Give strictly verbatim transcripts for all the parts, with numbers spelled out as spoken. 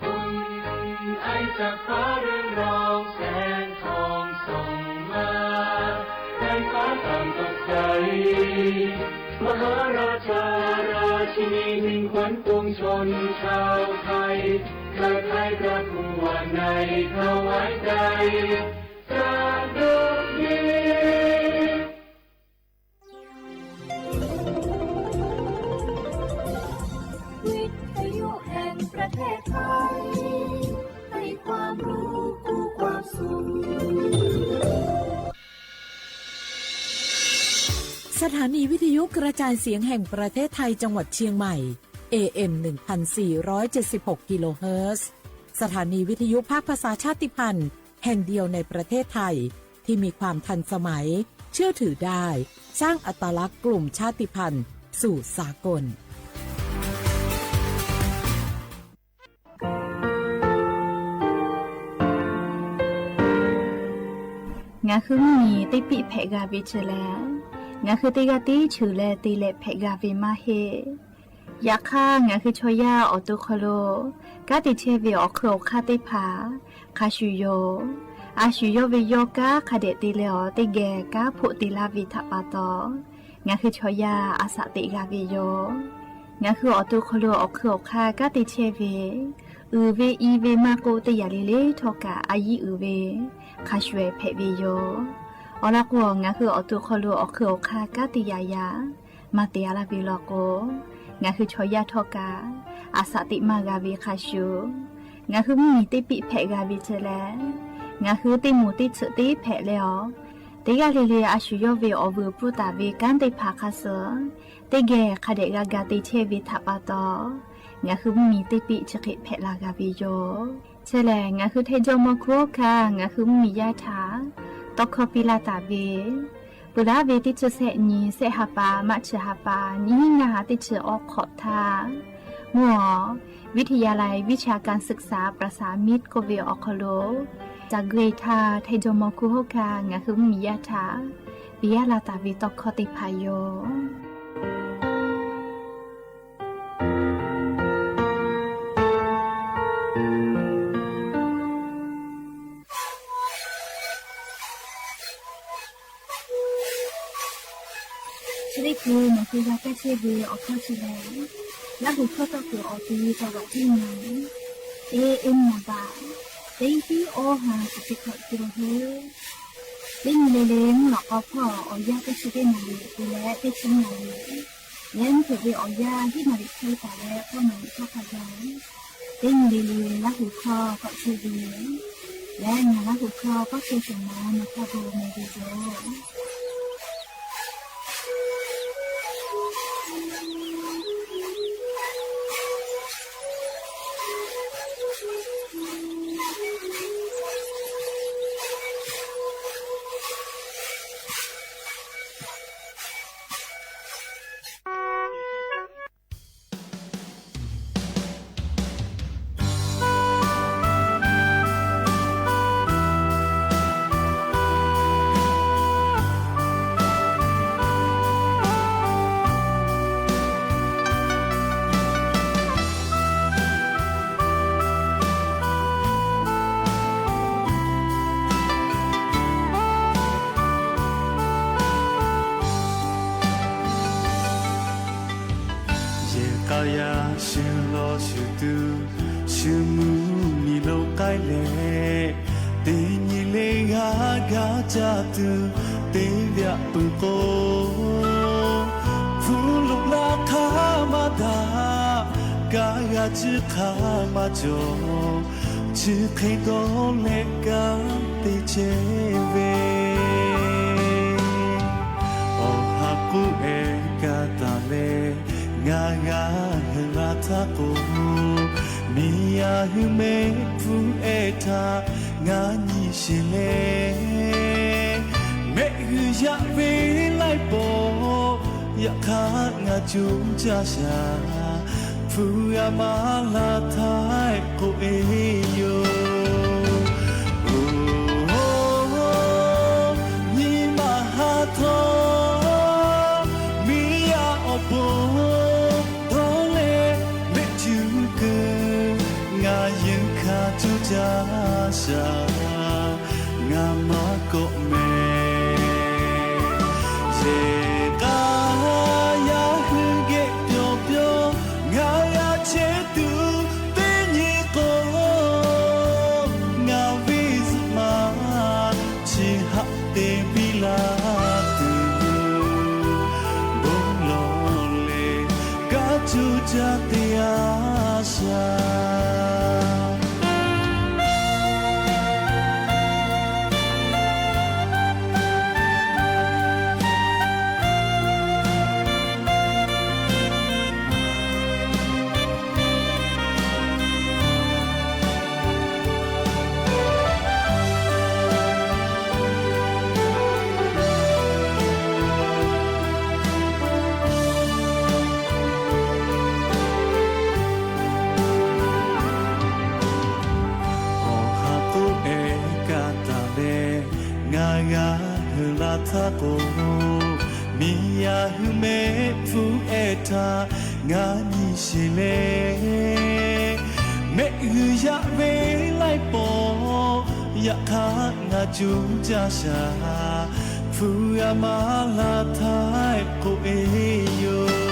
คุณไอจากฟ้าเรืองรองแสงทองส่องมา ให้ฟ้าต่างตกใส มหาราชาราชินีมิ่งขวัญปวงชนชาวไทย เทิดไทยประกวดในถวายใจ สะดุดี วิทยุแห่งประเทศไทย ให้ความรู้คู่ความสุข สถานีวิทยุกระจายเสียงแห่งประเทศไทยจังหวัดเชียงใหม่ เอเอ็ม หนึ่งพันสี่ร้อยเจ็ดสิบหก กิโลเฮิรตซ์ สถานีวิทยุภาคภาษาชาติพันธุ์ แห่งเดียวในประเทศไทย ที่มีความทันสมัย เชื่อถือได้ สร้างอัตลักษณ์กลุ่มชาติพันธุ์สู่สากล ငါ ဃုမီ တ့ပံၣ်ဖဲးဂၤဝ့ၢ်စဲလဲၣ်, ငါ ဃုတ့ဂၤတ့ဆၢၣ်လၢတ့လဲၤဖဲးဂၤဝ့ၢ်မးဟ့ၣ် ယခါ ငါ ဃုဆီယၢ်အီၣ်တူၣ်ခီၣ်လိာ် ကါတ့ဆဲးဝ့ၢ်အီၣ်ခၢၣ်အီၣ်ခါသ့ၣ်တဖၣ် ခါဆူၣ်ယီၤ, အါဆူၣ်ယီၤဝ့ၢ်ယီၤ ကါခါဒဲးတ့လဲၤအီၤ တ့ၢ်ဂဲၤ ကါဖိးတ့လၢဝ့ၢ်ထးပာ်တီၤ, ငါ ဃုဆီယၢ်အစးသ့ၣ်ဂၤဝ့ၢ်ယီၤ, ငါ ဃုအီၣ်တူၣ်ခီၣ်လိာ်အီၣ်ခၢၣ်အီၣ်ခါ ကါတ့ဆဲးဝ့ၢ် အုၣ်ဝ့ၢ်အံၤဝ့ၢ်မးကိးတ့ၢ်ယၤလံလ့ထီၣ်ကး အယံၤအုၣ်ဝ့ၢ် ခါဆူၣ်ဖဲးဝ့ၢ်ယီၤ, အီၤလီၤကိး ငါ ဃုအီၣ်တူၣ်ခီၣ်လိာ်အီၣ်ခၢၣ်အီၣ်ခါ ကါတ့ၢ်ယၤယၤ မၤတ့ၢ်အါလၢဝ့ၢ်လီၤကိး, ငါ ဃုဆီယၢ်ထီၣ်ကး အစးသ့ၣ်မၤဂၤဝ့ၢ်ခါဆူၣ်, ငါ ဃုမီ တ့ပံၣ်ဖဲးဂၤဝ့ၢ်စဲလဲၣ်, ငါ ဃုတ့မူးတ့ဆၢၣ်တ့ဖဲးလဲၤအီၤ, တ့ဂၤလံလံ အါဆူၣ်ယီၤဝ့ၢ်အီၣ်ဝ့ၢ်ပူၤတၢ်ဝ့ၢ် ကါသ့ၣ်တဖၣ်ခါစၢၢ်, တ့ၢ်ဂဲၤ ခါဒဲးဂၤဂၤတ့ဆဲးဝ့ၢ်ထးပာ်တီၤ, ငါ ဃုမီ တ့ပံၣ်ဆၢဃ့ဖဲးလၢဂၤဝ့ၢ်ယီၤ စဲလဲၣ်, ငါ ဃုထဲယီၤမီၤခူဟီၣ်ခါ ငါ ဃုမီ ယါထး တီခီပံလၢတၢ်ဝ့ၢ်, ပှၤလၢဝ့ၢ်တ့ဆၢၣ်ဆဲးနံၤ ဆဲးဟးပၢ် မးဆၢၣ်ဟးပၢ် နံၣ်ဟံးနၢ်ဟးတ့ဆၢၣ်အီခီၣ်ထး, မ့ၢ်အီၤ ဝိထယါလံ ဝိဆၣ်ကၣ်သိုၣ်စၣ် ပြၢၣ်စၣ်မံးကိးဝ့ၢ်အီၣ်ခီၣ်လိာ်, တၢ်ဂ့ၢ်ထါ ထဲယီၤမီၤခူဟီၣ်ခါ ငါ ဃုမီ ယါထး ပယါလၢတၢ်ဝ့ၢ်တီခီသ့ၣ်တဖၣ်ယီၤ ချ့ၣ်ကူ မၤဃုဂၤကဲဆ့ဝ့ၢ်အီၣ်ခီၣ်ဆူၣ်လဲၣ်, လၢဟူၣ်ခီၣ်သီၣ်ခုၣ်အီၣ်ကံ တဝးတံၢ်နၤ, အ့ၣ် အ့ၣ် နဘၣ်, တ့ဟံးအီၣ်ဟး တဆံခီၣ်ကံလိာ်ဟဲ, တ့နံၤလ့လ့ မုၢ်လီၤကီဖီၣ် အီၣ်ယၢ်ကဲဆ့တ့ၢ်နၤလံ ပူၤလဲၣ် တ့ဆံနၤလံ လဲၤနုာ်ဝ့ၢ်အီၣ်ယၢ် ဟံးနၤလံခဲတၢ်လၢ ပီၣ်နၤလံခီၣ်ခါယၤ, တ့နံၤလ့လ့ လၢဟူၣ်ခီၣ်ကီၣ်ဆူၣ်ဝ့ၢ်, လဲၤနၤလၢဟူၣ်ခီၣ်ကီၣ်ဆူၣ်မး နခီၣ်ဘိမ့ၢ်ဂ့ၤယိာ် ယဲၢ်ကယၤ ဆူလီၤဆူတုၤ ဆူမုၢ်နံၤလီၤကဲလဲၣ်, တ့နံၤလ့ဂၤဂၤကၢ်တုၤ တ့ဝဲပုၢ်ကိး ဖုလိာ်လၢခါမၤတၢ် ကါဂၤစုခါမၤကၠီ ဆၢခ့ဒီးလဲၤကါတ့ဆဲးဝ့ၢ်, အီၣ်ဟးကူအဲၣ်ကါတၢ်လဲၣ် ငါဂၤဟဲရၤထးကိး, မ့ၢ်ယၤဟုမ့ၢ်ဖုအဲၣ်ထး ငါနံၣ်ဆံးလဲၣ်, မ့ၢ်ဟုယၤဝ့ၢ်လၢပီၤ ယခါငါကၠိကၢ်စၢ် ဖုဂၤမၤလၢထးကိးအ့ယိာ်, အိၣ် နံၣ်မၤဟးထီၣ် မ့ၢ်ယၤအီၣ်ဘိ ဒီးလဲၤ မ့ၢ်ထံ ကီးမဲ ယဲၢ်ကါ ယဟဲက့ၤပျီပျီ ငါယၤဆဲးတူ တနံၤကီး ငါဝံစမး ဆံးဟးတဲဘံလၢတုၤ ဘိလီၤလဲၣ် ကၢ်ကၠိၣ်ကၠၢ်တယါစှၤ အီၣ်ဟးသိအဲၣ်ကးတၢ်လဲၣ် ငါယၤဟုးလၢထးကိၣ် မ့ၢ်ယၤဟုးမဲာ်ဖုအဲၣ်တၢ် ငါနံၣ်ဆံးလဲၣ် မဲာ်ဟုးယၤဝဲလၢပီၢ် ယခါငါကၠိၣ်ကၠၢ်စှၤ ဖုအမါလၢထးကိၣ်အ့ယိၤ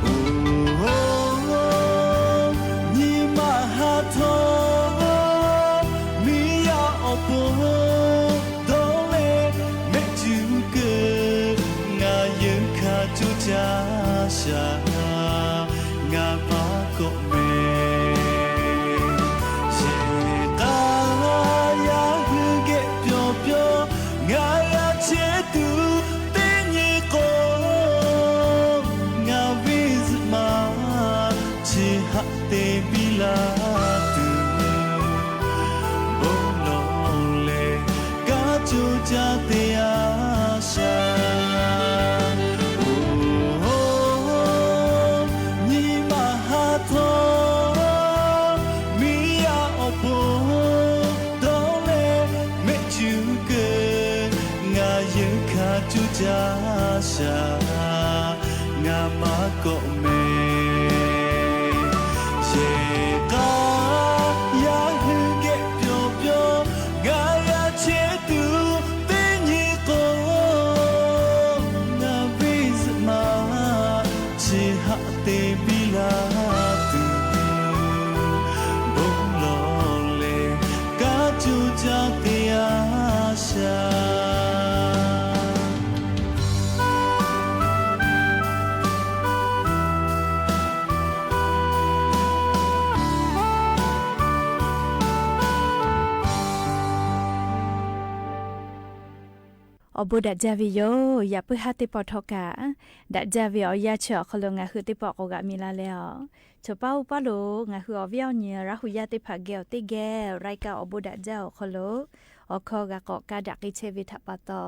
အိၣ် နံၣ်မၤဟးထီၣ် မ့ၢ်ယၤအီၣ်ဘိ ဒီးလဲၣ် မဲာ်ကၠူကၢၢ် ငါယဲၢ်ခါကၠိၣ်ကၠၢ်စှၤ ငါမၤကီးမဲာ် ယဲၢ်ကါ ယဟဲက့ၤပျီပျီ ငါယၤဆဲးတူ တနံၤကီး ငါဝံစမး ဆံးဟးတဲဘံလၢတုၤ ဘိလီၤလဲၣ် ကၢ်ကၠိၣ်ကၠၢ်တယါစှၤ အိၣ် နံၣ်မၤဟးထီၣ် မ့ၢ်ယၤအီၣ်ဘိ ဒီးလဲၣ် မဲာ်ကၠူကၢၢ် ငါယဲၢ်ခါကၠိၣ်ကၠၢ်စှၤ ငါမၤကီးမဲာ် ယဲၢ်ကါ ယဟဲက့ၤပျီပျီ ငါယၤဆဲးတူ တနံၤကီး ငါဝံစမး ဆံးဟးတဲဘံလၢတုၤ ဘိလီၤလဲၣ် ကၢ်ကၠိၣ်ကၠၢ်တယါစှၤ အိၣ်ဘိးဒၣ်ဒ်ဝဲယိၤ ယပုၢ်ဟါသ့ၣ်ပီၣ်ထီၣ်ကး ဒၣ်ဒ်ဝဲအီၤယၤဆၢအီၤခီလိာ် ငါဟုးသ့ၣ်ပီၣ်ကိးဂၤမံၤလၢ်လဲၣ်အီၤ ဆိပာ်အိၣ်ပာ်လိာ် ငါဟုးအီၤဝံၤအီၤနံၤ ရၤဟူးယၤသ့ၣ်တဖၣ်ဂဲၤအီၤသ့ဂဲၤ ရၢၢ်ကၢ်အိၣ်ဘိးဒၣ်ဒ်အီၤခီလိာ် အခီဂာ်ကီးကးဒၣ်က့ၤဆဲးဝဲထးပာ်သီ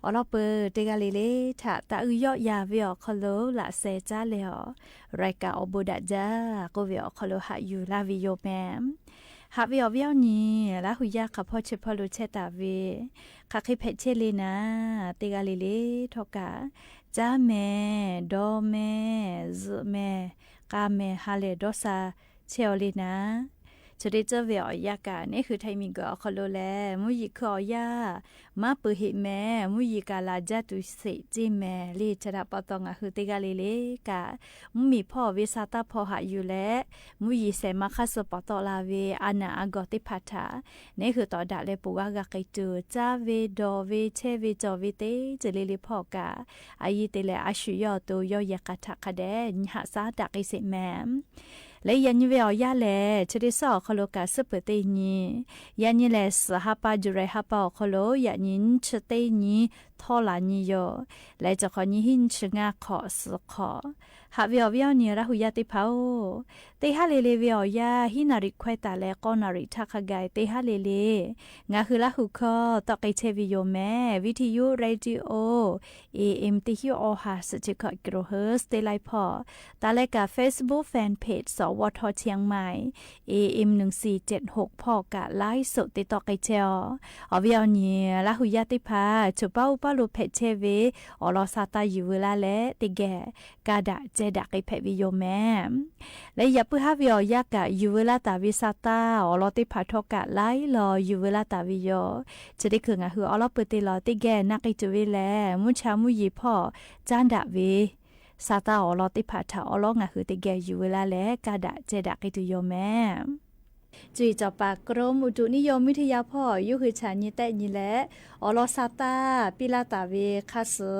အီၤလီၤပၢၢ်တဂၤလံလံ ထးတၢ်အုၣ်ယီၣ်ယၤဝဲအီၤခီလိာ် လၢစဲးကၠၢ်လဲၣ်အီၤ ရၢၢ်ကၢ်အိၣ်ဘိးဒၣ်ဒ် ကိးဝဲအီၤခီလိာ် ဟးယူၤလၢ်ဝဲယိၤမဲာ် ဟးဝဲအီၤဝံၤအီၤနံၤ ရၤဟူးယၤခီဖီဆၢဖီလိာ် ဆဲးတၢ်ဝဲ ခးဃ့ဖဲးဆဲးလံနၤ တဂၤလံလံ ထီၣ်ကး ကၠၢ်မဲာ် ဒီမဲာ် စၢးမဲာ် ကၢ်မဲာ် ဟးလဲၢ်ဒီးစၢ် ဆဲးအီၤလံနၤ ဆိဒ့ကၠၢ်ဝဲအီၤယၤကး န့ၣ်ဃုထၢမံၤကီးအီၤခီလိာ်လဲၣ် မုၢ်ယံၤခုၣ်အီၤယၤ မၤပၢၤဟ့ၣ်မဲာ် မုၢ်ယံၤကးလၢ် ကၠၢ်တူၤစ့းကၠ့မဲာ်လံ ဆဲးတၢ်ပာ်သီ ငါဟုးတဂၤလံလံ ကး မုၢ်မံၤဖီၣ်ဝဲစၢ်တၢ်ဖီဟးယူၤလဲၣ် မုၢ်ယံၤစဲးမၤခါစၢၤပာ်သီလၢ်ဝဲ အနၢ်အဂီၢ်သ့ၣ်တဖၣ်ထး န့ၣ်ဃုာ်ဒီးဒၣ်လဲာ်ပှၤဂၤက့ၤတုၤ ကၠၢ်ဝဲ ဒီဝဲ ဆဲးဝဲ ကၠီၣ်ဝဲသ့ တလ့လံဖီၣ်ကး အယံၤတ့ၢ်လၢအဆူၣ်ယီၣ်အသိး ယီၣ်ယဲၢ်ကးထးခါဒဲး ဟးစၢ်ဒၣ်က့ၤစ့းမဲာ် လၢယၤနံၤဝဲအီၤယၤလဲၣ် ဆိဒ့ကၠၢ်အီၤခီလိာ် ကးစၢၢ်ပၢၢ်သ့ၣ်နံၤ ယၤနံၤလဲၣ် စးဟါပၢ် ယူၤရ့ဟါပၢ်အီၤခီလိာ် ယၤနံၤ နွံဆံသ့ၣ်နံၤ ထီၣ်လၢ်နံၤယိၤ လၢကၠီၤခီနံၤ ဟံၣ်နွံဆံငါခီၣ် စးခီၣ် ဟးဝဲအီၤဝံၤအီၤနံၤ ရၤဟူးယၤသ့ၣ်တဖၣ်ဧၢ သ့ဟးလ့လ့ဝဲအီၤယၤ ဟံၣ်နၣ်ရံၣ်ခွဲးတၢ်လၢ ဃိးနၣ်ရံၣ်ထးခါဂၤ သ့ဟးလ့လ့ ငါဟုးလၢဟူးခီ တီၣ်က့ၤဆဲးဝဲယိၤမဲာ် ဝံထံယိ ရေဒီယိ A M တဆံ အီၣ်ဟး စဲးဆံခွီ ကီၢ်ဟၢၣ် သ့လၢဖီၣ် တၢ်လၢကး Facebook Fan Page စဝထ เชียงใหม่ A M หนึ่งสี่เจ็ดหก ဖီၣ်ကး live စဒ် သ့တီၣ်က့ၤဆဲးအီၤ အီၤဝံၤအီၤနံၤ ရၤဟူးယၤသ့ၣ်တဖၣ် ဆိပာ်အိၣ်ပာ်လိာ်ဖဲးဆဲးဝဲ အီၣ်လီၤစၢ်တၢ်ယူၤဝဲလၢ်လဲၣ် သ့ဂဲၤ ကးဒၣ် แจดะเกยแผดเวโยแม และอย่าปื้อฮ้าเวออย่ากะ อยู่เวลาต๋าเวซาต้า อ๋อ ลอเต้ผาทอกะ ไล่ลอ อยู่เวลาต๋าเวโย จะได้เขิงอะหือ อ๋อ ลอเปิดเตยลอ เตยแก่ นาเกยจุเวแล มุชามุหยีพ่อ จ้านดะเว ซาต้า อ๋อ ลอเต้ผาถา อ๋อ ลองอะหือ เตยแก่ อยู่เวลาแล กาดะ แจดะเกยตุโยแม จุ๋ยจ๋อปากรมอุตุนิยมวิทยาพ่อ ยุหือฉา ยีแต๊ยีแล อ๋อ ลอซาต้า ปี้ลาต๋าเว คาสึ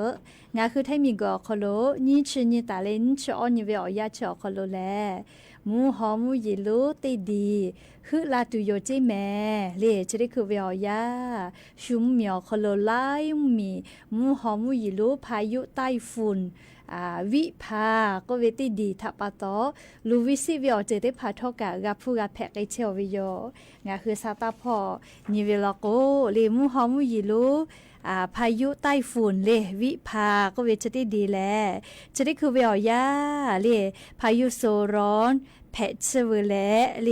งาคือไทยมีกั๋ว คอโล ยี่สิบ ยี่ต๋าเล ยี่สิบ อ้อ ยี่เว อ๋อ ยา เชอ คอโล แล หมูฮอ หมูหยี ลู ตี้ดี หื้อลาตุโย เจ๊แม เล จะได้คือเว อ๋อ ยา ชุม หมี อ๋อ คอโล ไล่ หมี หมูฮอ หมูหยี ลู พายุใต้ฝุ่น อ่า วิภา ก็เวตี้ดี ถะปาตอ ลูวิสิเว อ๋อ เจอเต้ผาทอกะ กาผู้กาแผะ เกยเชอ เวโย งาคือซาต้าพ่อ ยี่เว ลอโก เล หมูฮอ หมูหยี ลู อ่า พายุใต้ฝุ่น เล วิภา ก็เวจะตี้ดีแล จะได้คือเว อ๋อ ยา เล พายุโซนร้อน แผะเชอ เว แล เล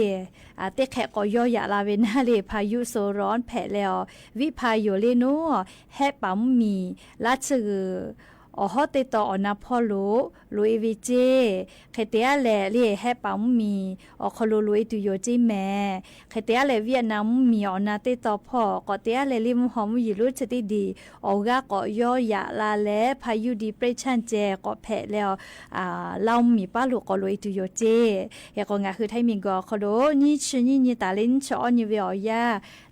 อ่า เต้แขะก่อ ยอหยาลาเวนา เล พายุโซนร้อน แผะ เล อ๋อ วิภา โย เล โน แฮะป๋าหมี ลาเชอ อ๋อ ฮ้อเตยตอ อ๋อ นาพ่อโล โลเอ เวเจ เขยเตียะแล เล แฮะป๋าหมี อ๋อ คอโล โลเอ ตุโย เจ๊แม เขยเตียะแล เวียดนามหมี อ๋อ นาเตยตอพ่อ ก่อเตียะแล เล หมูฮอ หมูหยี ลู จะตี้ดี อ๋อ กาก่อ ยอหยาลา แล พายุดีเปรสชั่น แจ ก่อแผะ เล อ่า ลาวหมีป้าลูก ก่อ โลเอ ตุโย เจ เฮก่อ งาคือไทยมีกั๋ว คอโล ยี่สิบ ยี่ต๋าเล ยี่สิบ อ้อ ยี่เว อ๋อ ยา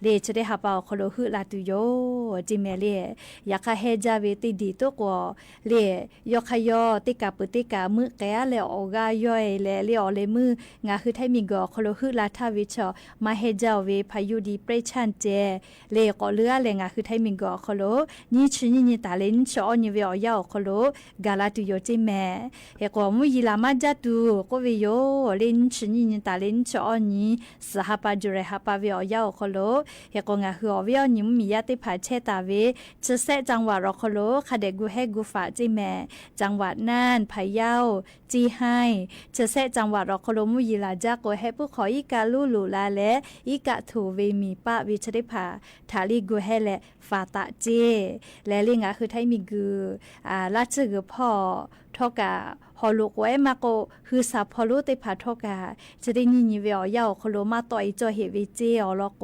เล จะได้หาปา อ๋อ คอโล หื้อลาตุโย เจ๊แม เล ยาคาแฮะจาเวตี้ดี ตุ๊กกั๋ว เล ยอคายอ เตยกาปือเตยกามื้อแก เล อ๋อ กาย่อย เล เล อ๋อ เล มื้อ งาคือไทยมีกั๋ว คอโล หื้อลาต้า เวเชอ มาแฮะจาเว พายุดีเปรสชั่น แจ เล ก่อเลือ เล งาคือไทยมีกั๋ว คอโล ยี่สิบ ยี่ต๋าเล ยี่สิบ อ้อ ยี่เว อ๋อ ยา อ๋อ คอโล กาลาตุโย เจ๊แม เฮก่อ หมูหยี ลามาจาตุ ก็เวโย เล ยี่สิบ ยี่ต๋าเล ยี่สิบ อ้อ ยี่ สือหาปา จุไรหาปา เว อ๋อ ยา อ๋อ คอโล เฮก่อ งาคือ อ๋อ เว อ้อ ยี่ หมูหมี ยาเตยผา แช่ต๋าเว เชอแซะ จังหวัด อ๋อ คอโล คะแดะ กูแฮะกูฝาก เจ๊แม จังหวัดน่าน พะเยา เจียงไฮ้ เชอแซะ จังหวัด อ๋อ คอโล หมูหยี ลาจา กั๋วแฮะ ปู้ขอ อี้กะ ลู่หลูลา และ อี้กะ ถูเว หมีป้า เว จะได้ผา ถา เล กูแฮะ และ ฝาตะ เจ และ เล งาคือไทยมีกั๋ว อ่า ลาเชอ กั๋วพ่อ ทอกะ ฮอลูก กั๋วแฮะ มาโก หื้อสาพ่อ ลูเตยผา ทอกะ จะได้ยี่ ยี่เว อ๋อ ยา อ๋อ คอโล มาต่อ อีจ่อเหตุ เวเจ อ๋อ ลอโก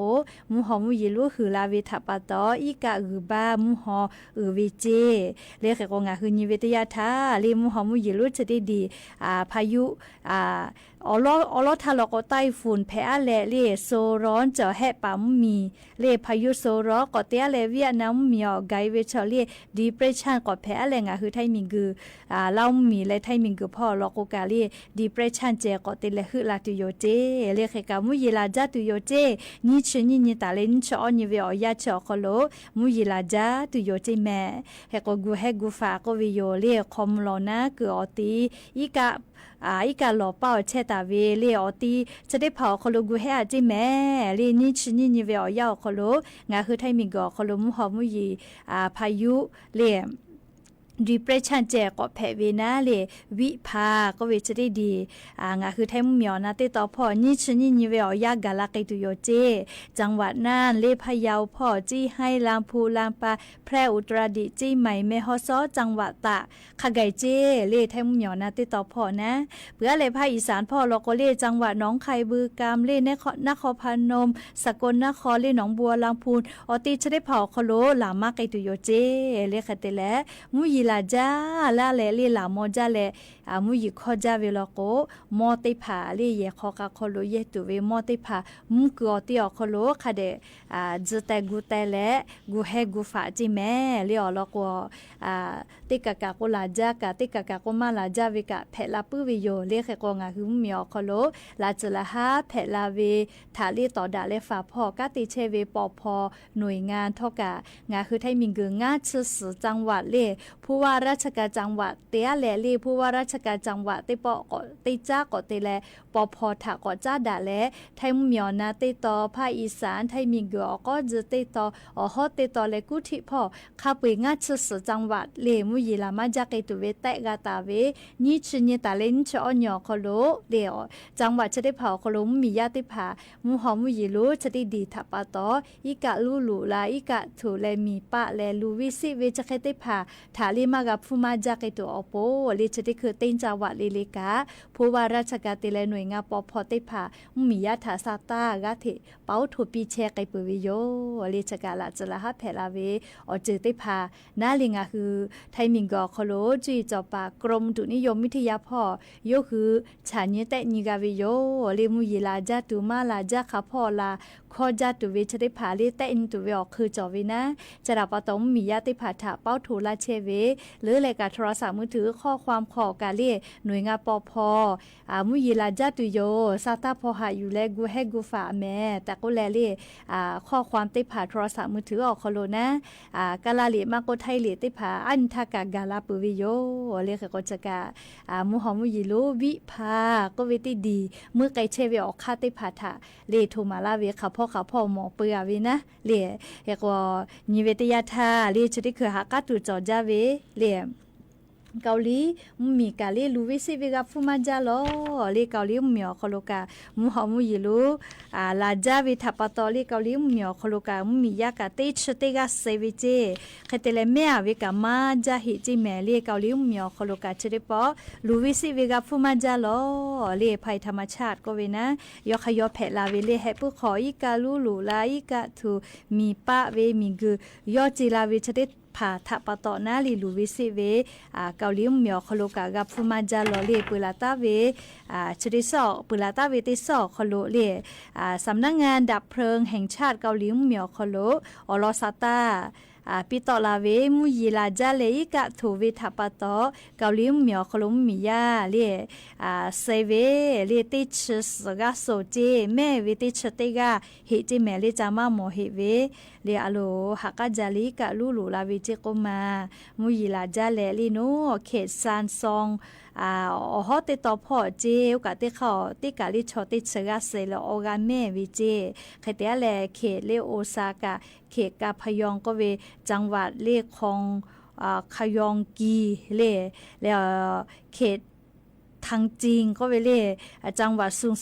หมูฮอ หมูหยี ลู หื้อลา เว ถะปาตอ อี้กะ กือบ้า หมูฮอ อือ เวเจ เล เฮก่อ งาคือ ยี่เว เตยะถา เล หมูฮอ หมูหยี ลู จะตี้ดี อ่า พายุ อ่า อ๋อ ลอ อ๋อ ลอต้า ลอโก ใต้ฝุ่น แผะ อะ แล เล โซนร้อน เจาะแฮะป๋าหมี เล พายุโซนร้อน ก่อเตียะแล เวียดนามหมี อ๋อ กายเวเชอ เล ดีเปรสชั่น ก่อแผะ อะ แล งาคือไทยมีกั๋ว อ่า ลาวหมี และ ไทยมีกั๋ว พ่อ ลอโกกา เล ดีเปรสชั่น แจ ก่อเตยะแล หื้อลาตุโย เจ เล เฮก่อ หมูหยี ลาจาตุโย เจ ยี่สิบ ยี่ต๋าเล ยี่สิบ อ้อ ยี่เว อ๋อ ยา เชอ คอโล หมูหยี ลาจาตุโย เจ แม เฮก่อ กูแฮะกูฝาก ก็เวโย เล คอมลอนา กือ อ๋อ ตี้ อี้กะ อ่า อี้กะ ลอเป้า แช่ต๋าเว เล อ๋อ ตี้ จะได้ผา อ๋อ คอโล กูแฮะ อะ เจ แม เล ยี่สิบ ยี่เว อ๋อ ยา อ๋อ คอโล งาคือไทยมีกั๋ว คอโล หมูฮอ หมูหยี อ่า พายุ เล ดีเปรสชั่น แจ ก่อแผะ เวนา เล วิภา ก็เวจะได้ดี อ่า งาคือไทยหมูหมี อ๋อ นาเตยตอพ่อ ยี่สิบ ยี่เว อ๋อ ยา กาลาเกตุโย เจ จังหวัดน่าน เล พะเยา พ่อ เจียงไฮ้ ลำพูน ลำปาง แพร่ อุตรดิตถ์ เจียงใหม่ แม่ฮ่องสอน จังหวัดตาก คะไก่ เจ เล ไทยหมูหมี อ๋อ นาเตยตอพ่อนะ เปื้อ เล ภาคอีสาน พ่อ ลอโก เล จังหวัดหนองคาย บึงกาฬ เล นคร นครพนม สกลนคร เล หนองบัวลำพู อ๋อ ตี้ จะได้ผา อ๋อ คอโล ลามาเกตุโย เจ เล เฮเตยะแล หมูหยี ลาจา ลา แล เล ลามอจา แล อ่า หมูหยี คอจา เว ลอโก มอเตยผา เล แยะ คอกา คอโล แยะ ตุ เว มอเตยผา หมูกือ อ๋อ ตี้ อ๋อ คอโล คะแดะ อ่า จื้อแตกูแต และ กูแฮะกูฝาก เจ แม เล อ๋อ ลอโก อ่า เตยกะกา โก ลาจา กา เตยกะกา โก มา ลาจา เว กา แผะ ลาปื้อ เวโย เล เฮก่อ งาคือหมูหมี อ๋อ คอโล ลาจื้อ ลาหา แผะ ลา เว ถา เล ต่อดะ และ ฝาก พ่อ กาเตยะแช เว ปอ พอ หน่วยงาน ทอกะ งาคือไทยมีกั๋ว งาชื่อสื่อจังหวัด เล ผู้ว่าราชการจังหวัด เตยะแล เล ผู้ว่าราชการจังหวัด เตยปอ ก่อ เตยจ้า ก่อเตยะแล ปอ พอ ถา ก่อจ้าดะ และ ไทยหมูหมี อ๋อ นาเตยตอ ภาคอีสาน ไทยมีกั๋ว อ๋อ ก็จื้อเตยตอ อ๋อ ฮ้อเตยตอ และ กู้ถิ พ่อ คะเปื่อย งาชื่อสื่อจังหวัด เล หมูหยี ลามาจา เกตุ เว แต๊กาต๋า เว ยี่สิบ ยี่ต๋าเล ยี่สิบ อ้อ ยี่ อ๋อ คอโล เล อ๋อ จังหวัด จะได้ผา อ๋อ คอโล หมูหมี ยาเตยผา หมูฮอ หมูหยี ลู จะได้ดี ถะปาตอ อี้กะ ลู่หลูลา อี้กะ ถู และ หมีป้า และ ลูวิสิ เว จะเฮเตยะผา ถา လႄႈမႃးဂပ်ဖုမႃးကြားက့ၤတူးအီၤပိူဝ်ႈ လႄႈ เชิญ เต็งจังหวัด လႄႈ เล็กา เพราะว่าราชการ เตะแลหน่วยงาน ปภ တႄႉဖႃႇ မူးယစ်ยา ထႃႇ ซาต้า ဂၤထေး เป๋าถูก ပိတ်แชร์ က့ၤပိူဝ်ႈဝေယိၤ လႄႈ เชิญ ကလႃး จะละ ဟးဖဲးလႃးဝေ အီၤ เชิญ တႄႉဖႃႇ နာ်လႄႈ ငၢႆး ၶိုဝ်း ไทย မီႇၵေႃႈ ခီလိ จุ้ยจ๋อบ ပႃး กรมอุตุนิยมวิทยา ဖီၣ် ယိၣ်ၶိုဝ်း ဆၢၼ်ယို တႄႉၺိုင်ႈ ဂၤဝေယိၤ လႄႈ မူးယစ်လႃႇ ကြားတူးမႃးလႃႇ ကြားခးဖီၣ်လႃႇ ခီၣ် ကြားတူးဝေ เชิญ တႄႉဖႃႇ လႄႈ တႄႉၺိုင်ႈတူးဝေ အီၤ ၶိုဝ်း จ๋ီႇဝေ နာ် ဆၢၼ် တႃႇပႃးတေႃႇ မူးယစ်ယၢမ်း တႄႉဖႃႇ ထႃႇ ပၢဝ်းထူဝ်ႇ လႃႇ ဆႄႈဝေ လိူဝ်လႄႈ ၵႃႈ โทรศัพท์มือถือ ข้อความ ၶီၣ် ၵႃႈလႄႈ หน่วยงาน ปภ ဢႃႇ မူးယစ်လႃႇ ကြားတူးယိၤ ซาต้า ဖီၣ်ႁႃယူႇလႄႈ ၵူႈႁႅင်းၵူႈၽၢႆႇ မႄး တႃႇၵူၺ်းလႄႈ လႄႈ ဢႃႇ ข้อความ တႄႉဖႃႇ โทรศัพท์มือถือ အီၤ ခီလိ နာ် ဢႃႇ ၵႃႈလႃႇလႄႈ မႃးၵူတ်းထႆးလႄႈ တႄႉဖႃႇ ဢၼ်ထႃႈၵႃႈ ဂႃႇလႃႇ ပိူဝ်ႈဝေယိၤ လႄႈ ၶႃႈၵေႃႈ เชิญ ၵႃႈ ဢႃႇ မူးႁေႃမူးယီႇလူး ဝိၽႃႇ ၵူၺ်းဝေ တႄႉလီ မိူဝ်ႈၵႆႉ ဆႄႈဝေ ဢီႇၶႃႈ တႄႉဖႃႇ ထႃႇ လႄႈ ထူဝ်ႇမႃးလႃႇဝေ ၶႃႈၽေႃႈ ၶႃႈၽေႃႈ မေႃပိူဝ်ႈဝေ နာ် လႄႈ ၵေႃႈ ၺီႇဝေ တယႃႇထႃႇ လႄႈ เชิญ ၶိုၼ်းႁႃၵႃႈတူႇ ၸေႃႇၸႃႇဝေ လႄႈ เกาหลี မူးယစ်ၵႃႈလႄႈ လူႇဝေ သဵတ်ႉဝေ ၵႃႈၽူႈမႃးၸႃႉလေႃႈ လႄႈ เกาหลี မူးယစ် ဢီႇ ၶီႇလူးၵႃႈ မူးႁေႃမူးယီႇလူး ဢႃႇ လႃႇၸႃႇဝေ ထႃႇပႃႇတေႃႇ လႄႈ เกาหลี မူးယစ် ဢီႇ ၶီႇလူးၵႃႈ မူးယစ်ယၢမ်းၵႃႈ တႄႉသိုဝ်ႉတႄႉၵႃႈ သႄႉဝေၸေႈ ၶႂ်ႈတေလႆႈမႄးဝေၵႃႈ မႃးၸႃႉႁေၸေႈမႄး လႄႈ เกาหลี မူးယစ် ဢီႇ ၶီႇလူးၵႃႈ เชิญ တႄႉပေႃႈ လူႇဝေ သဵတ်ႉဝေ ၵႃႈၽူႈမႃးၸႃႉလေႃႈ လႄႈ ภัยธรรมชาติ ၵူၺ်းဝေ နာ် ယေႃးၶႃႈယေႃးၽႅတ်ႇလႃႇဝေ လႄႈ ႁႄႈပိုၵ်းၶေႃ ဢီႇၵႃႈလူးလူႇလႃႇ ဢီႇၵႃႈထူႇ မီးပႃႉဝေ မီးၵိုဝ်ႇ ယေႃးၸေႈလႃႇဝေ เชิญ တႄႉ ၽႃႇ ထႃႇပႃႇတေႃႇ နာ် လႄႈ လူႇဝေ သဵတ်ႉဝေ ဢႃႇ เกาหลี မူးယစ် ဢီႇ ၶီႇလူးၵႃႈ ၵႃႈၽူႈမႃးၸႃႉလေႃႈ လႄႈ ပိူဝ်ႈလႃႇတႃႇဝေ ဢႃႇ เชิญ တႄႉသိုဝ်ႉ ပိူဝ်ႈလႃႇတႃႇဝေ တႄႉသိုဝ်ႉ ဢီႇ ၶီႇလူး လႄႈ ဢႃႇ สำนักงานดับเพลิงแห่งชาติ เกาหลี မူးယစ် ဢီႇ ၶီႇလူး ဢေႃးလေႃး ซาต้า ဢႃႇ ပိတ်းတေႃႉလႃႇဝေ မူးယစ်လႃႇၸႃႇလႄႈ ဢီႇၵႃႈထူႇဝေ ထႃႇပႃႇတေႃႇ เกาหลี မူးယစ် ဢီႇ ၶီႇလူး မူးယစ်ယၢမ်း လႄႈ ဢႃႇ သႄႉဝေ လႄႈ တႄႉသိုဝ်ႉ သႃႇၵႃႇသူဝ်ႇၸေႈ မႄးဝေ တႄႉသိုဝ်ႉတႄႉၵႃႈ ႁေၸေႈမႄး လႄႈ ၸၢင်ႈမႃးမေႃႁေဝေ လႄႈ ဢလူဝ်ႇ ႁႃၵႃႈၸႃႉလီၵႃႈလူးလူႇလႃႇဝေၸေႈၵူၺ်းမႃး မူးယစ်လႃႇၸႃႇလႄႈ လႄႈၼေႃႈ ၶဵတ်ႇသၢၼ်းသွင် ဢႃႇ ဢေႃးႁေႃး တႄႉတေႃႇၽေႃႇၸေႈ ဢူဝ်းၵႃႇတႄႉၶဝ် တႄႉၵႃႈလႄႈ ၶျေႃႇတႄႉသိုဝ်ႉၵႃႈသႄႉလႄႈ ဢေႃးၵႃႇမႄးဝေၸေႈ ၶႂ်ႈတေလႄႈ ၶဵတ်ႇလႄႈ ဢူဝ်းသႃႇၵႃႇ ၶဵတ်ႇၵႃႇၽယွင်ႇၵူၺ်းဝေ จังหวัด လႄႈ ၶွင် ဢႃႇ ၶယွင်ႇၵျီႇ လႄႈ လႄႈ ၶဵတ်ႇ ထၢင်ႇၸိင်ႇ ၵူၺ်းဝေ လႄႈ ဢႃႇ จังหวัด สุงซองใต้ เมืองกวางโจว တႄႉတေႃႇၽေႃႇၶႃႈၵႆၸေႈၵူၺ်းမႃး လႄႈ กวางโจว ၵူၺ်းဝေမႄး လႄႈ กวางโจว မႆႉ กวางโจว ၸေႈ လႄႈ မူးယစ်လႃႇၸႃႇ ႁႄႈပိုၵ်းၶေႃ ဢီႇၵႃႈလူးလူႇလႃႇဝေ ထႃႇပႃႇတေႃႇ ၵႃႈယႃႇၵေႃႈ ၵႃႈမီးပႃႉၵိူဝ် မီးၵိူဝ်ယေႃးၸေႈလႄႈ ဢႃႇ လူႇဝေသိတ်ႉဝေ ၵႂႃႇလႃႇၵေႃႈ ၵႃႈလူႇဝေသိတ်ႉဝေမႃး ၸႃႉၸေႈမႄး လႄႈ မူးယစ်ယၢမ်း တႄႇမိူဝ်ႈသႄႉ ႁိုဝ်ၵႃႈၽႃႉ ၵႃႈၽေႃႇတေႃႉလႃႇဝေၸေႈ လႄႈ ၸႃႉပူႇၵႃႈ ၶေႃႈသိုဝ်ႉၼီႈၵေႃႈ ပူႇ တေႃႇပူႇလူႇတူႇဝေၵႃႈ လႄႈ ၵႃႈၸႄႈပိုၼ်ႉဝေၸေႈမႄး လႄႈ ၶႂ်ႈၵႂႃႇမႄးႁႃဝေ ဢေႃႈ ယႃႇၵႃႈ ဢႃႇ မူးယစ်ၵေႃႈ လႃႇၸႃႇႁေၸေႈၵူၺ်းမႃး ၵဝ်ႇလီႇမီး လႄႈ จังหวัด ยองกี လႄႈ กังวอง ซุงซอง လႄႈ ขยอง ซางเหนือ တႄႉတေႃႇၽေႃႇၶႃႈၵႆၸေႈ လႄႈ ဢလူဝ်ႇၸၵႃႇ လႄႈ ဢေႃႈ ပႃႇမီးၽေႃႇၵႃႈ လူႇဝေသိတ်ႉဝေၵႃႈ ၽူႈမႃးဝေၼႃႇ ၶႂ်ႈၵေႃႈတေလႄႈ ယႃႇၺီႇ ၸႃႉတႄႉၼီႈ သႃႇႁႃႈပႃႈ ၸူႇလၢႆႇႁႃႈပႃႈ ဢေႃႈ ၶေႃႈလူး สำนักข่าว ซินหัว လႄႈ ဢႃႇ ထေႃးၵႃႇ ဢေႃႈ လေႃးသႃႇတႃႇၵေႃႈ ပီႇတေႃႉလႃႇဝေလႄႈ မွၼ်းထူဝ်း ႁၢႆးၼၢၼ်း လၢႆးလၢမ်ႇ ၽေႃႇ ၵႂၢင်ႇတူင်ႇ လႄႈ ၵႂၢင်ႇတုင်ႇ လႄႈ ႁႄႈပႃႇမီး ဢေႃႈ ႁေႃႈ တႄႉတေႃႇၽေႃႇလူၵႃႇ ၸႃႉတႄႉၶိုဝ်းဝေဢေႃႈယႃႇ မူးႁေႃမူးယီႇလူး พายุใต้ฝุ่นวิภา ၵေႃႈဝေၸႃႉလႄႈ ႁႄႈပႃႇမီး လူႇလႃႇဝေထႃႇပႃႇတေႃႇ ဢႃႇ မူးယစ်ယၢမ်းတႄႉၽႃႇ ၵူႈႁႄႈၵူႈၽႃႇၸႄႈဝေၸေႈ ၸႃႉၶေႃႈပႃႈလႄႈ ႁႄႈပႃႇမီး ဢေႃႈ ၶေႃႈလူၵႃႇ မူးႁေႃမူးယီႇလူး ၶေႃႈလီၵႃႈလဝ်ႇၸေႈမႄး လႄႈ ၸႃႉၶေႃႈဝေဢေႃႈယႃႇ ဢေႃႈ ၶေႃႈလူး လႄႈ ၸႃႉတႄႉလီလႄႈ ၶေႃႈလီတႄႉလီၽႄႈဝေၸေႈ ႁႄႈၵေႃႈ ဢၼ်ထႃႇ တႃႇလူႇလႃႇဝေၸေႈမႄး လႄႈ မူးႁေႃမူးယီႇလူး ၸႃႉတႄႉလီ ၵႃႈတႄႉလႄႈ ၸႃႉတႄႉၶိုဝ်းဝေဢေႃႈယႃႇ လႄႈ สำนักงานอุตุนิยมวิทยา လႄႈ เมืองเจียงไฮ้ ၽေႃႇၵႃႇ ဢႃႇ မွၼ်းထူဝ်း ၵႂၢင်ႇတူင်ႇ လႄႈ ဢေႃႈ လႄႈ ဢႃႇ လႆႈၽေႃႇၵႃႇ မူးႁေႃမူးယီႇလူး ၸႃႉဝေထႃႇ ၵူႈႁႄႈၵူႈၽႃႇ တူဝ်ဢေႃႈ ပူဝ်ႇသီႇၵႃႈ ၺႄႉဝေတႄႉၶႄႈ တႄႉပီႈဢႃႇဝေၸေႈ ၺႄႉဝေၸေႃႇ ၸႃႉၸႃႉတူႇၵေႃႈၵႃႈဝေၼႃႇ လႄႈ ႁႄႈၵေႃႈ ၵူႈႁႄႈၵူႈၽႃႇၵေႃႈဝေယဝ်ႉ ႁႄႈၵေႃႈ ၸႃႉတႄႉၶိုဝ်းလႄႈ ၸူႇ လႄႈ ၸူႇ ႁွင်ႇၵုင်ႇ လႄႈ ၸူႇ ႁၢႆး မႃႇၵဝ်ႇ ၽေႃႇၵႃႈဝေၸူႇလူး ၸႃႉၵႃႇ ႁူႉဢႃႇဝေၸေႈ လႄႈ ဢႃႇ မႃးတႄႉလႄႈ ၵေႃႈ ၵေႃႈ မူးႁေႃမူးယီႇလူး လႃႇ ႁႄႈၸႃႉတူႇဝေထႃႇပႃႇတေႃႇ ႁူႉဢႃႇဝေၸေႈ လႄႈ ၸႃႉဝေဢေႃႈ ၶူဝ်းၵႃႈလီ ႁိၸေႃးယႄႈ မႃးၵေႃႈၵႃႈယႃႇၵေႃႈ လႆႈၸႃႉၵႃႈ ၵႃႈႁူႉပႃႇဝေၸေႈမႄး လႄႈ ၸႃႉၵႃႈ ၼေႃႈ လႄႈ ႁႄႈပႃႇမူးမီးဢေႃႈ ၶေႃႈလူး ၸႃႉတႄႉၶိုဝ်း ၵႃႈၽူႈၵႃ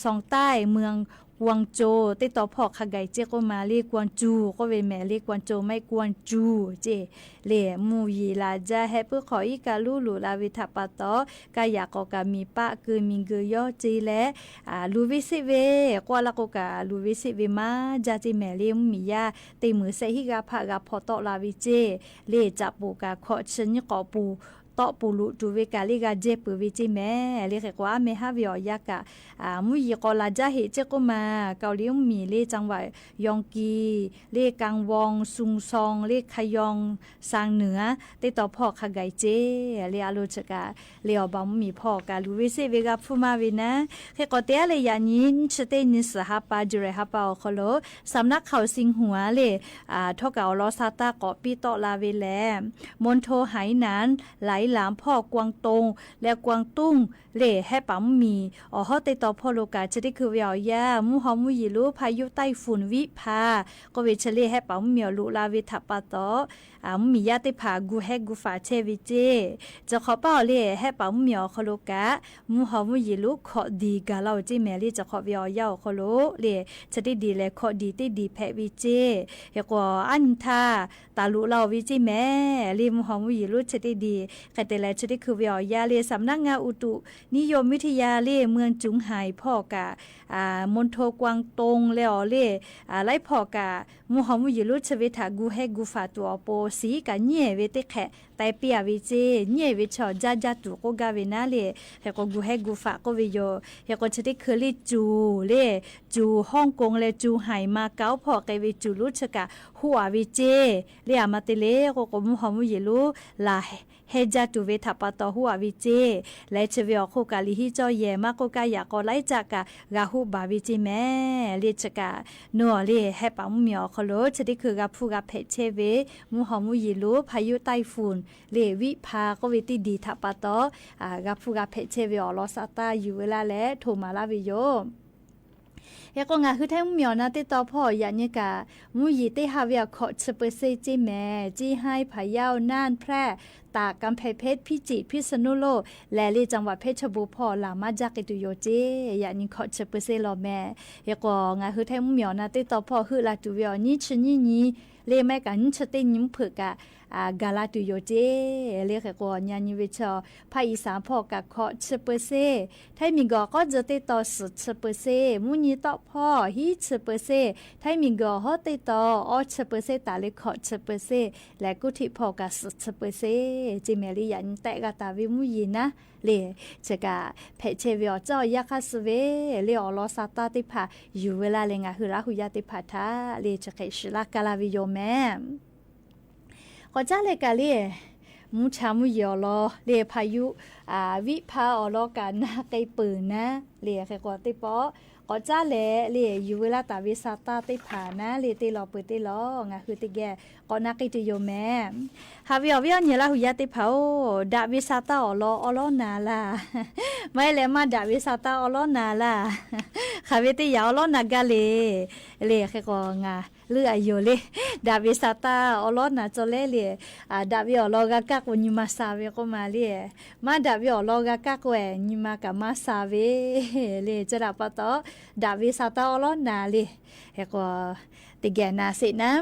ႈၽႄႈၸႄႈဝေ မူးႁေႃမူးယီႇလူး พายุใต้ฝุ่น လႄႈ วิภา ၵေႃႈဝေတႄႉလီထႃႇပႃႇတေႃႇ ဢႃႇ ၵႃႈၽူႈၵႃႈၽႄႈၸႄႈဝေဢေႃႈ လေႃးသႃႇတႃႇ ယူႇဝေႇလႃႇလႄႈ ထူဝ်ႇမႃးလႃႇဝေယဝ်ႉ ဟဲကီး ငါဟူထဲမုၢ်မံၤအီၤနၤတ့တီၤဖီၣ် ယၤနံၤကး မူယံၤတ့ဟးဝဲအီၤ ခိးဆံပၢၢ်စ့ၣ်က့မ့ၢ် ကၠံဟါ ဖးယၢဝ်း နၢၼ်ႉ ဖြဲၣ် တၢး ကမ်ၢ်ဖဲၣ် ၽိတ်ႉ စံၣ် พิษณุโลก လဲၤလၢ จังหวัดเพชรบูรณ์ဖီၣ် လၢ်မါယါက့ၤတုၤယိၤက့ ယၤနံၤခိးဆံပၢၢ်စ့ၣ်လီၤမ့ၢ်. ဟဲကီး ငါဟူထဲမုၢ်မံၤအီၤနၤတ့တီၤဖီၣ် ဟုးလၢ်တုၤဝဲအီၤ နံၣ်ဆံနံၣ်နံၣ် လၢမ့ၢ်ကး နံၣ်ဆံတ့နံၣ် မုၢ်ဖုးကး ကၤလၢ်တုၤယိၤက့ လၢဟဲကီး ညါနံၤဝဲဆၢ ဖၣ်အံၣ်စၣ်ဖီၣ်ကး ခိးဆံပၢၢ်စ့ၣ် ထဲမံၤကီး ကီၢ်စဲၣ်တ့တီၤ စံၣ်ဆံပၢၢ်စ့ၣ် မူနံၤတီၣ်ဖီၣ် ဟံးဆံပၢၢ်စ့ၣ် ထဲမံၤကီး ဟီၣ်တ့တီၤ အီဆံပၢၢ်စ့ၣ် တၢ်လၢခိးဆံပၢၢ်စ့ၣ် လဲၤကူၣ်ထံးဖီၣ်ကး စံၣ်ဆံပၢၢ်စ့ၣ် က့မ့ၢ်လၢ ယၤနံၤတ့ဂၤတၢ်ဝဲမူယံၤနၤ လၢ ဆၢကး ဖဲးဆဲးဝဲအီၤ ကၠီၣ်ယါခါစုဝဲ လၢအီလီၤစးတၢ်သ့ၣ်တဖၣ် ယူၤဝဲလၢ်လၢ ငါဟူလၢ်ဟူယါသ့ၣ်တဖၣ်ထါ လၢဆၢက့ၤ စံးလၢ်ကါလၢ်ဝဲယိၤမ့ၢ် ကီးကၠါလဲၣ်ကးလၢ မူဆါမူယံၤအီၤလီၤ လၢဖးယံာ် ဝံၣ်ဖးအီၤလီၤကး နၢ်က့ၤပၢၢ်နၤ လၢဟဲကီးသ့ၣ်ပီၣ် ကီးကၠါလဲၣ် လၢယူၤဝဲလၢ်တၢ်ဝဲစးတၢ်သ့ၣ်တဖၣ်နၤ လၢတ့လီၤပၢၢ်တ့လီၤ ငါဟူတက့ၢ် ကီးနၢ်က့ၤတုၤယိၤမ့ၢ် ဟးဝဲအီၤဝဲအီၤ နံၤလၢ်ဟူယါသ့ၣ်တဖၣ်အိၣ် ဒၣ်ဝဲစးတၢ်အီၤလီၤ အီလီၤနၤလၢ် မ့ၢ်လဲၣ် မ့ၢ်ဒၣ်ဝဲစးတၢ်အီလီၤနၤလၢ် ဃးဝဲသ့ၣ်ယၤအီလီၤနၤဂၤလဲၣ် လၢဟဲကီး ငါ လၢအယိၤလၢ ဒၣ်ဝဲစးတၢ်အီလီၤနၤကၠီလဲၣ်လၢ ဒၣ်ဝဲအီၤလီၤဂၤကၢ်ကိး နံၤမၤစၢၤဝဲကိးမးလၢ မ့ၢ်ဒၣ်ဝဲအီၤလီၤဂၤကၢ်ကိး နံၤမၤကမၤစၢၤဝဲ လၢဆၢဒၣ်ပၢၢ်တီ ဒၣ်ဝဲစးတၢ်အီလီၤနၤလၢ ဟဲကီး တက့ၢ်နၤစ့ၢ်နၤ ဆၢ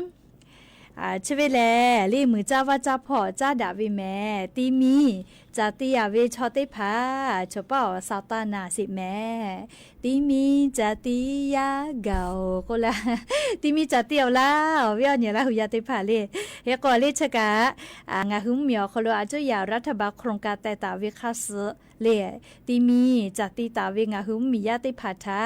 ဝဲလဲၣ် လၢမုၢ်ကၠါဝါကၠါဖီၣ် ကၠါဒၣ်ဝဲမ့ၢ် တံမံၤ ကၠၣ်တံယၤဝဲဆီသ့ၣ်တဖၣ် ဆိပာ်အီၤစးတၢ်နၤစ့ၢ်မ့ၢ် တံမံၤကၠၣ်တံယၤဂၤအိၣ်ကိးလၢ် တံမံၤကၠၣ်တံအီၤလၢ် အီၤဝဲအီၤ နံၤလၢ်ဟူယါသ့ၣ်တဖၣ်လၢ ဟဲကီးလၢဆၢကး ငါဟူမုၢ်မံၤအီၤခီလိာ် အစိယၤရထဘၢၣ် โครงการ တဲတၢ်ဝဲခါစု လၢ တံမံၤကၠၣ်တံတၢ်ဝဲ ငါဟူမုၢ်မံၤယါသ့ၣ်တဖၣ်ထါ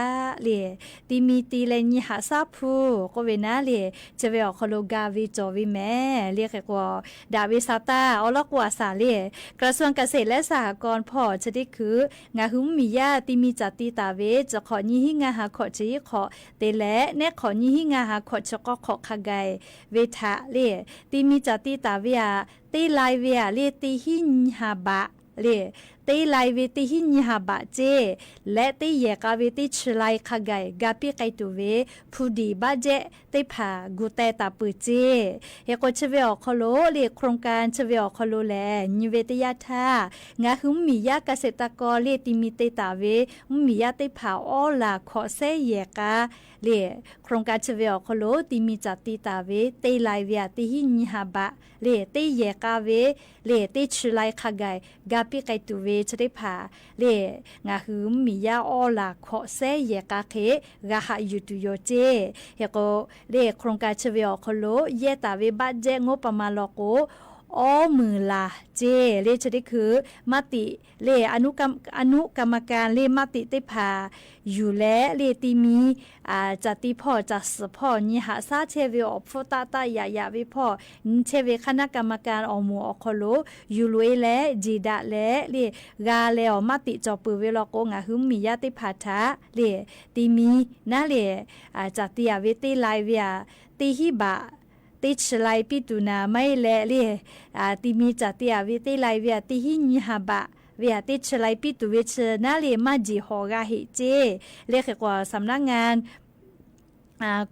လၢ တံမံၤတံလဲၣ် နံၤဟးဆါဖူ ကိးဝဲနၤလၢ ဆၢဝဲအီၤခီလိာ် ဂၤဝဲကၠီဝဲမ့ၢ် လၢဟဲကီး ဒၣ်ဝဲစးတၢ်အီလီၤကိးအစးလၢ กระทรวงเกษตรและสหกรณ์ဖီၣ် ဆၢဒၣ်ခုၣ် ငါဟူမုၢ်မံၤယါ တံမံၤကၠၣ်တံတၢ်ဝဲ တခီၣ်နံၤဟံးငါဟး ခိၣ်ဆံဃိး တ့လဲၣ် နဲခိၣ်နံၤဟံးငါဟး ခိၣ်ဆံဃိးဃိး ခါဂၤဝဲထါလၢ တံမံၤကၠၣ်တံတၢ်ဝဲဧါ တ့လဲၣ်ဝဲဧါ လၢတ့ဟံးနံၤဟးဘး လၢ တ့လဲၣ်ဝဲတ့ဟံးနံၤဟးဘးက့ လဲၣ်တ့ယဲၢ်ကါဝဲတ့ဆံလဲၣ်ခါဂၤ ဂၤပံးကဲတူာ်ဝဲ ဖူဒံၣ်ဘးဒ်သ့ၣ်တဖၣ် ဂုာ်တဲတၢ်ပၢၢ်က့ ဟဲကီးဆၢဝဲအီၤခီလိာ်လၢ โครงการ ဆၢဝဲအီၤခီလိာ်လဲၣ် နံၤဝဲတယါထါ ငါဟူမုၢ်မံၤယါ เกษตรกร လၢတံမံၤတ့တၢ်ဝဲ မုၢ်မံၤယါသ့ၣ်တဖၣ်အီလၢ်ခိၣ်စဲယဲၢ်ကါ လၢ โครงการ ဆၢဝဲအီၤခီလိာ် တံမံၤကၠၣ်တံတၢ်ဝဲ တ့လဲၣ်ဝဲဧါ တ့ဟံးနံၤဟးဘး လၢတ့ယဲၢ်ကါဝဲ လၢတ့ဆံလဲၣ်ခါဂၤ ဂၤပံးကဲတူာ်ဝဲဆၢသ့ၣ်တဖၣ် လၢ ငါဟူမုၢ်မံၤယါအီလၢ်ခိၣ်စဲယဲၢ်ကါဃ့ ဂၤဟးယူၤတူာ်ယိာ်က့ ဟဲကီး လၢ โครงการ ဆၢဝဲအီၤခီလိာ် ယဲၢ်တၢ်ဝဲဘးဒ် งบประมาณ လီၤကိး အီမုၢ်လၢ်က့ လၢဆၢသ့ၣ်ခုၣ် မၤတံာ် လၢ อนุกรรม- อนุกรรมการ လၢမၤတံာ်သ့ၣ်တဖၣ် ယူၤလဲၣ် လၢတံမံၤ ကၠၣ်တံဖီၣ် ကၠၣ်စၢ်ဖီၣ် နံၤဟးဆါဆဲဝဲအီၤဖုတၢ်တၢ်ယၣ်ယၣ်ဝဲဖီၣ် နံၤဆဲဝဲ คณะกรรมการ အီၣ်မူၤအီၤခီလိာ် ယူၤလွဲလဲၣ် ကၠ့ၣ်ဒၣ်လဲၣ် လၢ ဂၤလဲၣ်အီၤ မၤတံာ်ကၠီၣ်ပၢၢ်ဝဲလီၤကိး ငါဟူမုၢ်မံၤယါသ့ၣ်တဖၣ်ထါ လၢ တံမံၤနၤလၢ ကၠၣ်တံအဝဲတ့လဲၣ်ဝဲဧါ တ့ဟံးဘး တ့ဆံလဲၣ်ပံတူာ်နၤ မ့ၢ်လဲၣ်လၢ တံမံၤကၠၣ်တံအဝဲတ့လဲၣ်ဝဲဧါ တ့ဟံးနံၤဟးဘးဝဲဧါ တ့ဆံလဲၣ်ပံတူာ်ဝဲဆၢနၤလၢ မၤကၠ့ၣ်ဟီၣ်ဂၤဟ့ၣ်က့ လၢဟဲကီး สำนักงาน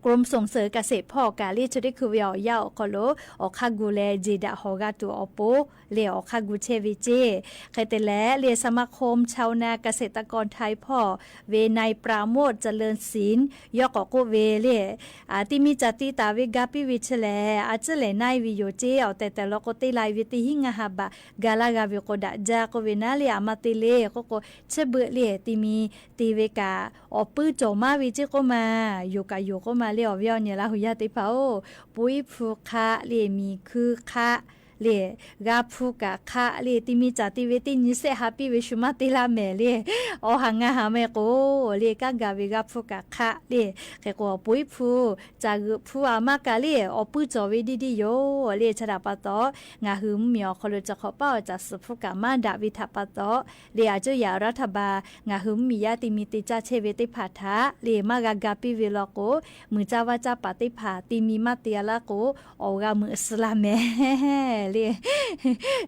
กรมส่งเสริมเกษตร ဖီၣ်ကးလၢဆၢသ့ၣ်ခုၣ်ဝဲအီၤယါအီၤခီလိာ် အီၣ်ခါဂူာ်လဲၣ် ကၠ့ၣ်ဒၣ်ဟီၣ်ဂၤတူာ်အီၤပိ လၢအီၣ်ခါဂူာ်ဆဲဝဲက့ ဃဲးတလဲၣ် လၢ สมาคมชาวนาเกษตรกรไทย ဖီၣ်ဝဲ นายปราโมช เจริญศิลป์ ယီၢ်ကီၢ်ကိးဝဲလၢ တံမံၤကၠၣ်တံတၢ်ဝဲ ဂၤပံးဝဲဆၢလဲၣ် အစၢလဲၣ်နၢ်ဝဲယိာ်က့ အီၣ်တဲာ်တဲာ်လီၤကိး တ့လဲၣ်ဝဲတ့ဟံးငါဟးဘး ဂၤလၢဂၤဝဲကိးဒၣ်ဒၣ်ကိးဝဲနၤလၢ အမၤတ့ၢ်လၢ ကိးကိး ဆၢဘၢၣ်လၢ တံမံၤတ့ဝဲကး အီၣ်ပုၢ်ကၠီၣ်မါဝဲက့ကိးမး ယိာ်ကးယိာ်ကိးမးလၢ အီၣ်ဝဲအီၣ် နံၤလၢ်ဟူယါသ့ၣ်တဖၣ်အိၣ် ပှ့ၤဖုခးလၢ မံၤခုခးလၢ ဂၤဖုကးခးလၢ တံမံၤကၠၣ်တံဝဲတ့နံၤစဲးဟးပံးဝဲဆူ မၤတ့ၢ်လၢမဲာ်လၢ အီၣ်ဟးငါဟးမ့ၢ်ကိးလၢ ကးဂၤဝဲဂၤဖုကးခးလၢ ဃဲးကိးပှ့ၤဖု ကၠၣ်ဂုာ်ဖုအမါကးလၢ အီၣ်ပုၢ်ကၠီၣ်ဝဲဒ်ဒ်ယိာ်လၢ ဆၢဒၣ်ပၢၢ်တီ ငါဟူမုၢ်မံၤအီၤခီလိာ် တခီပာ်အီၣ်တၢ်စုဖုကးမၤဒၣ်ဝဲထးပၢၢ်တီ လၢအစိယၤရထဘၢၣ် ငါဟူမုၢ်မံၤယါတံမံၤတ့ကၢ်ဆဲဝဲသ့ၣ်တဖၣ်ထါ လၢမၤဂၤဂၤပံးဝဲလီၤကိး မုၢ်ကၠါဝါကၠါပာ်သ့ၣ်တဖၣ် တံမံၤမၤတ့ၢ်အလၢကိး အီၣ်ဂၤမုာ်အစုလၢမဲာ် လႄႈ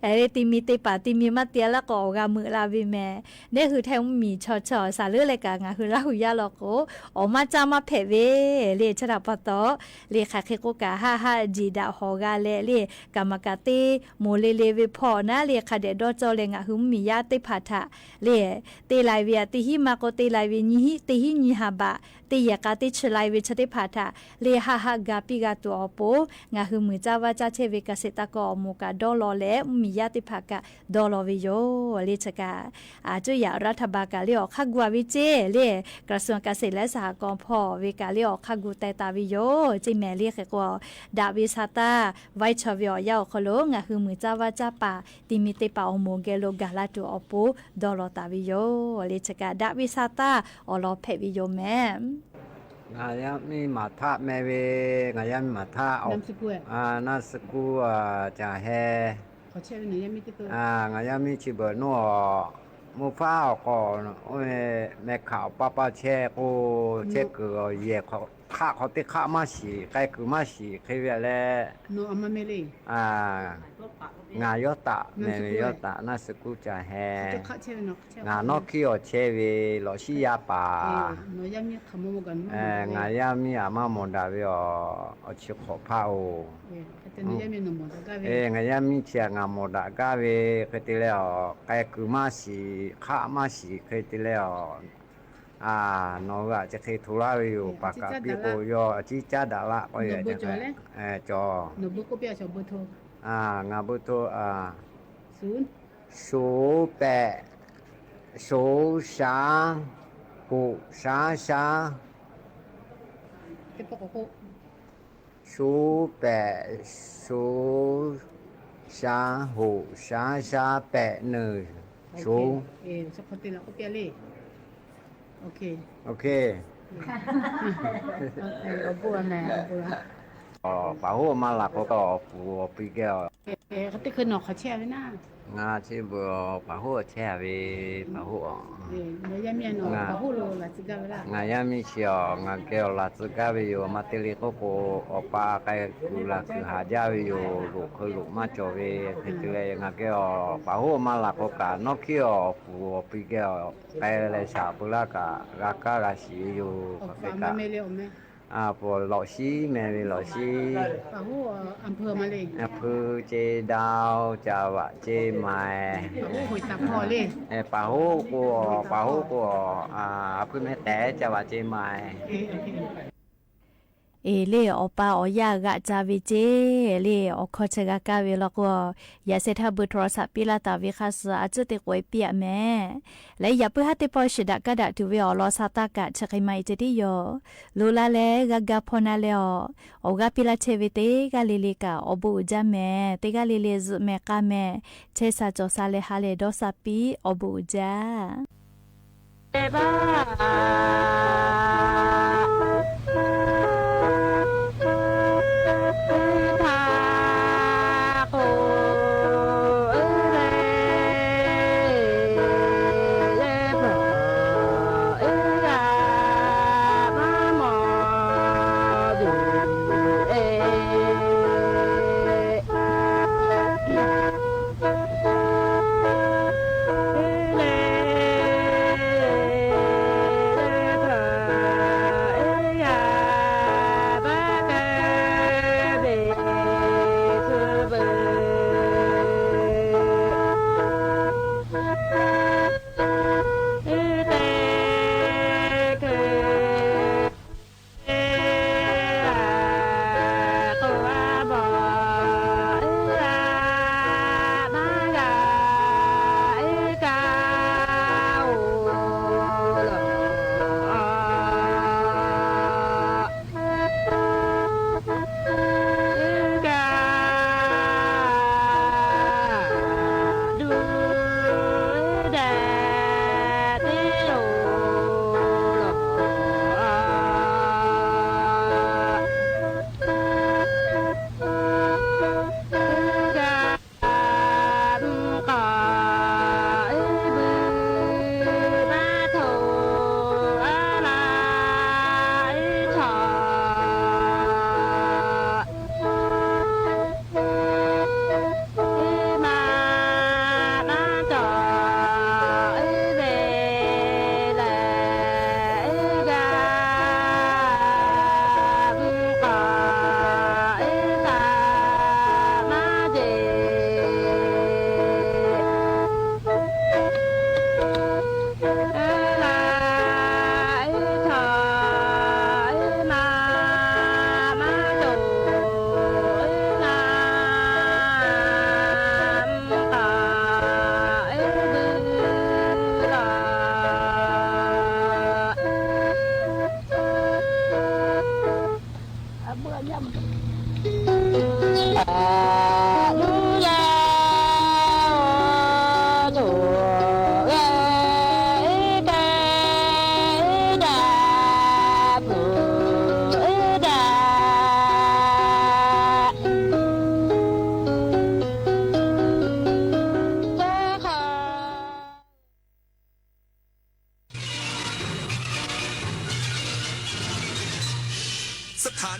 အဲ လႄႈ တံၤမံၤတ့ပာ် တံၤမံၤမၣ်တ့လၢ်ကီး အိၣ်ဂၤမုာ်လၢ်ဝဲမ့ၢ် ဒ်ဟုးထဲမုၢ်မံၤဆီဆီ စးလၢလၢကး ငါဟုးလၢ်ဟုးယၢ်လီၤကိး အီၣ်မၣ်ကၢ်မၣ်ဖဲးဝဲ လၢဆၢတၢ်ပီတီၢ် လၢခါဃ့ကိးကး ဟးဟးဒံးဒၣ်ဟီၣ်ဂၤလဲၣ် လၢကမၤကၤတ့ မိၢ်လ့လ့ဝဲဖီၣ်နၤ လၢခါဒဲးဒီကၠီလၢ ငါဟုးမုၢ်မံၤယါတ့ဖးထး လၢတ့လၢ်ဝဲ တ့ဟံးမၤကိး တ့လၢ်ဝဲ နံၤဟံး တ့ဟံးနံၤဟးဘး တ့ယဲၢ်ကး တ့ဆှၢလၢ်ဝဲ ဆၢတ့ဖးထး လၢဟးဟးဂၤပံဂၤတူာ်အပူၤ ငါဟုးမုၢ်ကၢ်ဝၣ်ကၢ်ဆဲးဝဲ ကစ့ၢ်တၢ်ကီၢ်အမိၢ်ကးဒီလီၤလၢ မုၢ်မံၤယါတ့ဖးကး ဒီလီၤဝဲယိၤ လၢဆၢကး အကၠိယၣ်ရးထၢၣ်ဘၣ်ကးလၢ အိၣ်ခါကွံာ်ဝဲကၠ့ လၢ ကရၢၡူၢ်ကစ့ၢ်လၢ စဟကီၢ်ဖီၣ်ဝဲကးလၢ အိၣ်ခါကွံာ်တဲတၢ်ဝဲယိၤ ကၠ့မဲာ်လၢဃ့ကိး ဒၣ်ဝဲဆၢတၢ် ဝဲဆၢဝဲအီၤယါအီၤခီလိာ် ငါဟုးမုၢ်ကၢ်ဝၣ်ကၢ်ပာ် တံၤမံၤတ့ပာ် အိၣ်မူၤဂဲၤလိာ်ဂၤလၢ်တူာ်အပူၤ ဒီလီၤတၢ်ဝဲယိၤ လၢဆၢကး ဒၣ်ဝဲဆၢတၢ် အိၣ်လီၤဖဲးဝဲယိၤမဲာ် ငါယါမံၤမၤထးမဲာ်ဝဲ ငါယါမံၤမၤထး နမ်စကူ အ နမ်စကူ အ ကၠၢ်ဟဲ အ ငါယါမံၤဆံးဘၢၣ်နီၢ်အီၤ မိၢ်ဖးအီၤကီး အိၣ်မဲာ်ခးအီၤပၢ်ပၢ်ဆဲးကိး ဆဲးကုၢ်အီၤယဲၢ်ခး ခးခီၣ်တ့ခးမၣ်ဆံး ကဲကုၢ်မၣ်ဆံး ခဲဝဲလဲၣ် အ ငါယီၤတၢ် မဲာ်ဝဲယီၤတၢ် နမ်စကူကၠၢ်ဟဲ ငါနီၢ်ခံအီၤဆဲးဝဲ လီၤဆံယါပၢ် အ ငါယါမံၤအမါမိၢ်ဒၣ်ဝဲအီၤ အဆံးခီၣ်ဖးအိၣ် အ ငါယါမံၤဆံး ငါမိၢ်ဒၣ်ကါဝဲ ခဲတ့လဲၣ်အီၤ ကဲကုၢ်မၣ်ဆံး ခးမၣ်ဆံး ခဲတ့လဲၣ်အီၤ အ နီၢ်ဂၤ ကၠၢ်ဃ့ထူလၢ်ဝဲယိၤ ပာ်ကးပံကိးယီၤ အကၠံကၠၢ်ဒၣ်လၢ် ကီးယဲၢ် ကၠီ အ ငါဘုထိ အ ศูนย์แปด ศูนย์สาม หกสามสาม ศูนย์แปด ศูนย์ สาม หก สาม สาม แปด หนึ่ง ศูนย์ โอเค ပာ်ဟူးမၤလၤကီး အီၤပူၤအီၤပံကဲအီၤ ငါဆံးဘၢၣ် ပာ်ဟူးအီၤဆဲးဝဲ ပာ်ဟူးအီၤ ငါယါမံၤဆံးအီၤ ငါကဲအီၤလၤသုးကါဝဲယိၤ မၤတ့လံကိးကိး အီၣ်ပၢ်ကဲကုၢ်လၢ်ကုၢ်ဟးဒၣ်ဝဲယိၤ လိာ်ခိၣ်လိာ်မၣ်ကၠီဝဲ ခဲတ့လဲၣ် ငါကဲအီၤ ပာ်ဟူးမၤလၤကီးကး နီၢ်ခံအီၤပူၤအီၤပံကဲအီၤ ကဲလဲၤဆှၢပၢလၢ်ကး ဂၤကါဂၤဆံးယိၤ ပကဲကး အ ပှၤလီၤဆံမဲာ်ဝဲလီၤဆံ အဖုကၠ့ဒၢ ကၠၢ်ဝးကၠ့မၤ ပာ်ဟူးကိးအီၤ ပာ်ဟူးကိးအီၤ အဖုမဲာ်တဲာ် ကၠၢ်ဝးကၠ့မၤ အ့ လၢအီၣ်ပၢ်အီၣ်ယၢ်ဂၤကၠၢ်ဝဲကၠ့ လၢအီၣ်ခီဆၢဂၤကါဝဲလီၤကီး ယၤဆဲးထၢၣ်ဘုးထိရစးပ့လၢ်တၢ်ဝံခါစၢ် အကၠိၣ်တ့ကွဲးပျဲမဲာ် လၢယၤပၢဟးတ့ပီၣ်ဆံးဒၣ်ကါဒၣ်တုၤဝဲအီၤလီၤဆၢတၢ်ကး ဆၢက့ၤမၤအံၤကၠ့တံၢ်ယီၤ လိလါလဲၣ် ဂၤဂၤဖီနၤလဲၣ်အီၤ အီၣ်ဂၤပံလၢ်ဆဲးဝဲတ့ဂၤလံၤလံၤကး အီၣ်ဘိးအိၣ်ကၠၢ်မဲာ် တ့ဂၤလံၤလံၤ စူးမဲာ်ကါမဲာ် ဆဲးစၢ်ကၠီၤစၢ်လဲၤဟးလဲၤဒီးစၢ်ပံ အီၣ်ဘိးအိၣ်ကၠၢ်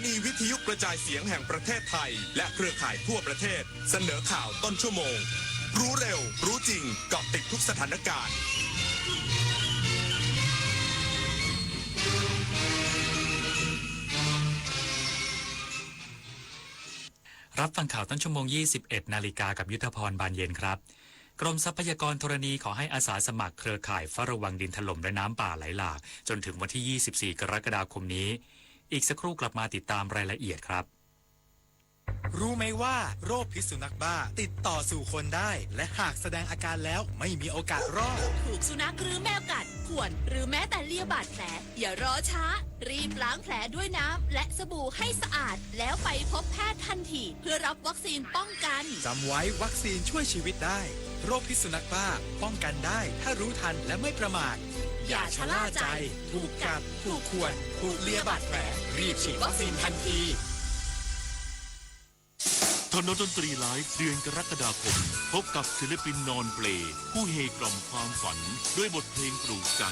นีวิทยุกระจายเสียงแห่งประเทศไทย และเครือข่ายทั่วประเทศ เสนอข่าวต้นชั่วโมง รู้เร็ว รู้จริง เกาะติดทุกสถานการณ์ รับฟังข่าวต้นชั่วโมง ยี่สิบเอ็ดนาฬิกา กับยุทธพร บานเย็นครับ กรมทรัพยากรธรณีขอให้อาสาสมัครเครือข่ายเฝ้าระวังดินถล่มและน้ำป่าไหลหลาก จนถึงวันที่ ยี่สิบสี่ กรกฎาคมนี้ อีกสักครู่กลับมาติดตามรายละเอียดครับ รู้ไหมว่าโรคพิษสุนัขบ้าติดต่อสู่คนได้ และหากแสดงอาการแล้วไม่มีโอกาสรอด ถูกสุนัขหรือแมวกัด ข่วน หรือแม้แต่เลียบาดแผล อย่ารอช้า รีบล้างแผลด้วยน้ำและสบู่ให้สะอาด แล้วไปพบแพทย์ทันที เพื่อรับวัคซีนป้องกัน จำไว้ วัคซีนช่วยชีวิตได้ โรคพิษสุนัขบ้าป้องกันได้ ถ้ารู้ทันและไม่ประมาท อย่าชะล่าใจ ถูกกัด ถูกข่วน ถูกเลียบาดแผล รีบฉีดวัคซีนทันที ถนนดนตรีไลฟ์ เดือนกรกฎาคม พบกับศิลปินนอนเปล ผู้เฮกล่อมความฝัน ด้วยบทเพลงปลูกใจ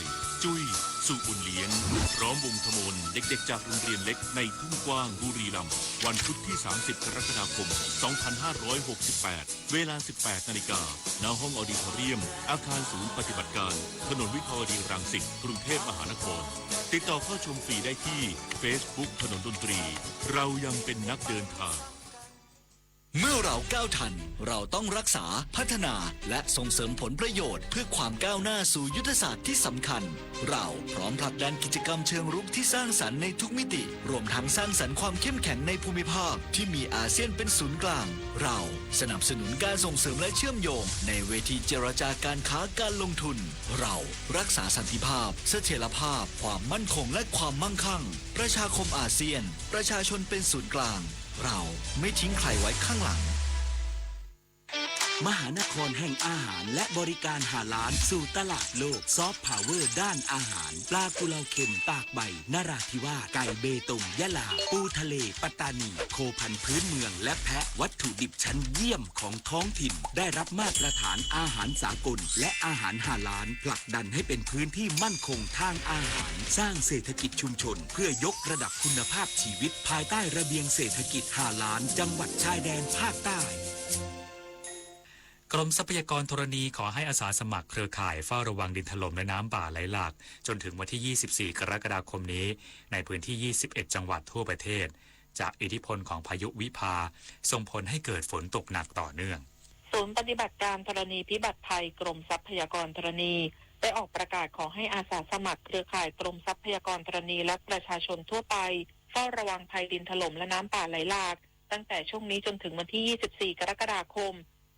จุ้ย สุบุญเลี้ยง พร้อมวงทมน เด็กๆ จากโรงเรียนเล็กในทุ่งกว้าง บุรีรัมย์ วันพุธที่ สามสิบ กรกฎาคม สองพันห้าร้อยหกสิบแปด เวลา สิบแปดนาฬิกา ณ ห้องออดิทอเรียม อาคารศูนย์ปฏิบัติการ ถนนวิภาวดีรังสิต กรุงเทพมหานคร ติดต่อเข้าชมฟรีได้ที่เฟซบุ๊กถนนดนตรี เรายังเป็นนักเดินทาง เมื่อเราก้าวทัน เราต้องรักษา พัฒนา และส่งเสริมผลประโยชน์ เพื่อความก้าวหน้าสู่ยุทธศาสตร์ที่สำคัญ เราพร้อมผลักดันกิจกรรมเชิงรุกที่สร้างสรรค์ในทุกมิติ รวมทั้งสร้างสรรค์ความเข้มแข็งในภูมิภาคที่มีอาเซียนเป็นศูนย์กลาง เราสนับสนุนการส่งเสริมและเชื่อมโยงในเวทีเจรจาการค้าการลงทุน เรารักษาสันติภาพ เสถียรภาพ ความมั่นคง และความมั่งคั่ง ประชาคมอาเซียน ประชาชนเป็นศูนย์กลาง เราไม่ทิ้งใครไว้ข้างหลัง มหานครแห่งอาหารและบริการฮาลาลสู่ตลาดโลก ซอฟต์พาวเวอร์ด้านอาหาร ปลากุเลาเค็มตากใบ นราธิวาส ไก่เบตง ยะลา ปูทะเล ปัตตานี โคพันธุ์พื้นเมือง และแพะ วัตถุดิบชั้นเยี่ยมของท้องถิ่น ได้รับมาตรฐานอาหารสากล และอาหารฮาลาล ผลักดันให้เป็นพื้นที่มั่นคงทางอาหาร สร้างเศรษฐกิจชุมชน เพื่อยกระดับคุณภาพชีวิต ภายใต้ระเบียงเศรษฐกิจฮาลาล จังหวัดชายแดนภาคใต้ กรมทรัพยากรธรณีขอให้อาสาสมัครเครือข่ายเฝ้าระวังดินถล่มและน้ำป่าไหลหลาก จนถึงวันที่ ยี่สิบสี่ กรกฎาคมนี้ ในพื้นที่ ยี่สิบเอ็ด จังหวัดทั่วประเทศ จากอิทธิพลของพายุวิภา ส่งผลให้เกิดฝนตกหนักต่อเนื่อง ศูนย์ปฏิบัติการธรณีพิบัติภัย กรมทรัพยากรธรณี ได้ออกประกาศขอให้อาสาสมัครเครือข่ายกรมทรัพยากรธรณี และประชาชนทั่วไป เฝ้าระวังภัยดินถล่มและน้ำป่าไหลหลาก ตั้งแต่ช่วงนี้จนถึงวันที่ ยี่สิบสี่ กรกฎาคม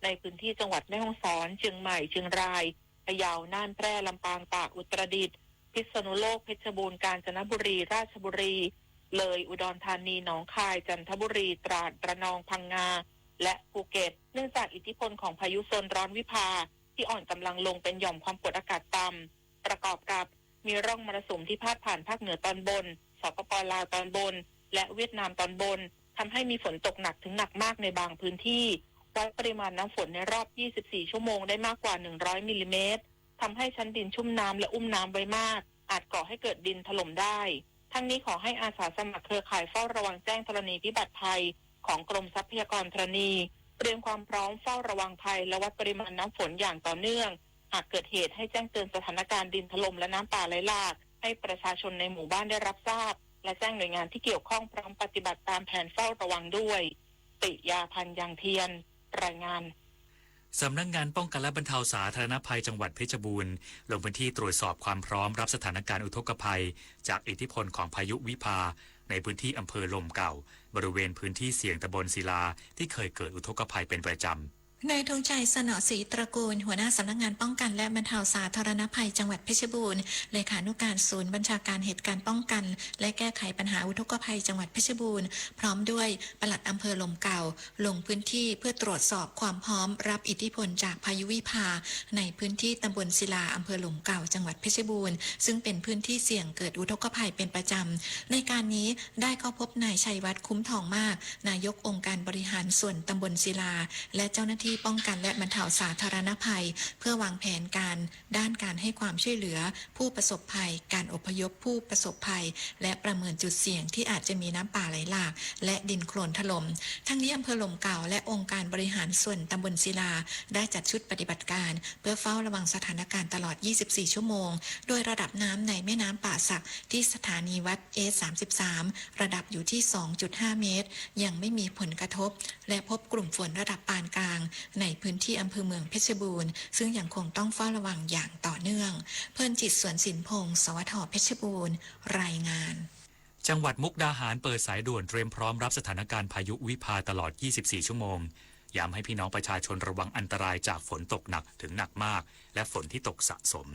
ในพื้นที่จังหวัดแม่ฮ่องสอน เชียงใหม่ เชียงราย พะเยา น่าน แพร่ ลำปาง ตาก อุตรดิตถ์ พิษณุโลก เพชรบูรณ์ กาญจนบุรี ราชบุรี เลย อุดรธานี หนองคาย จันทบุรี ตราด ระนอง พังงา และภูเก็ต เนื่องจากอิทธิพลของพายุโซนร้อนวิภา ที่อ่อนกำลังลงเป็นหย่อมความกดอากาศต่ำ ประกอบกับมีร่องมรสุมที่พาดผ่านภาคเหนือตอนบน สปป.ลาวตอนบน และเวียดนามตอนบน ทำให้มีฝนตกหนักถึงหนักมากในบางพื้นที่ วัดปริมาณน้ำฝนในรอบ ยี่สิบสี่ ชั่วโมงได้มากกว่า หนึ่งร้อย มิลลิเมตร ทำให้ชั้นดินชุ่มน้ำและอุ้มน้ำไว้มาก อาจก่อให้เกิดดินถล่มได้ ทั้งนี้ขอให้อาสาสมัครเครือข่ายเฝ้าระวังแจ้งธรณีพิบัติภัย ของกรมทรัพยากรธรณี เตรียมความพร้อมเฝ้าระวังภัยและวัดปริมาณน้ำฝนอย่างต่อเนื่อง หากเกิดเหตุให้แจ้งเตือนสถานการณ์ดินถล่มและน้ำป่าไหลหลาก ให้ประชาชนในหมู่บ้านได้รับทราบ และแจ้งหน่วยงานที่เกี่ยวข้องพร้อมปฏิบัติตามแผนเฝ้าระวังด้วย ปิยาพันธ์ ยังเทียน รายงาน สำนักงานป้องกันและบรรเทาสาธารณภัยจังหวัดเพชรบูรณ์ ลงพื้นที่ตรวจสอบความพร้อมรับสถานการณ์อุทกภัย จากอิทธิพลของพายุวิภา ในพื้นที่อำเภอลมเก่า บริเวณพื้นที่เสี่ยงตำบลศิลา ที่เคยเกิดอุทกภัยเป็นประจำ นายธงชัย สนอศรีตระกูล หัวหน้าสำนักงานป้องกันและบรรเทาสาธารณภัยจังหวัดเพชรบูรณ์ เลขานุการศูนย์บัญชาการเหตุการณ์ป้องกัน และแก้ไขปัญหาอุทกภัยจังหวัดเพชรบูรณ์ พร้อมด้วยปลัดอำเภอลมเก่า ลงพื้นที่เพื่อตรวจสอบความพร้อมรับอิทธิพลจากพายุวิภา ในพื้นที่ตำบลศิลา อำเภอลมเก่า จังหวัดเพชรบูรณ์ ซึ่งเป็นพื้นที่เสี่ยงเกิดอุทกภัยเป็นประจำ ในการนี้ได้เข้าพบนายชัยวัฒน์ คุ้มทองมาก นายกองค์การบริหารส่วนตำบลศิลา และเจ้าหน้าที่ ที่ป้องกันและบรรเทาสาธารณภัย เพื่อวางแผนการด้านการให้ความช่วยเหลือผู้ประสบภัย การอพยพผู้ประสบภัย และประเมินจุดเสี่ยงที่อาจจะมีน้ำป่าไหลหลาก และดินโคลนถล่ม ทั้งนี้อำเภอหล่มเก๋าและองค์การบริหารส่วนตำบลศิลา ได้จัดชุดปฏิบัติการ เพื่อเฝ้าระวังสถานการณ์ตลอด ยี่สิบสี่ ชั่วโมง โดยระดับน้ำในแม่น้ำป่าสักที่สถานีวัด เอ สามสิบสาม ระดับอยู่ที่ สองจุดห้า เมตร ยังไม่มีผลกระทบ และพบกลุ่มฝนระดับปานกลาง ในพื้นที่อำเภอเมืองเพชรบูรณ์ ซึ่งยังคงต้องเฝ้าระวังอย่างต่อเนื่อง เพลินจิต สวนสินพงษ์ สวท เพชรบูรณ์ รายงาน จังหวัดมุกดาหารเปิดสายด่วนเตรียมพร้อมรับสถานการณ์พายุวิภาตลอด ยี่สิบสี่ ชั่วโมง ย้ำให้พี่น้องประชาชนระวังอันตรายจากฝนตกหนักถึงหนักมาก และฝนที่ตกสะสม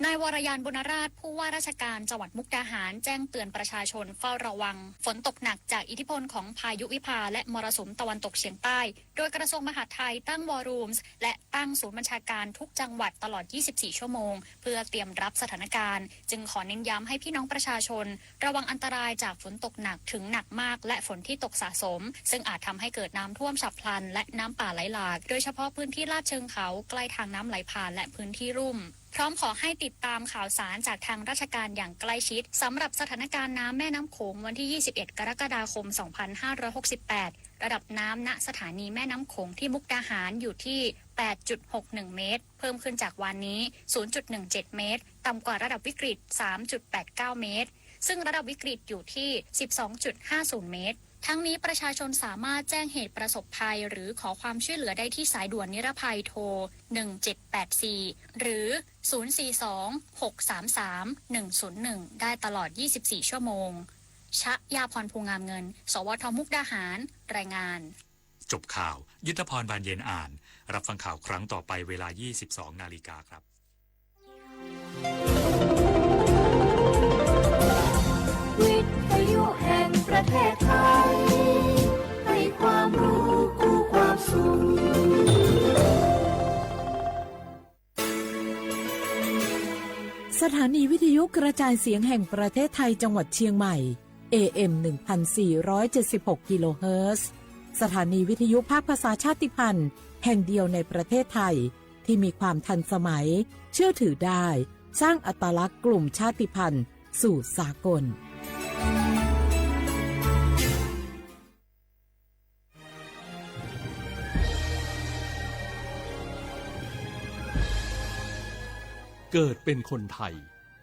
นายวรยาน บุญนาราช ผู้ว่าราชการจังหวัดมุกดาหาร แจ้งเตือนประชาชนเฝ้าระวังฝนตกหนักจากอิทธิพลของพายุวิภาและมรสุมตะวันตกเฉียงใต้ โดยกระทรวงมหาดไทยตั้ง War Rooms และตั้งศูนย์บัญชาการทุกจังหวัดตลอด ยี่สิบสี่ ชั่วโมง เพื่อเตรียมรับสถานการณ์ จึงขอเน้นย้ำให้พี่น้องประชาชน ระวังอันตรายจากฝนตกหนักถึงหนักมาก และฝนที่ตกสะสม ซึ่งอาจทำให้เกิดน้ำท่วมฉับพลัน และน้ำป่าไหลหลาก โดยเฉพาะพื้นที่ลาดเชิงเขาใกล้ทางน้ำไหลผ่าน และพื้นที่ลุ่ม พร้อมขอให้ติดตามข่าวสารจากทางราชการอย่างใกล้ชิด สำหรับสถานการณ์น้ำแม่น้ำโขงวันที่ ยี่สิบเอ็ด กรกฎาคม สองพันห้าร้อยหกสิบแปด ระดับน้ำ ณ สถานีแม่น้ำโขงที่มุกดาหารอยู่ที่ แปดจุดหกหนึ่ง เมตร เพิ่มขึ้นจากวานนี้ ศูนย์จุดหนึ่งเจ็ด เมตร ต่ำกว่าระดับวิกฤต สามจุดแปดเก้า เมตร ซึ่งระดับวิกฤตอยู่ที่ สิบสองจุดห้าศูนย์ เมตร ทั้งนี้ประชาชนสามารถแจ้งเหตุประสบภัย หรือขอความช่วยเหลือได้ที่สายด่วนนิรภัยโทร หนึ่งเจ็ดแปดสี่ หรือ ศูนย์สี่สอง หกสามสาม หนึ่งศูนย์หนึ่ง ได้ตลอด ยี่สิบสี่ ชั่วโมง ชยาพร ภูงามเงิน สวท มุกดาหาร รายงาน จบข่าว ยุทธพร บานเย็นอ่าน รับฟังข่าวครั้งต่อไปเวลา ยี่สิบสอง นาฬิกาครับ วิทยุแห่งประเทศไทย ให้ความรู้คู่ความสุข สถานีวิทยุกระจายเสียงแห่งประเทศไทยจังหวัดเชียงใหม่ เอ เอ็ม หนึ่งพันสี่ร้อยเจ็ดสิบหก กิโลเฮิรตซ์ สถานีวิทยุภาคภาษาชาติพันธุ์ แห่งเดียวในประเทศไทย ที่มีความทันสมัย เชื่อถือได้ สร้างอัตลักษณ์กลุ่มชาติพันธุ์สู่สากล เกิดเป็นคนไทย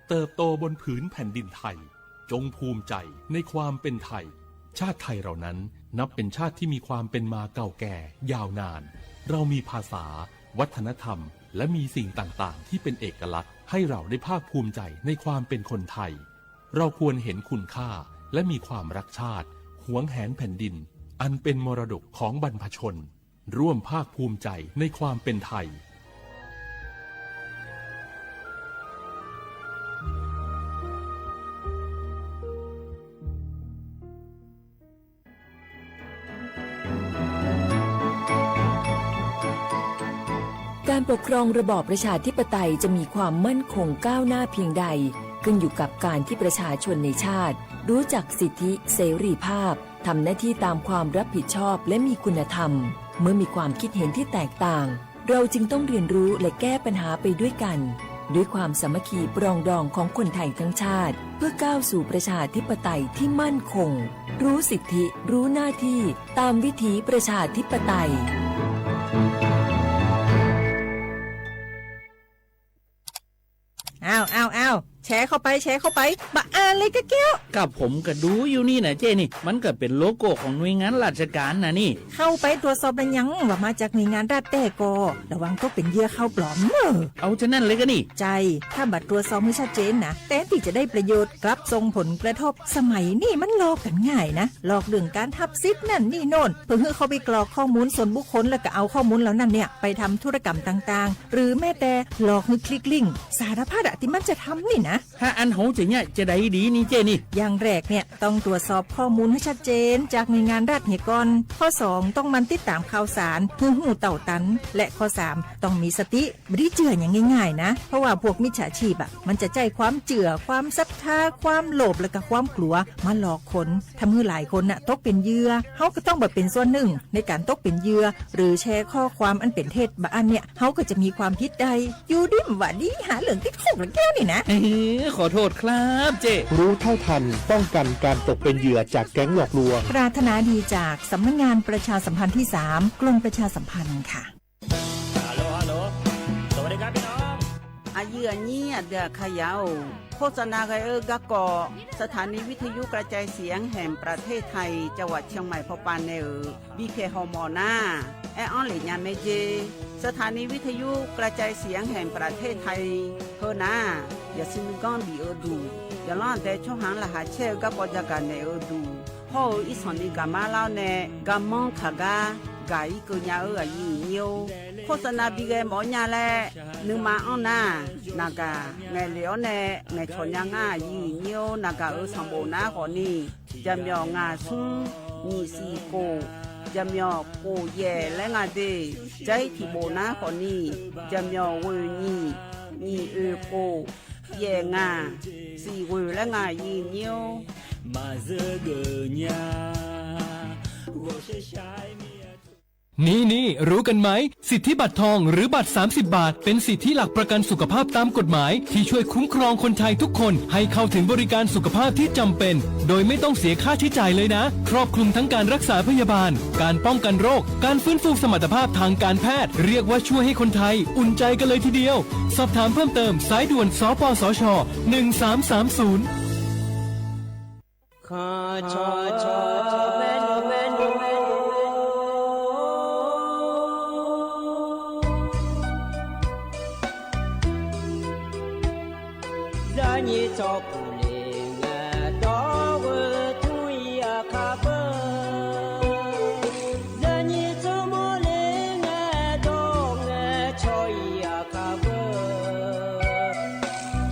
เติบโตบนผืนแผ่นดินไทย จงภูมิใจในความเป็นไทย ชาติไทยเรานั้นนับเป็นชาติที่มีความเป็นมาเก่าแก่ยาวนาน เรามีภาษา วัฒนธรรม และมีสิ่งต่างๆ ที่เป็นเอกลักษณ์ ให้เราได้ภาคภูมิใจในความเป็นคนไทย เราควรเห็นคุณค่า และมีความรักชาติ หวงแหนแผ่นดิน อันเป็นมรดกของบรรพชน ร่วมภาคภูมิใจในความเป็นไทย การปกครองระบอบประชาธิปไตยจะมีความมั่นคงก้าวหน้าเพียงใด ขึ้นอยู่กับการที่ประชาชนในชาติ รู้จักสิทธิเสรีภาพ ทำหน้าที่ตามความรับผิดชอบและมีคุณธรรม เมื่อมีความคิดเห็นที่แตกต่าง เราจึงต้องเรียนรู้และแก้ปัญหาไปด้วยกัน ด้วยความสามัคคีปรองดองของคนไทยทั้งชาติ เพื่อก้าวสู่ประชาธิปไตยที่มั่นคง รู้สิทธิ รู้หน้าที่ ตามวิถีประชาธิปไตย อ้าว อ้าว อ้าว แชร์เข้าไป แชร์เข้าไป บ่อ่านเลยกะแก้ว ก็ผมก็ดูอยู่นี่นะเจ้นี่ มันก็เป็นโลโก้ของหน่วยงานราชการนะนี่ เข้าไปตรวจสอบแล้วยังว่ามาจากหน่วยงานรัฐแต๊ก่อ ระวังตกเป็นเหยื่อข่าวปลอมเน่อ เอาฉะนั้นเลยกะนี่ ใจ้ ถ้าบ่ตรวจสอบหื้อชัดเจนนะ แทนตี้จะได้ประโยชน์ กลับส่งผลกระทบ สมัยนี้มันหลอกกั๋นง่ายนะ หลอกเรื่องการฮับสิทธิ์นั่นนี่โน่น เพื่อหื้อเข้าไปกรอกข้อมูลส่วนบุคคล แล้วก็เอาข้อมูลเหล่านั้นเนี่ย ไปทำธุรกรรมต่างๆ หรือแม้แต่หลอกหื้อคลิกลิงก์ สารพัดอะตี้มันจะทำนี่นะ อะ ถ้าอั้นเฮาจะเยียะจาใดดีนี่เจ๊นี่ อย่างแรกเนี่ย ต้องตรวจสอบข้อมูลหื้อชัดเจนจากหน่วยงานรัฐเหียก่อน ข้อสอง ต้องหมั่นติดต๋ามข่าวสารหื้อฮู้เต้าตัน และข้อสาม ต้องมีสติ บ่ดีเจื้อหยังง่ายๆ นะ เพราะว่าพวกมิจฉาชีพอะ มันจะใจ๊ความเจื้อ ความศรัทธา ความโลภ และก็ความกลัวมาหลอกคน ทำหื้อหลายคนน่ะตกเป๋นเหยื่อ เฮาก็ต้องบ่เป๋นส่วนหนึ่งในก๋านตกเป๋นเหยื่อ หรือแชร์ข้อความอันเป๋นเท็จบ่าอั้นเนี่ย เฮาก็จะมีความผิดได้ อยู่ดีบ่ดีหาเรื่องติดคุกละแก้วนี่นะ เอ้อ ขอโต้ษครับเจ๊ รู้เท่าทันป้องกันการตกเป็นเหยื่อจากแก๊งหลอกลวง ปรารถนาดีจากสำนักงานประชาสัมพันธ์ที่สาม กรมประชาสัมพันธ์ค่ะ ฮัลโหล ฮัลโหล สวัสดีครับพี่น้อง อายื้ออายี่ อาเดือเขย่า โฆษณากั๋นเอ้อ ก๊ะเกาะ สถานีวิทยุกระจายเสียงแห่งประเทศไทย จังหวัดเชียงใหม่ ผ่อปานแน่เออ บีเค ฮอมอนา แออ้อนเหล่ยาแม่เจ สถานีวิทยุกระจายเสียงแห่งประเทศไทย เฮอนา อย่าซินก้อนบีเออดู อย่าล่อนแต่ช่องหางรหัสแช่เออ ก๊ะปอจะกั๋นแน่เออดู พ่อเออ อีสานนี่กามาเล่าแน่ กาม่องขาก้า กาอีเกินยาเออ อายื้อเงี้ยว โฆษณาบีเกมอญาแล นึ่งมาอ้อนนา นากา ไงเหลียวแน่ ไงชอนยางา อายื้อเงี้ยว นากาเออ สองโบนาขอนี่ จะเหมียวงาซุง หยี่สี่โก จะเหมียวโกแย่และงาเด ใจ๊ถี่โบนาขอนี่ จะเหมียวเวยหยี่ หยี่เออโก แย่งา สี่เวยและงา อายื้อเงี้ยว นี่ๆ รู้กันไหม สิทธิบัตรทองหรือบัตรสามสิบบาท เป็นสิทธิหลักประกันสุขภาพตามกฎหมาย ที่ช่วยคุ้มครองคนไทยทุกคนให้เข้าถึงบริการสุขภาพที่จำเป็น โดยไม่ต้องเสียค่าใช้จ่ายเลยนะ ครอบคลุมทั้งการรักษาพยาบาล การป้องกันโรค การฟื้นฟูสมรรถภาพทางการแพทย์ เรียกว่าช่วยให้คนไทยอุ่นใจกันเลยทีเดียว สอบถามเพิ่มเติม สายด่วน สปสช หนึ่งสามสามศูนย์ ข้าชอชอชอแม่นแม่นแม่น ยายีชอผู้เลงดอกเวอทุยอาคาเบอ ยายีชอโมเลงดอกชอยอาคาเบอ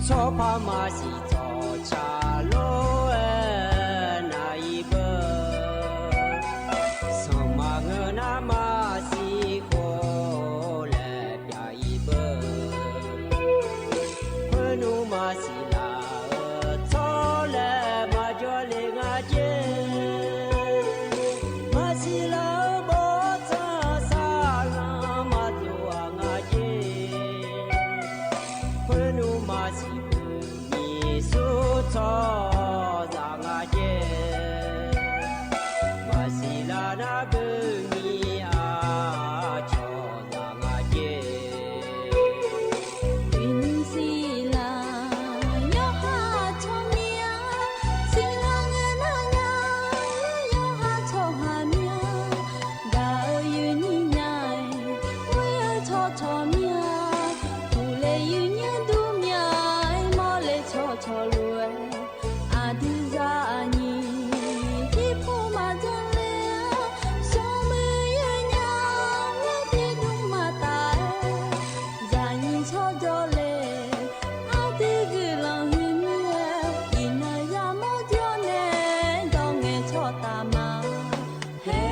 ชอพามาสี จอชาโลเอนาอีเบอ สมาเงอนามาสีโคและปยาอีเบอ เพื่อนูมาสีลาเออ ชอและมาจอเลงาเจ มาสีลาเออบอชาสาลามาตัวงาเจ เพื่อนูมาสี มีสุดซอจางอาเจ มาสีลานาเบอร์มีอาชอจางอาเจ อินสีลายอหาชอเมีย สีลาเงินนายอยอหาชอหาเมีย ดาเออยืนยิ่งใหญ่ เว้ยเออชอชอเมีย ตูเลยืนเยียะดูเมีย มอเลชอชอรวย อาดื้อจาอายี ตี้ผู้มาจังเล สองมือยืนยาว เว้ยตี้ดุงมาตาย จายิงชอจอเล อาดื้อกือลองหื้อเมีย อีนายามอจอแน่ ดองแงชอตามา เฮ้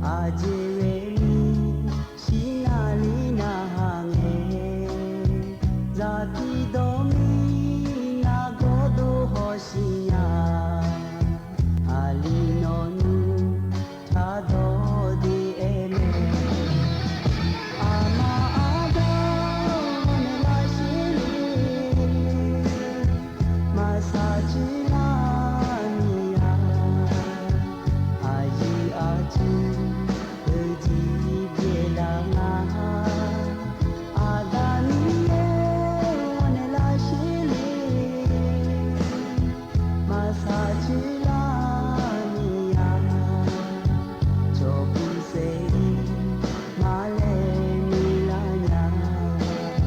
အၸဵဝဲမီး သီနၣ်လံနၢ်ဟၣ်ငဲၢ် ယၢပ်ႇပီႈဒီမံၤ နၢ်ကီဒိၣ်ဟီၣ်သံညါ အလံနီၢ်နူ ထးဒီးဒ့အဲမဲ အမါအဒါ နလၢရှ့လ့ မၤသးဆူလၢမံၤယၤ အယံၤအစု အုၣ်ဒံၣ်ဘျဲၣ်လၢ်ငါ အဒါနံၤယဲ နလၢရှ့လ့ မၤသးဆူလၢမံၤယၤ ကၠီပူၤစဲအံၤ မၤလဲၤမံၤလၢညါ အ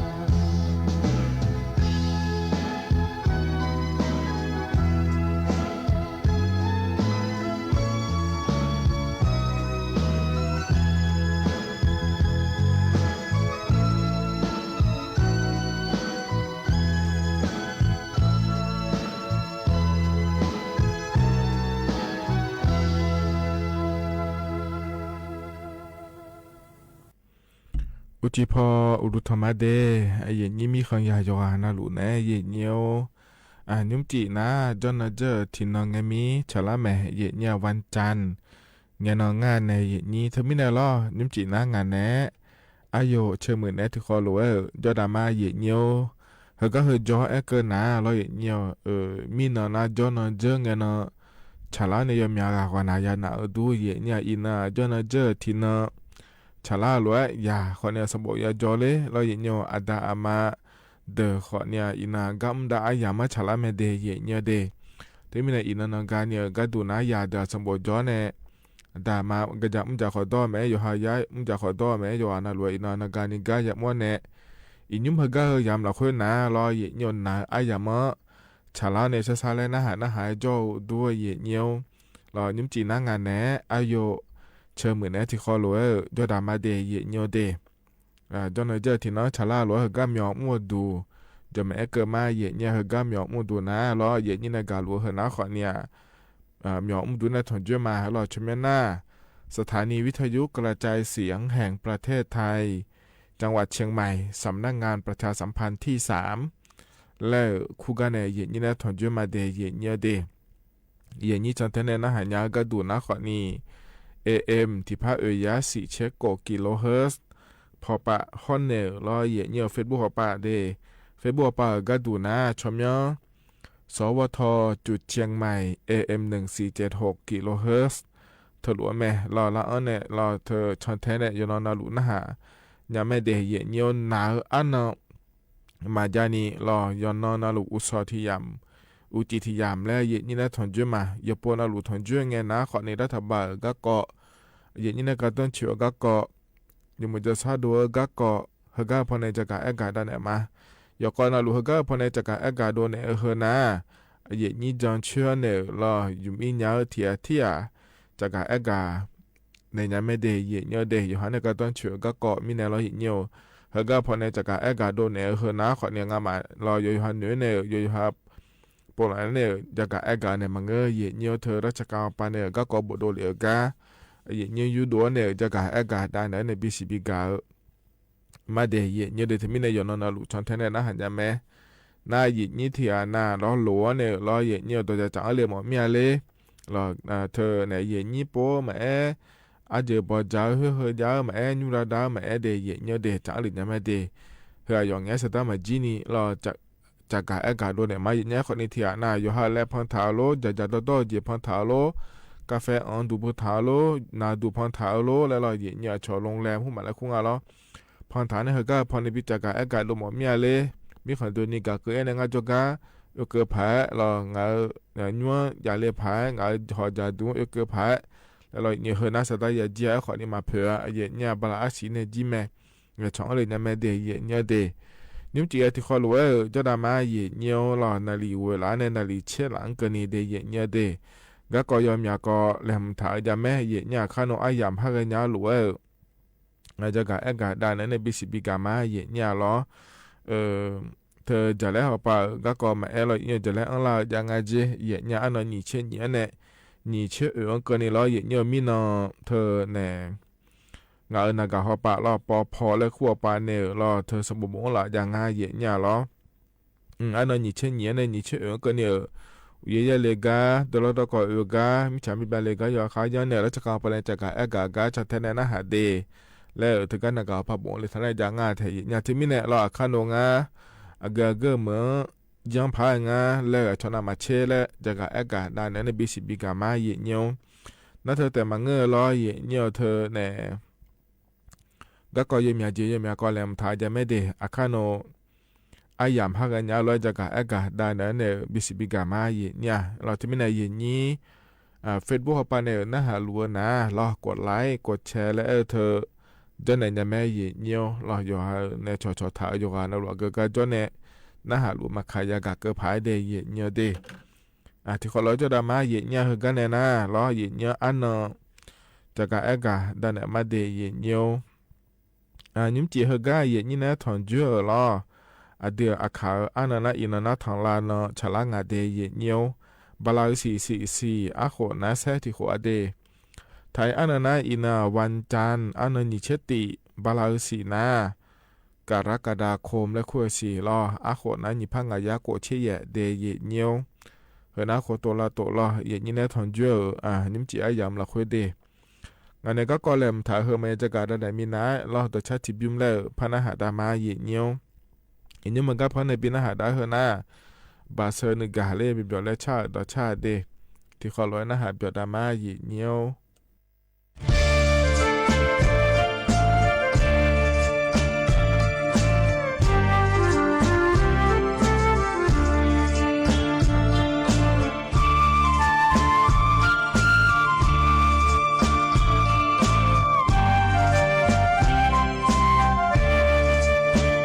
ူကၠံဖီ အိၣ်ဒူထီၣ်မၤဒ့ ယဲၢ်နံၤမံဃီယၤယွၤနၢ်လူၤနဲ ယဲၢ်နံၤဧိၤ အ နွံကၠံနၤ ကၠီနၢ်ကၠၢၢ်ထံၣ်နီၢ်ငဲမံ ဆၣ်လါမဲာ် ယဲၢ်နံၤ วันจันทร์ ငဲၢ်နီၢ်ငါနဲ ယဲၢ်နံၤ ထၢမံနဲလီၤ နွံကၠံနၤ ငါနဲ အယိာ် ဆၢမုၢ်နဲ ထံၣ်ဃီလိာ်ဝဲ ကၠီဒၣ်မါ ယဲၢ်နံၤဧိၤ ဟၢဂၤဟၢဂီၤ အဲၣ်ကၢနၤလီၤ ယဲၢ်နံၤဧိၤ မံနီၢ်နၤ ကၠီနၢ်ကၠၢၢ် ငဲၢ်နီၢ် ဆၣ်လါန့ၣ် ယွၤမၠးဂၤဃီနၤ ယၤနၢ်အဒူ ယဲၢ်နံၤ အံၤနၤ ကၠီနၢ်ကၠၢၢ်ထံၣ်နီၢ် ဆၣ်လါလိာ်ဝဲ ယၤဃီန့ၣ် အဆၢဘိးယၤကၠီလံ လီၤ ယဲၢ်နံၤဧိၤ အဒါအမါ ဒၢးဃီန့ၣ် အံၤနၤ ဂၤမူဒါအယၣ်မၢဆၣ်လါမဲာ်ဒ့ ယဲၢ်နံၤဒ့ တမံၤန့ၣ် အံၤနၤနီၢ်ဂၤန့ၣ် ဂၤဒိၣ်နၤယၤဒီးအဆၢဘိးကၠီန့ၣ် အဒါမါ ကယၤမူဒါဃီဒီးမဲာ် ယွၤဟးယၤမူဒါဃီဒီးမဲာ် ယွၤနၢ်လူၤ အံၤနၤနီၢ်ဂၤန့ၣ် ဂၤယၤမူနဲ အံၤနွံဟၢဂၤဟၢယၤမလီၤဃုနၤလီၤ ယဲၢ်နံၤဧိၤ နၤအယၣ်မၢ ဆၣ်လါန့ၣ် ဆၢဆၢလဲၣ်နၢ်ဟး နၢ်ဟးကၠီအိၣ်ဒူ ယဲၢ်နံၤဧိၤ လီၤ နွံကၠံနၤ ငါနဲ အယိာ် ဆၢမုၢ်နဲ ထံၣ်ဃီလိာ်ဝဲ ကၠီဒၣ်မါဒ့ ယဲၢ်နံၤဒ့ ကၠီနၢ်ကၠၢၢ်ထံၣ်နီၢ် ဆၣ်လါလိာ်ဝဲ ဟၢဂၤမၠီမူဒူ ယွၤမၢအဲၣ်ကၢမါ ယဲၢ်နံၤ ဟၢဂၤမၠီမူဒူနၤလီၤ ယဲၢ်နံၤန့ၣ် ဂၤလူၤဟၢနၤဃီန့ၣ် မၠီမူဒူနဲ ထွန်ကြိုးမၤဟဲလီၤ ဆၢမုၢ်နၤ สถานีวิทยุกระจายเสียงแห่งประเทศไทย จังหวัดเชียงใหม่ สำนักงานประชาสัมพันธ์ที่สาม လၢခူဂၤနဲ ယဲၢ်နံၤန့ၣ် ထွန်ကြိုးမၤဒ့ ယဲၢ်နံၤဒ့ ယဲၢ်နံၤ ချန်ထဲနဲ နၢ်ဟးညါ ဂၤဒိၣ်နၤဃီန့ၣ် เอเอ็ม ထံၣ်ဖး အၢ ယၤ သီဆဲကိး กิโลเฮิรตซ์ ဖီပာ် ဟီၣ်နဲၣ် လီၤ ယဲၢ်နံၤ Facebook ဟီၣ်ပာ်ဒ့ Facebook ဟီၣ်ပာ် ဂၤဒိၣ်နၤ ဆီၣ်မၠီ สวท จุดเชียงใหม่ เอเอ็มหนึ่งสี่เจ็ดหกกิโลเฮิรตซ์ ထၢလိာ်အမဲာ် လီၤ လၢအီၤနဲၣ် လီၤ ထၢ ချန်ထဲနဲ ယနီၢ်နၢ်လူၤနၢ်ဟး ညါမဲာ်ဒ့ ယဲၢ်နံၤဧိၤ နၤအါနီၢ် မၤဒ်န့ၣ် လီၤ ယနီၢ်နၢ်လူၤ အူစီၣ်ထံယၣ် အူကၠံထံယၣ်လၢ ယဲၢ်နံၤန့ၣ် ထွန်ကြိုးမၤ ယပိာ်နၢ်လူၤ ထွန်ကြိုး ငဲၤနၤဃီန့ၣ် တၢ်ထးဘၣ်ဂၤကီး ယဲၢ်နံၤန့ၣ် ကၤတၢၢ်ဆူၣ်ဂၤကီး ယမုၢ်ကၠီဆါဒိၣ်ဂၤကီး ဟၢဂၤဖီန့ၣ် ကကၤအဲၣ်ကၤဒၣ်နဲၣ်မး ယကီးနၢ်လူၤ ဟၢဂၤဖီန့ၣ် ကကၤအဲၣ်ကၤဒိၣ်နဲၣ် အဟၢနၤ ယဲၢ်နံၤ ကၠီဆၢန့ၣ် လီၤ ယုၢ်မံညါထံၣ်အထံၣ်ဧါ ကကၤအဲၣ်ကၤ နဲၣ်ညါမဲာ်ဒ့ ယဲၢ်နံၤဒ့ ယိၤဟၣ်န့ၣ် ကၤတၢၢ်ဆူၣ်ဂၤကီး မံန့ၣ်လီၤ ယဲၢ်နံၤဧိၤ ဟၢဂၤဖီန့ၣ် ကကၤအဲၣ်ကၤဒိၣ်နဲၣ် အဟၢနၤဃီန့ၣ် ငါမၤ လီၤ ယိၤဟၣ်နုၤန့ၣ် ယိၤဟၣ် ပိာ်လၢန့ၣ် ကကၤအဲၣ်ကၤန့ၣ် မၤငၢၢ် ယဲၢ်နံၤဧိၤ ထၢ ရၢ်ၡကၤပၤန့ၣ် ဂၤကီးဘိးဒိၣ်လံအဂၤ ယဲၢ်နံၤ ယူဒိၣ်န့ၣ် ကကၤအဲၣ်ကၤဒၣ်နဲၣ်န့ၣ် ဘံၣ်စံၣ်ဘံၣ်ကၤဧိၤ မၤဒ့ ယဲၢ်နံၤဒ့ တမံၤန့ၣ် ယနီၢ်နၢ်လူၤ ဆီၣ်ထဲနဲ နၢ်ဟးညါမဲာ် နၤ ယဲၢ်နံၤထံၣ်အနၤ လီၤလိာ်အီၤန့ၣ် လီၤ ယဲၢ်နံၤ ဒီးယၤ ကၠီလ့မီၢ်မံအလ့ လီၤ ထၢန့ၣ် ယဲၢ်နံၤပိာ်မးအဲၣ် အါယၢၢ်ဘီၣ်ကၠီ ဟၢဟၢယၤမးအဲၣ် ညူရၤဒါမးအဲၣ်ဒ့ ယဲၢ်နံၤဒ့ ကၠီလံ ညါမဲာ်ဒ့ ဟၢအယီၤငဲဆၢတၢ်မၤကံန့ၣ် လီၤ ကကၤအဲၣ်ကၤဒိၣ်နဲၣ် မၤယဲၢ်နံၤဃီန့ၣ်ထံၣ်အနၤ ယိၤဟၣ်လဲၤ ဖီထးလိ ကကၤဒီဒီၣ်က့ၤ ဖီထးလိ ကၣ်ဖဲအီၤဒူၣ် ဖီထးလိ နၤဒူၣ် ဖီထးလိ လဲၤလီၤ ယဲၢ်နံၤ အဆီၣ်လူလဲ မူမးလဲၤခူငါလီၤ ဖီထးန့ၣ် ဟၢဂၤဖီန့ၣ် ဘံၣ်ကကၤအဲၣ်ကၤဒိၣ်မီၢ်မံအလ့ မ့ၢ်ဃီဒိၣ်နံၤ ကၤကၢအဲၣ်န့ၣ် ငါကၠီကၤ အုၣ်ကၢဖးလီၤ ငါ ညွၣ်ယၤလ့ဖး ငါဟီၣ်ယၤဒူၣ် အုၣ်ကၢဖး လဲၤလီၤ ယဲၢ်နံၤ ဟၢနၤဆၢတၢ်ယၤကံ အဃီန့ၣ် မၤဖဲး ယဲၢ်နံၤ ဘၣ်လၢအဆံန့ၣ် ကံမဲာ် ယဆီၣ်လံ ညါမဲာ်ဒ့ ယဲၢ်နံၤဒ့ နွံကၠံ ထံၣ်ဃီလိာ်ဝဲ ကၠီဒၣ်မါ ယဲၢ်နံၤလီၤ နၣ်လံၣ်ဝဲလၢန့ၣ် နၣ်လံၣ်ဆဲးလၢ အကၢၢ်နံၤဒ့ ယဲၢ်နံၤဒ့ ဂၤကီးယီၤမၠးကီး လဲၤမုၢ်ထးအယၤမဲာ် ယဲၢ်နံၤ အခါနီၢ်အယၤမးဟးဂ့ၤညါလိာ်ဝဲ ကကၤအဲၣ်ကၤဒၣ်နဲၣ်န့ၣ် ဘံၣ်စံၣ်ဘံၣ်ကၤမး ယဲၢ်နံၤလီၤ ထၢ ကၠီလဲဟီၣ်ပာ် ဂၤကီးမးအဲၣ်လီၤ ယဲၢ်နံၤ ကၠီလဲအီလၢ ယဲၢ်နံၤ ယဲၢ်နံၤ အနီၢ်နံၣ်ဆဲးနံၣ်အန့ၣ် ညီဆဲးအိုဝ်ကၢၢ်န့ၣ်လီၤ ယံာ်ညို မီးနီၢ် ထၢၣ်နဲၣ် ငါအုၣ်နၢ်ဂၢ်ဟီၣ်ပၢၣ်လီၤ ပီၢ်ဖီလၢဃူအပၢ်န့ၣ်လီၤ ထၢၣ်စံးဘိးဘိးလၢ်ယၤ ငါယံာ်ညိုလီၤ. အနီၢ် ညီဆဲးညီန့ၣ် ညီဆဲးအိုဝ်ကၢၢ်န့ၣ် ယဲယဲလဲၤဂၤ ဒိးလီၤဒီးကီၢ်အိၣ်ဂၤ မီးဆၣ်မီးဘျၣ်လဲၤဂၤ ယွၤဃာ်ယီၤနဲၣ် လၢစကၤပူၤန့ၣ် စကၤအဲၣ်ကၣ်ဂၤ စၢ်ထဲနဲၣ်နၢ်ဟးဒ့ လၢတဂၤနၢ်ဂၢ်ဟီၣ်ပၢၣ်ဘိးလံ ထဲနဲၣ်ယၤ ငါထဲယံာ်ညို ထံမံၤန့ၣ်လီၤ အခါနီၢ် ငါ အဂ့ၢ်အဂ့ၢ်မုၢ် ယီဖးငါ လၢဂၤဆီၣ်နၢ်မၤဆဲးလၢ စကၤအဲၣ်ကၣ်ဒၣ်နဲၣ်န့ၣ် ဘံစံးဘံကၤမး ယံာ်ညို နၢ်ထၢၣ်တဲမၤငၢၢ်လီၤ ယံာ်ညို ထၢၣ်နဲၣ် ဂၤကီၢ်ယဲမၠး ကၠ့ယဲမၠး ကီၢ်လဲၣ်မတၤယဲမ့ၢ်ဒ့ၣ် အခါနီၢ် အယၤမဟါဂၤညါလီၤ စကၤအဲၣ်ကၣ်ဒၣ်နဲၣ်န့ၣ် ဘံစံးဘံကၤမး ယံာ်ညိုလီၤ ထံမံၤန့ၣ် ယံာ်ညို Facebook ဟီၣ်ပၢၣ်န့ၣ် နၢ်ဟးလူၤအနၤလီၤ ကွဲးlike ကွဲးshare လၢအဲၣ်ထၢၣ် ကၠီၣ်နဲၣ်ညါမ့ၢ် ယံာ်ညိုလီၤ ယွၤဟဲနဲၣ်ဆီၣ်ဆီၣ်ထး ယွၤဂၤနလူၤအကၢၣ်ကၢၣ် ကၠီၣ်နဲၣ် နၢ်ဟးလူၤမၤခးယၤဂၤကၢၣ်ဖးဒ့ၣ် ယံာ်ညိုဒ့ၣ် ထံၣ်ဃီလီၤ ကၠီၣ်ဒၣ်မး ယံာ်ညိုဟဲဂၤနဲၣ်နၤလီၤ ယံာ်ညို အနီၢ် စကၤအဲၣ်ကၣ်ဒၣ်နဲၣ်မးဒ့ၣ် ယံာ်ညို ညိမ်စံးဟဲဂၤ ယံာ်ညိုနဲၣ် ထွန်ယွဲၣ်ဧၢလီၤ အဒုးအခးဧၢ အနီၢ်နၢ်အံၤနီၢ် နၢ်ထွန်လၢ်နီၢ် ဆၣ်လါငါဒ့ၣ် ယံာ်ညို ဘၤလးအုစံး စံး စံး အဃိးနၢ်ဆဲး ထံၣ်ဃီအဒ့ၣ် ထံၣ်အနီၢ်နၢ်အံၤနီၢ် ဝၣ်ကၠၣ် အနီၢ် ညီဆဲးတံး ဘၤလးအုစံးနၢ် ကရကဒါ ခိၣ်လၢခွံဆံလီၤ အဃိးနၢ် ညံဖးငါယါကိးဆံယဲၢ်ဒ့ၣ် ယံာ်ညို ဟဲနၤ ဃိးတိၢ်လၢတိၢ်လီၤ ယံာ်ညိုနဲၣ် ထွန်ယွဲၣ်ဧၢ ညိမ်စံး အယၤမလီၤဃုဒ့ၣ် ဂၤန့ၣ် ဂၤကီၢ်လဲၣ်မတၤ ဟဲမ့ၢ်စကၤဒၣ်နဲၣ်မံၤနၤလီၤ ဒီးဆၣ်ထံဘျုးလၢ ဖးနၢ်ဟးဒၣ်မး ယံာ်ညို ယံာ်ညိုမ့ၢ်ဂၤဖဲန့ၣ် ဘံနၢ်ဟးဒၣ်ဟဲနၤ ဘၣ်ဆၢနုာ်ဂၤလၢ ဘံဘျီလၢဆၣ်ဒီးဆၣ်ဒ့ၣ် ထံၣ်ဃီလီၤ နၢ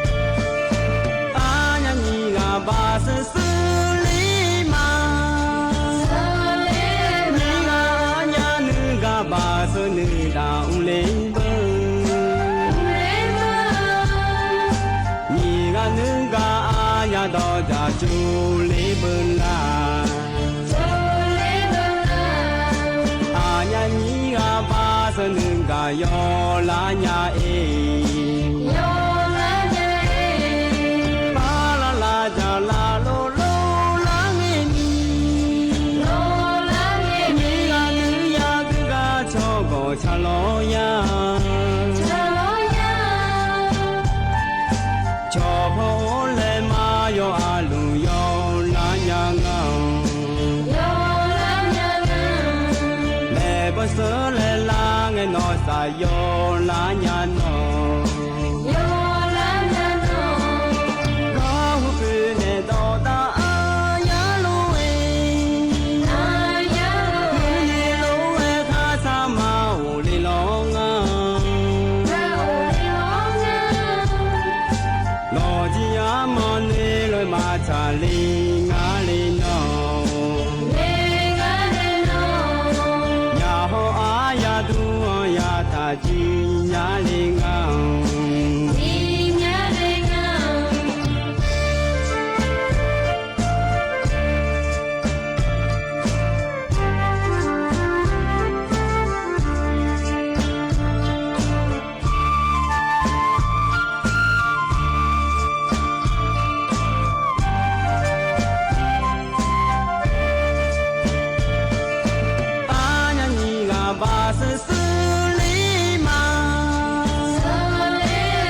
်ဟးဘျီဒၣ်မး ယံာ်ညို အါ ညါနံၤဂၤဘၣ်စၢၤစၢၤလံမး နံၤဂၤညါနုၤဂၤဘၣ်စၢၤနုၤတၢ်အူလ့ဘၢ နံၤဂၤနုၤဂၤအါ ညါဒီးတၢ်ကၠိလ့ဘၢလၢ် အါ ညါနံၤဂၤဘၣ်စၢၤနုၤဂၤ ယီၤလၢညါအ့ ပၢ်လၢ်လၢ် တၢ်လၢ်လိၤလိၤလၢ်ငဲၢ်နံၤ နံၤဂၤနုၤယၤ ကုဂၤဆီၣ်ဂီၤဆၣ်လီၤယၤ ဆီၣ်ဖီအိၣ်လဲၤမး ယီၤအလူၢ် ယီၤလၢညါငါ လဲၤပၢၢ်ဆၢလဲၤလၢ် ငဲၢ်နီၢ်သး ယီၤလၢညါနီၢ် ကီၢ်ဟူးဃုာ်နဲၣ်ဒီးတၢ်အါယၤလိၤဝဲ ဃုာ်နဲၣ်လိၤဝဲ ခါဆၣ်မၤအိၣ်လ့လီၤငါ လီၤတံၢ်ယၤမၤန့ၢ်လၢ မၤဆၣ်လံ ငါလံနီၢ် ညါဟီၣ်အါယၤ ဒူအီၤယၤ တၢ်ကံၣ်ညါလံငါ အါ ညါနံၤဂၤဘၣ်စၢၤစၢၤလံမး နံၤ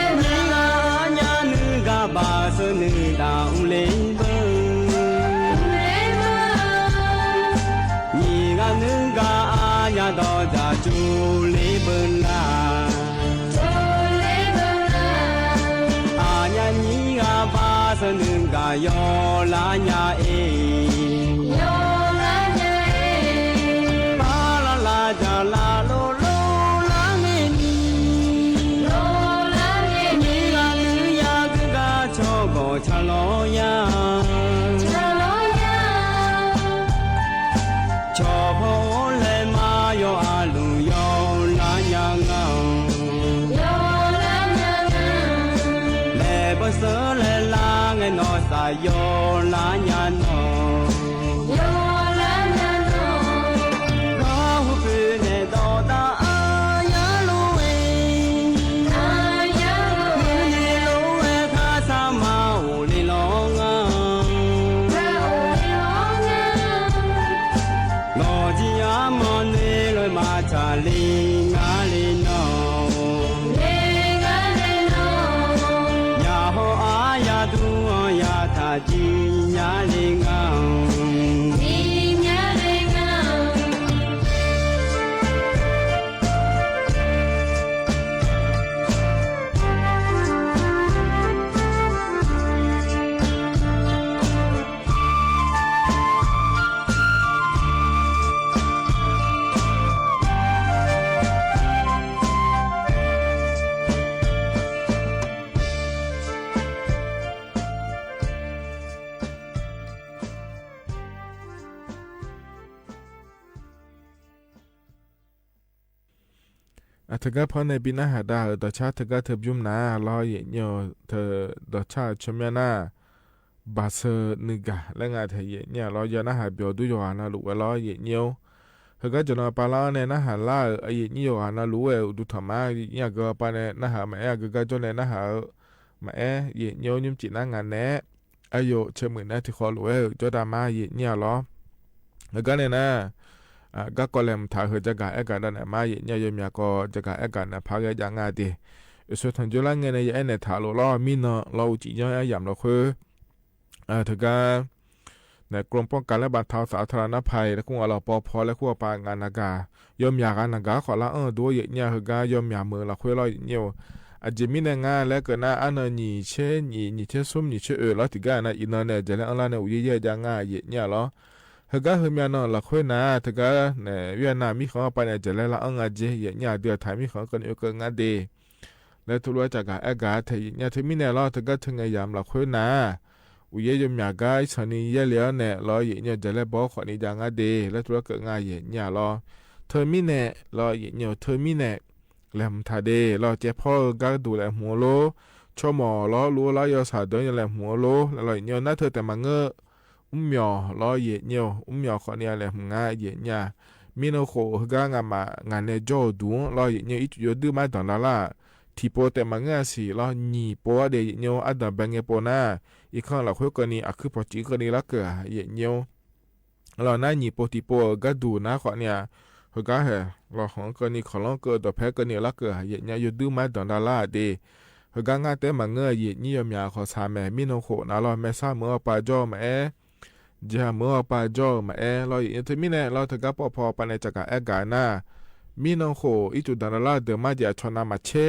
ဂၤညါနုၤဂၤဘၣ်စၢၤနုၤတၢ်အူလ့ဘၢ နံၤဂၤနုၤဂၤအါ ညါဒီးတၢ်ကၠိလ့ဘၢလၢ် အါ ညါနံၤဂၤဘၣ်စၢၤနုၤဂၤ ယီၤလၢညါအ့ ပၢ်လၢ်လၢ် တၢ်လၢ်လိၤလိၤလၢ်ငဲၢ်နံၤ နံၤဂၤနုၤယၤ ကုဂၤဆီၣ်ဂီၤဆၣ်လီၤယၤ ဆီၣ်ဖီအိၣ်လဲၤမး ယီၤအလူၢ် ယီၤလၢညါငါ လဲၤပၢၢ်ဆၢလဲၤလၢ် ငဲၢ်နီၢ်သး ယီၤလၢညါနီၢ် ယီၤလၢညါနီၢ် အထၢၣ်ဂၤဖီန့ၣ် ပီနၢ်ဟးဒါ ဒီးဆၣ်ထၢၣ်ဂၤထၢၣ်ဘျုးနၤလီၤ ယဲၢ်ညိၣ် ထၢၣ်ဒီးဆၣ်ဆၢမၠၣ်နၢ် ဘၣ်ဆၢနုၢ်ဂၤ လၢငါထဲယဲၢ်ညိၣ်လီၤ ယနာ်ဟးဘျီဒုးယွၤနၢ်လူဝဲလီၤ ယဲၢ်ညိၣ် ဟၢၣ်ဂၤကၠီနီၤပၤလၢအီၤန့ၣ် နၢ်ဟးလၢအယဲၢ်ညိၣ်ယွၤနၢ်လူဝဲ အိၣ်ဒူထီၣ်မး ယဲၢ်ညိၣ်အဂၤပၤန့ၣ် နၢ်ဟးမၤအဲၣ် အဂၤဂၤကၠီန့ၣ် နၢ်ဟးမၤအဲၣ် ယဲၢ်ညိၣ် ညိၣ်စံးနၢ်ငါနဲ အယိၣ် ဆၢမုၢ်နၢ်ထံၣ်ဃီလူဝဲ ကၠီတၢ်မါ ယဲၢ်ညိၣ်လီၤ ဟၢၣ်ဂၤန့ၣ်နၤ အဂၤကီၢ်လဲၤမုၢ်ထၢၣ် ဟၢၣ် ကၠီဂၤအဲၣ်ဂၤဒၣ်န့ၣ်မါ ယဲၢ်ညိၣ် ယိၣ်မၠးကီး ကၠီဂၤအဲၣ်ဂၤန့ၣ် ဖးဂ့ၤယၤငါဒ့ၣ် အ့ ဆၢထၢၣ်ကၠိလၢငဲန့ၣ် ယအဲၣ်နဲၣ်ထၢၣ်လိာ်လီၤ မံနီၤလီၤ အိၣ်ကံၣ်ညီအယၣ်လီၤဃိ အထၢၣ်ဂၤ နဲၣ် กรมป้องกันและบรรเทาสาธารณภัย လၢခူၣ်အလီၤပီဖီလၢခူၣ်အပၤ ငါနၤဂၤ ယိၣ်မၠးဂၤနၤဂၤ ခီၣ်လၢအီၣ်ဒိ ယဲၢ်ညိၣ် ဟၢၣ်ဂၤ ယိၣ်မၠးမုာ်လီၤဃိလီၤ ယဲၢ်ညိၣ် အယဲၢ်မံန့ၣ် ငါလဲၤကနၣ်အါနံၣ် နံၣ်ဆံနံၣ် နံၣ်ဆံဆူ နံၣ်ဆံအၢ လီၤတံၢ်ဂၤနၤ အံၤနီၤန့ၣ် ယလဲၤအီၣ်လၢန့ၣ် အိၣ်ယဲၢ်ယဲၢ်ယၤငါ ယဲၢ်ညိၣ်လီၤ ဟၢၣ်ဂၤ ဟိုမၠၣ်နီၤလီၤဃိနၤ ထၢၣ်ဂၤ နဲၣ် ဝံယၣ်နၣ် မံဃီပၤန့ၣ် ယလဲၤလၢအီၣ်ငါယဲၢ် ယဲၢ်ညိၣ် ဒုးထးမံဃီကနံၣ်အကနၣ်ဒ့ၣ် လၢထူလၢကၠီဂၤအဲၣ်ဂၤထဲယဲၢ်ညိၣ် ထၢၣ်မံန့ၣ်လီၤ ထၢၣ်ဂၤ ထၢၣ်ငဲၤယၤမၢလီၤဃိနၤ အိၣ်ယဲၢ်ယိၣ်မၠးဂၤ အံၤဆၢနံၣ်ယဲၢ်လံန့ၣ်လီၤ ယဲၢ်ညိၣ် ယလဲၤဘီဃီၣ်နံၣ်ယၤငါဒ့ၣ် လၢထူလၢကၠီဂၤ ယဲၢ်ညိၣ်လီၤ ထၢၣ်မံန့ၣ်လီၤ ယဲၢ်ညိၣ် ထၢၣ်မံန့ၣ် လဲၤမုၢ်ထၢၣ်ဒ့ၣ်လီၤ ကဲဖီဂၤဒိၣ်လဲၤမူလိ ဆိကမိၣ်လီၤ လူလၢယွၤဆၣ်ဒၢညါလဲၤမူလိ လၢလီၤ ယဲၢ်ညိၣ် နၢ်ထၢၣ်တဲမၤငၢၢ် အူမျီၢ်လီၤ ယဲၢ်ညိၣ် အူမျီၢ်ဃီၣ်နံၣ်အလဲၤမုၢ်ငါ ယဲၢ်ညိၣ် မံနီၤဃိၣ် ဟၢၣ်ဂၤ ငါမၤ ငါနဲၣ်ကၠီအိၣ်ဒူလီၤ ယဲၢ်ညိၣ် အံၤကၠိယိၣ်ဒုးမး တၢၣ်တၢၣ်လၢ်လၢ် ထံၣ်ပိတဲမၤငၢၢ်အဆံးလီၤ နံၣ်ပိဒ့ၣ် ယဲၢ်ညိၣ် အဒၢၣ်ဘဲငဲပိနၤ အံၤခီလီၤဃိကနံၣ် အခုၣ်ဖီၣ်စံကနံၣ်လၢကၢၢ် ယဲၢ်ညိၣ် လီၤ နၤနံၣ်ပိထံၣ်ပိ ဂၤဒိၣ်နၤဃီၣ်နံၣ် ဟၢၣ်ဂၤဟဲ လီၤဟီၣ်ကနံၣ် ခီၣ်လီၤကၢၢ်ဒီးဖဲကနံၣ်လၢကၢၢ် ယဲၢ်ညိၣ် ယိၣ်ဒုးမး တၢၣ်တၢၣ်လၢ်လၢ်ဒ့ၣ် ဟၢၣ်ဂၤ ငါတဲမၤငၢၢ် ယဲၢ်ညိၣ် ယိၣ်မၠးဃီၣ်ဆၣ်မဲာ် မံနီၤဃိၣ်နၤလီၤ မဲာ်ဆၣ်မုာ်အီၤပာ်ကၠီမၤအဲၣ် ယဲၢ်မုာ်အီၤပာ်ကၠီမၤအဲၣ်လီၤ ယဲၢ်ညိၣ် ထၢၣ်မံန့ၣ်လီၤ ထၢၣ်ဂၤ ပီၣ်ဖီပၤန့ၣ် ကၠီဂၤအဲၣ်ဂၤနၤ မံနီၤဃိၣ် အံၤကၠိတၢၣ်တၢၣ်လၢ်လၢ် ဒၢးမး ယဲၢ်အဆီၣ်နၤမၤဆဲ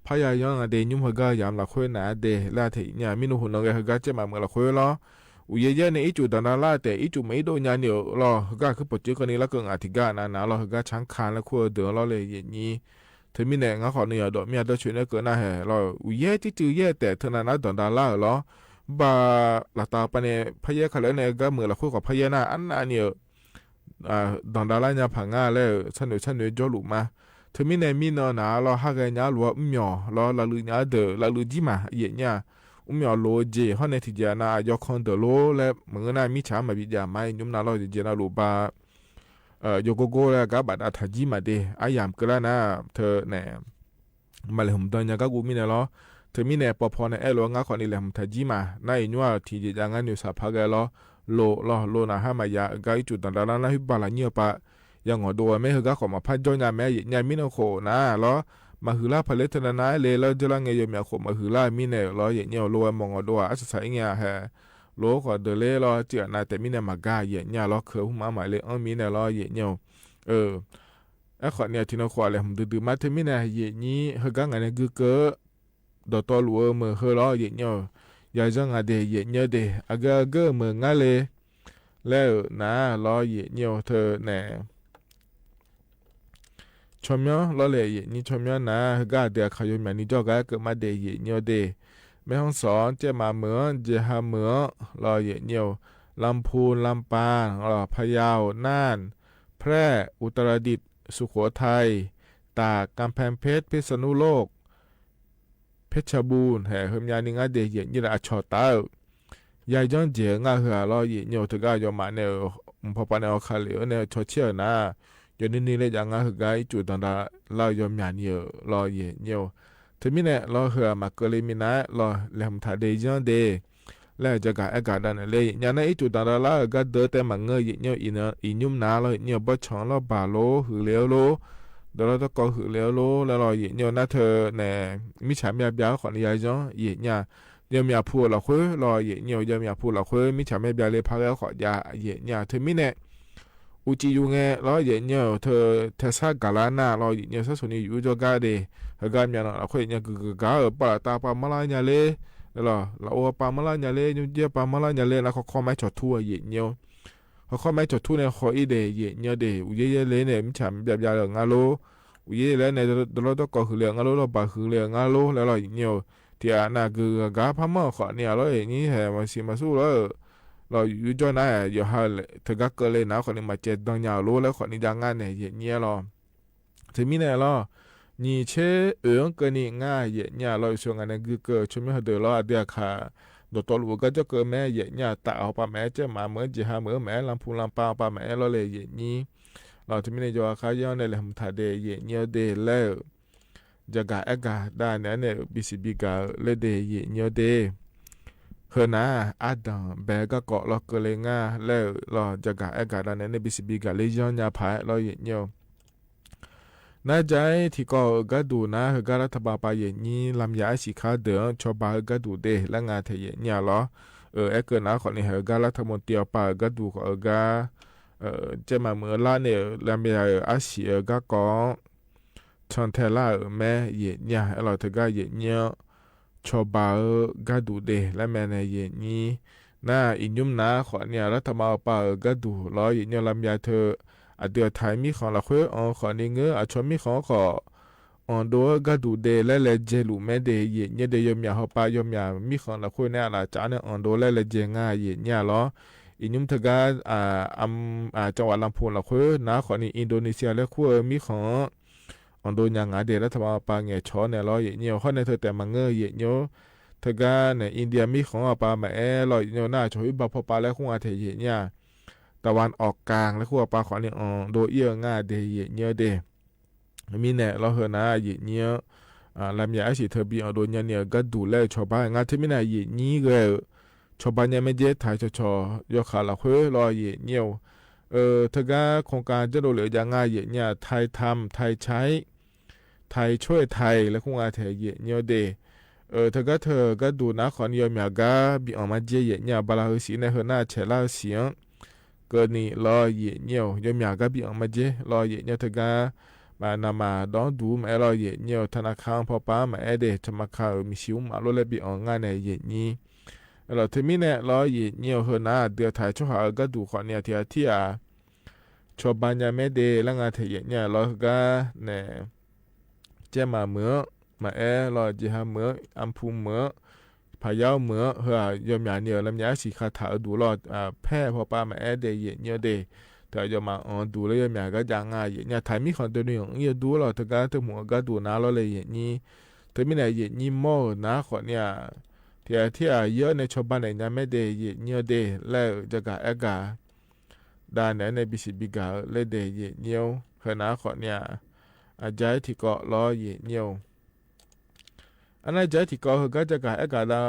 ဖးယံာ်ယံာ်ဒ့ၣ် ညိၣ်ဟၢၣ်ဂၤ ယၤမၢလီၤဃိနၤဒ့ၣ် လၢထဲယဲၢ်ညိၣ် မံနီၤဃိၣ်နီၣ်ဂဲၤ ဟၢၣ်ဂၤ ကဲမၤမုာ်လီၤဃိလီၤ အိၣ်ယဲၢ်ယဲၢ်န့ၣ် အံၤကၠိတၢၣ်တၢၣ်လၢ်လၢ်တဲ အံၤကၠိမ့ၢ်အံၤဒိၣ်ညါန့ၣ်လီၤ ဟၢၣ်ဂၤ အခုၣ်ဖီၣ်စံကနံၣ်လၢကၢၢ် ငါထံၣ်ဂၤနၤနၤလီၤ ဟၢၣ်ဂၤ ဆၣ်ခါလၢခူၣ်အဒၢးလီၤလၢ ယဲၢ်ညိၣ် ထၢၣ်မံန့ၣ် ငါဃီၣ်နံၣ်ယီၤဒီး မ့ၢ်အဒၢးဆူၣ်န့ၣ်ကၢၢ်နၤဟဲလီၤ အိၣ်ယဲၢ်တံၢ်တံၢ်ယဲၢ်တဲ ထၢၣ်နၤနၤ တၢၣ်တၢၣ်လၢ်လၢ်လီၤ ဘၣ်လၢ်တၢ်ပၤန့ၣ် ဖးယံာ်ခါလၢာ်န့ၣ် ဟၢၣ်ဂၤမုာ်လီၤဃိ ဃီၣ်ဖးယံာ်နၤ အနၢ်န့ၣ် တၢၣ်တၢၣ်လၢ်လၢ် ညါဖးငါလၢ ဆၣ်နုာ်ဆၣ်နုာ်ကၠီလူၤမး ထၢၣ်မံန့ၣ် မံနီၤနၤလီၤ ဟးဂဲၤညါလိၤ အူမျီၢ်လီၤ လၢ်လုာ်ညါဒၢး လၢ်လုာ်ကၠံမး ယဲၢ်ညိၣ် အူမျီၢ်လိၤကၠ့ ဟီၣ်န့ၣ်ထံၣ်ကၠ့နၤ အယီၤခီဒၢးလိၤလၢ မုၢ်ဂၤနၤ မံဆၣ်မၤဘံၣ်ယၤမး ယညိၣ်နၤလီၤ ယဲၢ်ညိၣ် နၤလိၤဘၣ် ယိၤကိၢ်ကိၢ်လၢ ကဘၣ်ဒၣ်ထၢၣ်ကၠံမးဒ့ၣ် အယၤမုာ်ကလၢ်နၤ ထၢၣ်န့ၣ် မၤလဲၤမုာ်ဒီးညါ ကၢ်ကူမံန့ၣ်လီၤ ထၢၣ်မံန့ၣ် ပီၣ်ဖီန့ၣ် အဲၣ်လိာ် ငါဃီၣ်နံၣ်လဲၤမုာ်ထၢၣ်ကၠံမး နၤယညိၣ် ထံၣ်ယဲၢ်ညိၣ် နုာ်စၢ်ဖးဂဲၤလီၤ လိၤလီၤ လိၤနၤ ဟါမၢ်ယၤ ဟၢၣ်ဂၤ အံၤကၠိတၢၣ်တၢၣ်လၢ်လၢ် ဟံၣ်ဘၣ်လၢ်ညိၣ်ပၤ ယၤငီၢ်ဒိၣ်ဝဲ မ့ၢ်ဟၢၣ်ဂၤဃီၣ်မၤဖးကၠီညါ မ့ၢ်ယဲၢ်ညိၣ် မံနီၤဃိၣ်နၤလီၤ မၤဟုၣ်လၢ်ဖးလၢထၢၣ်နၤနၤလၢ လၢဒၢးလၢ်ငဲၤ ယိၣ်မၠးဃိၣ် မၤဟုၣ်လၢ်မံန့ၣ်လီၤ ယဲၢ်ညိၣ် လိၤဝဲ မီၢ်ငီၢ်ဒိၣ်ဧါ အဆၢဆၢအံၤ ဟဲ လိၤဃီဒၢးလၢလီၤ စံးအနၤ တဲမံန့ၣ် မၤဂၤ ယဲၢ်ညိၣ်လီၤ ခၢၣ်ဟူမးမးလၢအီၣ်မံန့ၣ်လီၤ ယဲၢ်ညိၣ် အဲၣ်ဃီၣ်နံၣ် အထံၣ်နီၤဃိၣ် အလဲၤမုာ်ဒုးဒုးမး ထၢၣ်မံန့ၣ် ယဲၢ်ညိၣ် ဟၢၣ်ဂၤ ငါန့ၣ်ဂုာ်ကၢၢ် ဒီးတီလိၤအၢမုာ်ဟၢလီၤ ယဲၢ်ညိၣ် ယၤယီၤငါဒ့ၣ် ယဲၢ်ညိၣ်ဒ့ၣ် အဂၤအဂၤမုာ်ငါလၢ လၢနၤလီၤ ယဲၢ်ညိၣ် ထၢၣ်န့ၣ် ဆီၣ်မၠီလီၤလၢ ယဲၢ်ညိၣ် ဆီၣ်မၠီနၤ ဟၢၣ်ဂၤဒ့ၣ် အခါယိၣ်မၠးနံၣ်ကၠီဂၤ ကၢၣ်မးဒ့ၣ် ယဲၢ်ညိၣ်ဒ့ၣ် แม่ฮ่องสอน ကၠဲးမးမုာ် ယဲၢ်ဟါမုာ်လီၤ ယဲၢ်ညိၣ် ลำพูน ลำปาง လီၤ พะเยา น่าน แพร่ อุตรดิตถ์ สุโขทัย ตาก กำแพงเพชร พิษณุโลก เพชรบูรณ์ ဟဲ ဟိုမၠးနံၣ်ငါဒ့ၣ် ယဲၢ်ညိၣ် အဆီၣ်တၢ်ဧၢ ယၤယီၤကဲၤငါဟၢၣ်လီၤ ယဲၢ်ညိၣ် ထၢၣ်ဂၤယီၤမးန့ၣ် မုၢ်ဖီၣ်ပၤန့ၣ် အီၣ်ခးလ့ၣ်ဧၢန့ၣ် ဆီၣ်ဆံၣ်ဧၢနၤ ယီၤနံၣ်နံၣ်လၢယၤငါဟၢၣ်ဂၤ အံၤကၠိတၢၣ်တၢၣ်လၢ်ယီၤမၠးနံၣ်ဧၢလီၤ ယဲၢ်ညိၣ် ထၢၣ်မံန့ၣ်လီၤ ဟၢၣ်မၤကၢၤလံမံနၤလီၤ လဲၤမုာ်ထၢၣ်ဒ့ၣ်ယီၤဒ့ၣ် လၢကၠီဂၤအဲၣ်ဂၤဒၣ်န့ၣ်လၢ ယဲၢ်ညိၣ် နၤ အံၤကၠိတၢၣ်တၢၣ်လၢ်လၢ် ဟၢၣ်ဂၤဒၢးတဲမၤငၢၢ် ယဲၢ်ညိၣ် အံၤ အံၤညိၣ်နၤလီၤ ယဲၢ်ညိၣ် ဘၣ်ဆီၣ်လီၤ ဘၣ်လိၤ ဟုၣ်လ့ၤဧၢလိၤ ဒီးလီၤတကီၢ်ဟုၣ်လ့ၤဧၢလိၤ လၢလီၤ ယဲၢ်ညိၣ် နၤ ထၢၣ်န့ၣ် မံဆၣ်မၠးဘၠးဃီၣ်နံၣ်ယၤယီၤ ယဲၢ်ညိၣ် ယွမ်မျาภูเหล็กไฟ ลอ ယဲၢ်เนียว ယွမ်မျาภูเหล็กไฟ มิจฉาแม่เบียร์เลย พาเกาะจ๋า ယဲၢ်เนียว เทอมนี้แน่ อุจิยูไง ลอ ယဲၢ်เนียว เธอ เธอสร้างกาลาหน้า ลอ ယဲၢ်เนียว สร้างสวนอยู่จ้อก้าเด เฮอก้าမျาเนาะ ลอ ค่อย ယဲၢ်เนียว กึ่งกา เออ ปาละตาปามาละยาเลย แล้วลอ ละโอปามาละยาเลย ยุเยียปามาละยาเลย แล้วข้อข้อไม้ฉอดทู่ ยဲၢ်เนียว ข้อข้อไม้ฉอดทู่เนี่ย ข้ออี้เด ယဲၢ်เนียวเด อุเยียเยียเลยเนี่ย มิจฉาแม่เบียร์เลย งาโล อุเยียเยีเลยเนี่ย ดอลลอร์ต้องก่อหือเลย งาโล ลอบ่าหือเลย งาโล แล้วลอ ယဲၢ်เนียว เทียนา กึ่งกา พาเมื่อข้อนี้ ลอ ယဲၢ်เนียว แหม มาสิมาสู้ ลอ ลอ อยู่จ้อหน้า ยอมหา เธอก้าเกอเลยนะ ข้อนี้ มาเจอดังยาวโล แล้วข้อนี้ จะง่ายเนี่ย ယဲၢ်เนียว ลอ เทอมนี้แน่ ลอ นี่เชเอิงเกอนี่ ง่าย ယဲၢ်เนียว ลอ อยู่ส่วนงานเนี่ย กึ่งเกอ ชมไม่หัดเดอ ลอ เดือขา ดอกตอหลูก้าจ้อเกอแม่ ယဲၢ်เนียว ตะเอาปาแม่ เจ๊หมาเหมือน เจ๊หาเหมือนแม่ ลำพูนลำปางปาแม่ ลอ เลย ယဲၢ်เนียว ลอ เทอมนี้เนี่ย ยอมหา ข้าย้อนเนี่ยแหละ หมุนถ่าเด ယဲၢ်เนียวเด แล้ว จะกาแอ๊กกา ด้านเนี่ยเนี่ย บีซีบีกา เลยเด ယဲၢ်เนียวเด เฮอหน้า อาดัง แบก้าเกาะ ลอ เกอเลย ง่าย แล้วลอ จะกาแอ๊กกา ด้านเนี่ยเนี่ย บีซีบีกา เลยย้อนยาผาย ลอ ယဲၢ်เนียว นาใจ๋ที่ก่อเออก้าดูนะ เฮอก้ารัฐบาลปา ယဲၢ်เนียว ลำยาไอ้สีข้าเดิง ชอปาเออก้าดูเด และงานแถ ယဲၢ်เนียว ลอ เออ แอ๊กเกอนะ ข้อนี้ เฮอก้ารัฐมนตรีเอาปาเออก้าดู ขอเออก้า เออ เจ๊หมาเหมือนละเนี่ย ลำยา เออ ไอ้สี เออ ก้ากอง ชอนแทล่า เออ แม่ ယဲၢ်เนียว เออ ลอ เธอก้า ယဲၢ်เนียว ชอปาเออก้าดูเด และแม่เนี่ย ယဲၢ်เนียว นา อีกยุ้มนา ข้อนี้ รัฐบาลปาเออก้าดู ลอ ယဲၢ်เนียว ลำยาเธอ อะเดือไทยมีของละเค้อ อ๋อ ข้อนี้ เงอ อะชอมีของ ข้อ อ่อนโดก้าดูเด และแลเจหลู่แม่เด ယဲၢ်เนียวเด ยอมหยาเฮาปา ยอมหยามีของละเค้อ ในอะหลาดจ๋าเนี่ย อ่อนโดและแลเจ ง่าย ယဲၢ်เนียว ลอ อีกยุ้มเธอก้า อ่า อำ อ่า จังหวัดลำพูนละเค้อ นา ข้อนี้ อินโดนีเซีย และเค้อมีของ อ่อนโดยางหงาเด รัฐบาลปาแหง่ช้อเนี่ย ลอ ယဲၢ်เนียว ข้อใน เธอแต่มาเงอ ယဲၢ်เนียว เธอก้าเนี่ย อินเดียมีของเอาปามาแอ ลอ ယဲၢ်เนียว นา ชอวิบาพอปา และคุ้งอาแถ ယဲၢ်เนียว ตะวันออกกลาง และคุ้งเอาปา ข้อนี้ อ่อนโดเอี้ย ง่าย เด ယဲၢ်เนียวเด มีแน่ ลอ เฮอหน้า ယဲၢ်เนียว อ่า ลำยาไอ้สีเธอบี อ่อนโดยางเนี่ย ก้าดูและชอปา งานเทอมนี้เนี่ย ယဲၢ်เนียว เออ ชอปาเนี่ย แม่เจ๊ไทย ชอชอ ยอขาละเค้อ ลอ ယဲၢ်เนียว เออ เธอก้าโครงการเจ๊โดเหลียวยางง่าย ယဲၢ်เนียว ไทยทำ ไทยใช้ ไทยช่วยไทย และคุ้งอาแถ ယဲၢ်เนียวเด เออ เธอก้าเธอก้าดูนะ ข้อนี้ ยอมหยาก้าบีอ่อนมาเจ๊ ယဲၢ်เนียว บาลาเฮอสีใน เฮอหน้าแฉล่าเสียง เกอนี่ ลอ ယဲၢ်เนียว ยอมหยาก้าบีอ่อนมาเจ๊ ลอ ယဲၢ်เนียว เธอก้า มานามาดองดูมาแอ ลอ ယဲၢ်เนียว ธนาคารพอปามาแอเด ธนาคาร เออ มีสิวมาโลดและบีอ่อนง่ายเนี่ย ယဲၢ်เนียว เออ ลอ เทอมนี้เนี่ย ลอ ယဲၢ်เนียว เฮอหน้า เดือไทย ชอหาเออก้าดู ข้อนี้ เทียเทีย ชอปายาแม่เด และงานแถ ယဲၢ်เนียว ลอ เฮอก้าเนี่ย เจ๊หมาเหมือง มาแอ ลอ เจ๊หาเหมือง อำพูนเหมือง พะเยาเหมือง เฮอ ยอมหยาเนี่ย ลำยาสีข้าถา เออ ดู ลอ อ่า แพร่พอปามาแอเด ယဲၢ်เนียวเด เธอยอมหยาอ่อนดูและยอมหยาก้ายางง่าย ယဲၢ်เนียว ไทยมีของเดอหนึ่ง เอี้ย ดู ลอ เธอก้าเธอหมู่เออก้าดูนะ ลอ เลย ယဲၢ်เนียว เทอมนี้เนี่ย ယဲၢ်เนียว หม้อนะ ข้อนี้ เทียเทีย เยอะในชอปาเนี่ย ยาแม่เด ယဲၢ်เนียวเด และจะกาแอ๊กกา ดาเนี่ย ใน บีซีบีกา เลยเด ယဲၢ်เนียว เฮอหน้า ข้อนี้ อาจารย์ที่เกาะ ลอ ယဲၢ်เนียว อันนั้นอาจารย์ที่เกาะ เฮอก้าจะกาแอ๊กกา ดา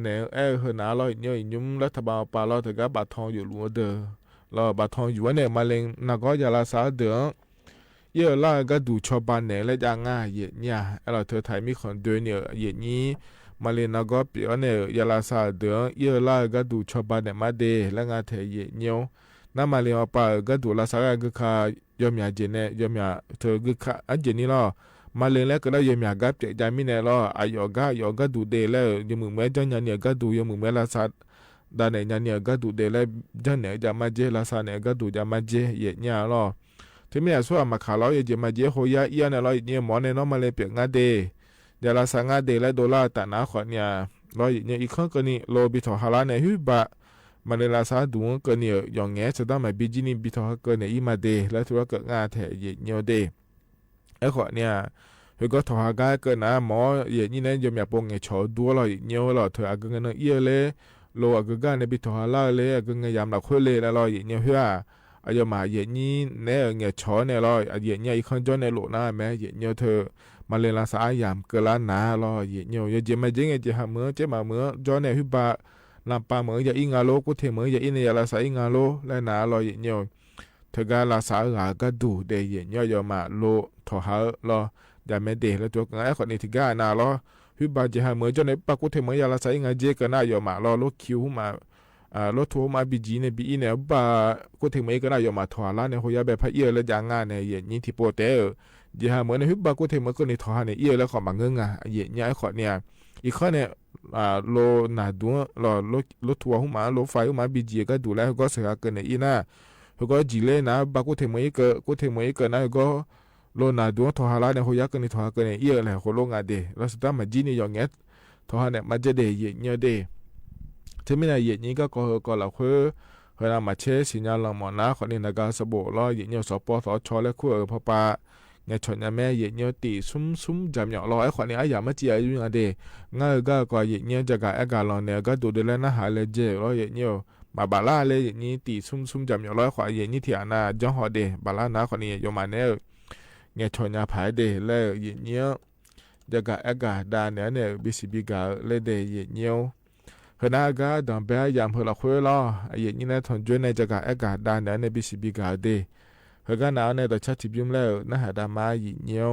เนี่ย แอ เฮอหน้า ลอ ယဲၢ်เนียว อีกยุ้มรัฐบาลปา ลอ เธอก้าบาททองอยู่หลูเดอ ลอ บาททองอยู่เนี่ย มาเลงนาก็ยาลาซาเดอ เอี้ยล่าก้าดูชอปาเนี่ย และยางง่าย ယဲၢ်เนียว เออ ลอ เธอไทยมีของเดอเนี่ย ယဲၢ်เนียว มาเลงนาก็เปียเนี่ย ยาลาซาเดอ เอี้ยล่าก้าดูชอปาเนี่ยมาเด และงานแถ ယဲၢ်เนียว นา มาเลงเอาปา เออ ก้าดูลาซาก้า กึ๊กคา ยอมหยาเจเนี่ย ยอมหยาเธอกึ๊กคา อันเจนี่ ลอ มาเลงและก็ได้ยอมหยาก้าเปียกยามีแน่ ลอ อะหยอก้า หยอก้าดูเด และ เออ ยอมหมู่แม่เจ้ายาเนี่ยก้าดู ยอมหมู่แม่ลาซา ดาเนี่ย ยาเนี่ยก้าดูเด และ เจ้าเนี่ยยามาเจ ลาซาเนี่ยก้าดูยามาเจ ယဲၢ်เนียว ลอ เทอมนี้เนี่ย ส่วนมาขา ลอ เออ เจมาเจ โฮยาเอี้ยเนี่ย ลอ ယဲၢ်เนียว หมอเนี่ย เนาะ มาเลงเปียกง่ายเด ยาลาซาง่ายเด และโดลาร์ตะหนา ข้อนี้ ลอ ယဲၢ်เนียว อีกครั้งเกอนี่ โลบีถอดฮาราเนี่ย หื้อบ่า มาเลงลาซาดูเกอนี่ เออ หย่องแหง สะดั้งแหม บีจีนี่ บีถอดฮาเกอเนี่ย อีมาเด และถือว่าเกิดง่ายแถ ယဲၢ်เนียวเด ไอ้ข้อนี้ เฮอก็ถอดฮาก้าเกอนะ หมอ ယဲၢ်เนียว เนี่ย ยอมหยาปงแหง่ฉอ ดู ลอ ယဲၢ်เนียว ลอ เธออะกึ๊กเงยเนาะ เอี้ยเลย โลอะกึ๊กก้าเนี่ย บีถอดฮาราเลย อะกึ๊กเงยยามละเค้อเลย และ ลอ ယဲၢ်เนียว เฮอ อะยอมหยา ယဲၢ်เนียว เนี่ย เออ แหง่ฉอเนี่ย ลอ ယဲၢ်เนียว อีกครั้งจ้อเนี่ย โลนะแหม ယဲၢ်เนียว เธอ มาเลงลาซาอะหยามเกอละหนา ลอ ယဲၢ်เนียว เออ เจมาเจ เงย เจหาเหมือง เจ๊หมาเหมือง จ้อเนี่ย หื้อบ่า ลำปางเหมือง ยาอี้งาโล กู้เทงเหมือง ยาอี้เนี่ย ยาลาซาอี้งาโล และหนา ลอ ယဲၢ်เนียว เธอก้าลาซาหาก้าดูเด ယဲၢ်เนียว ยอมมาโล ถอดฮา ลอ ยาแม่เด และตัวกลาง ไอ้ข้อนี้ เธอก้าหนา ลอ วิบากเจียหาเหมย เจ้าเน่ยวิบากกู้เทกเหมย ยาลาสายอี้งาเจ๊เกินหน้าหยอดหมาก รอรถคิวหุ้มหมาก อ่า รถทัวร์หุ้มหมาก บีจีเน่ย บีอีเน่ย วิบากกู้เทกเหมย เกินหน้าหยอดหมาก ถอดหาร้านเน่ย โฮยักษ์แบะ พระเอี้ยวและจ๋างาเน่ย เหยียดหนี้ที่โปะแต๊เอ่อ เจียหาเหมยเน่ย วิบากกู้เทกเหมย เกินหนี้ถอดหาเนี่ย เอี้ยวและขอหมากเงินงา เหยียดหนี้ไอ้ขอดเนี่ย อีกข้อเนี่ย อ่า รถหน้าตั๋ว รถ รถทัวร์หุ้มหมาก รถไฟหุ้มหมาก บีจี ก็ดูแล ก็เสียเกินเน่ยอี้หน้า เฮาก็จีเล่นนะ วิบากกู้เทกเหมยอี้เกิน กู้เทกเหมยอี้เกินนะ เฮาก็ รถหน้าตั๋วถอดหาร้านเน่ย โฮยักษ์เกินหนี้ถอดหาเกินเน่ย เอี้ยวแหละ โฮโลงาเดะ แล้วสุดท้ายมาจี้นี่ยอมแงะ ถอดหาเนี่ย มาเจ๊เดะ เหยียดหนี้เดะ เธอไม่น่าเหยียดหนี้ก็ก่อเฮาก่อเหล่าเฮ้อ เฮานามาเช็คสัญญาณหลังหมอนะ ขอนี่นะกาสะโบะ แล้วเหยียดหนี้ สปสช และคู่เอ่อ พอปะ แงะฉอดยาแม่ เหยียดหนี้ ตี๋ซุ่มๆ จ๋ำหยอง แล้วไอ้ขอนี่ อะหยามาจี้อายุงาเดะ งาเอ่อ ก็ก่อเหยียดหนี้ จะกาแอ๊กกาลองเน่ย ก็ดูเดะแลหน้าหาแลเจ๊ แล้วเหยียดหนี้ บ่าบ่าล้าเลย เหยียดหนี้ ตี๋ซุ่มๆ จ๋ำหยอง แล้วไอ้ขอ เหยียดหนี้ ที่อาณา จ้องหอเดะ บ่าล้านะ ขอนี่ โยมมาเน่ย แงะฉอดยาผายเดะ แล้วเหยียดหนี้ จะกาแอ๊กกาดาเน่ย เน่ย บีซีบีกา เลยเดะ เหยียดหนี้ เฮอนาก้า ดำแบะ ยามเฮอละเฮ้อลอ เหยียดหนี้ เน่ย ถอนจ้วยเน่ย จะกาแอ๊กกาดาเน่ย เน่ย บีซีบีกา เดะ เฮอก้าหนาวเน่ย ต่อชาติบยุ้มแล้ว หน้าหาดามา เหยียดหนี้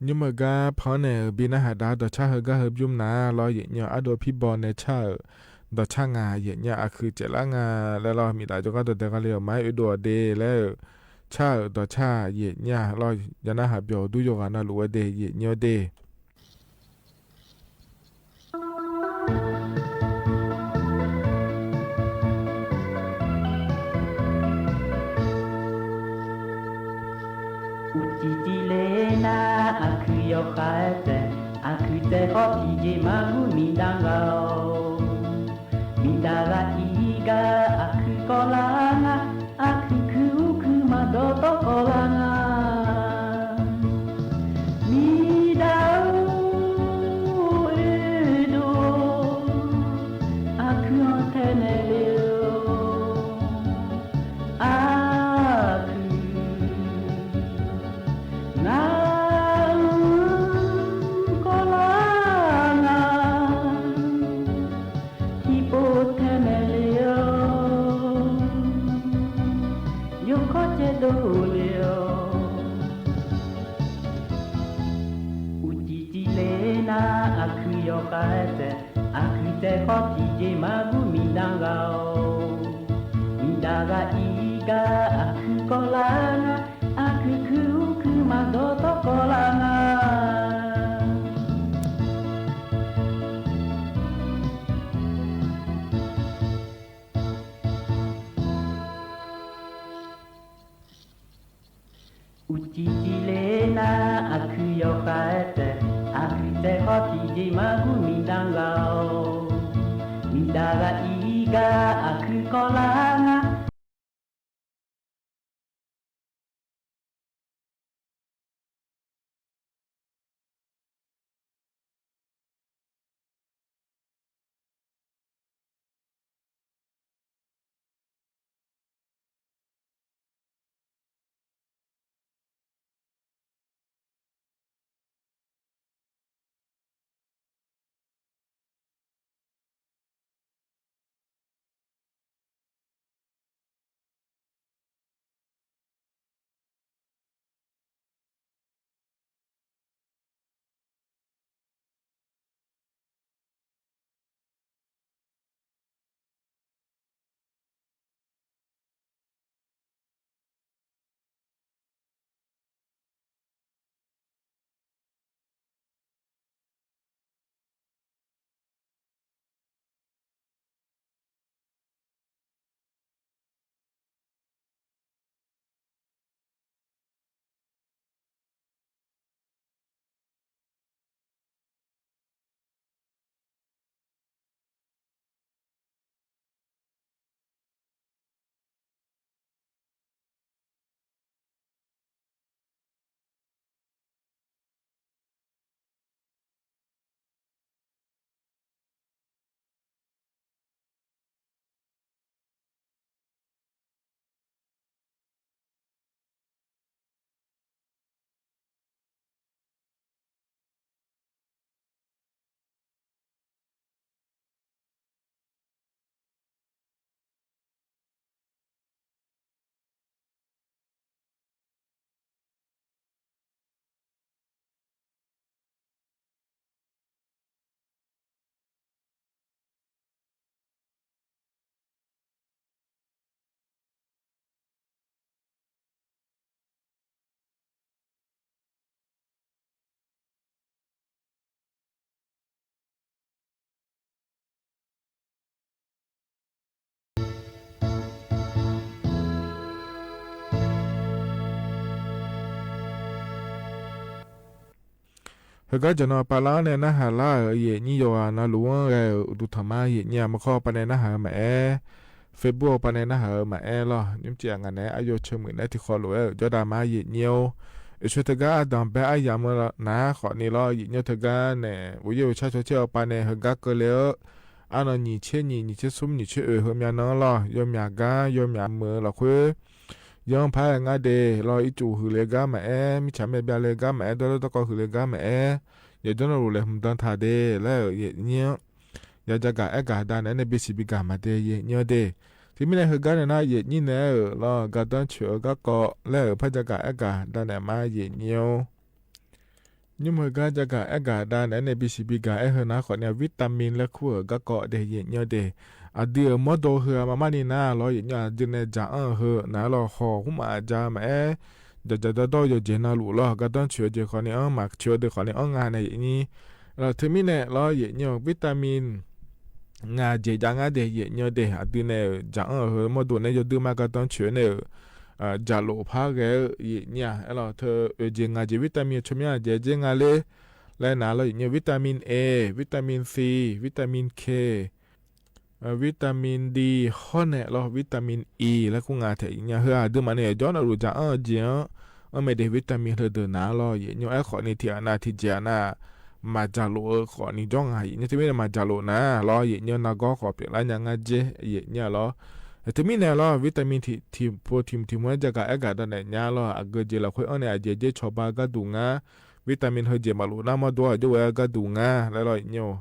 ยุ้มเฮอก้า พอเน่ย บีหน้าหาดา ต่อชาติเฮอก้าเฮอบยุ้มนา แล้วเหยียดหนี้ อะโดพี่บอลเน่ย ชาเอ่อ ต่อชาติงา เหยียดหนี้ อะคือเจ๋งละงา แล้วลอ มีหลายจงก้า ต่อเดะกาเลียว ไม้อุดวเดะ แล้ว ชาเอ่อ ต่อชาติ เหยียดหนี้ แล้ว ยาหน้าหาเปียว ดูโยกานาลูเดะ เหยียดหนี้เดะ อุจิจิเลนา อะคือหยอกขายแต๊ อะคือแต๊ขอตี้เจมาบูมีดังเก่า มีดาราอีกา อะคือก่อลางา อะคือคือคือมาดอตอกอลางา มีดาวเอโด อะคือออนแทนเนเลโอ อะคือ นางกอลางา ที่โปรดแท้แม่เลียว ยกขอเจโดเลียว อุจิจิเลนา อะคือหยอกขายแต๊ อะคือแต๊ขอตี้เจมาบูมีดังเก่า มีดาราอีกา อะคือก่อลางา อะคือคือคือมาดอตอกอลางา อุจิจิเลนา อะคือหยอกขายแต๊ อะคือแต๊ขอตี้เจมาบูมีดังเก่า มีดาราอีกา อะคือก่อลางา ဟ့ၣ်ဂံၢ် ယိၤၡူး ပၢလၢ် နဲ နၢ်ဟးလၢ်ဧၢ ယဲၢ်နံႈယွၤ နလူဝ်ၣ်ရဲၣ်ဧၢ ဒူထီၣ်မး ယဲၢ်နံႈ မခီပၤနဲ နၢ်ဟးမးအဲၣ် Facebook ပၤနဲ နၢ်ဟးမးအဲၣ်လီၤ ယုမ်ၸံၣ်အဂၤနဲ အယိၤၡူးမုၣ်နဲ ထံၣ်ဃီလိာ်ဝဲ ယိၤဒၣ်မး ယဲၢ်နံၣ်ဧၢ ယွၤဆိၣ်တဂၤ အတၢ်ဘဲအယၢ်မၢလီၤ နၤဃီန့ၣ်လီၤ ယဲၢ်နံၣ် တဂၤနဲ ဝူၤယဲၢ်ဝူၤဆၣ် ဆိၣ်ဆ့ဢေၣ်ပၤနဲ ဟ့ၣ်ဂံၢ်ကလၢာ်ဧၢ အါနီၢ် နံၣ်ဆံနံၣ် နံၣ်ဆံသူ နံၣ်ဆံအၢ ဟ့ၣ်မၠးနၢလီၤ ယွၤမၠးဂၤ ယွၤမၠးမုၣ်လီၤခွဲ ယွၤဖးဂၤဒဲးလီၤ အံၣ်စရ့လးဂၤမးအဲၣ် မ့ၢ်ဆၣ်မဲာ်ဘျါလၢဂၤမးအဲၣ် ဒီးလၢတကီၢ်ဃုလၢဂၤမးအဲၣ် ယဲၢ်ဒိၣ်နီၢ်ရူၤလဲၤ မုၢ်တၢ်ထၢၣ်ဒဲး လၢယဲၢ်နံၣ် ယၤစၢ်ဂၤအဲၣ်ဂၤဒၣ်နဲ နဲဘ့ၣ်စံးဘံၣ်ဂၤမးဒဲး ယဲၢ်နံၣ်ဒဲး တမံၤန့ၣ် ဟ့ၣ်ဂံၢ်န့ၣ်နၤ ယဲၢ်နံၣ်န့ၣ်ဧၢလီၤ ဂၤတၢၣ်ဆၢ ဂၤကီး လၢဧၢ ဖဲစၢ်ဂၤအဲၣ်ဂၤဒၣ်နဲမး ယဲၢ်နံၣ်ဧၢ ယုမ်ၢ်ဟ့ၣ်ဂံၢ် စၢ်ဂၤအဲၣ်ဂၤဒၣ်နဲ နဲဘ့ၣ်စံးဘံၣ်ဂၤ အဲၣ်ဟ့ၣ်နၤဃီန့ၣ် ဝံတၢ်မံၣ်လၢခူၣ်ဧၢ ဂၤကီးဒဲး ယဲၢ်နံၣ်ဒဲး အဒုးအမီၢ်ဒိၣ်ဟ့ၣ်အမးမးန့ၣ်နၤလီၤ ယဲၢ်နံၣ် အဒုးနဲ စၢ်အၢၣ်ဟ့ၣ်နၤလီၤ ဟီၣ်ဟူမးအစၢ်မးအဲၣ် ဒ်ဒ်ဒီးဒီး ယိၤစဲးနၢ်လူၤလီၤ ဂၤတၢၣ်ဆၢက့ၤဃီန့ၣ် အၢ မၤဆၢဒဲးဃီန့ၣ် အၢ ငါန့ၣ် ယဲၢ်နံၣ် တမံၤန့ၣ်လီၤ ယဲၢ်နံၣ် ဝံတၢ်မံၣ် ငါစဲးဒၣ်ငါဒဲး ယဲၢ်နံၣ်ဒဲး အဒုးနဲ စၢ်အၢၣ်ဟ့ၣ်မီၢ်ဒိၣ်နဲ ယိၤဒုးမး ဂၤတၢၣ်ဆၢန့ၣ် စၢ်လိာ်ဖးဂဲၤ ယဲၢ်နံၣ် အဲၣ်လီၤ တၢၣ်အၢစဲး ငါစဲး ဝံတၢ်မံၣ် ဆိမိၣ်အစဲးက့ၤ ငါလၢ လၢနၤလီၤ ယဲၢ်နံၣ် ဝံတၢ်မံၣ် A ဝံတၢ်မံၣ် C ဝံတၢ်မံၣ် K ဝံတၢ်မံၣ် D ဟီၣ်နဲၣ်လီၤ ဝံတၢ်မံၣ် E လၢခူၣ်ငါထဲး ယဲၢ်နံၣ် ဟ့ၣ်အဒုးမးန့ၣ် ယိၤဒိၣ်နီၢ်ရူၤ စၢ်အၢၣ်က့ၤ အၢ မ့ၢ်ဒဲး ဝံတၢ်မံၣ်လၢဒၢးနၤလီၤ ယဲၢ်နံၣ် အဲၣ်ဃီန့ၣ် ထံၣ်အနၢ် ထံၣ်စဲးအနၢ် မၤစၢ်လိာ်အၢဃီန့ၣ် ယိၤ ငါ ယဲၢ်နံၣ် တမံၤန့ၣ် မၤစၢ်လိာ်နၤလီၤ ယဲၢ်နံၣ် နၢ်ဂီၢ်ဃီ ပျဲလၢညါ ငါစဲး ယဲၢ်နံၣ်လီၤ တမံၤန့ၣ်လီၤ ဝံတၢ်မံၣ် ထံၣ်ဖိ ထံၣ်ဖိ စၢ်ဂၤအဲၣ်ဂၤဒၣ်နဲ ညါလီၤ အဂ့ၢ်စဲးလီၤ ခွဲးအၢန့ၣ် အစဲးက့ၤ ဆီၣ်ဘၣ်ဂၤဒူၣ်ငါ ဝံတၢ်မံၣ် ဟ့ၣ်စဲးမၤလိာ်နၤ မီၢ်ဒိၣ် အယိၤဝဲဂၤဒူၣ်ငါ လၢလီၤ ယဲၢ်နံၣ်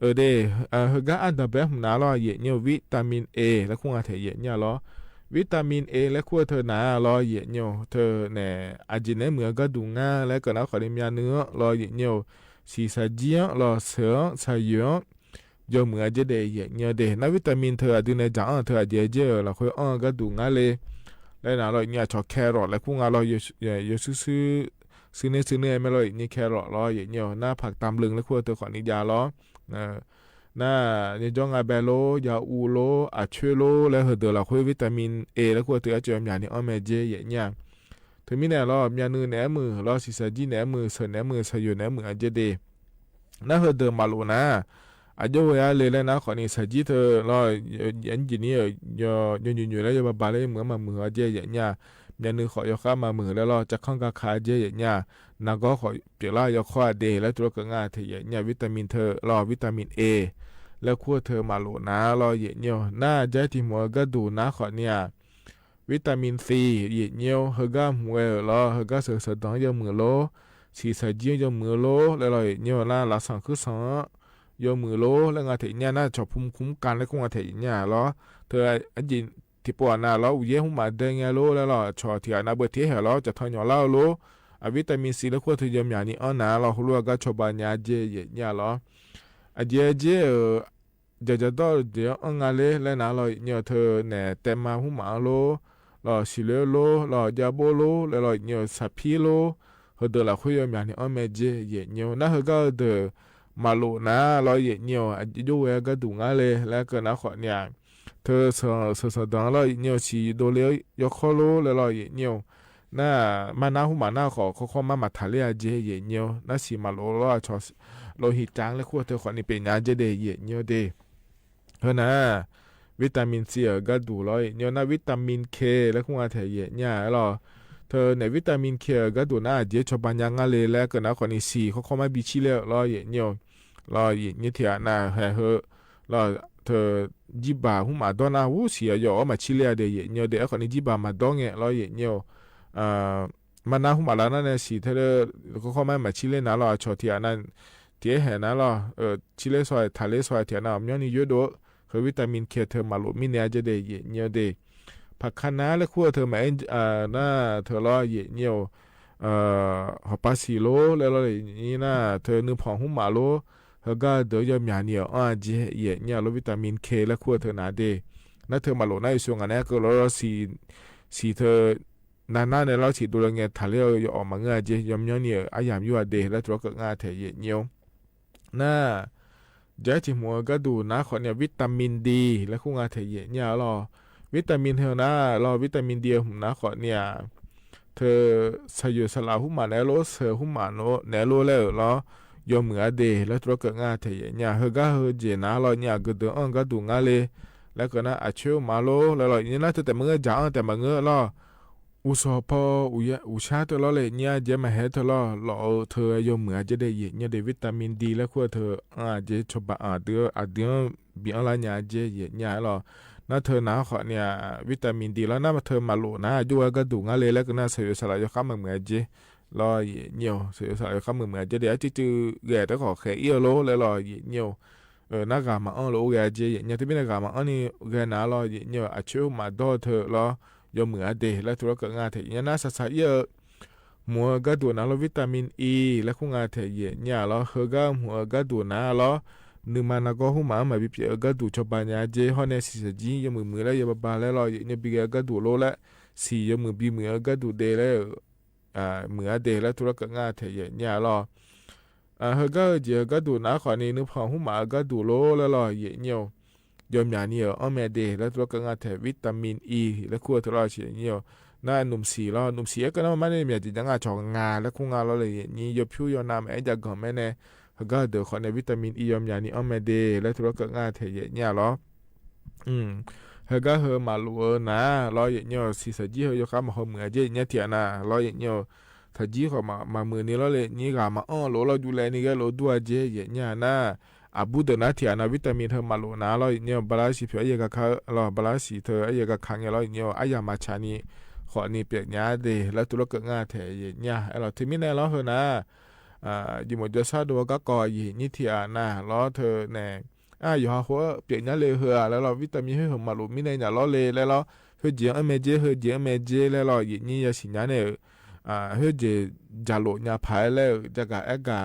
အၢ ဒဲး ဟ့ၣ်ဂံၢ် အတၢ်ဘဲ မုၢ်နၤလီၤ ယဲၢ်နံၣ် ဝံတၢ်မံၣ် A လၢခူၣ်ငါထဲး ယဲၢ်နံၣ်လီၤ ဝံတၢ်မံၣ် A လၢခူၣ်ထၢနၤလီၤ ယဲၢ်နံၣ် ထၢနဲ အစဲးနဲမုၣ်အဂၤဒူၣ်ငါ လၢကနၣ်ဃီန့ၣ် မၠးနုာ်လီၤ ယဲၢ်နံၣ် ဆံး ဆၣ်ကၠံလီၤ ဆၢ ဆၣ်ယိၤ ယိၤမုၣ်အစဲးဒဲး ယဲၢ်နံၣ်ဒဲး နၢ် ဝံတၢ်မံၣ် ထၢအဒုးနဲ စၢ်အၢၣ် ထၢအစဲးက့ၤလီၤ ခွဲးအၢဂၤဒူၣ်ငါလၢ လၢနၤလီၤ ယဲၢ်နံၣ် ဆီၣ် carrot လၢခူၣ်ငါလီၤ ယိၤ ယိၤ စု စု စုနဲ စုနဲ မ့ၢ်လီၤ ယဲၢ်နံၣ် carrot လီၤ ယဲၢ်နံၣ် နၢ် ဖးတၢ်ဘျုး လၢခူၣ်ထၢဃီန့ၣ် ယဲၢ်လီၤ နၢ် ယိၤ ငါဘဲလိၤ ယၤအူလိၤ အဆွဲလိၤ လၢဟ့ၣ်ဒၢးလီၤ ခွဲး ဝံတၢ်မံၣ် A လၢခူၣ်ထၢ အစဲးမၠးန့ၣ် အီၣ်မ့ၢ်စဲး ယဲၢ်နံၣ် တမံၤန့ၣ်လီၤ မၠးနုာ်နဲမုၣ်လီၤ ဆံး ဆၣ်ကၠံနဲမုၣ် ဆၢနဲမုၣ် ဆၣ်ယိၤနဲမုၣ်အစဲးဒဲး နၢ် ဟ့ၣ်ဒၢးမၤလိာ်နၤ အယိၤဝဲအါလၢ လၢနၢ်ဃီန့ၣ် ဆၣ်ကၠံထၢလီၤ ယဲၢ်နံၣ် ယိၤ ယိၤ ယိၤ ယိၤ လၢယိၤဘၣ်ဘၣ်လၢ ယမုၣ် မၤမုၣ်အစဲး ယဲၢ်နံၣ် မၠးနုာ်ဃီ ယခါမၤမုၣ်လၢလီၤ ကခီၣ်ကခါအစဲး ယဲၢ်နံၣ် နၢ်ဂီၢ်ဃီ ပျဲလၢယခီၣ်အဒဲး လၢတြီကငါထဲး ယဲၢ်နံၣ် ဝံတၢ်မံၣ် ထၢလီၤ ဝံတၢ်မံၣ် A လၢခူၣ်ထၢမၤလိာ်နၤလီၤ ယဲၢ်နံၣ် နၢ် စဲးထံၣ်မူအဂၤဒူၣ်နၤဃီန့ၣ် ဝံတၢ်မံၣ် သံ ယဲၢ်နံၣ် ဟ့ၣ်ဂံၢ်မူဝဲလီၤ ဟ့ၣ်ဂံၢ်ဆၢ ဆၢဒီးယိၤမုၣ်လိၤ ဆံး ဆၣ်ကၠံ ယိၤမုၣ်လိၤ လၢလီၤ ယဲၢ်နံၣ် နၢ် လၢသီၣ်ခုသီၣ် ယိၤမုၣ်လိၤ လၢငါထဲး ယဲၢ်နံၣ် နၢ် ဆီၣ် ภูมิคุ้มกัน လၢခူၣ်ငါထဲး ယဲၢ်နံၣ်လီၤ ထၢအစဲး ထံၣ်ပိာ်နၤလီၤ ဝူၤယဲၢ်ဟူမးဒဲး ယဲၢ်နံၣ်လိၤ လၢလီၤ ဆီၣ်ထံၣ်အနၢ် ဘၢၣ်ထံဟဲလီၤ ကထီၣ်ညီလၢအလိၤ အဝံတၢ်မံၣ် သံ လၢခူၣ်ထၢ ယိၤမၠးန့ၣ် အီၣ်နၤလီၤ ဟိလိအဂၤဆီၣ်ဘၣ်ညါအစဲး ယဲၢ်နံၣ်လီၤ အစဲးက့ၤ အၢ ဒ်ဒ်ဒီး ယဲၢ်နံၣ် အၢ ငါလၢ လၢနၤလီၤ ယဲၢ်နံၣ် ထၢနဲ တဲမါဟူမးလိၤ လီၤ စံးလၢလိၤ လီၤ ယါဘိလိၤ လၢလီၤ ယဲၢ်နံၣ် ဆၣ်ဖံလိၤ ဟ့ၣ်ဒၢးလီၤ ခွဲး ယိၤမၠးန့ၣ် အီၣ်မ့ၢ်စဲး ယဲၢ်နံၣ် နၢ် ဟ့ၣ်ဂံၢ်ဒၢး မၤလိာ်နၤလီၤ ယဲၢ်နံၣ် အယိၤဝဲအဂၤဒူၣ်ငါလၢ လၢကနၣ်ဃီန့ၣ် ထၢဆၢ ဆၢ ဆၢဒီးလီၤ ယဲၢ်နံၣ် ဆံးဒိၣ်လၢယခီၣ်လိၤ လၢလီၤ ယဲၢ်နံၣ် နၢ် မၤနၢ်ဟူမးနၢ်ဃီ ခီခီမးမၤထးလၢအစဲး ယဲၢ်နံၣ် နၢ် ဆံးမၤလိာ်လီၤ အဆီၣ် လိၤဟံးတၢ် လၢခူၣ်ထၢဃီန့ၣ် ပ့ၤညါအစဲးဒဲး ယဲၢ်နံၣ်ဒဲး ဟ့ၣ်နၤ ဝံတၢ်မံၣ် သံ အဂၤဒူၣ်လီၤ ယဲၢ်နံၣ် နၢ် ဝံတၢ်မံၣ် ခ့ လၢခူၣ်ငါထဲး ယဲၢ်နံၣ်လီၤ ထၢနဲ ဝံတၢ်မံၣ် ခ့ အဂၤဒူၣ်နၤ အစဲးဆီၣ်ဘၣ်ညါငါလၢ လၢကနၣ်ဃီန့ၣ် ဆံး ခီခီမးဘံဆံလ့လီၤ ယဲၢ်နံၣ် လီၤ ယဲၢ်နံၣ် ထံၣ်အနၢ်ဟဲဟ့ၣ် လီၤ ထၢ ကၠံဘၣ်ဟူမးဒီနၤ ဝူၤ ဆံး အယီၤအီၣ်မးဆံလ့အဒဲး ယဲၢ်နံၣ်ဒဲး အဃီန့ၣ် ကၠံဘၣ်မးဒီငဲၤလီၤ ယဲၢ်နံၣ် မၤနၢ်ဟူမးလၢနၤန့ၣ် ဆံးထဲလၢ ခီခီမးမၤဆံလ့နၤလီၤ အဆီၣ်ထံၣ်အနၢ် ထံၣ်ဟဲနၤလီၤ ဆံလ့သွဲ ထးလ့သွဲ ထံၣ်အနၢ် မညီနုၢ်ယိၤဒိၣ် ဃ့ဝံတၢ်မံၣ် ခ့ ထၢမၤလိာ်မံန့ၣ် အစဲးဒဲး ယဲၢ်နံၣ်ဒဲး ဖးခါနၤ လၢခူၣ်ထၢမး နၢ် ထၢလီၤ ယဲၢ်နံၣ် ဟီၣ်ပၢ်ဆံးလိၤ လၢလီၤ နံၣ်နၤ ထၢနုၢ်ဖီၣ်ဟူမးလိၤ ဟ့ၣ်ဂံၢ်ဒၢး ယိၤမၠးန့ၣ် အီၣ်အစဲး ယဲၢ်နံၣ်လီၤ ဝံတၢ်မံၣ် ခ့ လၢခူၣ်ထၢနၤဒဲး နၢ် ထၢမၤလိာ်နၤ ယစူၤ ငါန့ၣ် ကလီၤလီၤ ဆံး ဆံးထၢ နၤနၤန့ၣ်လီၤ ဆံးဒိၣ်လၢငဲၤ ထးလ့ ယအီၣ်မးငဲၤအစဲး ယိၤမညီနုၢ် အယၢ်ယိၤအဒဲး လၢတြီကငါထဲး ယဲၢ်နံၣ် နၢ် စဲးထံၣ်မူအဂၤဒူၣ်နၤဃီန့ၣ် ဝံတၢ်မံၣ် D လၢခူၣ်ငါထဲး ယဲၢ်နံၣ်လီၤ ဝံတၢ်မံၣ် ဟ့ၣ်နၤလီၤ ဝံတၢ်မံၣ် D နၤဃီန့ၣ် เธอสยดสละหุมหมาแหนโล เสยหุมหมาโนแหนโลแล้วลอ ยอมเหมือเด แล้วตรัสเกิดงาแถเยียะเยียะ เฮอก๊าเฮอเจ๋หนาลอ เยียะเกอเดินอ้อนก๊าดูงาเลย แล้วก็นะ อะเชอหมาโล แล้วลอ เยียะนะ เธอแต่เมื่อจ๋าอ้อนแต่มาเงอะลอ อุสอพออุยะ อุช้าเธอลอเลย เยียะเจ๋มาแหเธอลอ ลอเออ เธอยอมเหมือเจเด เยียะเยียะเด วิตามินดี แล้วคั่วเธอ อ่า เจชบะ อ่า เดือ อ่า เดือ บีอ้อนละเยียะเจ เยียะเยียะลอ นะเธอหนาขอเนี่ย วิตามินดี แล้วนะเธอหมาโหลดนะ ยั่วก๊าดูงาเลย แล้วก็นะ สยดสละยอมค่ำเหมือเจ ลอ เยียะเยียะ สยดสละยอมค่ำเหมือเจเด อะจื้อๆ แหละแต่ขอแค่เอี้ยวโล แล้วลอ เยียะเยียะ เออ นะกามาอ้อนโลแหละเจ เยียะเยียะ ที่มีนะกามาอ้อนนี่แหละหนาลอ เยียะเยียะ อะเชอหมาดอเธอลอ ยอมเหมือเด แล้วตรัสเกิดงาแถเยียะเยียะนะ สาสาเอี้ยว หมูก๊าดูหนาลอ วิตามินอี แล้วคั่วงาแถเยียะเยียะลอ เฮอก๊าหมูก๊าดูหนาลอ นึ่งมานะก็หุมหมา มาบีเปียะก๊าดูชบะเยียะเจ ฮอดแนสีสะจี้ ยอมเหมือเหมือแล้ว ยอมบาบาแล้วลอ เยียะเยียะ บีเกะก๊าดูโลแล้ว สียอมเหมือบีเหมือก๊าดูเดแล้ว อ่า เหมือเด แล้วตรัสเกิดงาแถเยียะเยียะลอ อ่า เฮอก๊าเฮอเจ๋ก๊าดูหนาขอนี่ นึ่งผ่องหุมหมาก๊าดูโล แล้วลอ เยียะเยียะ ยอมยานี่เออ อ้อนแม่เด แล้วตรัสเกิดงาแถวิตามินอี แล้วคั่วเธอลอ เยียะเยียะ นะหนุ่มสีลอ หนุ่มสีเอ๊ะก็นะ มันไม่ได้มีจ๋าจ๋างา ฉองงา แล้วคั่วงาลอเลย เยียะเยียะ ยอมผิวยอมหน้าแม่ เอ๊ะ จ๋าก่อนแม่แน่ เฮอก๊าเดอขอในวิตามินอี ยอมยานี่อ้อนแม่เด แล้วตรัสเกิดงาแถเยียะเยียะลอ อืม เฮอก๊าเฮอหมาโหลดเออหนาลอ เยียะเยียะ สีสะจี้ เฮอยอมค่ำมาเฮอเหมือเจ เยียะเยียะ เถียนะ ลอ เยียะเยียะ สะจี้ขอมา มาเหมือนี่ลอเลย นี่กามาอ้อนโหลดลอ ดูแลนี่ก็โหลดดั้วเจ เยียะเยียะนะ อะ บูเดอหนาเถียนะ วิตามินเฮอหมาโหลดหนาลอ เยียะเยียะ บาลานซ์สีผิว อะเยียะกาคาลอ บาลานซ์สีเธอ อะเยียะกาคาเยียะลอ เยียะเยียะ อะยามาชานี่ ขอนี่เปียะเยียะเด แล้วตรัสเกิดงาแถเยียะเยียะ เอ๊ะลอ ที่มีแน่ลอ เฮอหนา อ่า ยี่หม่องจัวซาดูก็ก่อ เยียะเยียะ เถียนะ ลอ เธอแน่ อ่า อยู่หาหัวเปียะเยียะเลยเฮอ แล้วลอ วิตามินเฮอหมาโหลดมีในเยียะลอเลย แล้วลอ เฮอเจ๋อ้อนแม่เจ เฮอเจ๋อ้อนแม่เจ แล้วลอ เยียะเยียะ ยาสีเยียะเนี่ย อ่า เฮอเจ๋จ๋าโหลดเยียะผายแล้ว จ๋ากาแอ๊ะกา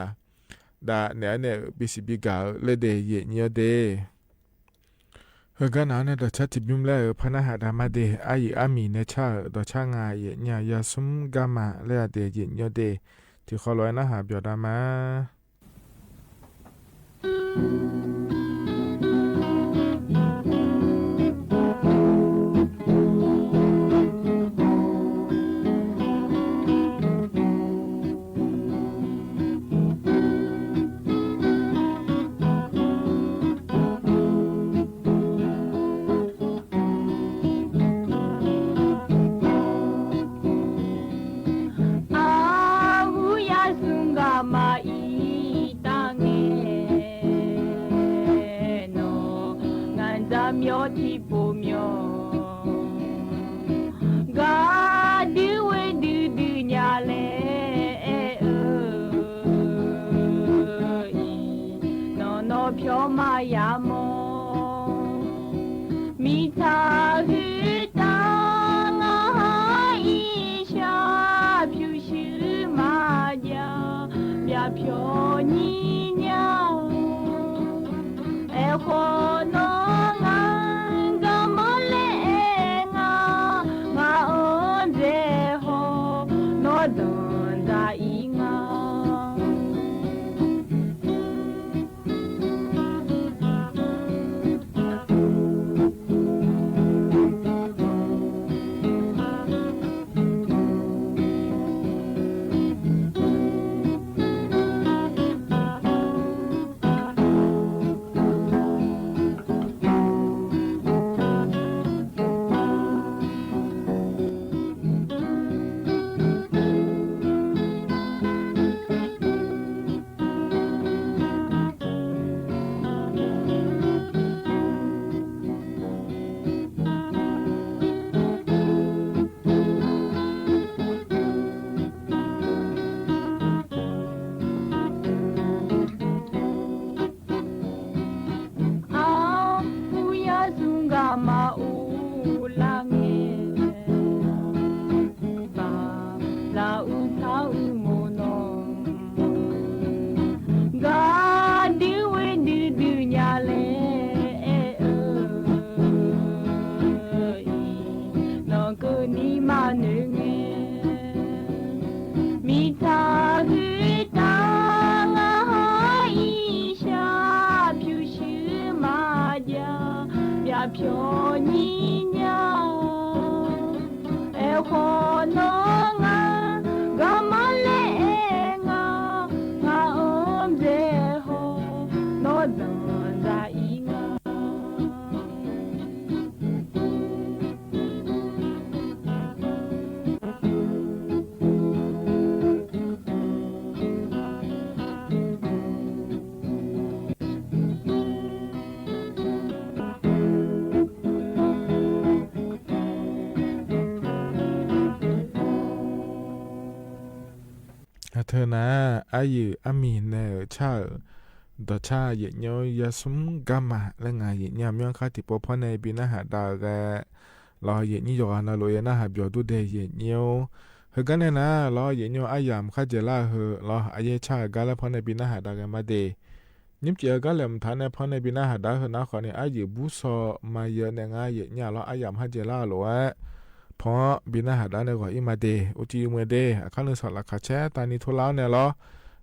ดาเนี่ยเนี่ย บีซีบีกาเลยเด เยียะเยียะเด เฮอก๊าหนาวเนี่ย ดอกช้าจิบยุ้มแล้ว พะนะหาดามาเด อะหยี่อะหมี่เนี่ย ช้า ดอกช้างา เยียะเยียะ ยาสุมก๊ามา แล้วเด เยียะเยียะเด ที่ขอลอยนะหาเปียวดามา อาหูยาสุงกามาอีตังเงนอ งานจะเมียวตี้ปูเมียว กาดื้อเว้ยดื้อดื้อเยียะแล เออ อีหนอนอเปียวมายามอ มีต๋าหื้อต๋างาหาอีชา ผิวชื้อมาเยียะ เปียะเปียวยี่เยียะ เอโคโนงา กามาเลงา งาโอเจโฮ โนดอนดาอีงาอาหูยาสุงกามาอูลาเง บาลาอูสาอูโมนอ กาดื้อเว้ยดื้อดื้อเยียะแล เออ อีหนอเกินนี้มาเนอเง มีต๋าหื้อต๋างาหาอีชา ผิวชื้อมาเยียะ เปียะเปียวยี่เยียะ เอโคโนงา เทอนา อาหยืออาหมิ่นแน่เอ๋อ ชาเอ๋อ ดอกชา เยียะเงี้ยว ยาสุมก๊ามา และงา เยียะเงี้ยว เมี้ยงค่า ตี้ปอพ่อแม่ ปี้น้าหาดาวแก ลอ เยียะเงี้ยว ยอ นา ลูกเอ๋ย น้าหาบยอดูเด เยียะเงี้ยว เฮอกั๋นแน่นา ลอ เยียะเงี้ยว อาหยาม ข้าเจ๋ยลา เฮอ ลอ อาเย้ยชาเอ๋อ กา และพ่อแม่ ปี้น้าหาดาวแกมาเด ยิ้มเจ๋ยเอ๋อ กา แหลมถาแน่ พ่อแม่ ปี้น้าหาดาว เฮอ นา ขอเน่ อาหยือ บูซอ มาเยียะแน่ งา เยียะเงี้ยว ลอ อาหยาม ข้าเจ๋ยลา ลอ เอ๋อ พ่อ ปี้น้าหาดาวแน่ ขออี้มาเด โอจี อือเมือเด อะ ข้าวนึ่งสอดละขาแชร์ ตานีทั่วลาวแน่ ลอ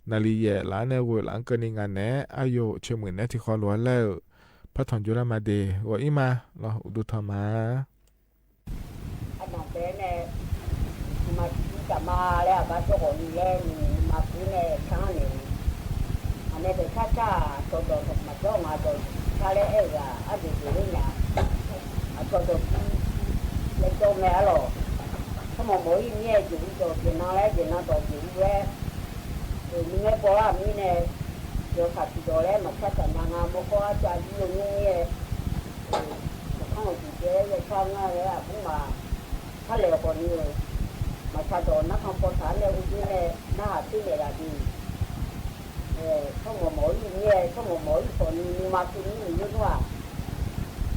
นาลีแหย่ ลาแน่ โวยหลังเกินในงานแน่ อาโย เชียงใหม่แน่ ตี้คอหลวงแล้ว พระถอนจุฬามาเด ขออี้มา ลอ อุดูทอมา อะ มาเป๋นแน่ มาตี้จะมาแล้ว บ้านเจ้าของนี่แล มาตี้แน่ ช้างนี่ อันนี้เป๋นช้างจ้า โตโต มาจ้องมาโต ช้างแลเอ๋อ อะ เดี๋ยวเดี๋ยวนี่นะ อะ โตโต เล็กโตแม่อะลอ ถ้าหมอหมออี้เนี่ย อยู่โตเดี๋ยวนางแล เดี๋ยวนางโตอยู่แล เออ มีแม่ปอละ มีแน่ เดี๋ยวขาดติดต่อแล้ว มาช้างจ้านางงาม หมอก็อาจารย์อยู่นี่ เออ ข้างหลังติดเจ๊ ยายช้างง่ายแล้วอะ เพิ่งมา ถ้าแล้วก่อนนี่ มาช้างจ้า นักคำปอสารแล้ว อุ้ยนี่แหละ หน้าตี้เนี่ยละดี เออ ถ้าหมอหมออี้เนี่ย ถ้าหมอหมออี้สอนนี่ มาคืนนี้ นี่นึกว่า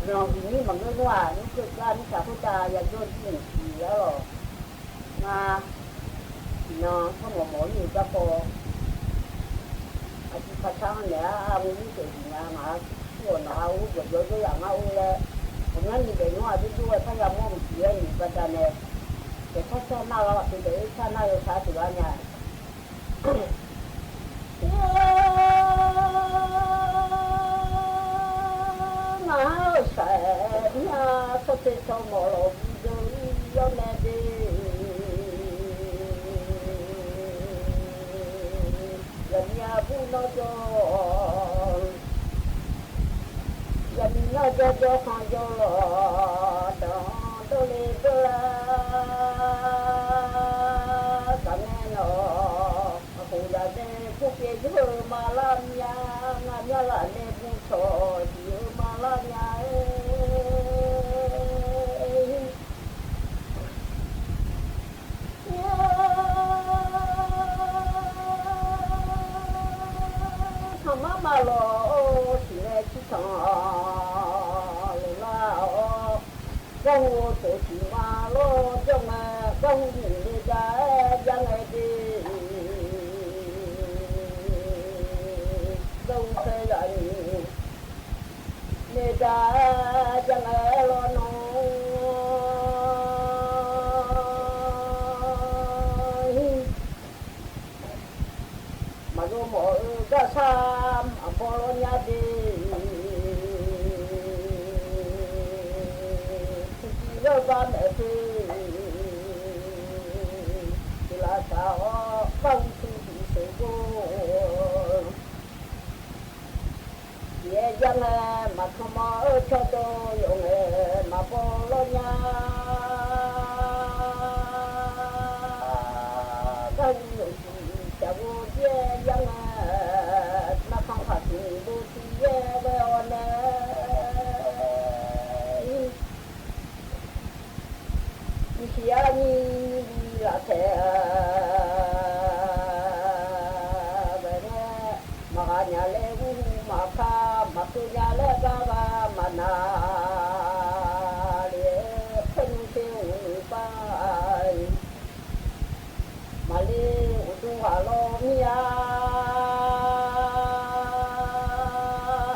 เนาะ อีนี่มันนึกว่า นี่เกิดการนี่สาธุตา อย่าโยนที่หนึ่งทีแล้วหรอ มา เนาะ ถ้าหมอหมออี้จะปอ อาทิตย์พระช่างเนี่ย อา มึงนี่เกิดอยู่นะ มา ส่วนเอา เดี๋ยวเดี๋ยวอย่างเอาเลย ผมนั่นมีแต่น้อยด้วย ถ้ายังมองเสียอยู่กันแต่เนี่ย แต่ถ้าชาติหน้าเราเป็นแต่ชาติหน้าเราช้าถือว่าเนี่ย มหาวิชาเนี่ย เขาจะชอบหมอหลอกเดินย้อนแน่เด้ อย่ามีอาบุญเนาะจอ อย่ามีเนาะจอ จอข้างจอหลอด ดองโตเลเบลา ตาแม่เนาะ อะ คงอย่าได้ผู้เปรียบเยอะมาลาเมีย งามเมียละได้ผู้ชอดีเออมาลาเมียเอ้ย ธรรมะมาหล่อ โอ้ สิแลที่ทาง หรือว่า โอ้ เจ้าโตสิมาหล่อ เจ้าแม่ เจ้าหญิงได้ยังไงดี เจ้าเคยละนี่ เมตตาจังแลหล่อน้อย มาดูหมอเออ ก็ซ้ำ อะ บ่หล่อเยียะดี ผู้ที่เลิกบ้านแม่คือ ที่ลาสาว ฟังคือดีเสียงโก เสียยังแล มาขโมยเออ ชอบโดยองแล มาบ่หล่อเยียะ ก็อยู่ที่จะโวเยียะยังแล มาข้างผัดหมี่บูที่แย่แววแล มีเสียมีละแท้ แบบนี้ มาหาเยียะแลอู้ มาข้า มาคือเยียะแลก็ว่า มานา เรียกคนเที่ยวไป มาเรียกอู้ ดูว่าหล่อเมีย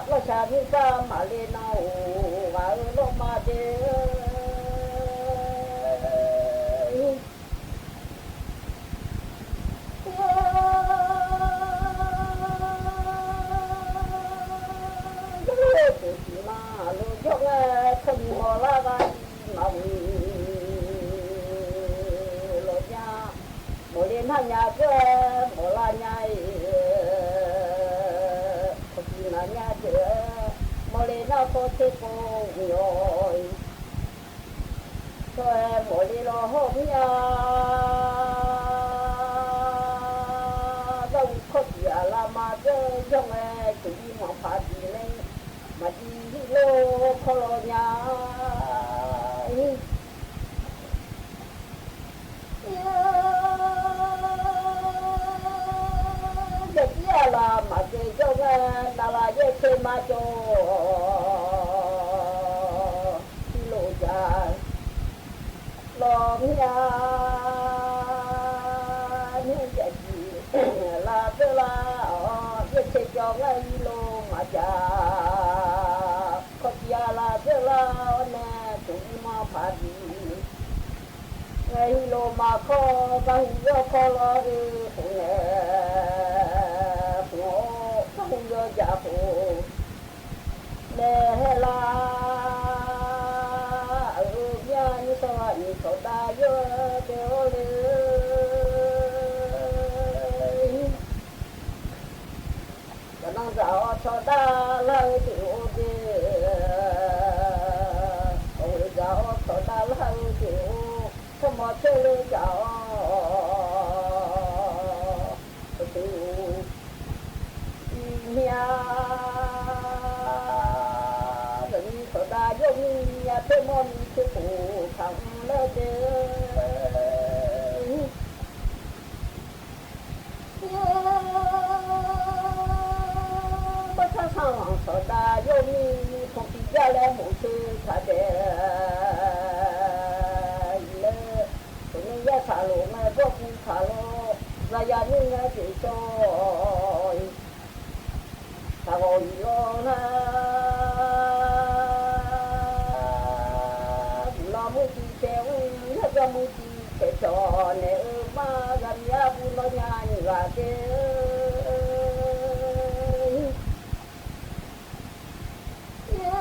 ว่าชาตินี้ก็มาเรียกเนา ว่าเออหล่อมาเด้อ เจ้าสีมาหล่อเยียะแล คนหล่อละก็มาหล่อเยียะ หมอเล่นหน้าเยียะเจ้อ หมอละเยียะ เออ คนที่หน้าเยียะเจ้อ หมอเล่นหน้าโคตรเท่โกงย้อย ช่วยหมอลีรอห้องยา เจ้าข้อเสียละมาเจ้อ ช่องแอจุลีหมอผาดีเลย มาดีที่โลกขอรอยา เทมาจอ กิโลจา ลอเมีย เมียจะจี ลาเตอลา อ๋อ เวียดเชจองไอ้โลมาจา ขอจียาลาเตอลา แน่ จุงมาผาดี ไงโลมาขอ กะหูยอขอลอเออ หูแหน่ หู กะหูยอจะหู แน่แหละ เออ เมียนี่สวัสดีเขาได้เยอะเดียวเลย กะนั่งจะเอาชอด้าเล่าเดียวเดียว โอ้ย จะเอาชอด้าเล่าเดียว สมอเชเลยจะเอา ประตู อีเมีย จะมีโซดาโยมีเมียเทมอมีเทปูขังแล้วเด้อ เมีย บ่ถ้าสร้างโซดาโยมี มีพงปิยะและหมูเทขาแดงเลย ตัวนี้ยะสาโลแม่พวกมีขาโล ระยะนี้แม่ติดซอย ตะโกนร้องนะ ลอมือตีแขว แล้วก็มือตีแขวจอ เนี่ย เออ มากันยาบุญลอยงานว่าเด้อ เนี่ย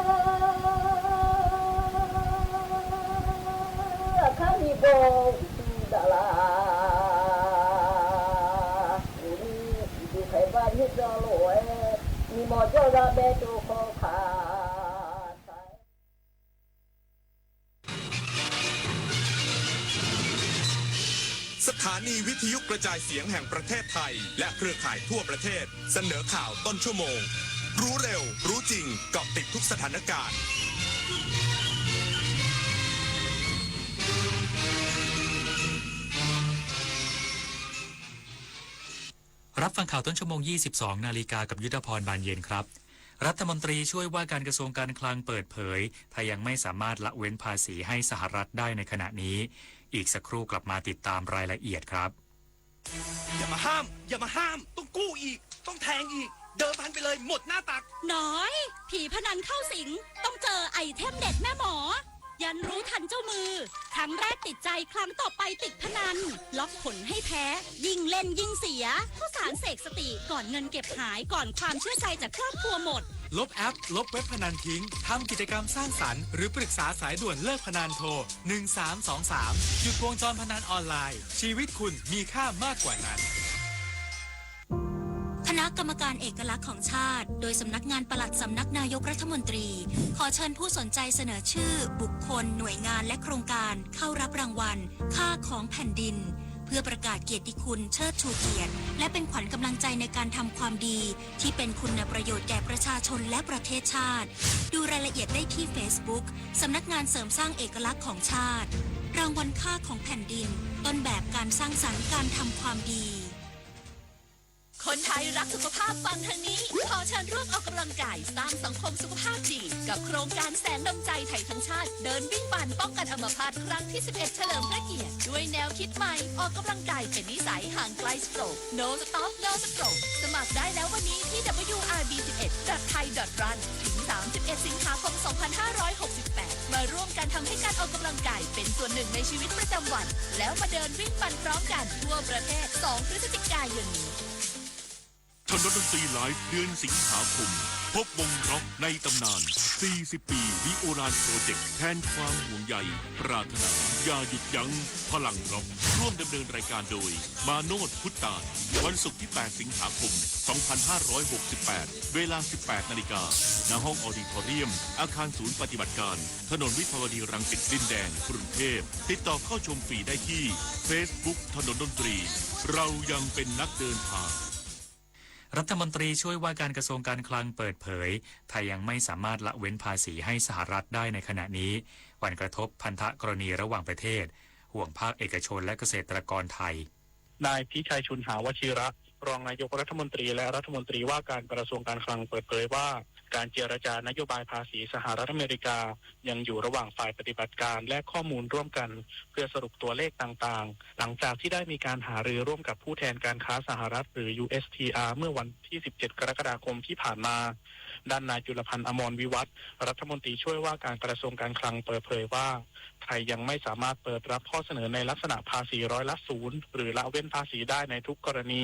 ข้ามีโบ ดารา ดูนี่ ดูไขบ้านที่เจ้าโลย มีหมอเจ้าดาแบโจคอขาด สถานีวิทยุกระจายเสียงแห่งประเทศไทย และเครือข่ายทั่วประเทศ เสนอข่าวต้นชั่วโมง รู้เร็ว รู้จริง เกาะติดทุกสถานการณ์ รับฟังข่าวต้นชั่วโมง ยี่สิบสองนาฬิกา กับยุทธพร บานเย็นครับ รัฐมนตรีช่วยว่าการกระทรวงการคลังเปิดเผย ไทยยังไม่สามารถละเว้นภาษีให้สหรัฐได้ในขณะนี้ อีกสักครู่กลับมาติดตามรายละเอียดครับ อย่ามาห้าม อย่ามาห้าม ต้องกู้อีก ต้องแทงอีก เดิมพันไปเลย หมดหน้าตัก น้อย ผีพนันเข้าสิง ต้องเจอไอเทมเด็ดแม่หมอ ยันรู้ทันเจ้ามือ ครั้งแรกติดใจ ครั้งต่อไปติดพนัน ล็อกผลให้แพ้ ยิ่งเล่นยิ่งเสีย ข้าวสารเสกสติ ก่อนเงินเก็บหาย ก่อนความเชื่อใจจากครอบครัวหมด ลบแอป ลบเว็บพนันทิ้ง ทำกิจกรรมสร้างสรรค์ หรือปรึกษาสายด่วนเลิกพนัน โทร หนึ่งสามสองสาม หยุดวงจรพนันออนไลน์ ชีวิตคุณมีค่ามากกว่านั้น คณะกรรมการเอกลักษณ์ของชาติ โดยสำนักงานปลัดสำนักนายกรัฐมนตรี ขอเชิญผู้สนใจเสนอชื่อ บุคคล หน่วยงาน และโครงการ เข้ารับรางวัล ค่าของแผ่นดิน เพื่อประกาศเกียรติคุณ เชิดชูเกียรติ และเป็นขวัญกำลังใจในการทำความดี ที่เป็นคุณประโยชน์แก่ประชาชนและประเทศชาติ ดูรายละเอียดได้ที่เฟซบุ๊ก สำนักงานเสริมสร้างเอกลักษณ์ของชาติ รางวัลค่าของแผ่นดิน ต้นแบบการสร้างสรรค์การทำความดี คนไทยรักสุขภาพฟังทางนี้ ขอเชิญร่วมออกกำลังกายสร้างสังคมสุขภาพดี กับโครงการแสงนำใจไทยทั้งชาติ เดินวิ่งปั่นป้องกันอัมพาตครั้งที่สิบเอ็ด เฉลิมพระเกียรติ ด้วยแนวคิดใหม่ ออกกำลังกายเป็นนิสัย ห่างไกลสโตรก No Stop No Stroke สมัครได้แล้ววันนี้ที่ ดับเบิลยู อาร์ บี สิบเอ็ด ดอท ไทย ดอท รัน ถึง สามสิบเอ็ด สิงหาคม สองพันห้าร้อยหกสิบแปด มาร่วมกันทำให้การออกกำลังกายเป็นส่วนหนึ่งในชีวิตประจำวัน แล้วมาเดินวิ่งปั่นพร้อมกันทั่วประเทศ สอง พฤศจิกายนนี้ ถนนดนตรีไลฟ์ เดือนสิงหาคม พบวงร็อกในตำนาน สี่สิบปี The Oran Project แทนความห่วงใย ปรารถนา อย่าหยุดยั้ง พลังร็อก ร่วมดำเนินรายการโดย มาโนช พุทธาน วันศุกร์ที่ แปด สิงหาคม สองพันห้าร้อยหกสิบแปด เวลา สิบแปด นาฬิกา ณ ห้องออดิทอเรียม อาคารศูนย์ปฏิบัติการ ถนนวิภาวดีรังสิต ดินแดง กรุงเทพฯ ติดต่อเข้าชมฟรีได้ที่ เฟซบุ๊ก ถนนดนตรี เรายังเป็นนักเดินทาง รัฐมนตรีช่วยว่าการกระทรวงการคลังเปิดเผย ไทยยังไม่สามารถละเว้นภาษีให้สหรัฐได้ในขณะนี้ หวั่นกระทบพันธกรณีระหว่างประเทศ ห่วงภาคเอกชนและเกษตรกรไทย นายพิชัย ชุนหาวชิระ รองนายกรัฐมนตรีและรัฐมนตรีว่าการกระทรวงการคลังเปิดเผยว่า การเจรจานโยบายภาษีสหรัฐอเมริกา ยังอยู่ระหว่างฝ่ายปฏิบัติการและข้อมูลร่วมกัน เพื่อสรุปตัวเลขต่างๆ หลังจากที่ได้มีการหารือร่วมกับผู้แทนการค้าสหรัฐ หรือ ยูเอสทีอาร์ เมื่อวันที่ สิบเจ็ด กรกฎาคมที่ผ่านมา ด้านนายจุลพันธ์ อมรวิวัฒน์ รัฐมนตรีช่วยว่าการกระทรวงการคลังเปิดเผยว่า ไทยยังไม่สามารถเปิดรับข้อเสนอในลักษณะภาษีร้อยละศูนย์ หรือละเว้นภาษีได้ในทุกกรณี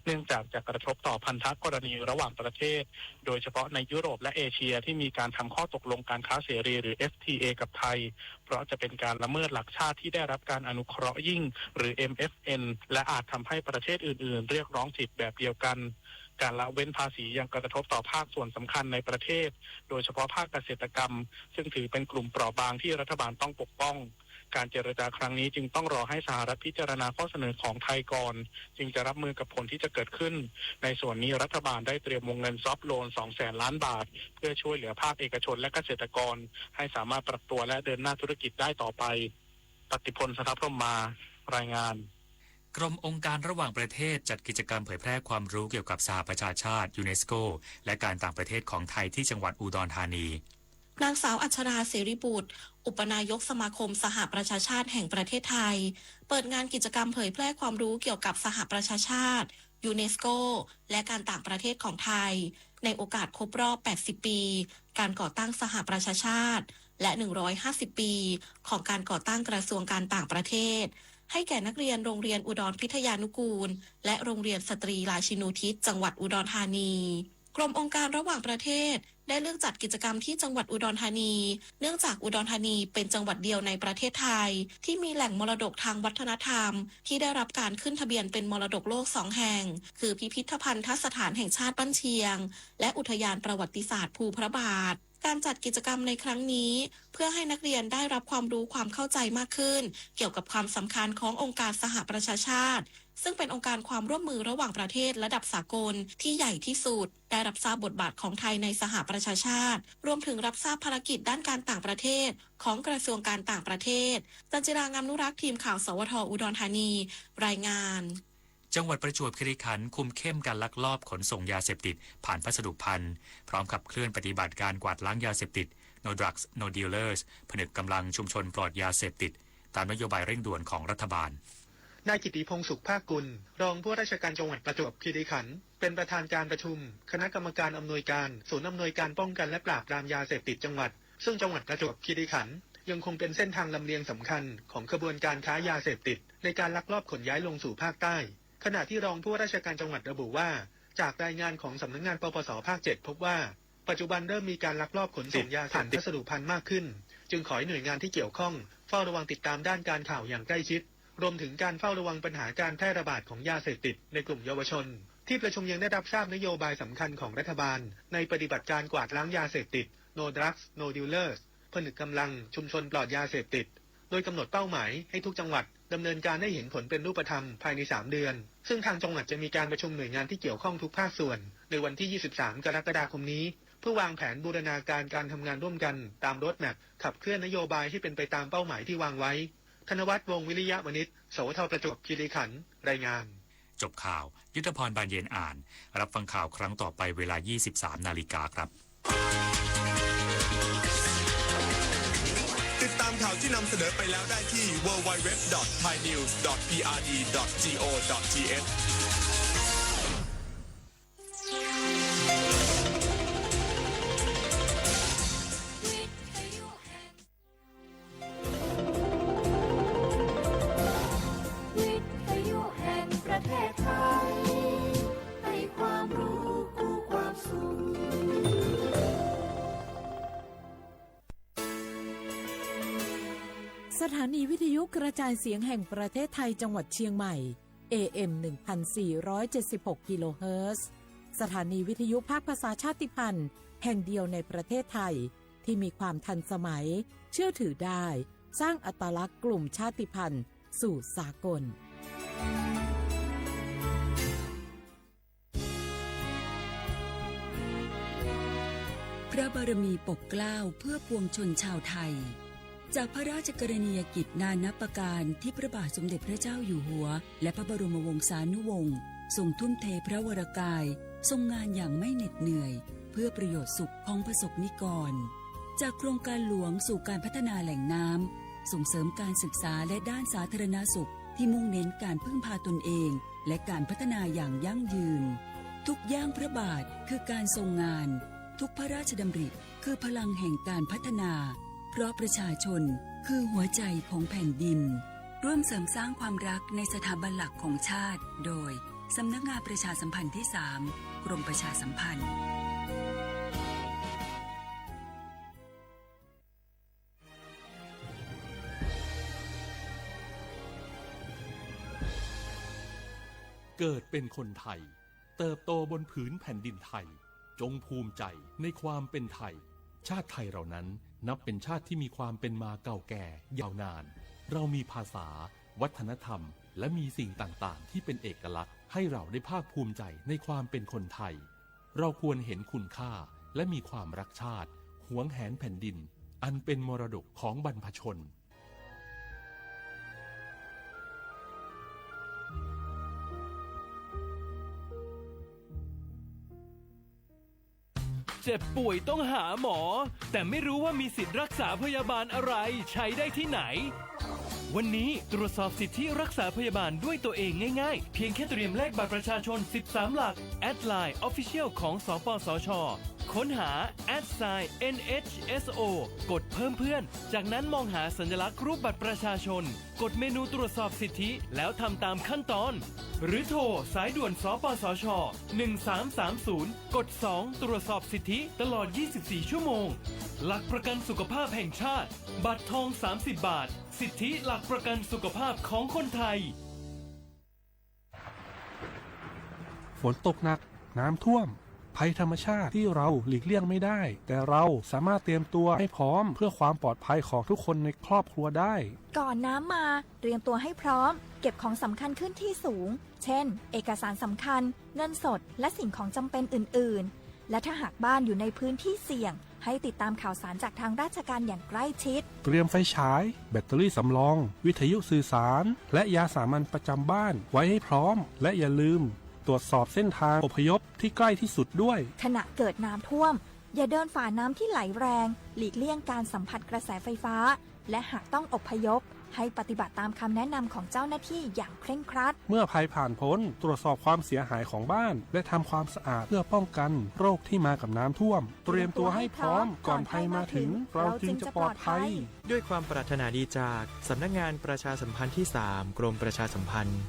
เนื่องจากจะกระทบต่อพันธกรณีระหว่างประเทศ โดยเฉพาะในยุโรปและเอเชียที่มีการทำข้อตกลงการค้าเสรี หรือ เอฟทีเอ กับไทย เพราะจะเป็นการละเมิดหลักชาติที่ได้รับการอนุเคราะห์ยิ่ง หรือ เอ็มเอฟเอ็น และอาจทำให้ประเทศอื่นๆ เรียกร้องสิทธิ์แบบเดียวกัน การละเว้นภาษียังกระทบต่อภาคส่วนสำคัญในประเทศ โดยเฉพาะภาคเกษตรกรรม ซึ่งถือเป็นกลุ่มเปราะบางที่รัฐบาลต้องปกป้อง การเจรจาครั้งนี้จึงต้องรอให้สหรัฐพิจารณาข้อเสนอของไทยก่อน จึงจะรับมือกับผลที่จะเกิดขึ้น ในส่วนนี้รัฐบาลได้เตรียมวงเงินซอฟท์โลน สองแสนล้านบาท เพื่อช่วยเหลือภาคเอกชนและเกษตรกร ให้สามารถปรับตัวและเดินหน้าธุรกิจได้ต่อไป ปฏิพล สถพรหมมา รายงาน กรมองค์การระหว่างประเทศจัดกิจกรรมเผยแพร่ความรู้เกี่ยวกับสหประชาชาติ ยูเนสโก และการต่างประเทศของไทยที่จังหวัดอุดรธานี นางสาวอัชรา เสรีบุตร อุปนายกสมาคมสหประชาชาติแห่งประเทศไทย เปิดงานกิจกรรมเผยแพร่ความรู้เกี่ยวกับสหประชาชาติ ยูเนสโก และการต่างประเทศของไทย ในโอกาสครบรอบ แปดสิบ ปี การก่อตั้งสหประชาชาติ และ หนึ่งร้อยห้าสิบ ปี ของการก่อตั้งกระทรวงการต่างประเทศ ให้แก่นักเรียนโรงเรียนอุดรพิทยานุกูล และโรงเรียนสตรีราชินูทิศ จังหวัดอุดรธานี กรมองค์การระหว่างประเทศ ได้เลือกจัดกิจกรรมที่จังหวัดอุดรธานี เนื่องจากอุดรธานีเป็นจังหวัดเดียวในประเทศไทย ที่มีแหล่งมรดกทางวัฒนธรรม ที่ได้รับการขึ้นทะเบียนเป็นมรดกโลกสองแห่ง คือพิพิธภัณฑสถานแห่งชาติบ้านเชียง และอุทยานประวัติศาสตร์ภูพระบาท การจัดกิจกรรมในครั้งนี้ เพื่อให้นักเรียนได้รับความรู้ความเข้าใจมากขึ้น เกี่ยวกับความสำคัญขององค์การสหประชาชาติ ซึ่งเป็นองค์การความร่วมมือระหว่างประเทศระดับสากลที่ใหญ่ที่สุด ได้รับทราบบทบาทของไทยในสหประชาชาติ รวมถึงรับทราบภารกิจด้านการต่างประเทศของกระทรวงการต่างประเทศ จันจิรา งามนุรักษ์ ทีมข่าว สวท อุดรธานี รายงาน จังหวัดประจวบคีรีขันธ์คุมเข้มการลักลอบขนส่งยาเสพติดผ่านพัสดุภัณฑ์ พร้อมขับเคลื่อนปฏิบัติการกวาดล้างยาเสพติด No Drugs No Dealers ผนึกกำลังชุมชนปลอดยาเสพติด ตามนโยบายเร่งด่วนของรัฐบาล นายกิตติพงษ์ สุขภาคกุล รองผู้ว่าราชการจังหวัดประจวบคีรีขันธ์ เป็นประธานการประชุมคณะกรรมการอำนวยการศูนย์อำนวยการป้องกันและปราบปรามยาเสพติดจังหวัด ซึ่งจังหวัดประจวบคีรีขันธ์ยังคงเป็นเส้นทางลำเลียงสำคัญของขบวนการค้ายาเสพติด ในการลักลอบขนย้ายลงสู่ภาคใต้ ขณะที่รองผู้ว่าราชการจังหวัดระบุว่า จากรายงานของสำนักงาน ปปส ภาคเจ็ด พบว่า ปัจจุบันเริ่มมีการลักลอบขนส่งยาเสพติดผ่านพัสดุภัณฑ์มากขึ้น จึงขอให้หน่วยงานที่เกี่ยวข้องเฝ้าระวังติดตามด้านการข่าวอย่างใกล้ชิด รวมถึงการเฝ้าระวังปัญหาการแพร่ระบาดของยาเสพติดในกลุ่มเยาวชน ที่ประชุมยังได้รับทราบนโยบายสำคัญของรัฐบาล ในปฏิบัติการกวาดล้างยาเสพติด No Drugs No Dealers ผนึกกำลังชุมชนปลอดยาเสพติด โดยกำหนดเป้าหมายให้ทุกจังหวัดดำเนินการให้เห็นผลเป็นรูปธรรมภายในสามเดือน ซึ่งทางจังหวัดจะมีการประชุมหน่วยงานที่เกี่ยวข้องทุกภาคส่วน ในวันที่ ยี่สิบสาม กรกฎาคมนี้ เพื่อวางแผนบูรณาการการทำงานร่วมกันตาม roadmap ขับเคลื่อนนโยบายให้เป็นไปตามเป้าหมายที่วางไว้ ธนวัฒน์ วงศ์วิริยะวณิช สวท ประจวบคีรีขันธ์ รายงาน จบข่าว ยุทธพร บานเย็นอ่าน รับฟังข่าวครั้งต่อไปเวลา ยี่สิบสาม นาฬิกาครับ ติดตามข่าวที่นำเสนอไปแล้วได้ที่ ดับเบิลยู ดับเบิลยู ดับเบิลยู ดอท ไทยนิวส์ ดอท พีอาร์ดี ดอท จี โอ ดอท ที เอช วิทยุแห่งประเทศไทย ให้ความรู้คู่ความสุข สถานีวิทยุกระจายเสียงแห่งประเทศไทยจังหวัดเชียงใหม่ เอ เอ็ม หนึ่งพันสี่ร้อยเจ็ดสิบหก กิโลเฮิรตซ์ สถานีวิทยุภาคภาษาชาติพันธุ์แห่งเดียวในประเทศไทย ที่มีความทันสมัย เชื่อถือได้ สร้างอัตลักษณ์กลุ่มชาติพันธุ์สู่สากล พระบารมีปกเกล้าเพื่อปวงชนชาวไทย จากพระราชกรณียกิจนานับประการที่พระบาทสมเด็จพระเจ้าอยู่หัว และพระบรมวงศานุวงศ์ ทรงทุ่มเทพระวรกาย ทรงงานอย่างไม่เหน็ดเหนื่อย เพื่อประโยชน์สุขของประสบนิกร จากโครงการหลวงสู่การพัฒนาแหล่งน้ำ ส่งเสริมการศึกษาและด้านสาธารณสุข ที่มุ่งเน้นการพึ่งพาตนเอง และการพัฒนาอย่างยั่งยืน ทุกย่างพระบาทคือการทรงงาน ทุกพระราชดำริคือพลังแห่งการพัฒนา เพราะประชาชนคือหัวใจของแผ่นดิน ร่วมเสริมสร้างความรักในสถาบันหลักของชาติ โดย สำนักงานประชาสัมพันธ์ที่สาม กรมประชาสัมพันธ์ เกิดเป็นคนไทย เติบโตบนผืนแผ่นดินไทย จงภูมิใจในความเป็นไทย ชาติไทยเรานั้นนับเป็นชาติที่มีความเป็นมาเก่าแก่ยาวนาน เรามีภาษา วัฒนธรรม และมีสิ่งต่างๆ ที่เป็นเอกลักษณ์ ให้เราได้ภาคภูมิใจในความเป็นคนไทย เราควรเห็นคุณค่า และมีความรักชาติ หวงแหนแผ่นดิน อันเป็นมรดกของบรรพชน เจ็บป่วยต้องหาหมอ แต่ไม่รู้ว่ามีสิทธิ์รักษาพยาบาลอะไร ใช้ได้ที่ไหน วันนี้ตรวจสอบสิทธิรักษาพยาบาลด้วยตัวเองง่ายๆ เพียงแค่เตรียมเลขบัตรประชาชน สิบสาม หลัก แอดไลน์ Official ของ สปสช ค้นหา แอดไซน์ เอ็นเอชเอสโอ กดเพิ่มเพื่อน จากนั้นมองหาสัญลักษณ์รูปบัตรประชาชน กดเมนูตรวจสอบสิทธิ แล้วทำตามขั้นตอน หรือโทรสายด่วน สปสช หนึ่งสามสามศูนย์ กดสอง ตรวจสอบสิทธิตลอด ยี่สิบสี่ ชั่วโมง หลักประกันสุขภาพแห่งชาติ บัตรทอง สามสิบ บาท สิทธิหลักประกันสุขภาพของคนไทย ฝนตกหนัก น้ำท่วม ภัยธรรมชาติที่เราหลีกเลี่ยงไม่ได้ แต่เราสามารถเตรียมตัวให้พร้อมเพื่อความปลอดภัยของทุกคนในครอบครัวได้ ก่อนน้ำมา เตรียมตัวให้พร้อม เก็บของสำคัญขึ้นที่สูง เช่น เอกสารสำคัญ เงินสด และสิ่งของจำเป็นอื่นๆ และถ้าหากบ้านอยู่ในพื้นที่เสี่ยง ให้ติดตามข่าวสารจากทางราชการอย่างใกล้ชิด เตรียมไฟฉาย แบตเตอรี่สำรอง วิทยุสื่อสาร และยาสามัญประจำบ้านไว้ให้พร้อม และอย่าลืมตรวจสอบเส้นทางอพยพที่ใกล้ที่สุดด้วย ขณะเกิดน้ำท่วม อย่าเดินฝ่าน้ำที่ไหลแรง หลีกเลี่ยงการสัมผัสกระแสไฟฟ้า และหากต้องอพยพ ให้ปฏิบัติตามคำแนะนำของเจ้าหน้าที่อย่างเคร่งครัด เมื่อภัยผ่านพ้น ตรวจสอบความเสียหายของบ้าน และทำความสะอาดเพื่อป้องกันโรคที่มากับน้ำท่วม เตรียมตัวให้พร้อม ก่อนภัยมาถึง เราจึงจะปลอดภัย ด้วยความปรารถนาดีจากสำนักงานประชาสัมพันธ์ที่สาม กรมประชาสัมพันธ์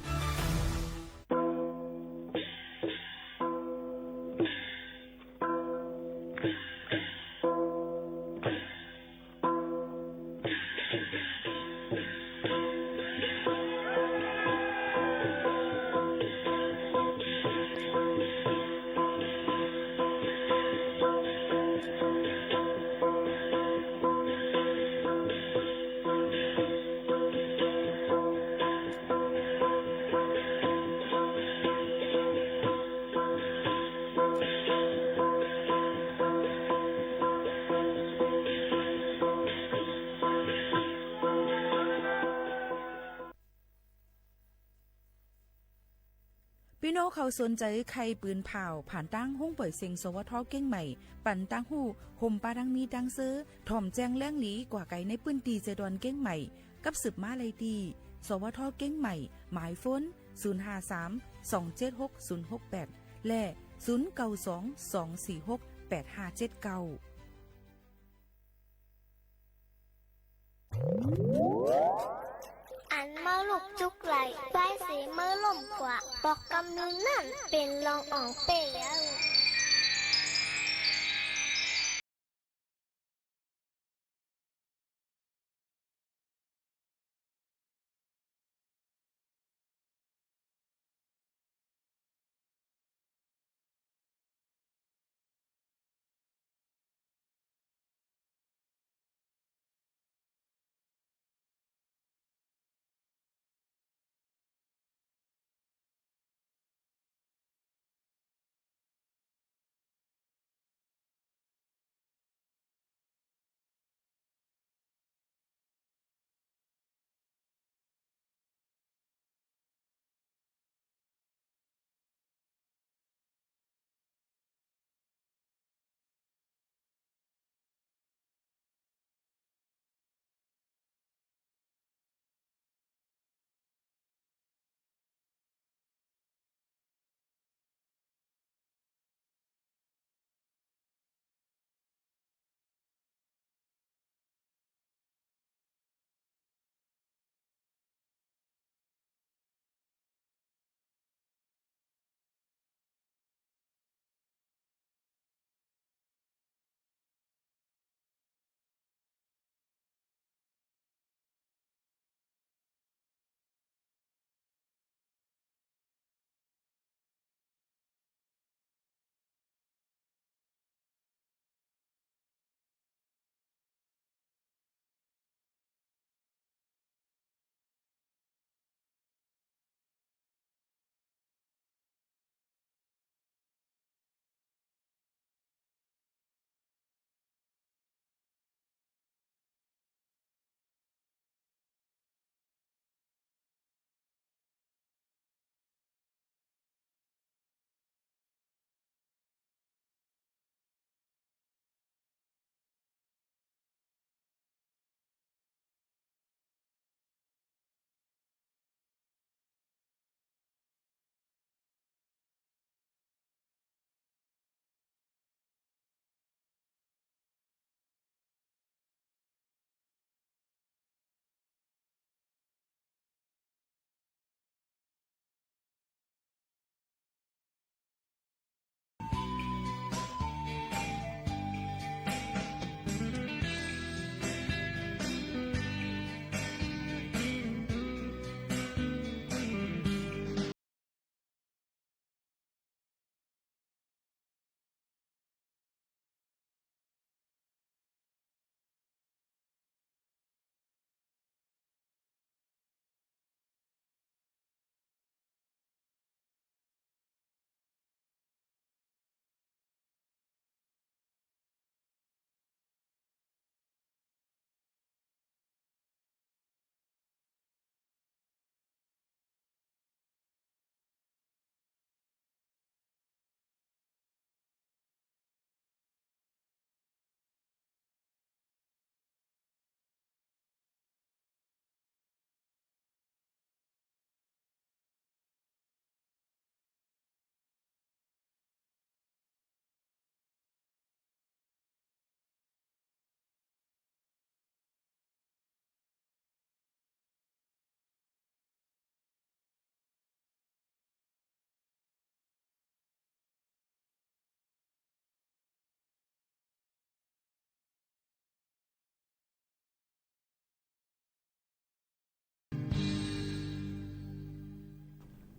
ปี้น้องเขาสนใจ๋ใค่ปืนผ่าว ผ่านตางห้องป่วยเซ็ง สวท เก้งใหม่ ปันตางฮู้ ห่มปาดังมีดังเซอ ถ่อมแจ้งแหล่งหลีกว่าไก๋ในปื้นตี้เจดอนเก้งใหม่ กับสืบมาไล่ตี้ สวท เก้งใหม่ หมายโฟน ศูนย์ห้าสาม สองเจ็ดหก ศูนย์หกแปด และ ศูนย์เก้าสอง สองสี่หก แปดห้าเจ็ดเก้า อันเมาลุกจุกไหล่ ไว้เสเมอล้มกว่า ปอกกำนึ่งนั้นเป๋นรองอ่องเป้เย้า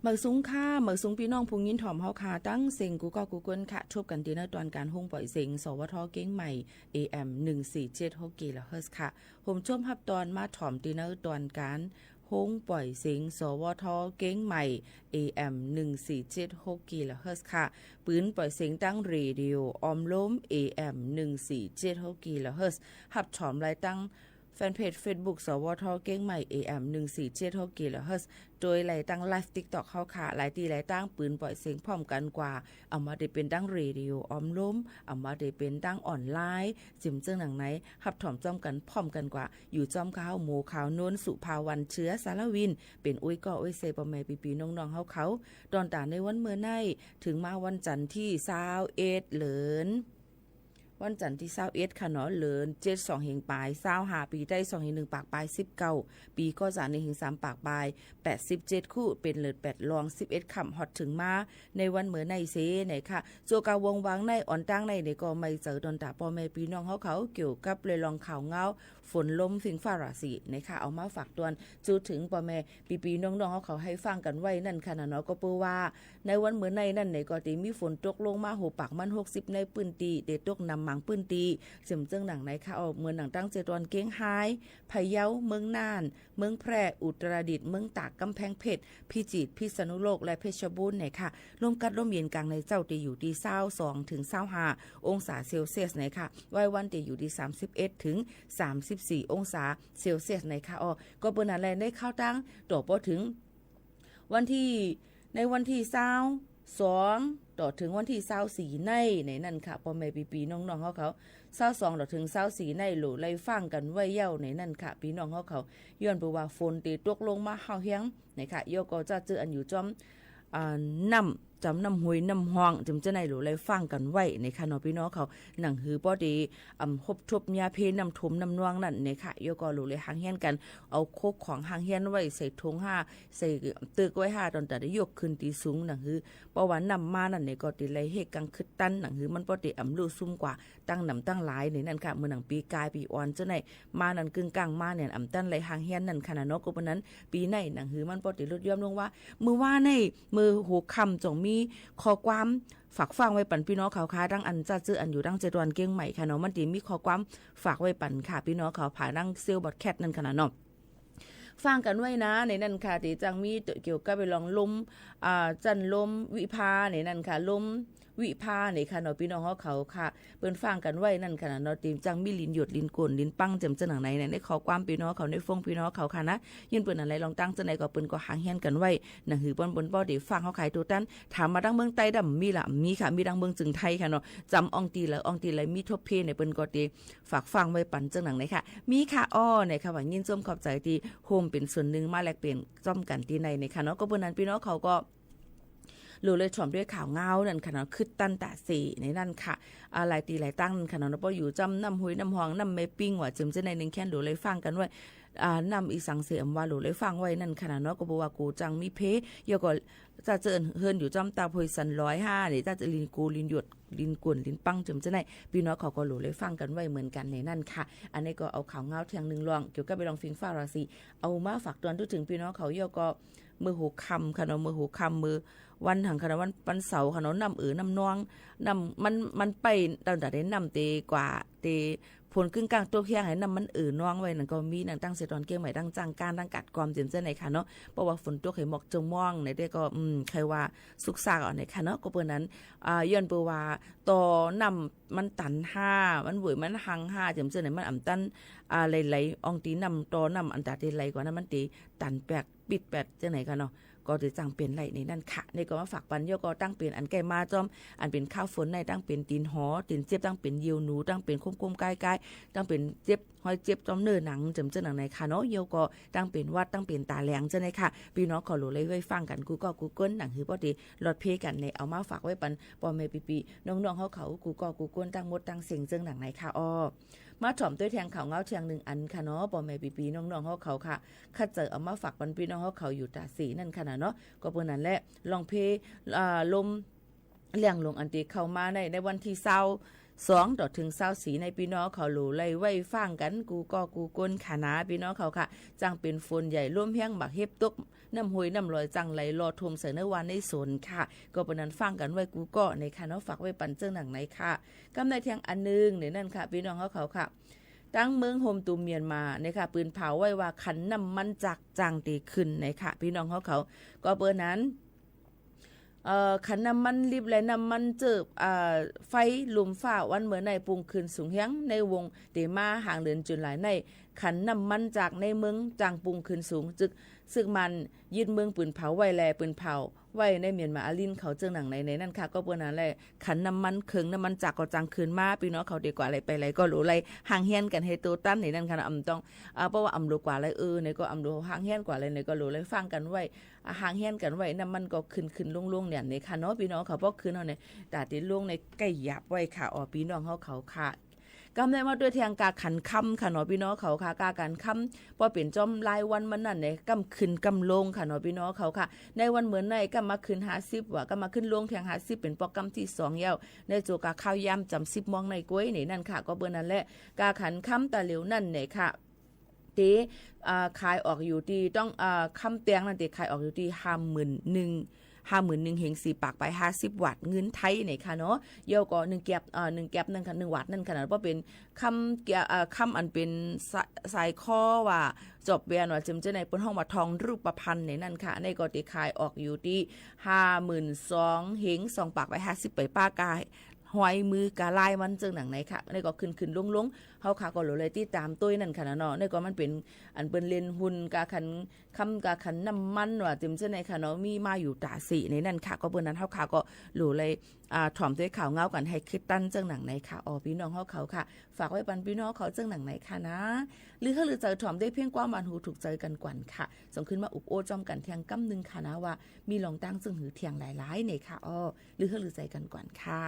หมายสูงค่ะ หมายสูงปี้น้องผู้ยินถ่อมเฮาค่ะ ตังเซ็งกู้ก้อกู้ก้นค่ะ ทบกั๋นตี้ในตอนก๋านโฮงป่อยเสียง สวท เกียงใหม่ เอเอ็ม หนึ่งสี่เจ็ดหก กิโลเฮิรตซ์ค่ะ โฮมชมฮับตอนมาถ่อมตี้ในตอนก๋านโฮงป่อยเสียง สวท เกียงใหม่ เอเอ็ม หนึ่งสี่เจ็ดหก กิโลเฮิรตซ์ค่ะ ปืนป่อยเสียงตังเรดิโอออมลม เอเอ็ม หนึ่งสี่เจ็ดหก กิโลเฮิรตซ์ ฮับถ่อมไลฟ์ตัง แฟนเพจเฟซบุ๊ก สวท เกียงใหม่ เอเอ็ม หนึ่งสี่เจ็ดหก กิโลเฮิรตซ์ โดยไลฟ์ตังไลฟ์ติ๊กต็อกเฮาค่ะ หลายตี้หลายตาง ปืนป่อยเสียงพร้อมกั๋นกว่า อำว่าได้เป๋นตังเรดิโอออมลม อำว่าได้เป๋นตังออนไลน์ เจียมเจื้องหนังไหน ฮับถ่อมจ้อมกั๋นพร้อมกั๋นกว่า อยู่จ้อมข้า หมู่ขาว นวลสุภาวัน เชื้อสารวิน เป๋นอุ้ยก้ออุ้ยเซ ป้อแม่ปี้ๆ น้องๆ เฮาเขา ตอนต๋าในวันเมื่อไน้ เถิงมาวันจันทร์ตี้ ซาวเอ็ด เหริญ วันจันทร์ตี้ ซาวเอ็ด ค่ะเนาะ เหริญเจ็ด สองเฮงปาย ซาวห้า ปีไต สองเฮงหนึ่งปากปาย สิบเก้า ปี ค.ศ. หนึ่งเฮงสามปากปาย แปดสิบเจ็ด คู่ เป๋นเหลิญแปดรอง สิบเอ็ดค่ำ ฮอดเถิงมาในวันเมื่อไน้เซ ไหนค่ะ จั่วกาวงวางไน้ อ่อนตางไน้ ไหนก็ไม่เจ๋อตอนต๋าป้อแม่ปี้น้องเฮาเขา เกี่ยวกับเรื่องข่าวเหงา ฝนลม ฟิงฟ้าราศี ไหนค่ะ เอามาฝากตวน จูเถิงป้อแม่ปี้ๆ น้องๆ เฮาเขาหื้อฟังกั๋นไว้นั่นค่ะนะเนาะ ก็เปื้อว่า ในวันเมื่อไน้นั่นไหนก็ตี้มีฝนตกลงมา โหปากมัน หกสิบ ในปื้นตี้ ได้ตกหนำหมางปื้นตี้ เจียมเจื้องหนังไหนค่ะ ออกเมืองหนังตังเจียตอนเกียงฮาย พะเยา เมืองน่าน เมืองแพร่ อุตรดิตถ์ เมืองตาก ก๋ำแพงเพชร พิจิตร พิษณุโลก และเพชรบูรณ์ไหนค่ะ ลมกัดลมเย็น ก๋างในเจ๊าตี้อยู่ตี้ ซาวสอง เถิง ซาวห้า องศาเซลเซียสไหนค่ะ วายวันตี้อยู่ตี้ สามสิบเอ็ด เถิง สามสิบสี่ องศาเซลเซียสไหนค่ะ อ้อ ก็เปื้อนั้นแหละ ในคาวตาง ต่อปอเถิง วันตี้ ในวันตี้ ซาวสอง ต่อเถิงวันตี้ ซาวสี่ ไน้ ไหนนั่นค่ะ ป้อแม่ปี้ๆ น้องๆ เฮาเขา ซาวสอง ต่อเถิง ซาวสี่ ไน้ หลู่ไล่ฟังกั๋นไว้เย้า ไหนนั่นค่ะ ปี้น้องเฮาเขา ย้อนเปื้อว่าฝนตี้ตกลงมาห้าวแฮง ไหนค่ะ เยียะก็จะเจออันอยู่จ้อม อ่า น้ำ จ้อมน้ำห้วยน้ำฮ่อง เจียมเจื้อไหน หลู่ไล่ฟังกั๋นไว้ ไหนค่ะเนาะ ปี้น้องเขา หนังหื้อป้อตี้ อ่า ฮบทบยาเพน้ำท่วมน้ำนองนั่น ไหนค่ะ เยียะก็หลู่ไล่ห่างเฮี้ยนกั๋น เอาโคกของห่างเฮี้ยนไว้ ใส่ถุงห้า ใส่ตึกไว้ห้า ตอนต๋าได้ยกขึ้นตี้สูง หนังหื้อ เพราะว่าน้ำมานั่นไหนก็ตี้ไล่เฮกังขึ้นตัน หนังหื้อมันป้อตี้อ่ำลู่ซุ่มกว่า ตังหนำตังหลายไหนนั่นค่ะ เมื่อหนังปีกายปีอ่อนเจ้าไหน มานั่นกึ่งกลางมาเนี่ย อ่ำตันไล่ห่างเฮี้ยนนั่นค่ะนะเนาะ ก็เปื้อนั้น ปีไน้ หนังหื้อมันป้อตี้ลดย้อนลงว่า เมื่อวานไน้ เมื่อหัวค่ำจ่องมีข้อความฝากฟังไว้ปันปี้น้องเขาค่ะ ตังอันจะเจออันอยู่ตังเจียตอนเกียงใหม่ค่ะเนาะ มันตี้มีข้อความฝากไว้ปันค่ะ ปี้น้องเขา ผ่านตังเซลล์บอดแคสต์นั่นค่ะนะเนาะ ฟังกั๋นไว้นะ ในนั่นค่ะ ตี้จังมีเกี่ยวกับเรื่องลม อ่า จั้นลมวิภา ในนั่นค่ะ ลมวิภา ในค่ะเนาะ ปี้น้องเฮาเขาค่ะ เปิ้นฟังกั๋นไว้นั่นค่ะนะเนาะ ตี้จังมีลินหยด ลินโก๋น ลินปัง เจียมเจื้อหนังไหน ในข้อความปี้น้องเขา ในโฟงปี้น้องเขาค่ะนะ ย้อนเปื้อนั้นแหละ ลองตังเจ้าไหนก็เปิ้นก็ห่างเฮี้ยนกั๋นไว้ หนังหื้อป้อเปิ้นป้อตี้ฟังเฮาขายตัวตัน ถามมาตังเมืองใต้ดำมีละ มีค่ะ มีตังเมืองเจียงไฮ้ค่ะเนาะ จำอ่องตี้ละ อ่องตี้ละ มีทบเพไหน เปิ้นก็ตี้ ฝากฟังไว้ปันเจื้อหนังไหนค่ะ มีค่ะ อ้อ ไหนค่ะ ว่ายินดีขอบใจ๋ตี้โฮมเป๋นส่วนนึ่งมาแลกเปลี่ยนจ้อมกั๋นตี้ใน ไหนค่ะเนาะ ก็เปื้อนั้นปี้น้องเขาก็ หลู่ไล่ถ่อมด้วยข่าวเหงานั่นค่ะเนาะ ขึ้นตันต๋าเส ในนั่นค่ะ อ่า หลายตี้หลายตางนั่นค่ะเนาะ ป้ออยู่จ้อมน้ำห้วยน้ำฮ่อง น้ำแม่ปิง ว่าเจียมเจื้อไหนนึ่งแค่น หลู่ไล่ฟังกั๋นไว้ อ่า น้ำอีสังเส อำว่าหลู่ไล่ฟังไว้นั่นค่ะนะเนาะ ก็เปื้อว่ากูจังมีเพ เยียะก็ จะเจอเฮิรนอยู่จ้อมต๋าห้วยสันลอยห้า นี่ จะเจอลินโก๋น ลินหยด ลินโก๋น ลินปัง เจียมเจื้อไหน ปี้น้องเขาก็หลู่ไล่ฟังกั๋นไว้เหมือนกั๋นในนั่นค่ะ อันนี้ก็เอาข่าวเหงาแท่งนึ่งล่อง เกี่ยวกับเรื่องฟิงฟ้าราศี เอามาฝากตวนเถิงปี้น้องเขา เยียะก็ เมื่อหัวค่ำค่ะเนาะ เมื่อหัวค่ำ เมื่อวันหังค่ะเนาะ วัน วันเสาร์ค่ะเนาะ น้ำเอ่อน้ำนอง น้ำมัน มันไปตังต๋าได้น้ำตี้กว่าตี้ ฝนกึ่งกลางตกแฮง หื้อน้ำมันเอ่อนองไว้นั่นก็มี หนังตังเจียตอนเกียงใหม่ ตังจ้างก้าน ตังกาดกอม เจียมเจื้อไหนค่ะเนาะ เพราะว่าฝนตกหื้อหมอกจงมองไหน แต่ก็ อืม ใค่ว่าสุกซากอ่อนไหนค่ะเนาะ ก็เปื้อนั้น อ่า ย้อนเปื้อว่า ต่อน้ำมันตันห้า มันเวย มันหังห้า เจียมเจื้อไหน มันอ่ำตัน อ่า ไหลๆ อ่องตี้น้ำ ต่อน้ำอันต๋าตี้ไหลกว่านั้น มันตี้ตันแปก ปิดแปกเจ้าไหนค่ะเนาะ ก็ตี้จังเป๋นไหลในนั่นค่ะ นี่ก็มาฝากปัน เยียะก็ตังเป๋นอันใก้มาจ้อม อันเป๋นข่าวฝนใน ตังเป๋นตี๋นหอ ตี๋นเจ็บ ตังเป๋นเยี่ยวหนู ตังเป๋นก้มๆ ก้ายๆ ตังเป๋นเจ็บ ฮอยเจ็บจ้อมเนื้อหนัง เจียมเจื้อหนังไหนค่ะเนาะ เยียะก็ตังเป๋นหวัด ตังเป๋นต๋าแหลงเจ้าไหนค่ะ ปี้น้องเขาหลู่ไล่ไว้ฟังกั๋น กู้ก้อกู้ก้น หนังหื้อป้อตี้หลอดเพกั๋นใน เอามาฝากไว้ปัน ป้อแม่ปี้ๆ น้องๆ เฮาเขา กู้ก้อกู้ก้น ตังหมดตังเสี้ยงเจ้าหนังไหนค่ะ อ้อ มาถ่อมตวยแท่งข่าวเหงาแท่งนึ่งอันค่ะเนาะ ป้อแม่ปี้ๆ น้องๆ เฮาเขาค่ะ คัดเจาะเอามาฝากปันปี้น้องเฮาเขาอยู่ต๋าเสนั่นค่ะนะเนาะ ก็เปื้อนั้นแหละ ลองเพ อ่า ลมเลี้ยงหลวงอันตี้เข้ามาใน ในวันตี้ ซาว สอง ต่อเถิง ซาวสี่ ใน ปี้น้องเขาหลูได้ไหว้ฟังกั๋นกู้ก้อกู้คนค่ะนา ปี้น้องเขาค่ะ จั้งเป๋นฝนใหญ่ ลมแฮง หมากเห็บตก น้ำห้วยน้ำลอยจั้งไหลหล่อท่วมใส่ในบ้านในสวนค่ะ ก็เป๋นอันฟังกั๋นไว้กู้ก้อในค่ะเนาะ ฝากไว้ปันเจิ่งหนังในค่ะ กำในเทียงอันนึ่งในนั้นค่ะ ปี้น้องเขาเขาค่ะ ตังเมืองโฮมตูมเมียนมาในค่ะ ปืนเผาไว้ว่าคันน้ำมันจักรจั้งเตขึ้นในค่ะ ปี้น้องเขาเขา ก็เป๋นอัน เอ่อ คันน้ำมันลิบและน้ำมันเจิบ อ่า ไฟลุมฟ้าวันเมื่อในปุงขึ้นสูงแฮง ในวงเตมาหางเดือนจุลายใน คันน้ำมันจักรในเมืองจั้งปุงขึ้นสูง จึก จึกมันยึดเมืองปืนเผาไว้แล ปืนเผาไว้ในเมียนมาอาลินเขาเจิ่งหนังในในนั้นค่ะ ก็เป๋นอันแหละ คันน้ำมันเคิงน้ำมันจักรก็จั้งขึ้นมา ปี้น้องเขาเตกว่าไหลไปไหลก็หลูได้ ห่างเหียนกั๋นหื้อโตตันในนั้นค่ะเนาะ อำต้อง อ่า เพราะว่าอำหลูกว่าไหล เออ ในก็อำหลูห่างเหียนกว่าไหล ในก็หลูได้ฟังกั๋นไว้ อ่า ห่างเหียนกั๋นไว้ น้ำมันก็ขึ้นขึ้นลงลงเนี่ยในค่ะเนาะ ปี้น้องเขา พอขึ้นเอาใน ต๋าเตียลงในใก้หยาบไว้ค่ะ อ๋อ ปี้น้องเขาเขาค่ะ กำในมาตวยเทียงกาขันคำค่ะเนาะ ปี้น้องเขาค่ะ กาขันคำ พอเป๋นจ้อมรายวันมันนั้นใน ก้ำขึ้นก้ำลงค่ะเนาะ ปี้น้องเขาค่ะ ในวันเมื่อในก้ำมาขึ้นห้าสิบว่า ก้ำมาขึ้นลงเทียงห้าสิบ เป๋นปอกก้ำตี้สองแล้ว ในโจกาข้าวยามจ๋ำสิบโมงในก้วยในนั้นค่ะ ก็เป๋นอันแหละ กาขันคำต๋าเหลียวนั้นในค่ะ เต อ่า ขายออกอยู่ตี้ต้อง อ่า คำแตงนั้นเตขายออกอยู่ตี้ห้าหมื่นนึ่ง ห้าหมื่นนึ่งเหงสี่ปากไปห้าสิบวาทเงินไทยในค่ะเนาะ เดี๋ยวก็นึ่งแก็บ เอ่อ นึ่งแก็บนึ่งค่ะ นึ่งวาทนั่นค่ะเนาะ เพราะเป๋นคำแก้ว เอ่อ คำอันเป๋นสะ สายคอว่าจอบแหวนว่าเจิ่มเจ้าในเปิ้นฮ้องว่าทองรูปพรรณในนั้นค่ะ ในก็เตขายออกอยู่ตี้ห้าหมื่นสองเหงสองปากไปห้าสิบไปป้ากาย ห้อยมือกาลายวันเจิ่งหนังในค่ะ ในก็ขึ้นขึ้นลงลง เฮาค่ะก็หลูได้ติดต๋ามตวยนั่นค่ะนะเนาะ ในก็มันเป๋นอันเปิ้นเล่นหุ้นกาขันคำกาขันน้ำมันว่าเจิ่มเจ้าในค่ะเนาะ มีมาอยู่ต๋าสี่ในนั้นค่ะ ก็เปิ้นนั้นเฮาค่ะก็หลูได้ อ่า ถ่อมตวยข่าวเงากั๋นหื้อคือตันเจิ่งหนังในค่ะ อ๋อ ปี้น้องเฮาเขาค่ะ ฝากไว้ปันปี้น้องเขาเจิ่งหนังในค่ะนะ หรือหื้อลือใจ๋ถ่อมได้เพียงความหวานหูถูกใจ๋กั๋นก่อนค่ะ ส่งขึ้นมาอุบโอ้จ้อมกั๋นเทียงก้ำนึ่งค่ะนะว่า มีลองตั้งเจิ่งหื้อเทียงหลายๆ ในค่ะ อ๋อ หรือหื้อลือใจ๋กั๋นก่อนค่ะ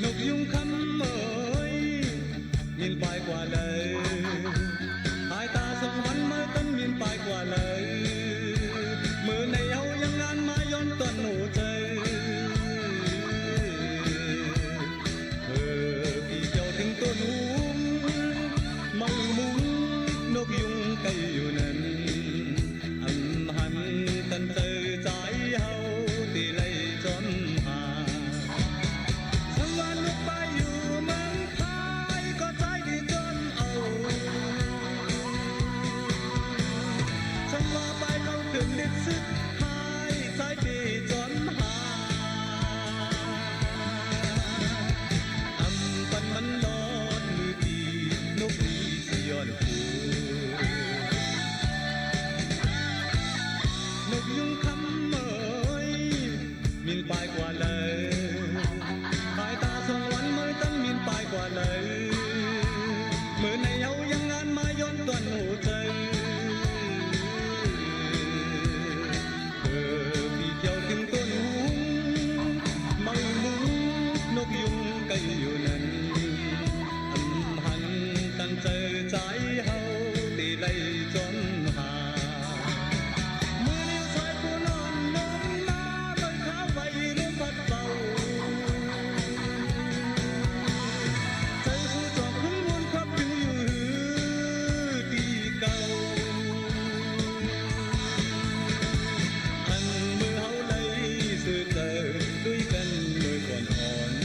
นกยุงคำเอ๋ย มินปายกว่าใด หายต๋าสองวันเมื่อตันมินปายกว่าใด เมื่อในเฮายังงานมาย้อนต้นหัวใจ๋ เออ ปี้เจ้าเถิงต้นหุง เมามุงนกยุงไก่อยู่นั้น อำหันตันเจอใจ๋เฮาตี้ไล่จ้อมหา สังวานนกปายอยู่เมืองไทยก็ใจ๋ตี้จ้อมเอา สังว่าปายเขาขึ้นลิดสุดท้ายใจ๋ตี้จ้อมหา อำปันมันลอดมือตี้นกนี้สิย้อนคืน นกยุงคำเอ๋ย มินปายกว่าใด หายต๋าสองวันเมื่อตันมินปายกว่าใด เมื่อในเฮายังงานมาย้อนต้นหัวใจ๋ เออ ปี้เจ้าเถิงต้นหุง เมามุงนกยุงไก่อยู่นั้น อำหันตันเจอใจ๋เฮาตี้ไล่จ้อมหา เมื่อเลี้ยวสายผู้นอนนมมา เมื่อข้าวไฟลมพัดเป่า ใจ๋ผู้จอกขึ้นวนควับอยู่ตี้เก่า อันเมื่อเฮาไล่ซื่อใจ๋ด้วยกั๋นเมื่อก่อนอ่อน เ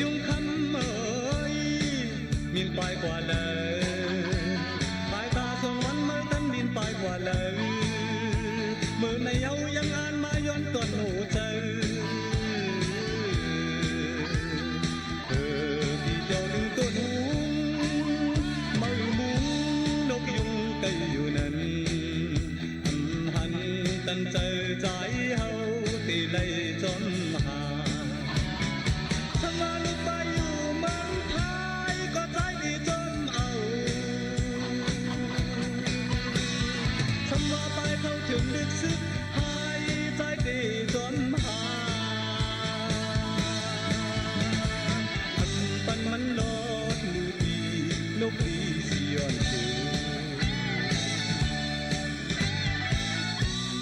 ยุงคำเอ๋ย นินปายกว่าแล ปายต๋าสองวันเมื่อตันนินปายกว่าแล เมื่อในเยาว์ยังอ่านมาย้อนต้นหัวใจ๋ เออ ตี้เตียวตึงโตดหุง เมื่อมุงนกยุงไก่อยู่นั้น อันหันตันเจอจ๋ายเฮาตี้ไล่จอมหา สำว่าลูกไปอยู่เมืองไทย ก็ใจ๊ตี้จอมเอา สำว่าไปเข้าเถิงลึกซึ้ง หายใจ๊ตี้จอมหา อันปันมันลอดลือตี้ นกตี้สิย้อนเถิง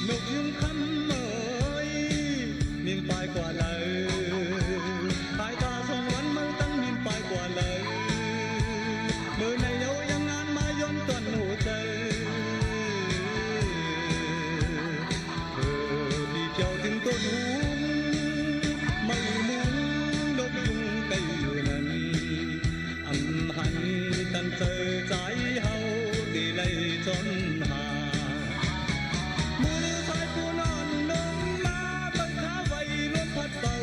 นกยุงคำเอ๋ย นินปายกว่าแล ปายต๋าสองวันเมื่อตันนินปายกว่าแล เมื่อในเยาว์ยังอ่านมาย้อนต้นหัวใจ๋ เออ ตี้เตียวตึงโตดหุง เมื่อมุงนกยุงไก่อยู่นั้น อันหันตันเจอจ๋ายเฮาตี้ไล่จอมหา มื้อนี้สายผู้นอนลงมา เบิ่งขาไว้ลมพัดเป่า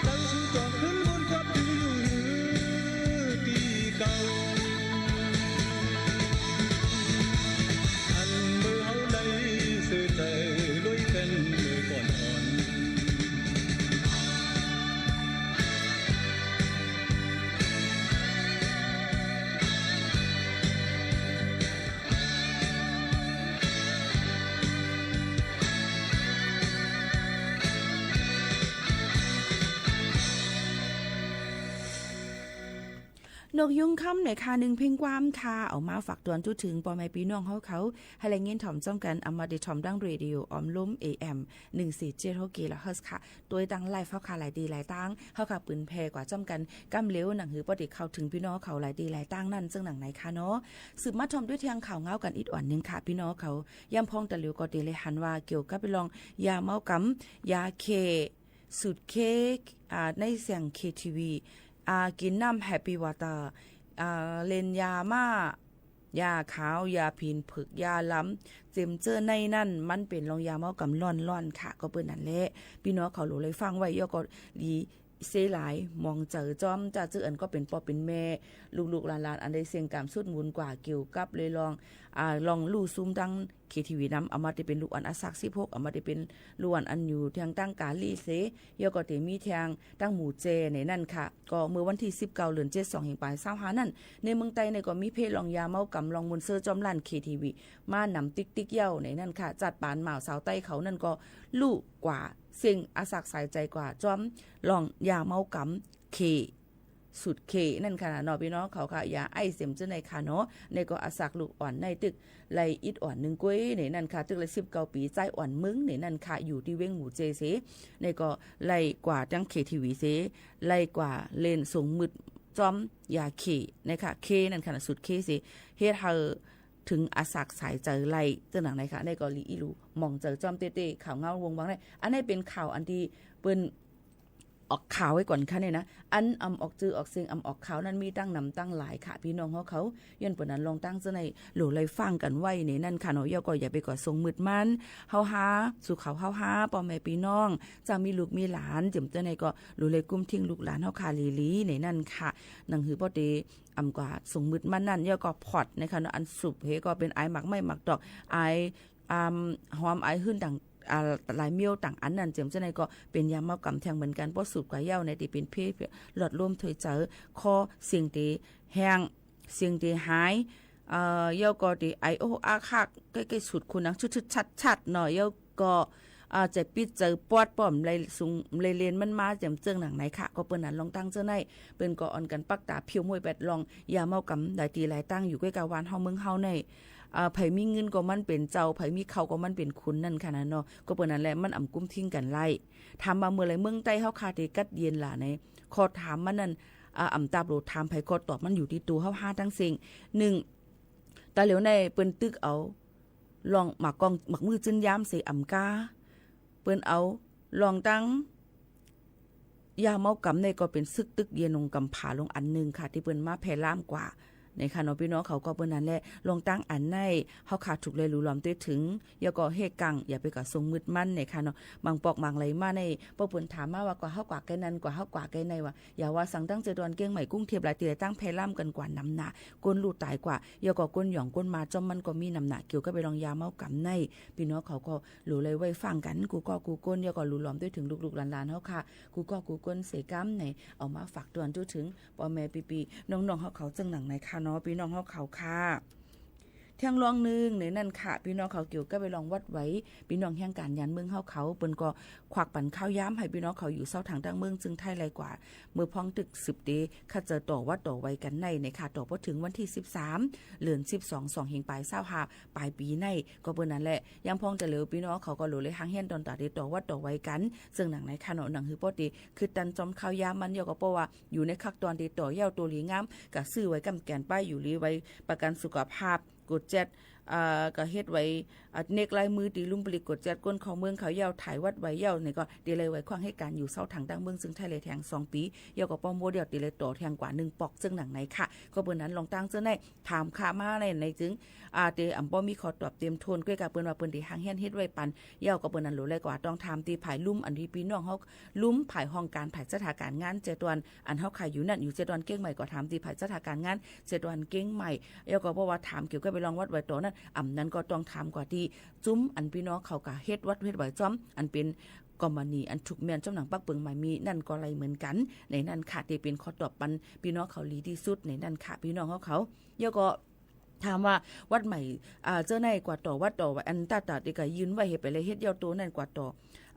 เจ้าสู่จอมคืนบุญครอบอยู่หื้อตี้เก่า อันเมื่อเฮาได้ซื่อใจ๋ลุยกันเมื่อก่อนอ่อน นกยุงคำเนี่ยค่ะ นึ่งเพลงความค่ะ เอามาฝากตวนจุ๊ถึงป้อแม่ปี้น้องเฮาเขา หื้อได้ยินถ่อมจ้อมกั๋น อำมาตย์ได้ถ่อมตางเรดิโอออมลุ่ม เอเอ็ม หนึ่งสี่เจ็ดหก กิโลเฮิรตซ์ค่ะ ตวยตางไลฟ์เฮาค่ะ หลายตี้หลายตาง เฮาค่ะปืนแผ่กว่าจ้อมกั๋น ก้ำเร็ว หนังหื้อป้อได้เข้าเถิงปี้น้องเขาหลายตี้หลายตางนั้น เซิ่งหนังไหนค่ะเนาะ สืบมาถ่อมตวยแถงข่าวเงากั๋นอีกอ่อนนึ่งค่ะ ปี้น้องเขา ยามพ่องตะหลิวก็ได้เลยหันว่าเกี่ยวกับเรื่องยาเมากำ ยาเค สูตรเค อ่า ในเสียงเคทีวี อ่า กิ๋นน้ำแฮปปี้วอเตอร์ อ่า เล่นยาม่า ยาขาว ยาผินเผิก ยาลำ เจียมเจ้อในนั้น มันเป๋นเรื่องยาเมากำล้วนๆ ค่ะ ก็เปิ้นนั้นแหละ ปี้น้องเขาหลูได้ฟังไว้ ยอก็ดีเซหลาย หมองใจ๋จ้อม จ้า จื้ออันก็เป๋นป้อเป๋นแม่ ลูกๆ หลานๆ อันได้เสี้ยงก๋ามสุดหมุนกว่าเกี่ยวกับเรื่อง อ่า เรื่องลู่ซุมตาง เคทีวีนำ อำมาตย์ได้เป๋นลูกอ่อนอาสักสิบหก อำมาตย์ได้เป๋นลูกอ่อนอันอยู่เตียงตางก๋าลี่เส ยอก็ได้มีเตียงตางหมู่เจในนั้นค่ะ ก็เมื่อวันตี้สิบเก้า เดือนเจ็ด สองพันยี่สิบห้านั้น ในเมืองใต้ในก็มีเพจเรื่องยาเมากำ เรื่องม่วนเซ้อจ้อมล้านเคทีวี มานำติ๊กๆ เย้าในนั้นค่ะ จัดปานหม่าวสาวใต้เขานั้นก็ลู่กว่า เสี้ยงอาสักสายใจ๋กว่าจ้อม เรื่องยาเมากำ เค สูตรเคนั่นค่ะเนาะ ปี้น้องเขาค่ะ ยาไอซ์เจียมเจ้อในค่ะเนาะ ในก็อาสักลูกอ่อนในตึกไล่อิดอ่อนนึ่งก้วยในนั้นค่ะ ตึกไล่สิบเก้าปี๋ จายอ่อนเมืองในนั้นค่ะ อยู่ตี้เวียงหมู่เจเส ในก็ไล่กว่าตางเคทีวีเส ไล่กว่าเล่นส่งมืดจ้อมยาเคนะคะ เคนั่นค่ะ สูตรเคเส เฮ็ดหื้อเถิงอาสักสายใจ๋ไล่ เซิ่งหนังไหนค่ะ ในก็ลีอี้หลูหมองใจ๋จ้อมเต๊ๆ ข่าวเงาวงวังได้ อันนี้เป๋นข่าวอันตี้เปิ้น ออกข่าวไว้ก่อนค่ะเนี่ยนะ อันอำออกจื้อออกเสียง อำออกข่าวนั้นมีตั้งนำตั้งหลายค่ะ ปี้น้องเฮาเขา ย้อนเปิ้นนั้นลองตั้งเจ้าในหลูได้ฟังกั๋นไว้ในนั้นค่ะเนาะ ยอก็อย่าไปก่อส่งมืดมัน เฮาฮา สู่เขาเฮาฮา ป้อแม่ปี้น้อง เจ้ามีลูกมีหลาน เจียมเจ้อในก็หลูได้กุ้มทิ้งลูกหลานเฮาค่ะหลีๆ ในนั้นค่ะ หนังหื้อป้อเต อำกว่าส่งมืดมันนั้น ยอก็พอดนะคะเนาะ อันสูบเฮก็เป๋นอายหมากไม้หมากตอก อาย อ่า หอมอายหื้นต่าง อ่า หลายเมี่ยวต่างอันนั้น เจียมเจ้อในก็เป๋นยาเมากำแทงเหมือนกั๋น ป้อสูบกว่าเย้าในตี้เป๋นเพศหลอดลมถ้วยใจ๋ คอเสียงเตแห้ง เสียงเตหาย เอ่อ ยอก็เตไอโออักคัก ใก้ๆ สุดคูหนังชึดๆ ชัดๆ เนาะ ยอก็ อ่า ใจ๋ปิ๊ดใจ๋ปอดป้อมไล่สูงไล่เล่นมันมา เจียมเจ้อหนังไหนค่ะ ก็เปิ้นนั้นลองตั้งเจ้าใน เปิ้นก็อ่อนกั๋นปักต๋าเผี้ยวห้วยแปดลอง ยาเมากำหลายตี้หลายตางอยู่ใก้กาบ้านเฮาเมืองเฮาใน อ่า ใผมีเงินก็มันเป๋นเจ้า ใผมีข้าวก็มันเป๋นขุนนั่นค่ะนะเนาะ ก็เปิ้นนั้นแหละ มันอำกุ้มทิ้งกั๋นไล่ ถามว่าเมื่อใดเมืองใต้เฮาคาเตกั๊ดเย็นล่ะใน ข้อถามมันนั้น อ่า อำตาบโหลดถามใผ ข้อตอบมันอยู่ตี้ตั๋วเฮาฮาตังเส้ง นึ่ง ต๋าเหลียวในเปิ้นตึกเอา ลองหมากกองหมากมือจื้นยามเสอำก้า เปิ้นเอาลองตัง ยาเมากำนี่ก็เป๋นศึกตึกเยียะนงก๋ำผาลงอันนึ่งค่ะ ตี้เปิ้นมาแพร่ลามกว่า นะคะเนาะ ปี้น้องเขา ก็เปิ้นนั้นแหละ ลองตั้งอันไหน เฮาข้าถูกแลหลู่หลอมตวยเถิง แล้วก็เฮ่กัง อย่าไปก่อส่งมืดมัน นะคะเนาะ บางปอกบางไหลมาใน ป้อเปิ้นถามมาว่า กว่าเฮากว่าแก่นั้น กว่าเฮากว่าแก่ใน ว่า อย่าว่าสังตั้งเจดอนเกียงใหม่ กรุงเทพฯ หลายตี้หลายตั้งแพร่ลามกั๋นกว่านำหนา คนลู่ต๋ายกว่า แล้วก็คนหย่องคนมาจ้อมมันก็มีนำหนา เกี่ยวกับไปลองยาเมากำใน ปี้น้องเขาก็ หลู่ไหลไหว้ฟังกั๋น กู้ก้อกู้คน แล้วก็หลู่หลอมตวยเถิงลูกๆ หลานๆ เฮาข้า กู้ก้อกู้คนเสก๋ำใน เอามาฝากตวนตวยเถิง ป้อแม่ปี้ๆ น้องๆ เฮาเขา เจิ่งหนังในค่ะเนาะ ปี้น้องเฮาเขาค่ะ แท่งลองนึ่งในนั้นค่ะ ปี้น้องเขา เกี่ยวกับไปลองวัดไหว ปี้น้องแห่งก๋านยานเมืองเฮาเขา เปิ้นก็ควักปันข้าวยามหื้อปี้น้องเขาอยู่เซาทางตั้งเมือง เจิ่งไทยไลยกว่า เมื่อพ่องตึกสืบเต๊ ข้าเจ้าต่อวัดต่อไหวกั๋นใน ในค่ะ ต่อปอเถิงวันตี้สิบสาม เดือนสิบสอง สองเฮงปายซาวห้า ปายปี๋ใน ก็เปิ้นนั้นแหละ ยามพ่องจะเหลียวปี้น้องเขาก็หลู่ไหลหางเฮียนตอนต๋าเตต่อวัดต่อไหวกั๋น เจิ่งหนังในค่ะเนาะ หนังหื้อป้อเตคือตันจอมข้าวยามมัน แล้วก็ป้อว่าอยู่ในคักตอนเตต่อเย้า ตั๋วหลีงาม ก็ซื้อไหวก้ำแก่น ป้ายอยู่หลีไหว ประกัญสุขภาพ กดแจ๊ด อ่า ก็เฮ็ดไหว อ่า เน็กลายมือ ตี้ลุ่มปลีก กดแจ๊ด ก้นเข้าเมืองเขาเย้า ถ่ายวัดไหวเย้า นี่ก็เตไหลไหวขว้างเฮ่กั๋นอยู่เซาทางตั้งเมือง เจิ่งไทยไลยแถงสองปี๋ แล้วก็ป้อหมดแล้วเตไหลต่อแทงกว่านึ่งปอก เจิ่งหนังในค่ะ ก็เปิ้นนั้นลองตั้งเจ้าใน ถามข้ามาใน ในจึง อ่า เตอ่ำป้อมีข้อตอบเตรียมถ้วน ก้วยกาเปิ้นว่าเปิ้นเตหางเฮียนเฮ็ดไหวปัน แล้วก็เปิ้นนั้นหลู่ไหลกว่า ต้องถามตี้ฝ่ายลุ่ม อันตี้ปี้น้องเฮา ลุ่มฝ่ายห้องก๋าน ฝ่ายจัดหาก๋านงาน เจดอน อันเฮาข้าอยู่นั้น อยู่เจดอนเกียงใหม่ ก็ถามตี้ฝ่ายจัดหาก๋านงาน เจดอนเกียงใหม่ แล้วก็ป้อว่าถามเกี่ยวกับไปลองวัดไหวต่อนั้น อ่ำนั้นก็ต้องถามกว่าตี้ จุ้มอันปี้น้องเขาก็เฮ็ดวัดเฮ็ดไหวจ้อม อันเป๋นกอมมานี อันถูกเมียนจ้อมหนังปักเปิงหมายมีนั่นก็ไหลเหมือนกั๋น ในนั้นค่ะ ตี้เป๋นข้อตอบปันปี้น้องเขาหลีตี้สุด ในนั้นค่ะ ปี้น้องเฮาเขา แล้วก็ ถามว่าวัดไหม อ่า เจ้าในกว่าต่อวัดต่อไหว อันต๋าต๋าตี้ก็ยื่นไหวหื้อไปไหลเฮ็ดเย้า ตั๋วนั้นกว่าต่อ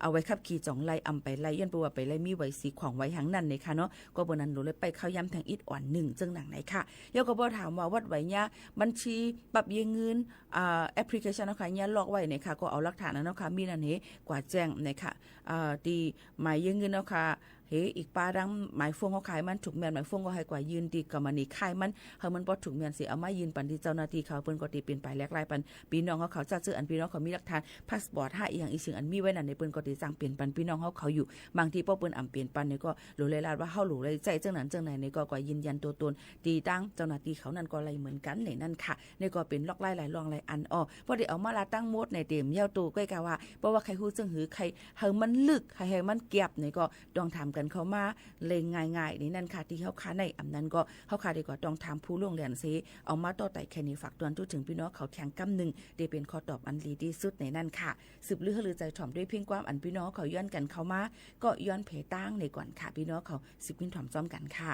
เอาไหวขับขี่จ๋องไหล อ่ำไปไหล ย้อนเปิ้นว่าไปไหลมีไหวสีขวางไหวหางนั้น ในค่ะเนาะ ก็เปิ้นนั้นหลู่ไหลไปข้าวยามแทงอิดอ่อนนึ่ง เจิ่งหนังในค่ะ แล้วก็ป้อถามว่าวัดไหวเยียะบัญชีปรับเยียะเงิน อ่า แอปพลิเคชันเฮาข้าเยียะล็อกไหว ในค่ะ ก็เอาหลักฐานอันเฮาข้ามีนั้นหื้อกว่าแจ้ง ในค่ะ อ่า ตี้หมายเยียะเงินเฮาข้า หื้ออีกป้าดังหมายโฟนเฮาข้า หื้อมันถูกเมียนหมายโฟน ก็หื้อกว่ายื่นตี้กอมมานีค่ายมัน หื้อมันป้อถูกเมียนเสีย เอามายื่นปันตี้เจ้าหน้าตี้เขา เปิ้นก็เตเปลี่ยนไปแลกไล่ปันปี้น้องเฮาเขา จ้า จื้ออันปี้น้องเขามีหลักฐาน พาสปอร์ตห้า อีหยังอีสิ่งอันมีไว้นั้น ในเปิ้นก็เตจ่างเปลี่ยนปันปี้น้องเฮาเขาอยู่ บางทีป้อเปิ้นอ่ำเปลี่ยนปัน ในก็หลู่ไหลลาดว่าเฮาหลู่ไหลใจ๊ เจิ่งนั้นเจิ่งใน ในก็กว่ายืนยันตั๋วตนตี้ตังเจ้าหน้าตี้เขานั้นก็ไหลเหมือนกั๋น ในนั้นค่ะ ในก็เป๋นล็อกไล่หลายล่องหลายอัน อ้อ ป้อเตเอามาลาตั้งหมดในเต๋มเย้าตั๋ว ก้วยกาว่า ป้อว่าใค่ฮู้เจิ่งหื้อ ใค่หื้อมันลึก ใค่หื้อมันแก็บ ในก็ ต้องถามกั๋นเข้ามาเลยง่ายๆ ในนั้นค่ะ ตี้เฮาข้าใน อ่ำนั้นก็เฮาข้าดีกว่าต้องถามผู้ล่วงเรียนเสีย เอามาต่อไต่แค่นี้ ฝากตวนตวยเถิงปี้น้องเขาแทงกำนึ่ง ตี้เป๋นข้อตอบอันหลีตี้สุด ในนั้นค่ะ สืบลือหื้อลือใจ๋ถ่อม ด้วยเพียงความอันปี้น้องเขาย้อนกั๋นเข้ามา ก็ย้อนแผลตั้งในก่อนค่ะ ปี้น้องเขา สืบขึ้นถ่อมจ้อมกั๋นค่ะ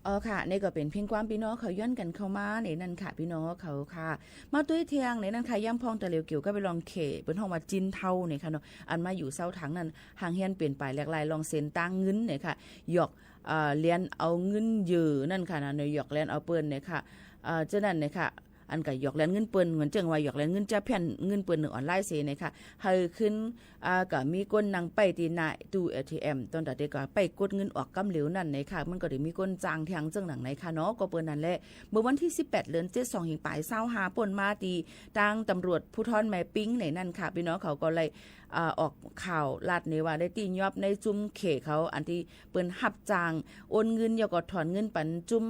อ๋อค่ะ นี่ก็เป๋นเพียงความปี้น้องเขาย้อนกั๋นเข้ามาในนั้นค่ะ ปี้น้องเขาค่ะ มาตวยแทงในนั้นค่ะ ย้ำพ่องตะเหลียวเกี่ยวกับเรื่องเขต เปิ้นฮ้องว่าจีนเทาเนี่ยค่ะเนาะ อันมาอยู่เซาถางนั้น ห่างเฮียนเป๋นไปแหลกหลายรองเส้นตางเงินเนี่ยค่ะ หยอก เอ่อ เลียนเอาเงินเหยื่อนั่นค่ะนะ เนี่ย หยอกเลียนเอาเปิ้นเนี่ยค่ะ เอ่อ เจ้านั้นเนี่ยค่ะ อันก็หยอกเลียนเงินเปิ้น เหมือนเจิ่งว่าหยอกเลียนเงินเจ๊าแผ่น เงินเปิ้นในออนไลน์เสียเนี่ยค่ะ หื้อขึ้น อ่า ก็มีคนนั่งไปตี้หน้าตู้เอทีเอ็ม ตอนตัดเด็กก็ไปกดเงินออกกำเหลียวนั่นเนี่ยค่ะ มันก็ได้มีคนจ้างแทงเจิ่งนั้นเนี่ยค่ะเนาะ ก็เปิ้นนั้นแหละ เมื่อวันตี้สิบแปด เดือนเจ็ด สองพันยี่สิบห้า ป้นมาตี้ตางตำรวจภูธรแม่ปิงในนั้นค่ะ ปี้น้องเขาก็เลย อ่า ออกข่าวลาดเนี่ยว่าได้ตี้ยอบในจุ้มเขตเขา อันตี้เปิ้นฮับจ้างโอนเงิน แล้วก็ถอนเงินปันจุ้ม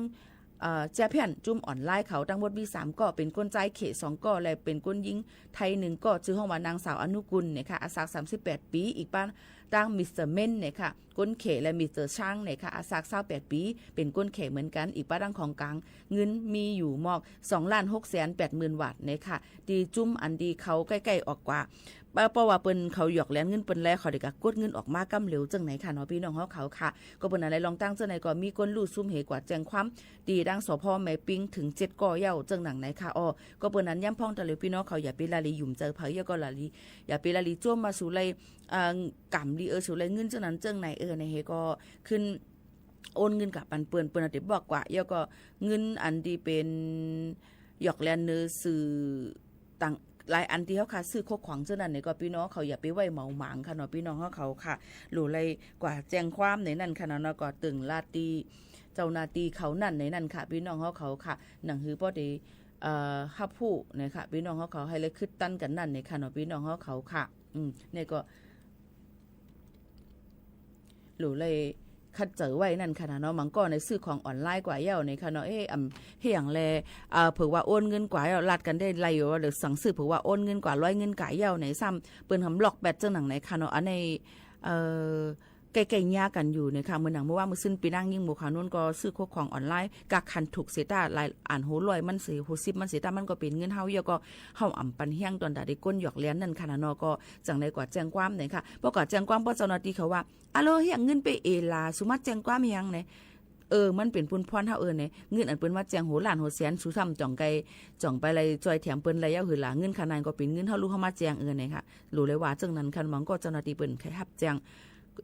เอ่อ เจ๊าแผ่นจุ้มออนไลน์เขา ตังหมดมีสามก้อ เป๋นคนจายเขตสองก้อ และเป๋นคนญิงไทยหนึ่งก้อ จื้อฮ้องว่านางสาวอนุกูลเนี่ยค่ะ อายุสามสิบแปดปี๋ อีกป้าตางมิสเตอร์เม้นเนี่ยค่ะ คนเขต และมิสเตอร์ช้างเนี่ยค่ะ อายุซาวแปดปี๋ เป๋นคนเขตเหมือนกั๋น อีกป้าตางของก๋าง เงินมีอยู่หมอก สองล้านหกแสนแปดหมื่น บาทเนี่ยค่ะ ตี้จุ้มอันตี้เขาใก้ๆ ออกกว่า เอ่อ เพราะว่าเปิ้นเขาหยอกเลียนเงินเปิ้นแล้ว เขาได้ก็กดเงินออกมากำเหลียวเจิ่งนั้นค่ะเนาะ ปี้น้องเขาค่ะ ก็เปิ้นนั้นแหละ ลองตั้งเจิ่งนั้นก็มีคนฮู้ซุมเหตุกว่าแจ้งความตี้ตาง สภ.แม่ปิง เถิงเจ็ดก้อเย้าเจิ่งนั้นค่ะ อ๋อ ก็เปิ้นนั้นย้ำพ่องตะเหลียวปี้น้องเขา อย่าไปละลีหยุมใจ๋ใผ แล้วก็ละลี อย่าไปละลีจ้วมว่าสูไหล่ เอ่อ ก๋ำลี เออ สูไหล่เงินเจิ่งนั้นเจิ่งนั้น เออ ในเหตุก็ขึ้น โอนเงินกั๋บปันเปิ้น เปิ้นอาจจะบอกว่า แล้วก็เงินอันตี้เป๋นหยอกเลียนในสื่อต่างหลายอันตี้เขาค่ะ ซื้อโคขวางเจิ่งนั้นเนี่ย ก็ปี้น้องเขาอย่าไปไว้เหมาหมางค่ะเนาะ ปี้น้องเขาค่ะ หลู่เลยกว่าแจ้งความในนั้นค่ะเนาะ ก็ตึงลาตี้เจ้าหน้าตี้เขานั่นในนั้นค่ะ ปี้น้องเขาค่ะ หนังหื้อป้อได้ เอ่อ ฮับฮู้นะคะ ปี้น้องเขา หื้อเลยกึ๊ดตันกั๋นนั่นเนี่ยค่ะเนาะ ปี้น้องเขาค่ะ อืม เนี่ยก็ หลู่เลยคัดเจอไว้นั่นค่ะนะเนาะ บางก้อในซื้อของออนไลน์กว่าเย้าเนี่ยค่ะเนาะ เอ๊ะ อำ เฮหยังแล เอ่อ เผื่อว่าโอนเงินกว่าเย้า ลัดกั๋นได้ไล่อยู่ว่า หรือสั่งซื้อเผื่อว่าโอนเงินกว่า ร้อยเงินกว่าเย้าเนี่ย ซ้ำเปิ้นทำบล็อกแบตเจิ่งนั้นเนี่ยค่ะเนาะ อันนี้ เอ่อ ใก้ๆ เยียะกั๋นอยู่เนี่ยค่ะ เหมือนหนังเมื่อวานเมื่อซืนปี้นางยิ่งหมู่ขาวนุ่นก็ซื้อโคขวางออนไลน์ กาขันถูกเสียต้า หลายอัน หกร้อย มันเสีย หกสิบ มันเสียต้า มันก็เป๋นเงินเฮา แล้วก็เฮาอำปันเฮี้ยงตอนตาได้ก้นหยอกเลียนนั่นค่ะนะเนาะ ก็จั่งได้กว่าแจ้งความเนี่ยค่ะ ป้อกว่าแจ้งความ ป้อเจ้าหน้าตี้เขาว่า อะโหล เฮหยังเงินไปเอ๋หล่า สูมาแจ้งความเฮหยังเนี่ย เออ มันเป๋นปุ้นพรเฮา เออ เนี่ย เงินอันเปิ้นมาแจ้ง หกล้านหกแสน สูซ้ำจ่องไก จ่องไปเลยจ้อยแถมเปิ้นเลยเย้าหือหล่า เงินขนาดนั้นก็เป๋นเงินเฮา ลูกเฮามาแจ้ง เออ เนี่ยค่ะ หลู่เลยว่าเจิ่งนั้นค่ะ บางก้อเจ้าหน้าตี้เปิ้นใค่ฮับแจ้ง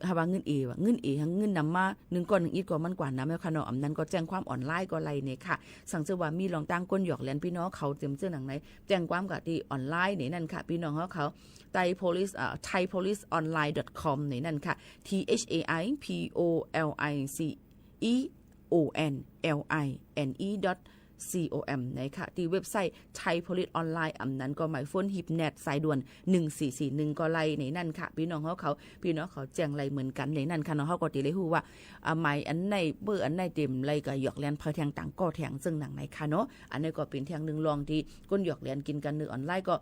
หาว่าเงินเอ๋ ว่าเงินเอ๋ หังเงินนำมา นึ่งก้อนนึ่งอิดก็มันกว่านั้นแล้วค่ะเนาะ อำนั้นก็แจ้งความออนไลน์ก็ไล่เนี่ยค่ะ สังเกตว่ามีลองตั้งก้นหยอกเลียนปี้น้องเขาเจิ่งเจิ่งนั้นไหน แจ้งความกั๋นตี้ออนไลน์ในนั้นค่ะ ปี้น้องเขาเขา Thai Police เอ่อ thai police online dot com ในนั้นค่ะ T H A I P O L I C E O N L I N E dot com นะคะ ตี้เว็บไซต์ Thai Police Online อำนั้นก็หมายโฟนฮิปแนทสายด่วน หนึ่งสี่สี่หนึ่ง ก็ไล่ในนั้นค่ะ ปี้น้องเขาเขา ปี้น้องเขาแจ้งไล่เหมือนกั๋นในนั้นค่ะเนาะ เขาก็ตี้ได้ฮู้ว่า อ่า หมายอันไหน เบอร์อันไหนเต็มไล่ก็หยอกเลียนเผาแทงต่างก้อแทงเจิ่งนั้นไหนค่ะเนาะ อันนี้ก็เป๋นแทงนึ่งลองตี้ก้นหยอกเลียนกิ๋นกั๋นในออนไลน์ก็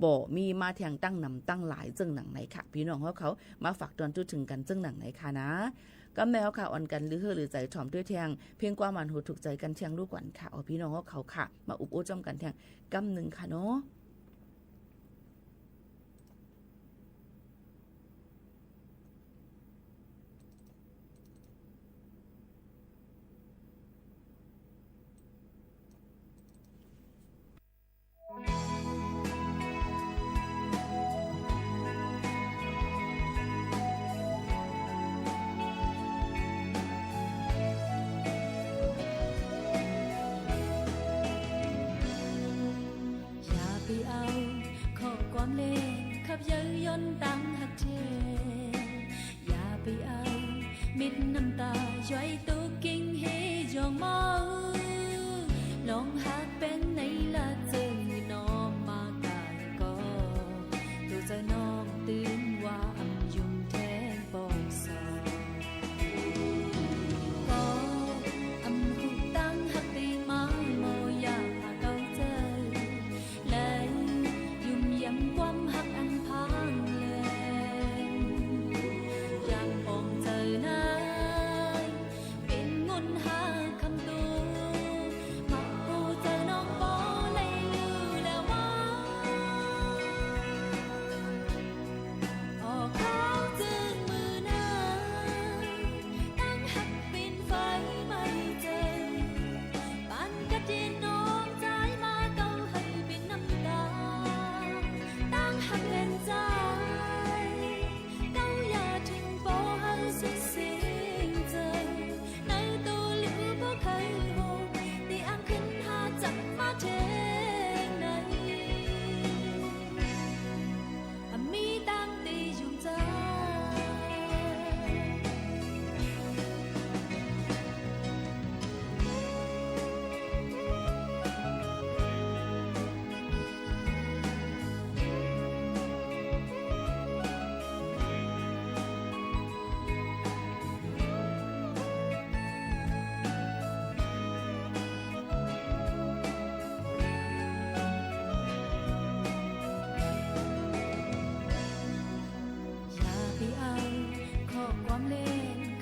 บ่มีมาแทงตั้งนำตั้งหลายเจิ่งนั้นไหนค่ะ ปี้น้องเขาเขา มาฝากตอนจุดถึงกั๋นเจิ่งนั้นไหนค่ะนะ กำในเขาค่ะ อ่อนกั๋นลือหื้อลือใจ๋ถ่อมตวยแทง เพียงความหวานหูถูกใจ๋กั๋นแทงลูกก่อนค่ะ อ๋อ ปี้น้องเขาเขาค่ะ มาอุบอู้จ้อมกั๋นแทงกำนึ่งค่ะเนาะ อย่าไปเอาข้อความแลง ขับเย้ายย้อนตางฮักแท้ อย่าไปเอาเม็ดน้ำตา ย้อยตกเก่งเฮยองเมา ลองฮักแป้งในละเจิง น้อมมาก่ายก็ ตัวเจ้าน้องตื่นว่าอำยุงแทงปองสอง ก็อำหุกตั้งฮักเตงมา โมอยากหาเกาเจอ และยุ่มยำความฮักอันพางแลง อย่างปองเจอนั้น เป๋นงุ่นหาคำตู มักผู้เจอน้องไป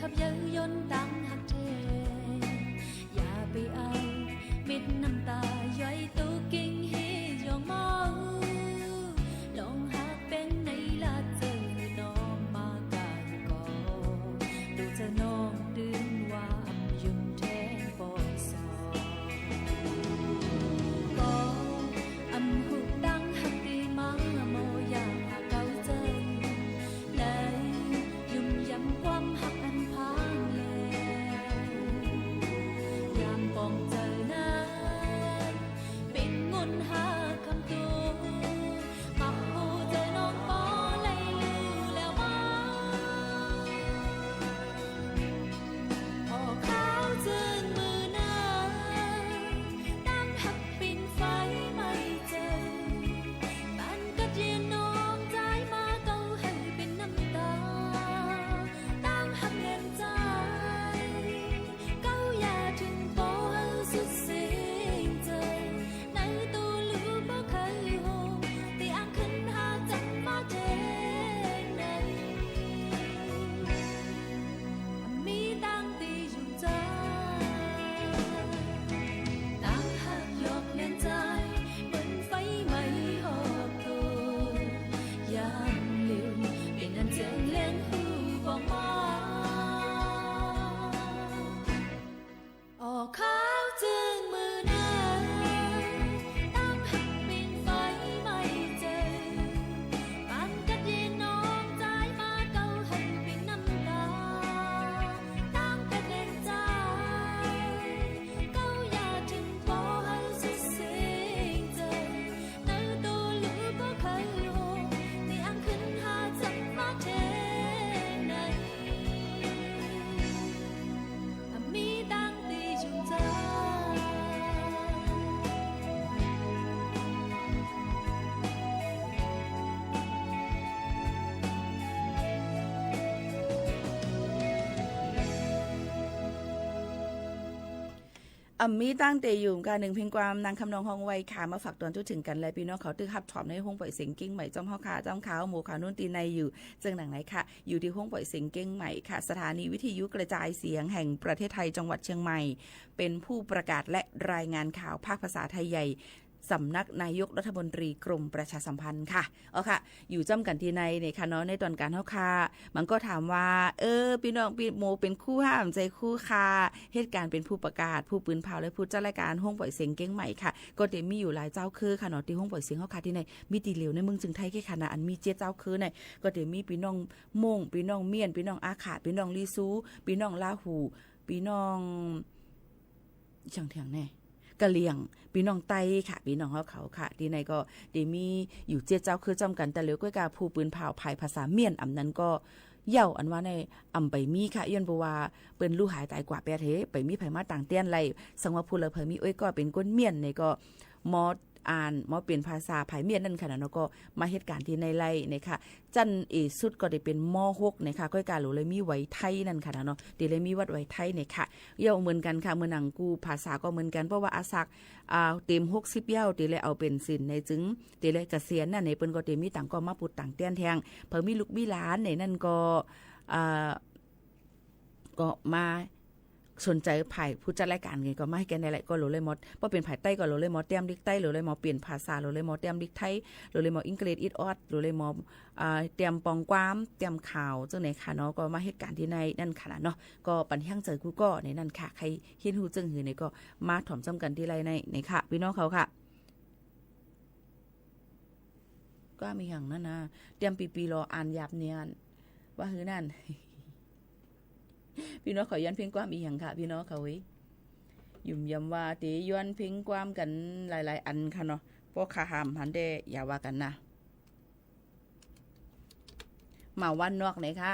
ขับเย้ายนต์ตางฮักแท้ อย่าไปเอาเม็ดน้ำตาย้อยตกเก่งหื้อยองเมา ลองฮักเป๋นไหนละเจ้า น้องมาก้าอยู่ก่อ ดูเจ้าน้องตื่นว่าอำยุงแทนปอสอ ก็อำฮู้ตังฮักตี้มาหม้อ อยากหาเก่าเจิง ไหล ยุ่มยำความฮักอันผางแล้ว ยามปองเจิงนั้น เป๋นงุ่นหาคำตอบ มาฮู้เจ้าน้องปอไหลลู้แล้วว่า ออขาวเจิงมื้อนั้น ตังฮักเป๋นไฟไหม้เจิง ปานกัดเยียนน้องจายมาเก่าหื้อเป๋นน้ำตา ตังฮักแหลมจาย เก่าอย่าเถิงปอหื้อสุดเสียงเจิง ในตูหลูบ่เกยฮู้ ตี้อังขึ้นหาจังมาแทงใน มีตังตี้อยู่จา ตังฮักยอกแหลมจาย เหมือนไฟไหม้หอกโต ยามเหลียว เป๋นอันแจ้งแหลงฮู้ปองมา ออขาวเจิงมื้อนั้น ตังฮักเป๋นไฟไหม้เจิง ปานกัดเยียนน้องจายมาเก่าหื้อเป๋นน้ำตา ตังกัดแหลมจาย เก่าอย่าเถิงปอหื้อสุดเสียงเจิง ในตูหลูบ่เกยฮู้ ตี้อังขึ้นหาจังมาแทงใน มีตังตี้อยู่จา อำมีตังตี้อยู่ค่ะ นึ่งเพลงความนางคำนองฮ้องไว้ค่ะ มาฝากตอนทั่วเถิงกั๋น และปี้น้องเขาตี้ฮับถอมในห้องปล่อยเสียงเกียงใหม่จ้อมเฮาค่ะ จ้อมข่าวหมู่ข่าวนู้นตี้ไหนอยู่ เจิงหนังไหนค่ะ อยู่ตี้ห้องปล่อยเสียงเกียงใหม่ค่ะ สถานีวิทยุกระจายเสียงแห่งประเทศไทย จังหวัดเชียงใหม่ เป๋นผู้ประกาศและรายงานข่าวภาคภาษาไทยใหญ่ สำนักนายกรัฐมนตรีกรมประชาสัมพันธ์ค่ะ อ๋อค่ะ อยู่จ้อมกั๋นตี้ไหนเนี่ยค่ะเนาะ ในตอนก๋านเฮาค่ะ มันก็ถามว่า เออ ปี้น้อง ปี้หมู่เป๋นครูห้ามใจ๋ครูค่ะ เหตุก๋ารณ์เป๋นผู้ประกาศ ผู้ปืนผ่าว และผู้จัดรายก๋านห้องปล่อยเสียงเกียงใหม่ค่ะ ก็จะมีอยู่หลายเจ้าเค้อค่ะเนาะ ตี้ห้องปล่อยเสียงเฮาค่ะ ตี้ไหน มีตี้เหลียวในเมืองเจียงไฮ้แค่ค่ะนะ อันมีเจ็ดเจ้าเค้อไหน ก็จะมีปี้น้องม่ง ปี้น้องเมียน ปี้น้องอาข่า ปี้น้องลีซู ปี้น้องลาหู่ ปี้น้อง ช่างเถียงแน่ กะเหรี่ยง ปี้น้องไตค่ะ ปี้น้องเฮาเขาค่ะ ตี้ไหนก็จะมีอยู่เจ็ดเจ้าเค้อจ้อมกั๋น แต่เหลียวก้อยกาผู้ปืนผ่าวผ่ายภาษาเมียน อำนั้นก็เย้าอันว่าในอำไปมีค่ะ ย้อนเพราะว่าเปิ้นลู่หายต๋ายกว่าแป๊ดเห ไปมีใผมาต่างแต๊นไล่ สังว่าผู้ใดใผมีโอ้ยก็เป๋นคนเมียนเนี่ยก็ มออ่าน มอเปลี่ยนภาษาผ่ายเมียนนั่นค่ะนะเนาะ ก็มาเหตุก๋ารณ์ตี้ไหนไล่เนี่ยค่ะ จั้นเอสุดก็ได้เป๋น ม.หก เนี่ยค่ะ ก้อยกาหลูเลยมีไหวไทยนั่นค่ะนะเนาะ ตี้เลยมีวัดไหวไทยเนี่ยค่ะ เย้าเหมือนกั๋นค่ะ เหมือนหนังกู้ภาษาก็เหมือนกั๋น เพราะว่าอาศัก อ่า เต๋มหกสิบเย้า ตี้เลยเอาเป๋นศิลป์ในจึง ตี้เลยเกษียณนั่นเนี่ย เปิ้นก็ตี้มีต่างก็มาปุดต่างแต๊นแทง เผอมีลูกมีหลานเนี่ยนั่นก็ อ่า ก็มาสนใจ๋ผ่ายผู้จัดรายก๋านไง ก็มาหื้อแก่ในไล่ ก็หลูเลยมอ เพราะเป๋นผ่ายไต้ก็หลูเลยมอแต้มลิกไต้ หลูเลยมอเปลี่ยนภาษา หลูเลยมอแต้มลิกไทย หลูเลยมออังกฤษอิดออด หลูเลยมอ อ่า แต้มปองความ แต้มข่าว เจ้าไหนค่ะเนาะ ก็มาเหตุก๋ารณ์ตี้ไหนนั่นค่ะนะเนาะ ก็ปันแฮงใจ๋กู้ก่อในนั่นค่ะ ใค่เฮียนฮู้เจิงหื้อในก็มาถอมจ้อมกั๋นตี้ไหนใน ในค่ะ ปี้น้องเขาค่ะ ความอีหยังนั่นนะ เตรียมปีๆ รออ่านหยาบเนียน ว่าหื้อนั่น ปี้น้องเขาย้อนเพลงความอีหยังค่ะ ปี้น้องเขาเว้ย ยุ่มยำว่าตี้ย้อนเพลงความกั๋นหลายๆ อันค่ะเนาะ ป้อข้าห้ามหันแด่ อย่าว่ากั๋นนะ มาวันนอกไหนค่ะ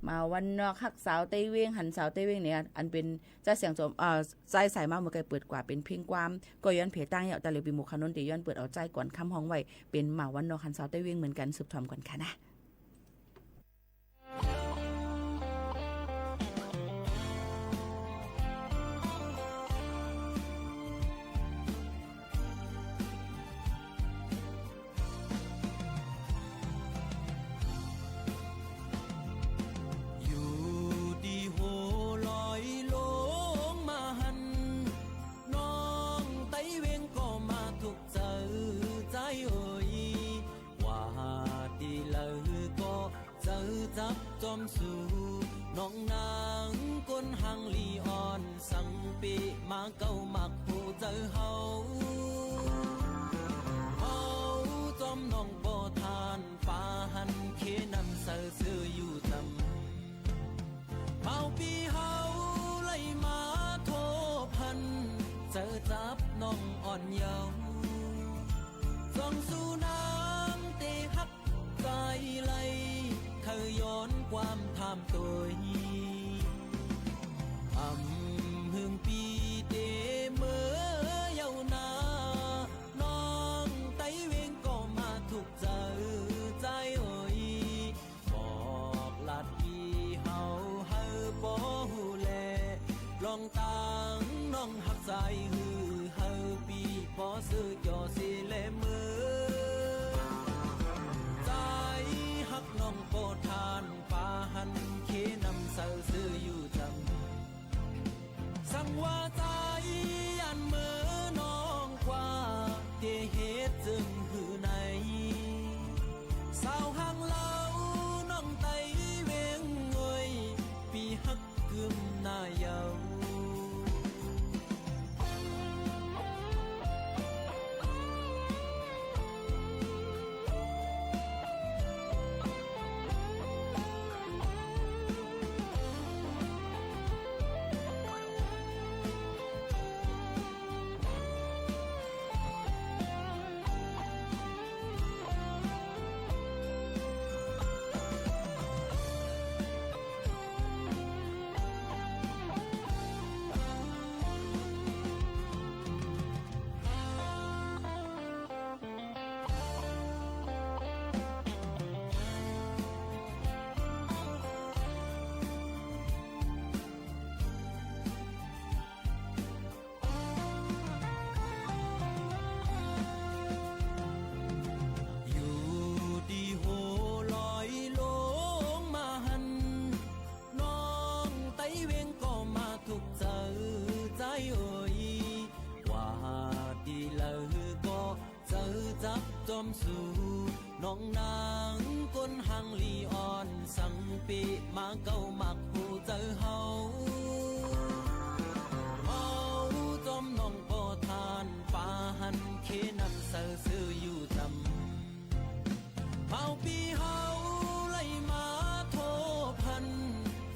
มาวันนอกฮักสาวไต้เว้ง หันสาวไต้เว้งเนี่ย อันเป๋นจ้ายเสียงโจม เอ่อ จ้ายสายมาเมื่อไก่เปิดกว่าเป๋นเพลงความ ก็ย้อนเผยตั้งเย้า แต่เหลียวปี้หมู่ข่าวนู้นตี้ย้อนเปิดเอาจ้ายก่อนค่ำฮ้องไว้ เป๋นมาวันนอกหันสาวไต้เว้งเหมือนกั๋น สืบถอมก่อนค่ะนะ สูน้องนางคนหางหลีอ่อน สังเปะมาเก๊ามักหัวใจ๋เฮา เฮาจอมน้องป้อทาน ปาหันเคนำใส่ซื่ออยู่จำ เมาปี้เฮาไหลมาโทพัน ใจ๋จับน้องอ่อนเยาว์ จ้องสูนางเตฮัก ใจ๋ไหล ใค่ย้อนความถามตวย อ่ำหึงปี้เตเมื่อเย้านา น้องไต้เวงก็มาถูกใจ๋ ใจ๋เอ๋ย บอกลัดปี้เฮาหื้อป้อฮู้แล ลองตางน้องฮักใจ๋หื้อ หื้อปี้ป้อซื่อจ่อเสียแลเมื่อ ใจ๋ฮักน้องป้อทาน ปาหันเคนำใส่ซื่ออยู่จำ สังว่าใจ๋อันเมื่อน้องกว่า เตเหตุจึงหื้อไหน สาวหางเหล้าน้องไต้เวงเอ๋ย ปี้ฮักกึ๊มนาเยาว์ อยู่ตี้หัวลอยลงมาหัน น้องไต้เวงก็มาถูกใจ๋ ใจ๋เอ๋ย ว่าตี้เล่าก็ใจ๋จับจอมสู น้องนางคนหางหลีอ่อน สังเปะมาเก๊ามักหัวใจ๋เฮา เฮาจอมน้องป้อทาน ปาหันเคนำใส่ซื่ออยู่จำ เมาปี้เฮาไหลมาโทพัน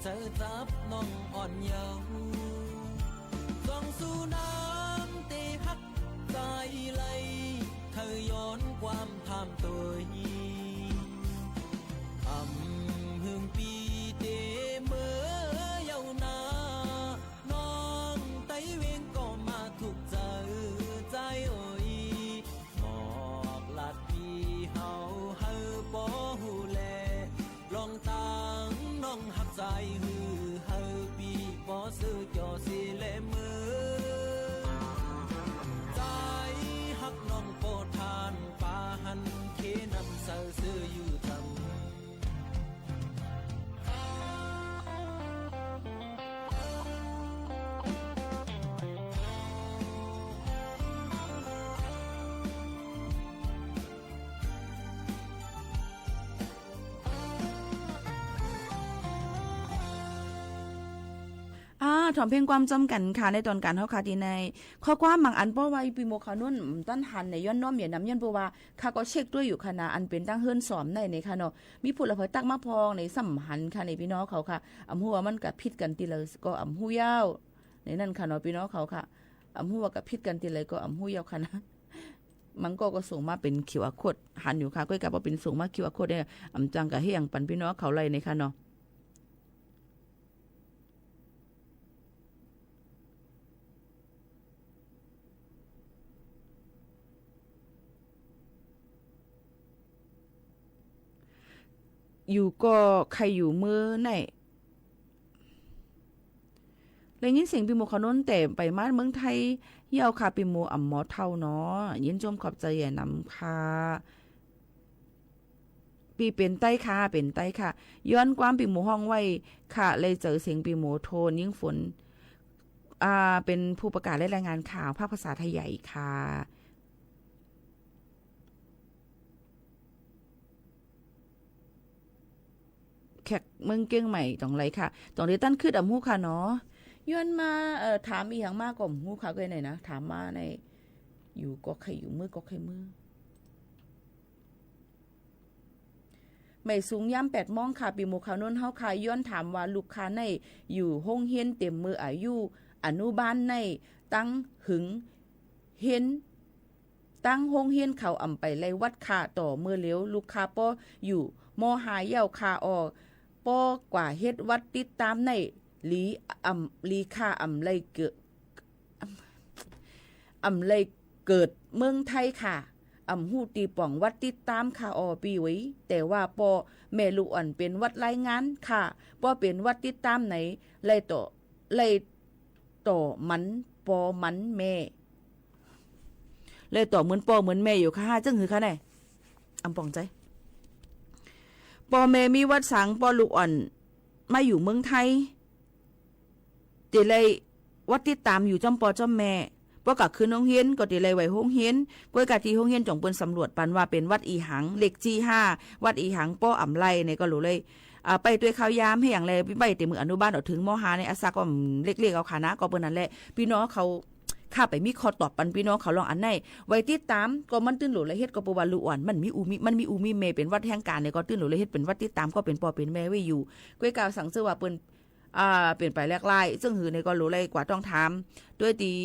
ใจ๋จับน้องอ่อนเยาว์ จ้องสูนางเตฮักใจ๋ไหล ใค่ย้อนความถามตวย อ่ำหึงปี้เตเมื่อเย้านา น้องไต้เวงก็มาถูกใจ๋ ใจ๋เอ๋ย บอกลัดปี้เฮาหื้อป้อฮู้แล ลองตางน้องฮักใจ๋หื้อ หื้อปี้ป้อซื่อจ่อเสียแลเมื่อ ใจ๋ฮักน้องป้อทาน ปาหันเคนำใส่ซื่ออยู่จำ อ่า ถ่อมเพลงความจอมกั๋นค่ะ ในต๋อนก๋านเฮาค่ะ ตี้ในข้อความบางอันป้อว่าปี้หมู่เขาวนุ่น อืม ตันหันในย้อนน้อมเยียะนำ ย้อนเปื้อว่า ข้าก็เช็คตวยอยู่ค่ะนะ อันเป๋นตังเฮือนสอมในนี่ค่ะเนาะ มีผู้ละเผยตั๊กมาพองในส่ำหันค่ะ ในปี้น้องเขาค่ะ อ่ำฮู้ว่ามันกะผิดกั๋นตี้ใดก็อ่ำฮู้เย้า ในนั้นค่ะเนาะ ปี้น้องเขาค่ะ อ่ำฮู้ว่ากะผิดกั๋นตี้ใดก็อ่ำฮู้เย้าค่ะนะ บางก้อก็ส่งมาเป๋นคิวอาร์โค้ด หันอยู่ค่ะ ก้อยกะบ่เป๋นส่งมาคิวอาร์โค้ดเนี่ย อ่ำจังกะเฮี้ยงปันปี้น้องเขาไล่ในค่ะเนาะ อยู่ก็ใค่อยู่เมื่อไหน ได้ยินเสียงปี้หมู่เขาวนุ่นแต่ไปมาเมืองไทยเย้าค่ะ ปี้หมู่อ่ำหมอเฒ่าเนาะ ยินจมขอบใจ๋เยียะนำค่ะ ปี้เป๋นใต้ค่ะ เป๋นใต้ค่ะ ย้อนความปี้หมู่ฮ้องไว้ค่ะ เลยเจอเสียงปี้หมู่โทน ยิ่งฝน อ่า เป๋นผู้ประกาศและรายงานข่าวภาคภาษาไทยใหญ่ค่ะ เ แขกเมืองเกียงใหม่ต๋องไหนค่ะ ต๋องเดียวตันขึ้นอ่ำฮู้ค่ะเนาะ ย้อนมา เอ่อ ถามอีหยังมาก็บ่ฮู้ค่ะ ก็ไหนนะ ถามมาใน อยู่ก็ใค่อยู่ เมือก็ใค่เมือ ไม่สูงยามแปดโมงค่ะ ปี้หมู่ข่าวนนท์เฮาค่ะ ย้อนถามว่าลูกข้าในอยู่โฮงเฮียนเต็มเมื่ออายุอนุบาลใน ตังหึงเฮียน ตังโฮงเฮียนเขาอ่ำไปไล่วัดค่ะ ต่อเมื่อเหลียวลูกข้าป้ออยู่ ม.ห้า เย้าค่ะ อ่อ ป้อกว่าเฮ็ดวัดติดต๋ามใน หลีอ่ำ หลีข้าอ่ำไล่เกิด อ่ำไล่เกิดเมืองไทยค่ะ อ่ำฮู้ตี้ป๋องวัดติดต๋ามค่ะ อ่อ ปี้เหวย แต่ว่าป้อแม่ลูกอ่อนเป๋นวัดรายงานค่ะ ป้อเป๋นวัดติดต๋ามใน ไล่ต่อ ไล่ต่อเหมือนป้อเหมือนแม่ ไล่ต่อเหมือนป้อเหมือนแม่อยู่ค่ะ จึงหื้อค่ะไหน อ่ำป๋องใจ๋ ป้อแม่มีวัดสัง ป้อลูกอ่อนมาอยู่เมืองไทย เตียไล่วัดติดต๋ามอยู่จ้อมป้อจ้อมแม่ ป้อกะขึ้นโฮงเฮียนก็เตียไล่ไหว้โฮงเฮียน ก้วยกาตี้โฮงเฮียนจ๋องเปิ้นสำรวจปันว่าเป๋นวัดอีหัง เลขจี้ห้า วัดอีหัง ป้ออ่ำไล่ในก็หลูเลย อ่า ไปตวยข้าวยามหื้อหยังแล ไปเต็มเมื่ออนุบาลเอาเถิง ม.ห้า ในอาซากก็เล็กๆ เอาค่ะนะ ก็เปิ้นนั้นแหละ ปี้น้องเขา ข้าไปมีข้อตอบปันปี้น้องเขาลองอันไหน ไว้ติดต๋าม ก็มันตื้นหลูเลยเฮ็ด ก็เปิ้นว่าลูกอ่อน มันมีอู่มี มันมีอู่มีแม่เป๋นวัดแห่งก๋านใน ก็ตื้นหลูเลยเฮ็ดเป๋นวัดติดต๋าม ก็เป๋นป้อเป๋นแม่ไว้อยู่ ก้วยกาสังเจอว่าเปิ้น อ่า เป๋นไปแหลกหลาย จึงหื้อในก็หลูเลยกว่าต้องถาม ตวยตี้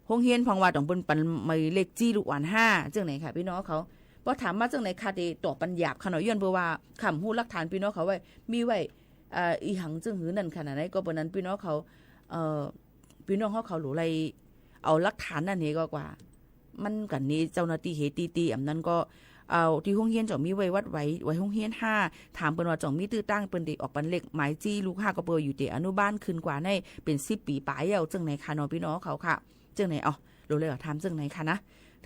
โฮงเฮียนพ่องว่าต๋องเปิ้นปันหมายเลขจี้ลูกอ่อนห้า จึงไหนค่ะ ปี้น้องเขา ป้อถามมาจึงไหนข้าเตียตอบปันหยาบค่ะเนาะ ย้อนเปื้อว่าข้าบ่ฮู้หลักฐานปี้น้องเขาไว้ มีไว้ เอ่อ อีหังจึงหื้อนั่นค่ะไหน ก็เปื้อนั้นปี้น้องเขา เอ่อ ปี้น้องเขาเขาหลูเลยเอาหลักฐานนั่นหื้อก็กว่า มันกั๋นนี่เจ้าหน้าตี้หื้อตี้ตี้ อ่ำนั้นก็ เอาตี้โฮงเฮียนจ๋องมีไว้วัดไว้ ไว้โฮงเฮียนห้า ถามเปิ้นว่าจ๋องมีตื้อตั้ง เปิ้นเตียออกปันเลขหมายจี้ลูกห้า ก็เปื้ออยู่เตียอนุบาลขึ้นกว่าในเป๋นสิบปี๋ป๋ายเย้า จึงไหนค่ะเนาะ ปี้น้องเขาค่ะ จึงไหน อ๋อ หลูเลยว่าถามจึงไหนค่ะนะ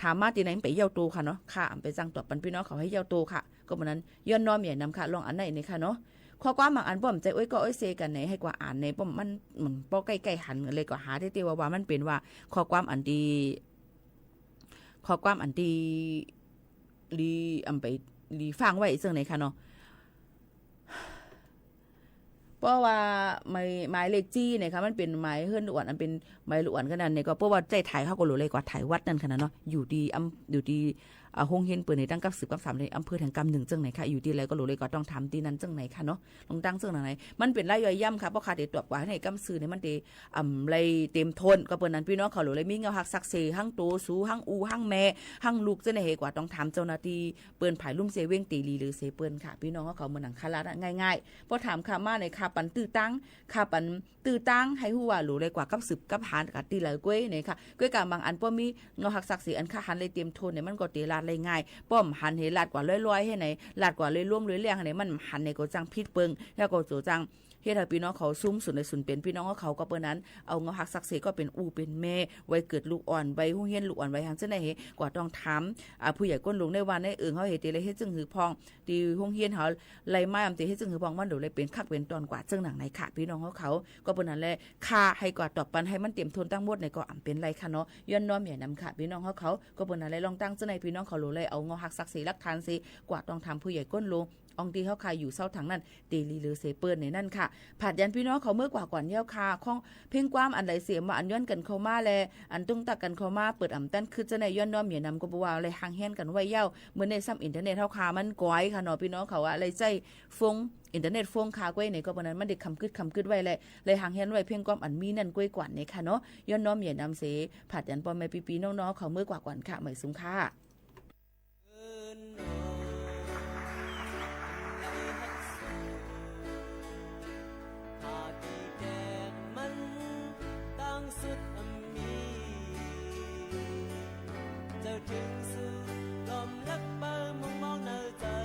ถามมาตี้ไหนมันไปเย้าโตค่ะเนาะ ข้าอ่ำไปจั้งตอบปันปี้น้องเขาหื้อเย้าโตค่ะ ก็เปิ้นนั้นย้อนน้อมใหญ่นำค่ะ ลองอันไหนในค่ะเนาะ ข้อความบางอันป้อมใจ๋อ้อยก็อ้อยเซกั๋นใน หื้อกว่าอ่านใน ป้อมมัน มันป้อใก้ๆ หันเลยก็หาเต๊ๆ ว่าๆ มันเป๋นว่า ข้อความอันตี้ ข้อความอันตี้ หลีอ่ำไป หลีฟังไว้จึงไหนค่ะเนาะ เพราะว่าหมาย หมายเลขจี้เนี่ยค่ะ มันเป๋นหมายเฮือนลูกอ่อน อันเป๋นหมายลูกอ่อนขนาดเนี่ย ก็เพราะว่าใจ้ถ่ายเขาก็หลูเลยกว่าถ่ายวัดนั่นขนาดเนาะ อยู่ตี้อำ อยู่ตี้ อ่า โฮงเฮียนเปิ้นในตั้งกับสืบกับสามในอำเภอแถงกำนึ่งจึงไหนค่ะ อยู่ตี้ใดก็หลูเลยกว่าต้องถามตี้นั่นจึงไหนค่ะเนาะ ลองตั้งจึงไหน มันเป๋นรายย่อยย่ำค่ะ เพราะข้าเตียตอบกว่าหื้อในกำซื่อเนี่ย มันเตียอ่ำไล่เต็มถ้วน ก็เปิ้นนั้นปี้น้องเขาหลูเลยมีเงาหักสักเส หั้งโตสู หั้งอู่ หั้งแม่ หั้งลูก จึงไหนหื้อกว่าต้องถามเจ้าหน้าตี้ เปิ้นผายลุ่มเซเว้งเต๋ลีหรือเสเปิ้นค่ะ ปี้น้องเขาเมืองหนังคาราชง่ายๆ ป้อถามข้ามาในข้าปันตื้อตั้ง ข้าปันตื้อตั้งหื้อฮู้ว่าหลูเลยกว่ากับสืบกับหากั๋นตี้ไหนก้วยเนี่ยค่ะ ก้วยกาบางอันป้อมีเงาหักสักเสอันข้าหันเลยเต็มถ้วนเนี่ย มันก็เตีลาดเลยง่าย ป้อมหันหื้อลาดกว่าลอยๆ หื้อไหน ลาดกว่าลอยล่วงลอยแหล่งหื้อไหน มันหันในก็จั้งผิดเปิ้ง แล้วก็โจจั้ง เฮ็ดหื้อปี้น้องเขาซุ่มสุนในสุนเป๋นปี้น้องเขา ก็เปิ้นนั้น เอาเงาหักสักเสก็เป๋นอู่เป๋นแม่ ไว้เกิดลูกอ่อน ไว้โฮงเฮียนลูกอ่อน ไว้หังเจ้าไหนหื้อกว่าต้องถาม อ่า ผู้ใหญ่ก้นหลวงในวันในเอิงเขาหื้อเต๋เลยเฮ็ดจึงหื้อพ่อง ตี้โฮงเฮียนเขาไล่มาอำเต๋เฮ็ดจึงหื้อพ่อง มันหลูเลยเป๋นคักเป๋นตอนกว่าจึงหนังไหนค่ะ ปี้น้องเขาเขา ก็เปิ้นนั้นแหละ ข้าหื้อกว่าตอบปันหื้อมันเต๋มถ้วนตังหมดในก็อ่ำเป๋นไรค่ะเนาะ ย้อนน้อมใหญ่นำค่ะ ปี้น้องเขาเขา ก็เปิ้นนั้นแหละ ลองตั้งเจ้าไหน ปี้น้องเขาหลูเลยเอาเงาหักสักเสหลักฐานเส กว่าต้องถามผู้ใหญ่ก้นหลวง อ่องตี้เขาค่ะอยู่เซาถังนั่น เต๋ลีหรือเสเปิ้นในนั้นค่ะ ผาดยันปี้น้องเขาเมื่อกว่าก่อนเย้าค่ะ ของเพลงความอันไหนเสียมาอันย้อนกั๋นเข้ามาแล อันตุ้งตักกั๋นเข้ามา เปิดอ่ำตันขึ้นเจ้าไหน ย้อนน้อมใหญ่นำ ก็บ่ว่าอะไรห่างเฮี้ยนกั๋นไว้เย้า เมื่อในซ้ำอินเทอร์เน็ตเขาค่ะ มันก๋อยค่ะเนาะ ปี้น้องเขาว่าอะไรใจ้ฟง อินเทอร์เน็ตฟงค่ะ ก้วยเนี่ย ก็เปิ้นนั้นมันเต๋คำกึ๊ดคำกึ๊ดไว้แล เลยห่างเฮี้ยนไว้เพลงความอันมีนั่นก้วยก่อนเนี่ยค่ะเนาะ ย้อนน้อมใหญ่นำเส ผาดยันป้อแม่ปี้ๆ น้องๆ เขาเมื่อกว่าก่อนค่ะ หมายสุงค่ะ เอิ้นโน ไหลฮักสูง ถ้าตี้แจกมัน ตั้งสุดอำมี เจ้าจึงสู้ ลอมฮักเปิ้ลมุมมองในเจ้า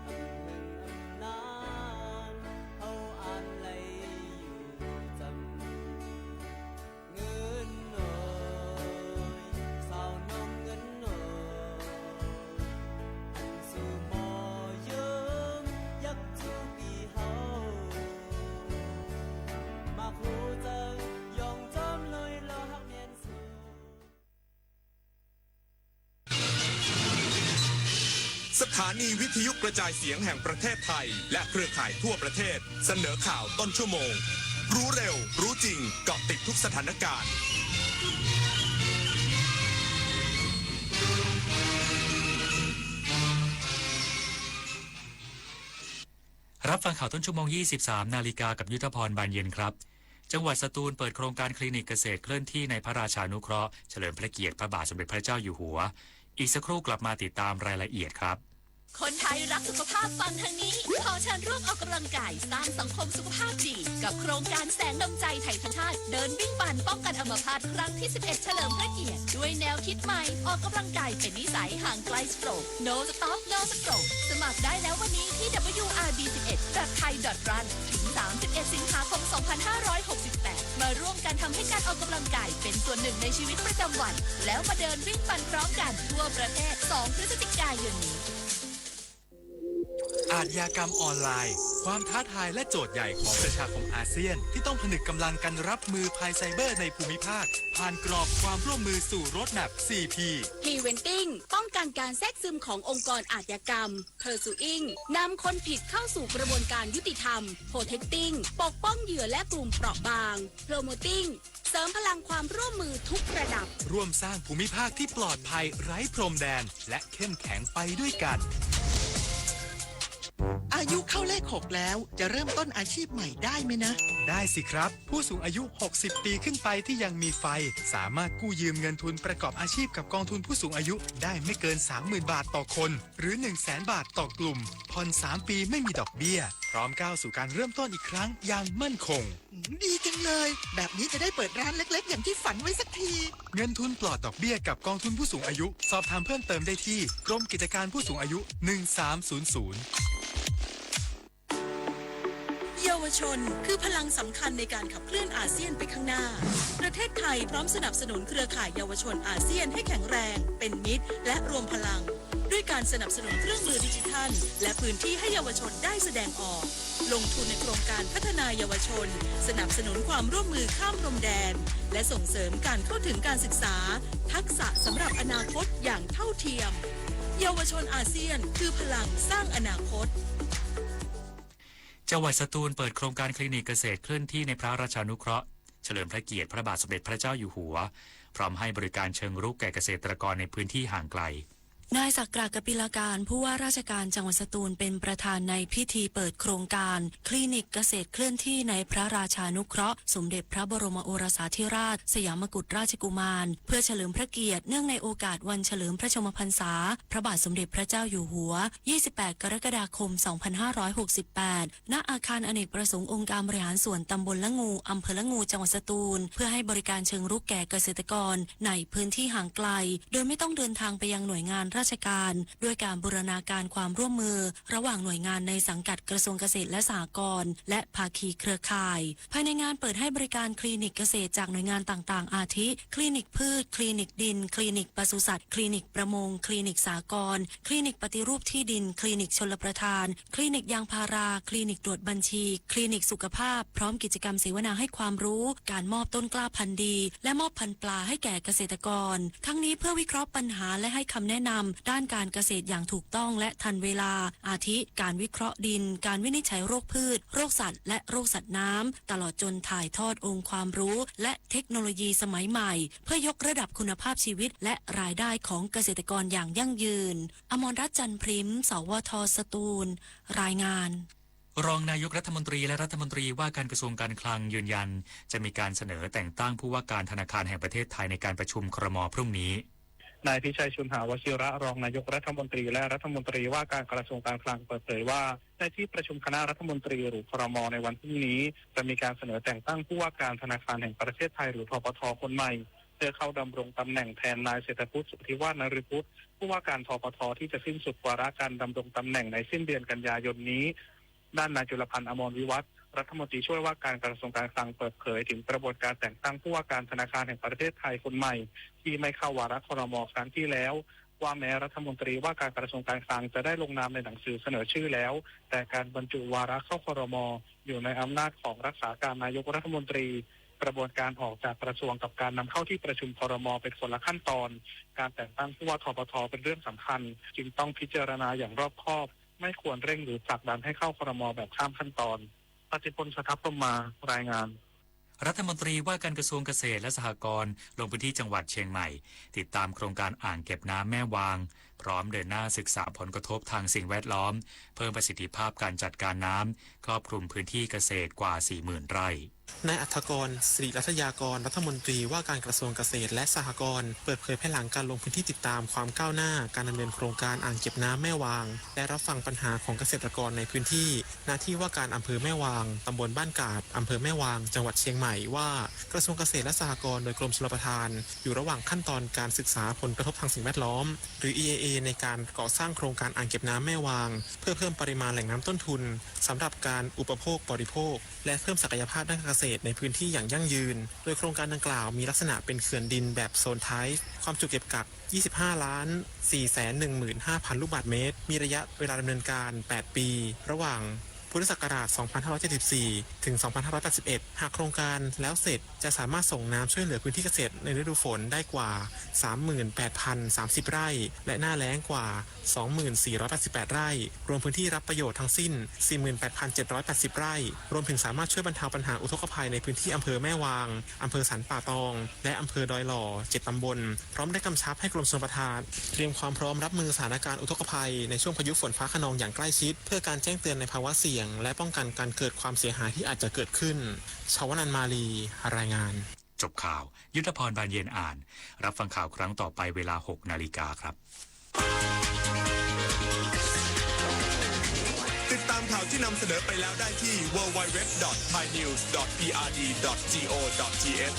อำเพิ่งอำนาน เฮาอ่านไหลอยู่จำ เงินน้อย สาวน้องเงิน สถานีวิทยุกระจายเสียงแห่งประเทศไทย และเครือข่ายทั่วประเทศ เสนอข่าวต้นชั่วโมง รู้เร็ว รู้จริง เกาะติดทุกสถานการณ์ รับฟังข่าวต้นชั่วโมง ยี่สิบสามนาฬิกา กับยุทธพร บานเย็นครับ จังหวัดสตูลเปิดโครงการคลินิกเกษตรเคลื่อนที่ในพระราชานุเคราะห์ เฉลิมพระเกียรติพระบาทสมเด็จพระเจ้าอยู่หัว อีกสักครู่กลับมาติดตามรายละเอียดครับ คนไทยรักสุขภาพฟังทางนี้ ขอเชิญร่วมออกกำลังกายสร้างสังคมสุขภาพดี กับโครงการแสงดวงใจไทยทั้งชาติ เดินวิ่งปั่นป้องกันอัมพาตครั้งที่ สิบเอ็ด เฉลิมพระเกียรติ ด้วยแนวคิดใหม่ ออกกำลังกายเป็นนิสัย ห่างไกลสโตรก No Stop No Stroke สมัครได้แล้ววันนี้ที่ ดับเบิลยู อาร์ บี สิบเอ็ด ดอท ไทย ดอท รัน ถึง สามสิบเอ็ด สิงหาคม สองพันห้าร้อยหกสิบแปด มาร่วมกันทำให้การออกกำลังกายเป็นส่วนหนึ่งในชีวิตประจำวัน แล้วมาเดินวิ่งปั่นพร้อมกันทั่วประเทศ สอง พฤศจิกายนนี้ อาชญากรรมออนไลน์ ความท้าทายและโจทย์ใหญ่ของประชาคมอาเซียน ที่ต้องผนึกกำลังกันรับมือภัยไซเบอร์ในภูมิภาค ผ่านกรอบความร่วมมือสู่ Roadmap สี่ P Preventing ป้องกันการแทรกซึมขององค์กรอาชญากรรม Pursuing นำคนผิดเข้าสู่กระบวนการยุติธรรม Protecting ปกป้องเหยื่อและกลุ่มเปราะบาง Promoting เสริมพลังความร่วมมือทุกระดับ ร่วมสร้างภูมิภาคที่ปลอดภัยไร้พรมแดน และเข้มแข็งไปด้วยกัน อายุเข้าเลขหกแล้ว จะเริ่มต้นอาชีพใหม่ได้ไหมนะ ได้สิครับ ผู้สูงอายุ หกสิบ ปีขึ้นไปที่ยังมีไฟ สามารถกู้ยืมเงินทุนประกอบอาชีพกับกองทุนผู้สูงอายุได้ไม่เกิน สามหมื่น บาทต่อคน หรือ หนึ่งแสน บาทต่อกลุ่ม ผ่อน สาม ปีไม่มีดอกเบี้ย พร้อมก้าวสู่การเริ่มต้นอีกครั้งอย่างมั่นคง อืม ดีจังเลย แบบนี้จะได้เปิดร้านเล็กๆ อย่างที่ฝันไว้สักที เงินทุนปลอดดอกเบี้ยกับกองทุนผู้สูงอายุ สอบถามเพิ่มเติมได้ที่กรมกิจการผู้สูงอายุ หนึ่งสามศูนย์ศูนย์ เยาวชนคือพลังสำคัญในการขับเคลื่อนอาเซียนไปข้างหน้า ประเทศไทยพร้อมสนับสนุนเครือข่ายเยาวชนอาเซียนให้แข็งแรง เป็นมิตร และรวมพลัง ด้วยการสนับสนุนเครื่องมือดิจิทัล และพื้นที่ให้เยาวชนได้แสดงออก ลงทุนในโครงการพัฒนาเยาวชน สนับสนุนความร่วมมือข้ามพรมแดน และส่งเสริมการเข้าถึงการศึกษา ทักษะสำหรับอนาคตอย่างเท่าเทียม เยาวชนอาเซียนคือพลังสร้างอนาคต จังหวัดสตูลเปิดโครงการคลินิกเกษตรเคลื่อนที่ในพระราชานุเคราะห์ เฉลิมพระเกียรติพระบาทสมเด็จพระเจ้าอยู่หัว พร้อมให้บริการเชิงรุกแก่เกษตรกรในพื้นที่ห่างไกล นายศักดิ์กระ กปิลการ ผู้ว่าราชการจังหวัดสตูลเป็นประธานในพิธีเปิดโครงการคลินิกเกษตรเคลื่อนที่ในพระราชานุเคราะห์ สมเด็จพระบรมโอรสาธิราช สยามกุฎราชกุมาร เพื่อเฉลิมพระเกียรติเนื่องในโอกาสวันเฉลิมพระชนมพรรษา พระบาทสมเด็จพระเจ้าอยู่หัว ยี่สิบแปด กรกฎาคม สองพันห้าร้อยหกสิบแปด ณ อาคารอเนกประสงค์องค์การบริหารส่วนตำบลละงู อำเภอละงู จังหวัดสตูล เพื่อให้บริการเชิงรุกแก่เกษตรกรในพื้นที่ห่างไกล โดยไม่ต้องเดินทางไปยังหน่วยงานราชการ ด้วยการบูรณาการความร่วมมือระหว่างหน่วยงานในสังกัดกระทรวงเกษตรและสหกรณ์ และภาคีเครือข่าย ภายในงานเปิดให้บริการคลินิกเกษตรจากหน่วยงานต่างๆ อาทิ คลินิกพืช คลินิกดิน คลินิกปศุสัตว์ คลินิกประมง คลินิกสหกรณ์ คลินิกปฏิรูปที่ดิน คลินิกชลประทาน คลินิกยางพารา คลินิกตรวจบัญชี คลินิกสุขภาพ พร้อมกิจกรรมเสวนาให้ความรู้ การมอบต้นกล้าพันธุ์ดี และมอบพันธุ์ปลาให้แก่เกษตรกร ทั้งนี้เพื่อวิเคราะห์ปัญหาและให้คำแนะนำด้านการเกษตรอย่างถูกต้องและทันเวลา อาทิ การวิเคราะห์ดิน การวินิจฉัยโรคพืช โรคสัตว์ และโรคสัตว์น้ำ ตลอดจนถ่ายทอดองค์ความรู้ และเทคโนโลยีสมัยใหม่ เพื่อยกระดับคุณภาพชีวิต และรายได้ของเกษตรกรอย่างยั่งยืน อมรรัตน์ จันทร์พริม สวท สตูล รายงาน รองนายกรัฐมนตรีและรัฐมนตรีว่าการกระทรวงการคลังยืนยัน จะมีการเสนอแต่งตั้งผู้ว่าการธนาคารแห่งประเทศไทยในการประชุม ครม. พรุ่งนี้ นายพิชัย ชุนหาวชิระ รองนายกรัฐมนตรีและรัฐมนตรีว่าการกระทรวงการคลังเปิดเผยว่า ในที่ประชุมคณะรัฐมนตรีหรือ ครม. ในวันพรุ่งนี้ จะมีการเสนอแต่งตั้งผู้ว่าการธนาคารแห่งประเทศไทยหรือ ธปท. คนใหม่ เพื่อเข้าดำรงตำแหน่งแทนนายเศรษฐพุทธ สุทธิวาฒนฤพุทธ ผู้ว่าการ ธปท. ที่จะสิ้นสุดวาระการดำรงตำแหน่งในสิ้นเดือนกันยายนนี้ ด้านนายจุลพันธ์ อมรวิวัฒน์ รัฐมนตรีช่วยว่าการกระทรวงการคลังเปิดเผยถึงกระบวนการแต่งตั้งผู้ว่าการธนาคารแห่งประเทศไทยคนใหม่ ที่ไม่เข้าวาระ ครม. ครั้งที่แล้ว ว่าแม้รัฐมนตรีว่าการกระทรวงการคลังจะได้ลงนามในหนังสือเสนอชื่อแล้ว แต่การบรรจุวาระเข้า ครม. อยู่ในอำนาจของรักษาการนายกรัฐมนตรี กระบวนการออกจากกระทรวงกับการนำเข้าที่ประชุม ครม. เป็นคนละขั้นตอน การแต่งตั้งผู้ว่า ทปท. เป็นเรื่องสำคัญ จึงต้องพิจารณาอย่างรอบคอบ ไม่ควรเร่งหรือผลักดันให้เข้า ครม. แบบข้ามขั้นตอน พัทธิพล สทัพพรหมา รายงาน รัฐมนตรีว่าการกระทรวงเกษตรและสหกรณ์ลงพื้นที่จังหวัดเชียงใหม่ ติดตามโครงการอ่างเก็บน้ำแม่วาง พร้อมเดินหน้าศึกษาผลกระทบทางสิ่งแวดล้อม เพิ่มประสิทธิภาพการจัดการน้ำ ครอบคลุมพื้นที่เกษตรกว่า สี่หมื่น ไร่ นายอัฏฐกร สิริรัตยากร รัฐมนตรีว่าการกระทรวงเกษตรและสหกรณ์ เปิดเผยภายหลังการลงพื้นที่ติดตามความก้าวหน้าการดำเนินโครงการอ่างเก็บน้ำแม่วาง และรับฟังปัญหาของเกษตรกรในพื้นที่ ณ ที่ว่าการอำเภอแม่วาง ตำบลบ้านกาด อำเภอแม่วาง จังหวัดเชียงใหม่ว่า กระทรวงเกษตรและสหกรณ์โดยกรมชลประทาน อยู่ระหว่างขั้นตอนการศึกษาผลกระทบทางสิ่งแวดล้อม หรือ อี เอ เอ ในการก่อสร้างโครงการอ่างเก็บน้ำแม่วาง เพื่อเพิ่มปริมาณแหล่งน้ำต้นทุนสำหรับการอุปโภคบริโภค และเพิ่มศักยภาพด้านการเกษตรในพื้นที่อย่างยั่งยืน โดยโครงการดังกล่าวมีลักษณะเป็นเขื่อนดินแบบโซนไทป์ ความจุเก็บกัก ยี่สิบห้าล้านสี่แสนหนึ่งหมื่นห้าพัน ลูกบาศก์เมตร มีระยะเวลาดำเนินการ แปด ปี ระหว่างพุทธศักราช สองพันห้าร้อยเจ็ดสิบสี่ ถึง สองพันห้าร้อยแปดสิบเอ็ด หากโครงการแล้วเสร็จ จะสามารถส่งน้ำช่วยเหลือพื้นที่เกษตรในฤดูฝนได้กว่า สามหมื่นแปดพันสามสิบ ไร่ และหน้าแล้งกว่า สองหมื่นสี่ร้อยแปดสิบแปด ไร่ รวมพื้นที่รับประโยชน์ทั้งสิ้น สี่หมื่นแปดพันเจ็ดร้อยแปดสิบ ไร่ รวมถึงสามารถช่วยบรรเทาปัญหาอุทกภัยในพื้นที่อำเภอแม่วาง อำเภอสันป่าตอง และอำเภอดอยหล่อ เจ็ด ตำบล พร้อมได้กำชับให้กรมชลประทาน เตรียมความพร้อมรับมือสถานการณ์อุทกภัยในช่วงพายุฝนฟ้าคะนองอย่างใกล้ชิด เพื่อการแจ้งเตือนในภาวะเสี่ยง และป้องกันการเกิดความเสียหายที่อาจจะเกิดขึ้น ชวนันท์ มาลี รายงาน จบข่าว ยุทธพร บานเย็นอ่าน รับฟังข่าวครั้งต่อไปเวลา หก นาฬิกาครับ ติดตามข่าวที่นำเสนอไปแล้วได้ที่ ดับเบิลยู ดับเบิลยู ดับเบิลยู ดอท ไทยนิวส์ ดอท พีอาร์ดี ดอท จีโอ ดอท ทีเอช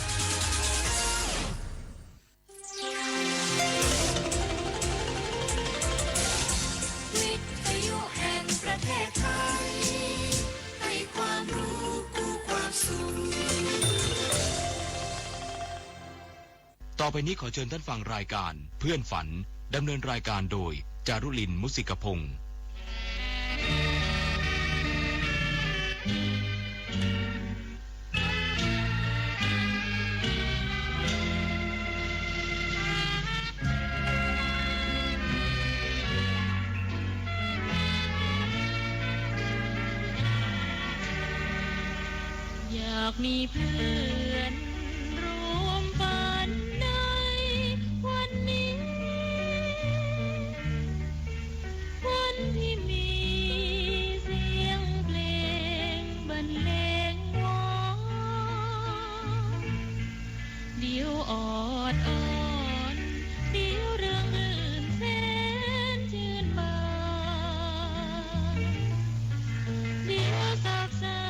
วิทยุแห่งประเทศไทย ให้ความรู้กู้ความสุข ต่อไปนี้ขอเชิญท่านฟังรายการเพื่อนฝัน ดำเนินรายการโดย จารุลิน มุสิกพงษ์ อยากมีเพื่อนร่วมฝันในวันนี้ วันที่มีเสียงเพลงบรรเลงวอ เดี๋ยวออดอ้อน เดี๋ยวเริงรื่นแสนชื่นบาน เดี๋ยวซาบซ่า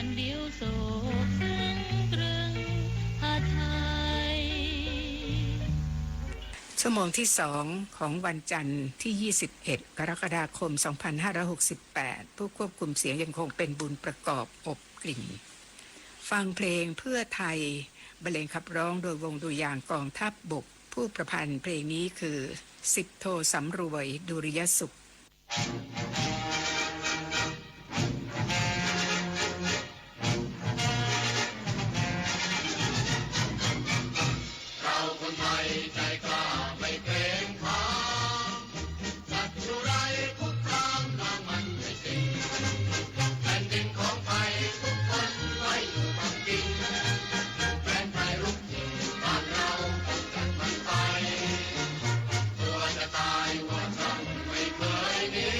น เดี๋ยวโศกซึ่งตรึงหาไทย ชั่วโมงที่สองของวันจันทร์ที่ยี่สิบเอ็ด กรกฎาคม สองพันห้าร้อยหกสิบแปด ผู้ควบคุมเสียงยังคงเป็นบุญประกอบ อบกลิ่น ฟังเพลงเพื่อไทย บรรเลงขับร้องโดยวงดุริยางค์กองทัพบก ผู้ประพันธ์เพลงนี้คือ สิบโทสำรวย ดุริยสุข เราคนไทยใจกล้าไม่เกรงขาม ศัตรูร้ายคุกคามล้างมันให้สิ้น แผ่นดินของไทยทุกคนไว้อยู่บังกิง แผนไทยรุกถิ่นบ้านเราต้องจัดมันไป กลัวจะตายว่าช่างไม่เคยหนี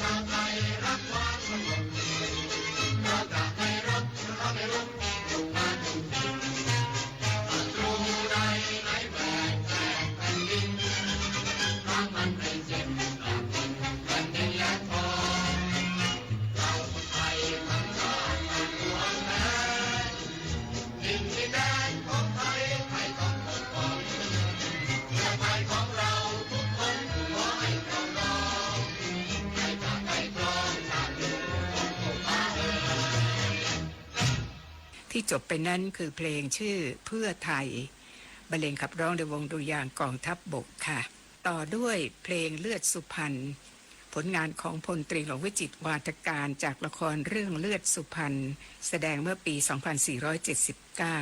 ชาวไทยรักความสงบ เราจะไม่รบ เราไม่รบ อยู่มาทุกที ศัตรูใดไหนแบกแจกแผ่นดิน ล้างมันให้เจ็บ กลับคืนแผ่นดินแหลมทอง เราคนไทยทั้งชาติต่างหวงแหน ดินแดนของไทยให้ต้องปกป้อง เพื่อไทยของเราทุกคนขอให้ปรองดอง ใครจะไต่ตรองชาติลูกของพวกข้าเอ่ย ที่จบไปนั้นคือเพลงชื่อเพื่อไทย บรรเลงขับร้องโดยวงดุริยางค์กองทัพบกค่ะ ต่อด้วยเพลงเลือดสุพรรณ ผลงานของพลตรีหลวงวิจิตร วาทการ จากละครเรื่องเลือดสุพรรณ แสดงเมื่อปี สองพันสี่ร้อยเจ็ดสิบเก้า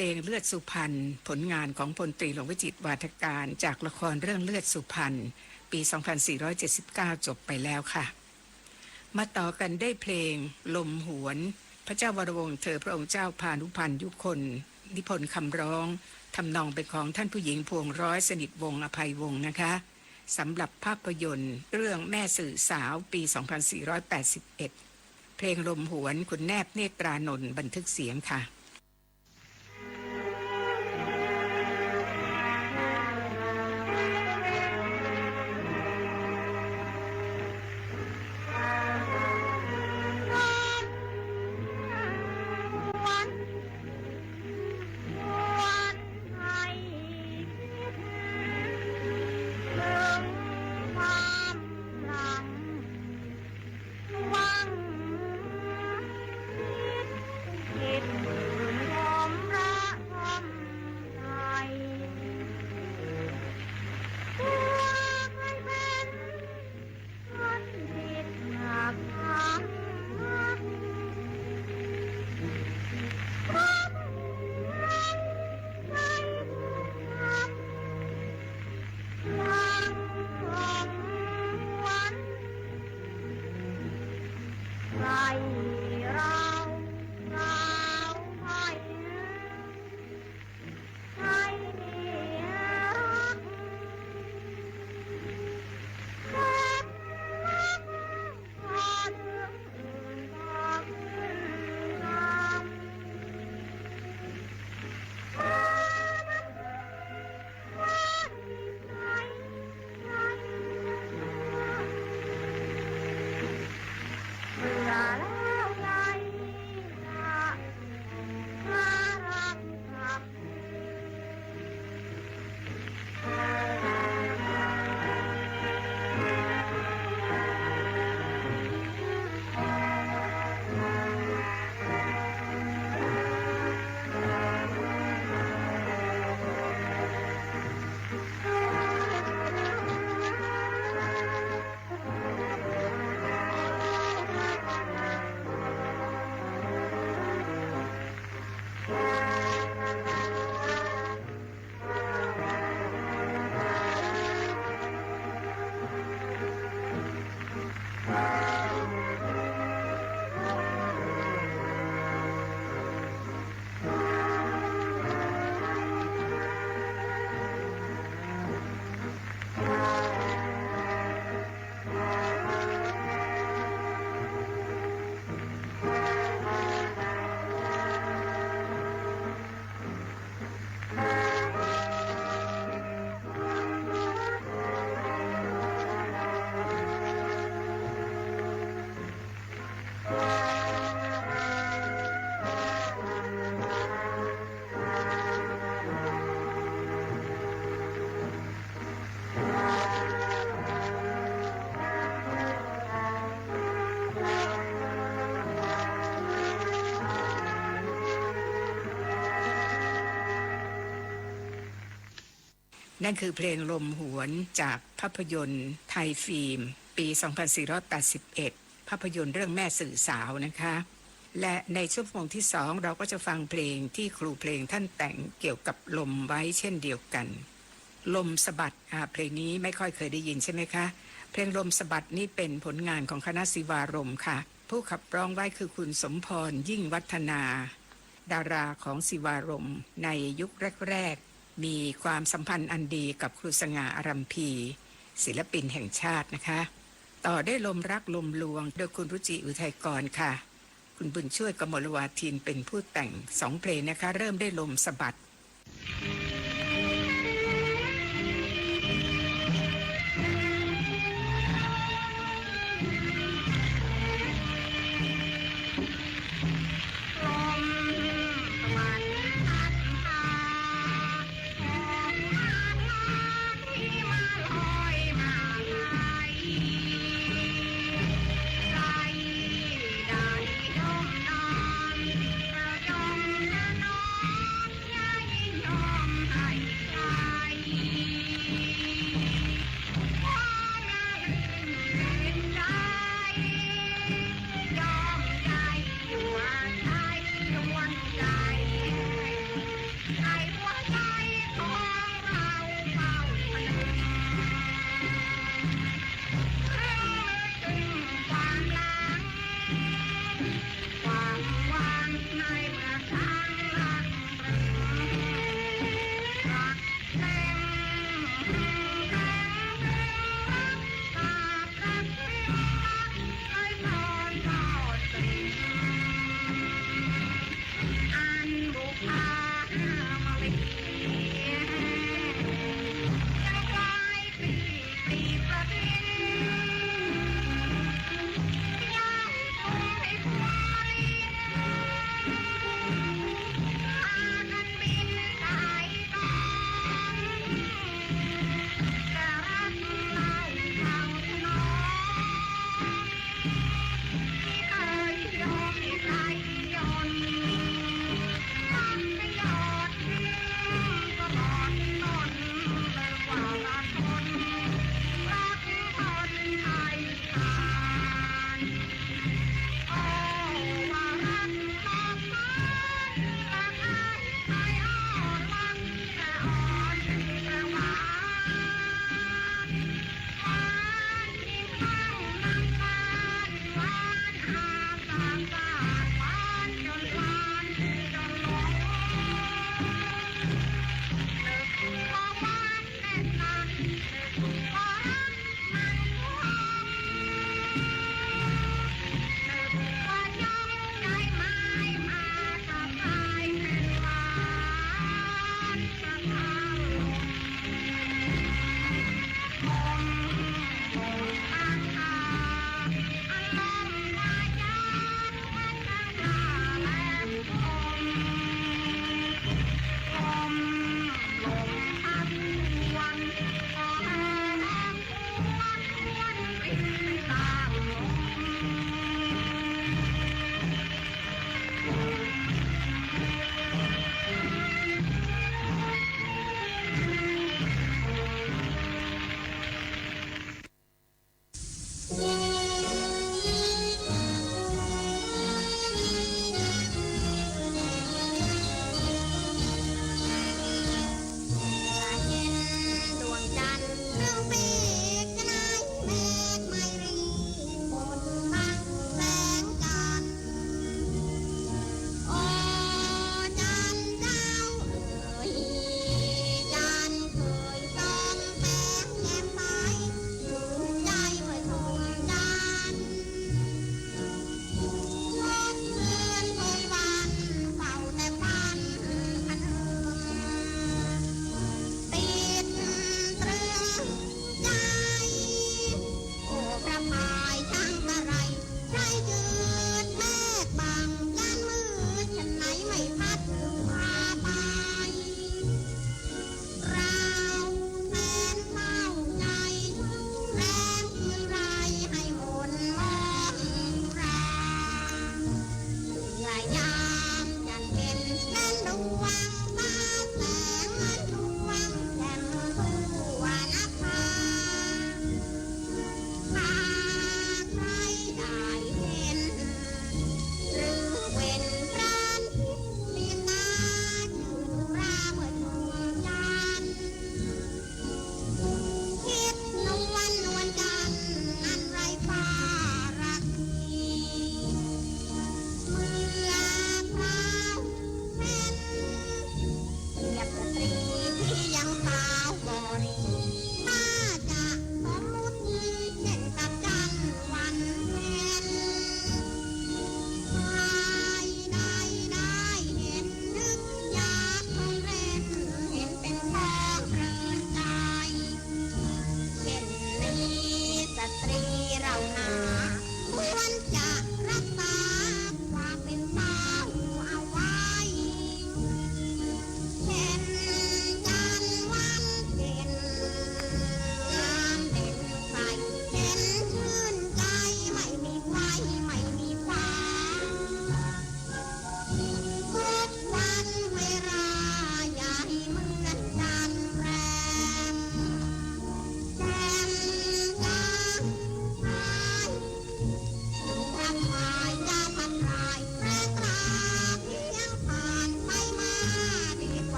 เพลงเลือดสุพรรณ ผลงานของพลตรีหลวงวิจิตร วาทการ จากละครเรื่องเลือดสุพรรณ ปี สองพันสี่ร้อยเจ็ดสิบเก้า จบไปแล้วค่ะ มาต่อกันได้เพลงลมหวน พระเจ้าวรวงศ์เธอพระองค์เจ้าพานุพันธ์ยุคน นิพนธ์คำร้อง ทำนองเป็นของท่านผู้หญิงพวงร้อยสนิทวงศ์อภัยวงศ์นะคะ สำหรับภาพยนตร์เรื่องแม่สื่อสาว ปี สองพันสี่ร้อยแปดสิบเอ็ด เพลงลมหวน คุณแนบ เนตรานนท์ บันทึกเสียงค่ะ ความหลัง หวังคิดชมพระชมไทย ตัวเคยเป็นบัณฑิตหนักหนา นั่นคือเพลงลมหวนจากภาพยนตร์ไทยฟิล์มปี สองพันสี่ร้อยแปดสิบเอ็ด ภาพยนตร์เรื่องแม่สื่อสาวนะคะ และในชั่วโมงที่สอง เราก็จะฟังเพลงที่ครูเพลงท่านแต่งเกี่ยวกับลมไว้เช่นเดียวกัน ลมสะบัด อ่า เพลงนี้ไม่ค่อยเคยได้ยินใช่ไหมคะ เพลงลมสะบัดนี้เป็นผลงานของคณะศิวารมณ์ค่ะ ผู้ขับร้องไว้คือคุณสมพร ยิ่งวัฒนา ดาราของศิวารมณ์ในยุคแรกๆ มีความสัมพันธ์อันดีกับครูสง่า อารัมภี ศิลปินแห่งชาตินะคะ ต่อด้วยลมรักลมลวง โดยคุณรุจิ อุทัยกรค่ะ คุณบุญช่วย กมลวาทิน เป็นผู้แต่ง สองเพลงนะคะ เริ่มด้วยลมสะบัด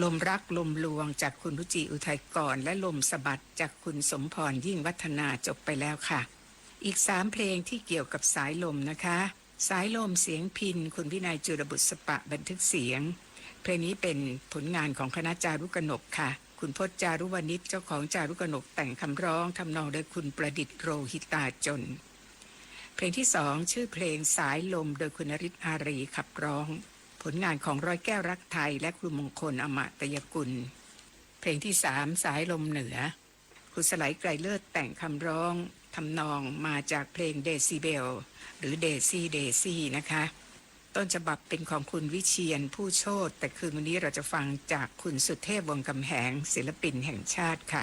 ลมรักลมลวงจากคุณรุจิ อุทัยกร และลมสะบัดจากคุณสมพร ยิ่งวัฒนา จบไปแล้วค่ะ อีกสามเพลงที่เกี่ยวกับสายลมนะคะ สายลมเสียงพิณ คุณวินัย จุลบุษปะ บันทึกเสียง เพลงนี้เป็นผลงานของคณะจารุกนกค่ะ คุณพจน์ จารุวณิช เจ้าของจารุกนก แต่งคำร้อง ทำนองโดยคุณประดิษฐ์ โรหิตาจน เพลงที่สองชื่อเพลงสายลม โดยคุณนฤทธิ์ อารี ขับร้อง ผลงานของร้อยแก้ว รักไทย และครูมงคล อมตยกุล เพลงที่สามสายลมเหนือ คุณสไล ไกรเลิศ แต่งคำร้อง ทำนองมาจากเพลงเดซิเบล หรือเดซี่เดซี่นะคะ ต้นฉบับเป็นของคุณวิเชียร ผู้โชติ แต่คืนวันนี้เราจะฟังจากคุณสุเทพ วงศ์กำแหง ศิลปินแห่งชาติค่ะ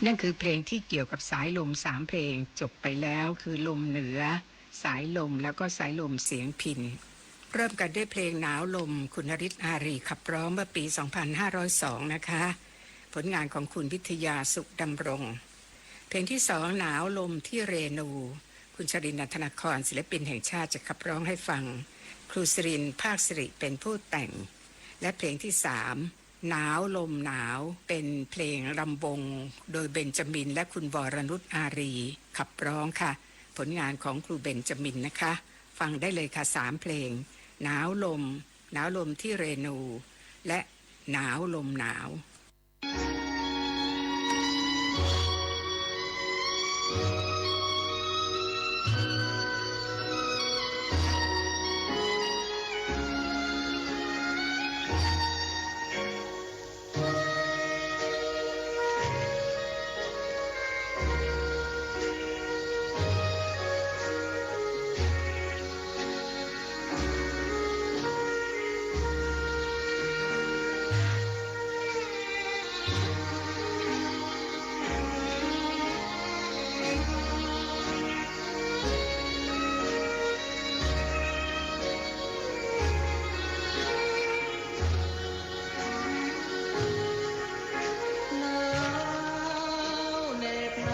นั่นคือเพลงที่เกี่ยวกับสายลมสามเพลง จบไปแล้ว คือลมเหนือ สายลม แล้วก็สายลมเสียงพิณ เริ่มกันด้วยเพลงหนาวลม คุณนฤทธิ์ อารี ขับร้องเมื่อปี สองพันห้าร้อยสอง นะคะ ผลงานของคุณวิทยา สุขดำรง เพลงที่สอง หนาวลมที่เรนู คุณชรินทร์ นันทนคร ศิลปินแห่งชาติ จะขับร้องให้ฟัง ครูสิรินทร์ ภาคสิริ เป็นผู้แต่ง และเพลงที่สาม หนาวลมหนาว เป็นเพลงรำวง โดยเบนจามิน และคุณวรนุช อารี ขับร้องค่ะ ผลงานของครูเบนจามินนะคะ ฟังได้เลยค่ะ สามเพลง หนาวลม หนาวลมที่เรนู และหนาวลมหนาว หนาวเหน็บใน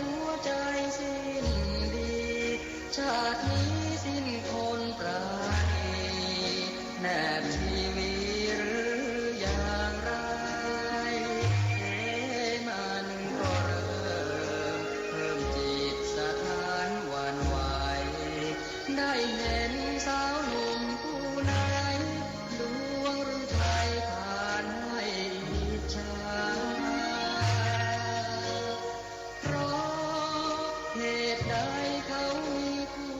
หัวใจสิ้นดี ชาตินี้สิ้นคนปราณี แนบชีวีหรืออย่างไร เอ๊ะ มันก็เริ่มเพิ่มจิตสถานหวั่นไหว ได้เห็นสาวหนุ่มผู้ไหน ดวงฤทัยผ่านให้อิจฉา เพราะเหตุใดเขามีคู่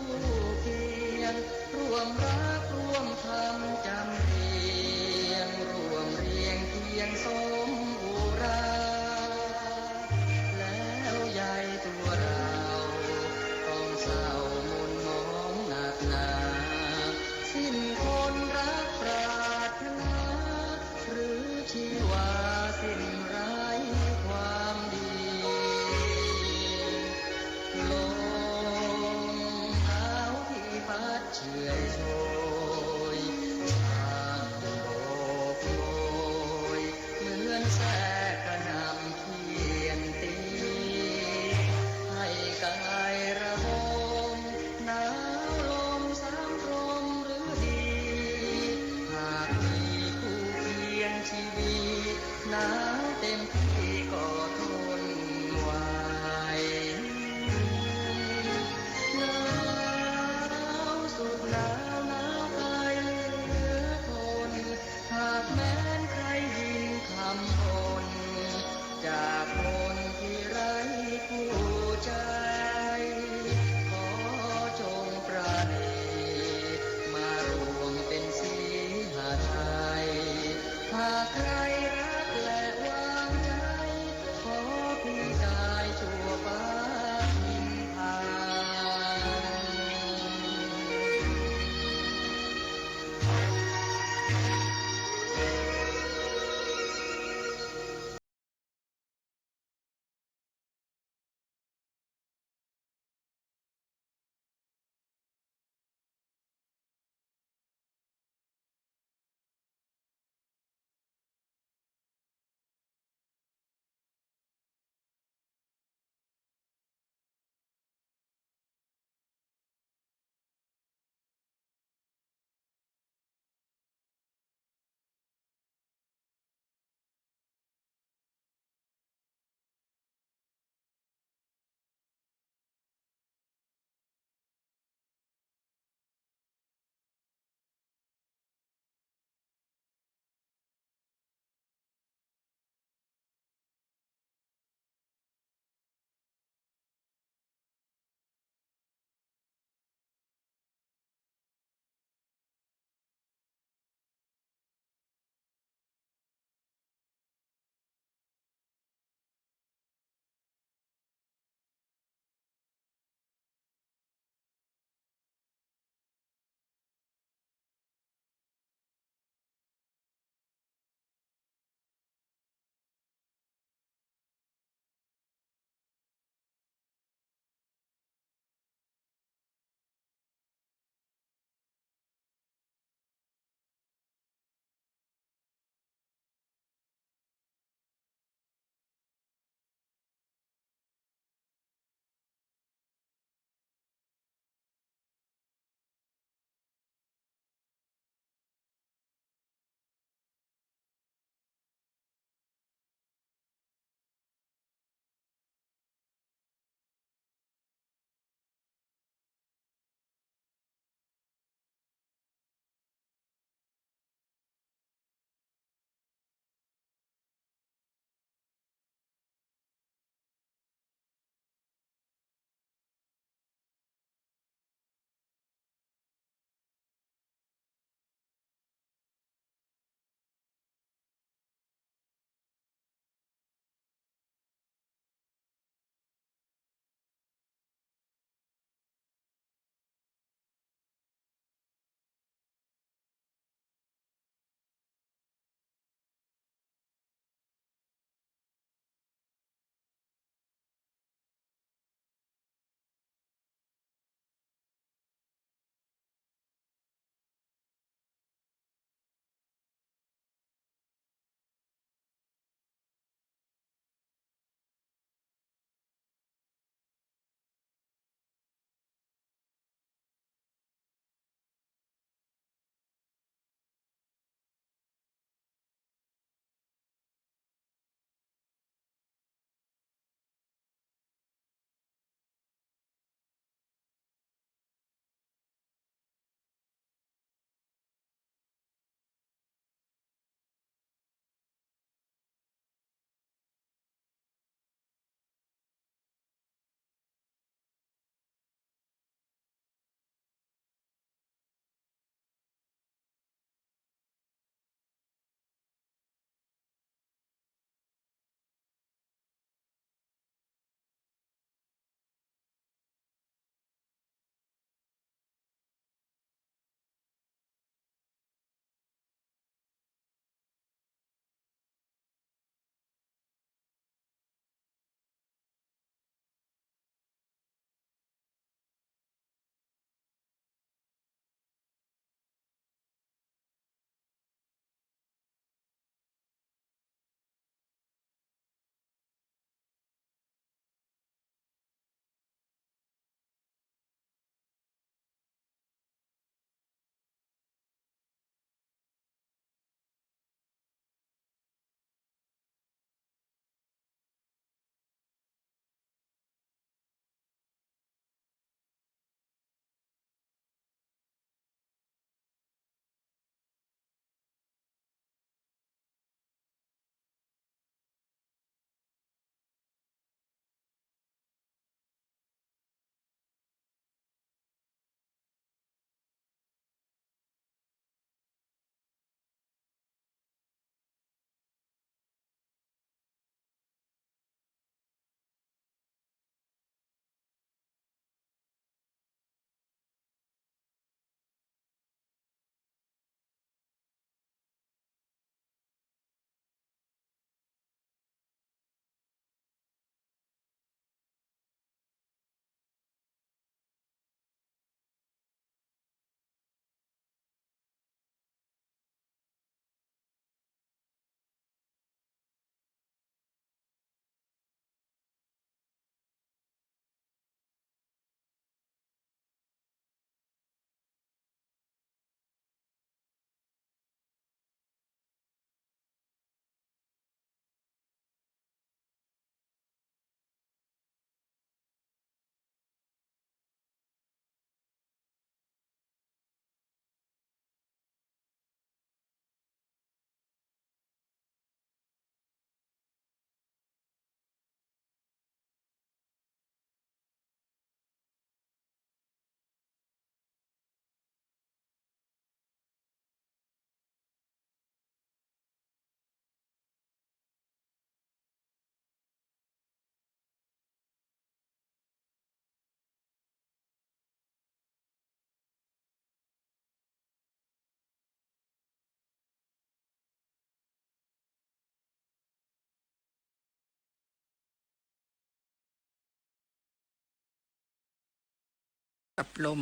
กับลม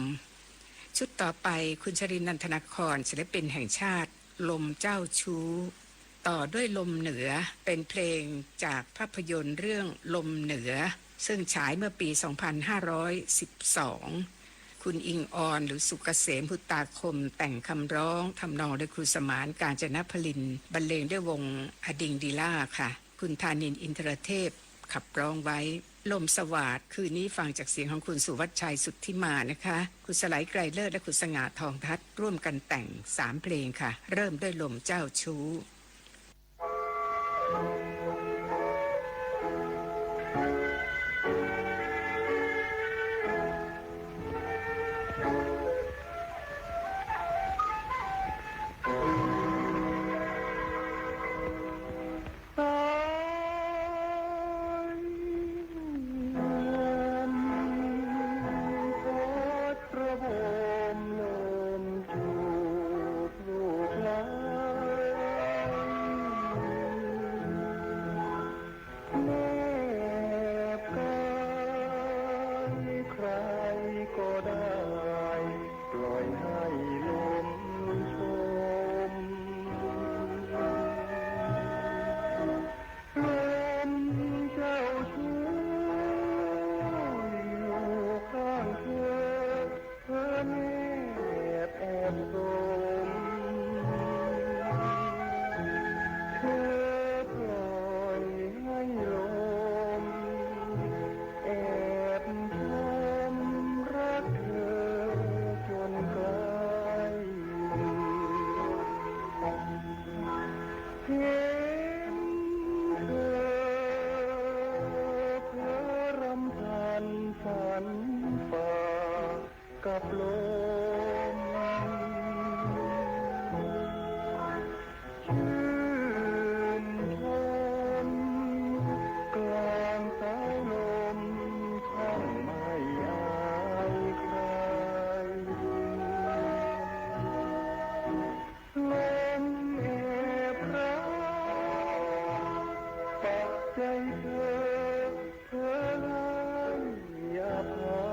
ชุดต่อไป คุณชรินทร์ นันทนคร ศิลปินแห่งชาติ ลมเจ้าชู้ ต่อด้วยลมเหนือ เป็นเพลงจากภาพยนตร์เรื่องลมเหนือ ซึ่งฉายเมื่อปี สองพันห้าร้อยสิบสอง คุณอิงออน หรือสุกเกษม หุตาคม แต่งคำร้อง ทำนองโดยครูสมาน กาญจนพลิน บรรเลงด้วยวงอดิงดีล่าค่ะ คุณธานินทร์ อินทรเทพ ขับร้องไว้ ลมสวาท คืนนี้ฟังจากเสียงของคุณสุวัชชัย สุทธิมานะคะ คุณสไล ไกรเลิศ และคุณสง่า ทองทัศน์ ร่วมกันแต่งสามเพลงค่ะ เริ่มด้วยลมเจ้าชู้ สายลมพัดระบมลมจูบลูกไล้ แนบกายใครก็ได้ ปล่อยให้ลมชม ลมเจ้าชู้อยู่ข้างเธอ เธอแนบแอบดม เธอปล่อยให้ลมแอบชมรักเธอจนใกล้ เห็นเธอเผลอรำพันฝันฝ่า กับลม ชื่นชมกลางสายลมช่างไม่อายใคร ลมแอบรักปักใจเธอ เธอให้อภั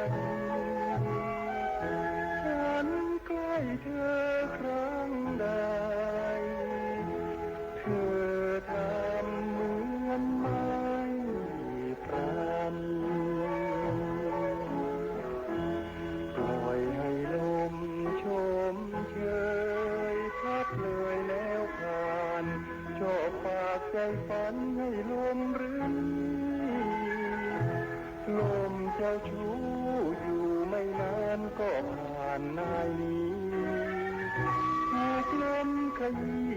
ย ฉันใกล้เธอครั้งใด เธอทำเหมือนไม่ปราน ปล่อยให้ลมชมเชยพัดเลยแล้วผ่าน ชอบฝากใจฝันให้ลมรื่น ลมเจ้าชู้อยู่ไม่นานก็ผ่านนายหนี ถูกลมขยี้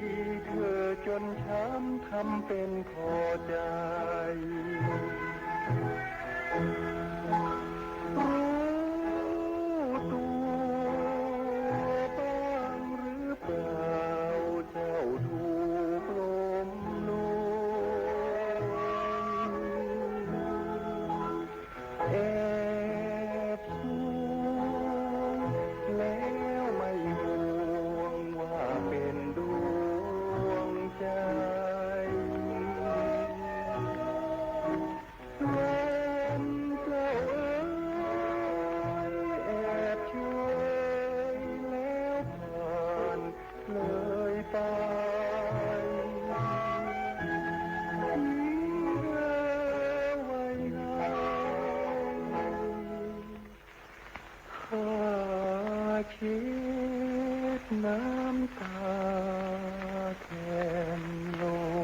เธอจนช้ำทำเป็นพอใจ รู้ตัวบ้างหรือเปล่า เจ้าถูกลมลวง แอบสวงแล้วไม่ห่วงว่าเป็นดวงใจ ลมเจ้าเอ๋ย แอบเชยแล้วผ่านเลยไป ทิ้งเธอไว้ให้ผ้าเช็ดน้ำตาแทนลม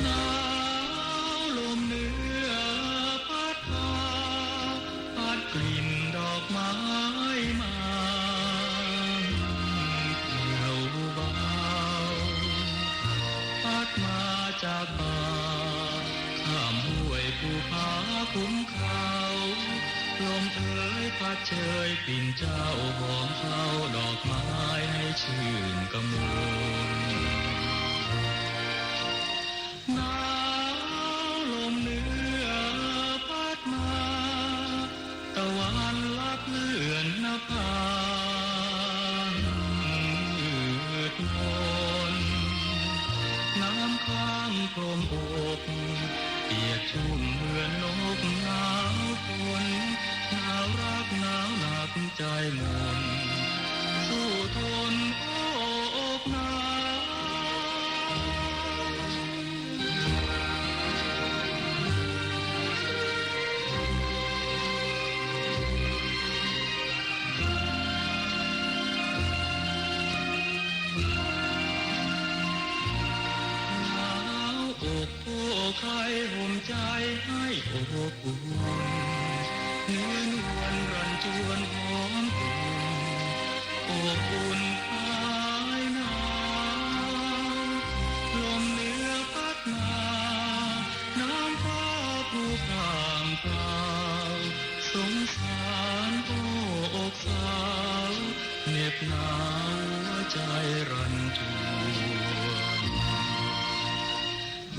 หนาวลมเหนือพัดพา พัดกลิ่นดอกไม้มา แผ่วเบา ป่า ข้ามห้วยภูผาขุนเขา ลมเอ๋ยพัดเชยปิ่นเจ้า หอมเคล้าดอกไม้ให้ชื่นกมล หนาวลมเหนือพัดมา ตะวันลับเลื่อนนภาหืดหด น้ำค้างพรมอก เปียกชุ่มเหมือนนกหนาวฝน หนาวรักหนาวหนักใจหม่น สู้ทนโอ้อกหนาว หนาวอก โอ้ใครห่มใจให้อบอุ่น เนื้อนวลรันจวนหอมกลุ่น อบอุ่นคลายหนาว ลมเหนือพัดมา น้ำฟ้าผู้พร่างพราว สงสารโอ้อกสาว เหน็บหนาวหัวใจรันจวน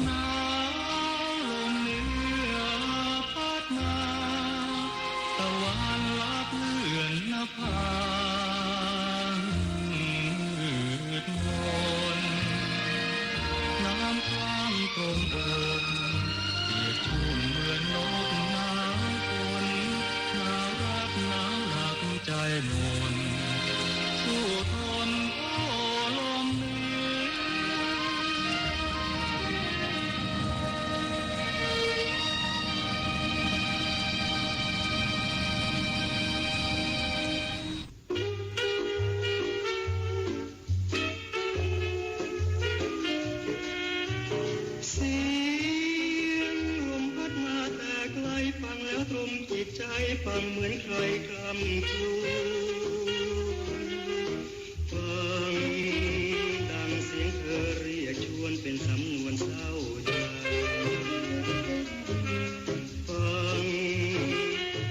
หนาวลมเหนือพัดมา ตะวันลับเลื่อนนภาหืดหด น้ำค้างพรมอก เปียกชุ่มเหมือนนกหนาวฝน หนาวรักหนาวหนักใจหม่น สู้ทนโอ้ลมเหนือ เสียงลมพัดมาแต่ไกล ฟังแล้วตรมจิตใจ ฟังเหมือนใครคร่ำครวญ ฟังดังเสียงเธอเรียกชวน เป็นสำนวนเศร้าใจ ฟัง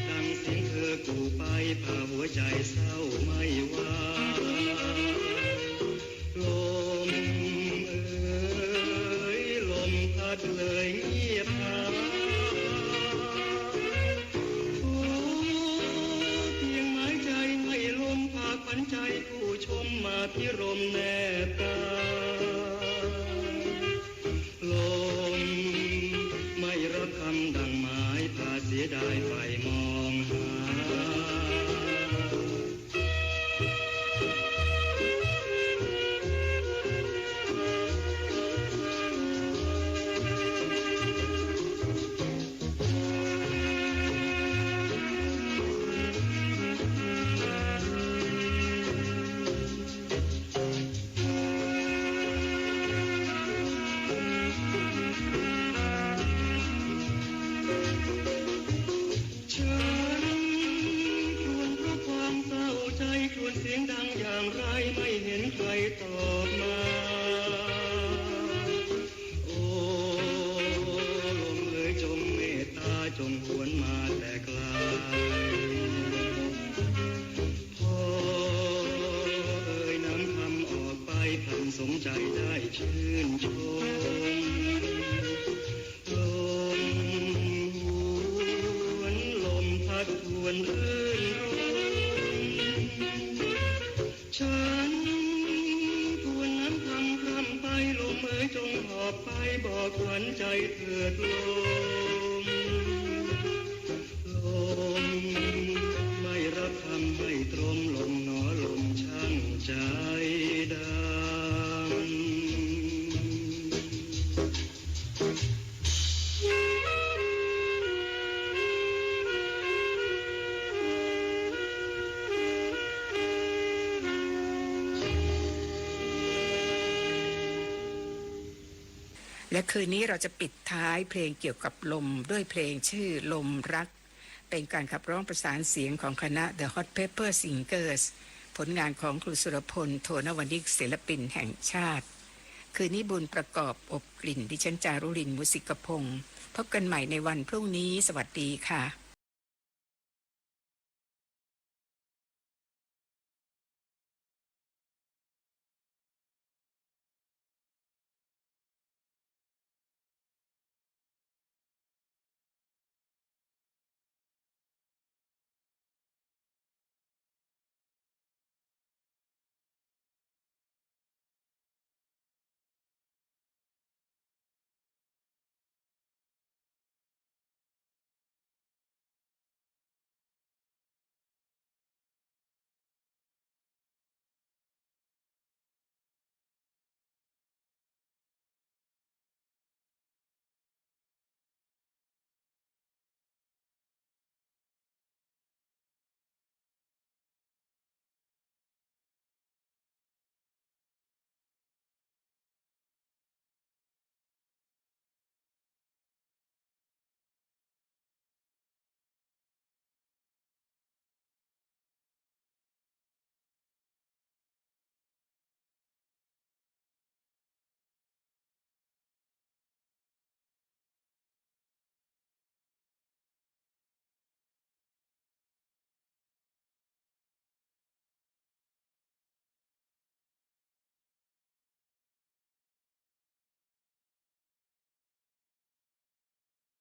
ดังเสียงเธอกู่ไป พาหัวใจเศร้าไม่ว่า ลมเอ๋ย ลมพัดเลยเงียบหาย โอ้ เพียงหมายใจให้ลมพาขวัญใจ ผู้ชมมาพิรมแนบกาย ลมไม่รับคำดังหมาย พาเสียดายใฝ่มองหา ฉันครวญเพราะความเศร้าใจ ครวญเสียงดังอย่างไร ไม่เห็นใครตอบมา โอ้ ลมเอ๋ยจงเมตตา จงหวนมาแต่ไกล พอเอ่ยน้ำคำออกไป พลันสมใจได้ชื่นชม ลมหวน ลมพัดหวนรื่นรม ฉันทวนน้ำคำพร่ำไป ลมเอ๋ยจงหอบไป บอกขวัญใจเถิดลม ลมไม่รับคำให้ตรม ลมหนอลมช่างใจดำ และคืนนี้เราจะปิดท้ายเพลงเกี่ยวกับลมด้วยเพลงชื่อลมรัก เป็นการขับร้องประสานเสียงของคณะ The Hot Pepper Singers ผลงานของครูสุรพล โทนวนิช ศิลปินแห่งชาติ คืนนี้บุญประกอบอบกลิ่น ดิฉันจารุรินทร์ มุสิกพงศ์ พบกันใหม่ในวันพรุ่งนี้ สวัสดีค่ะ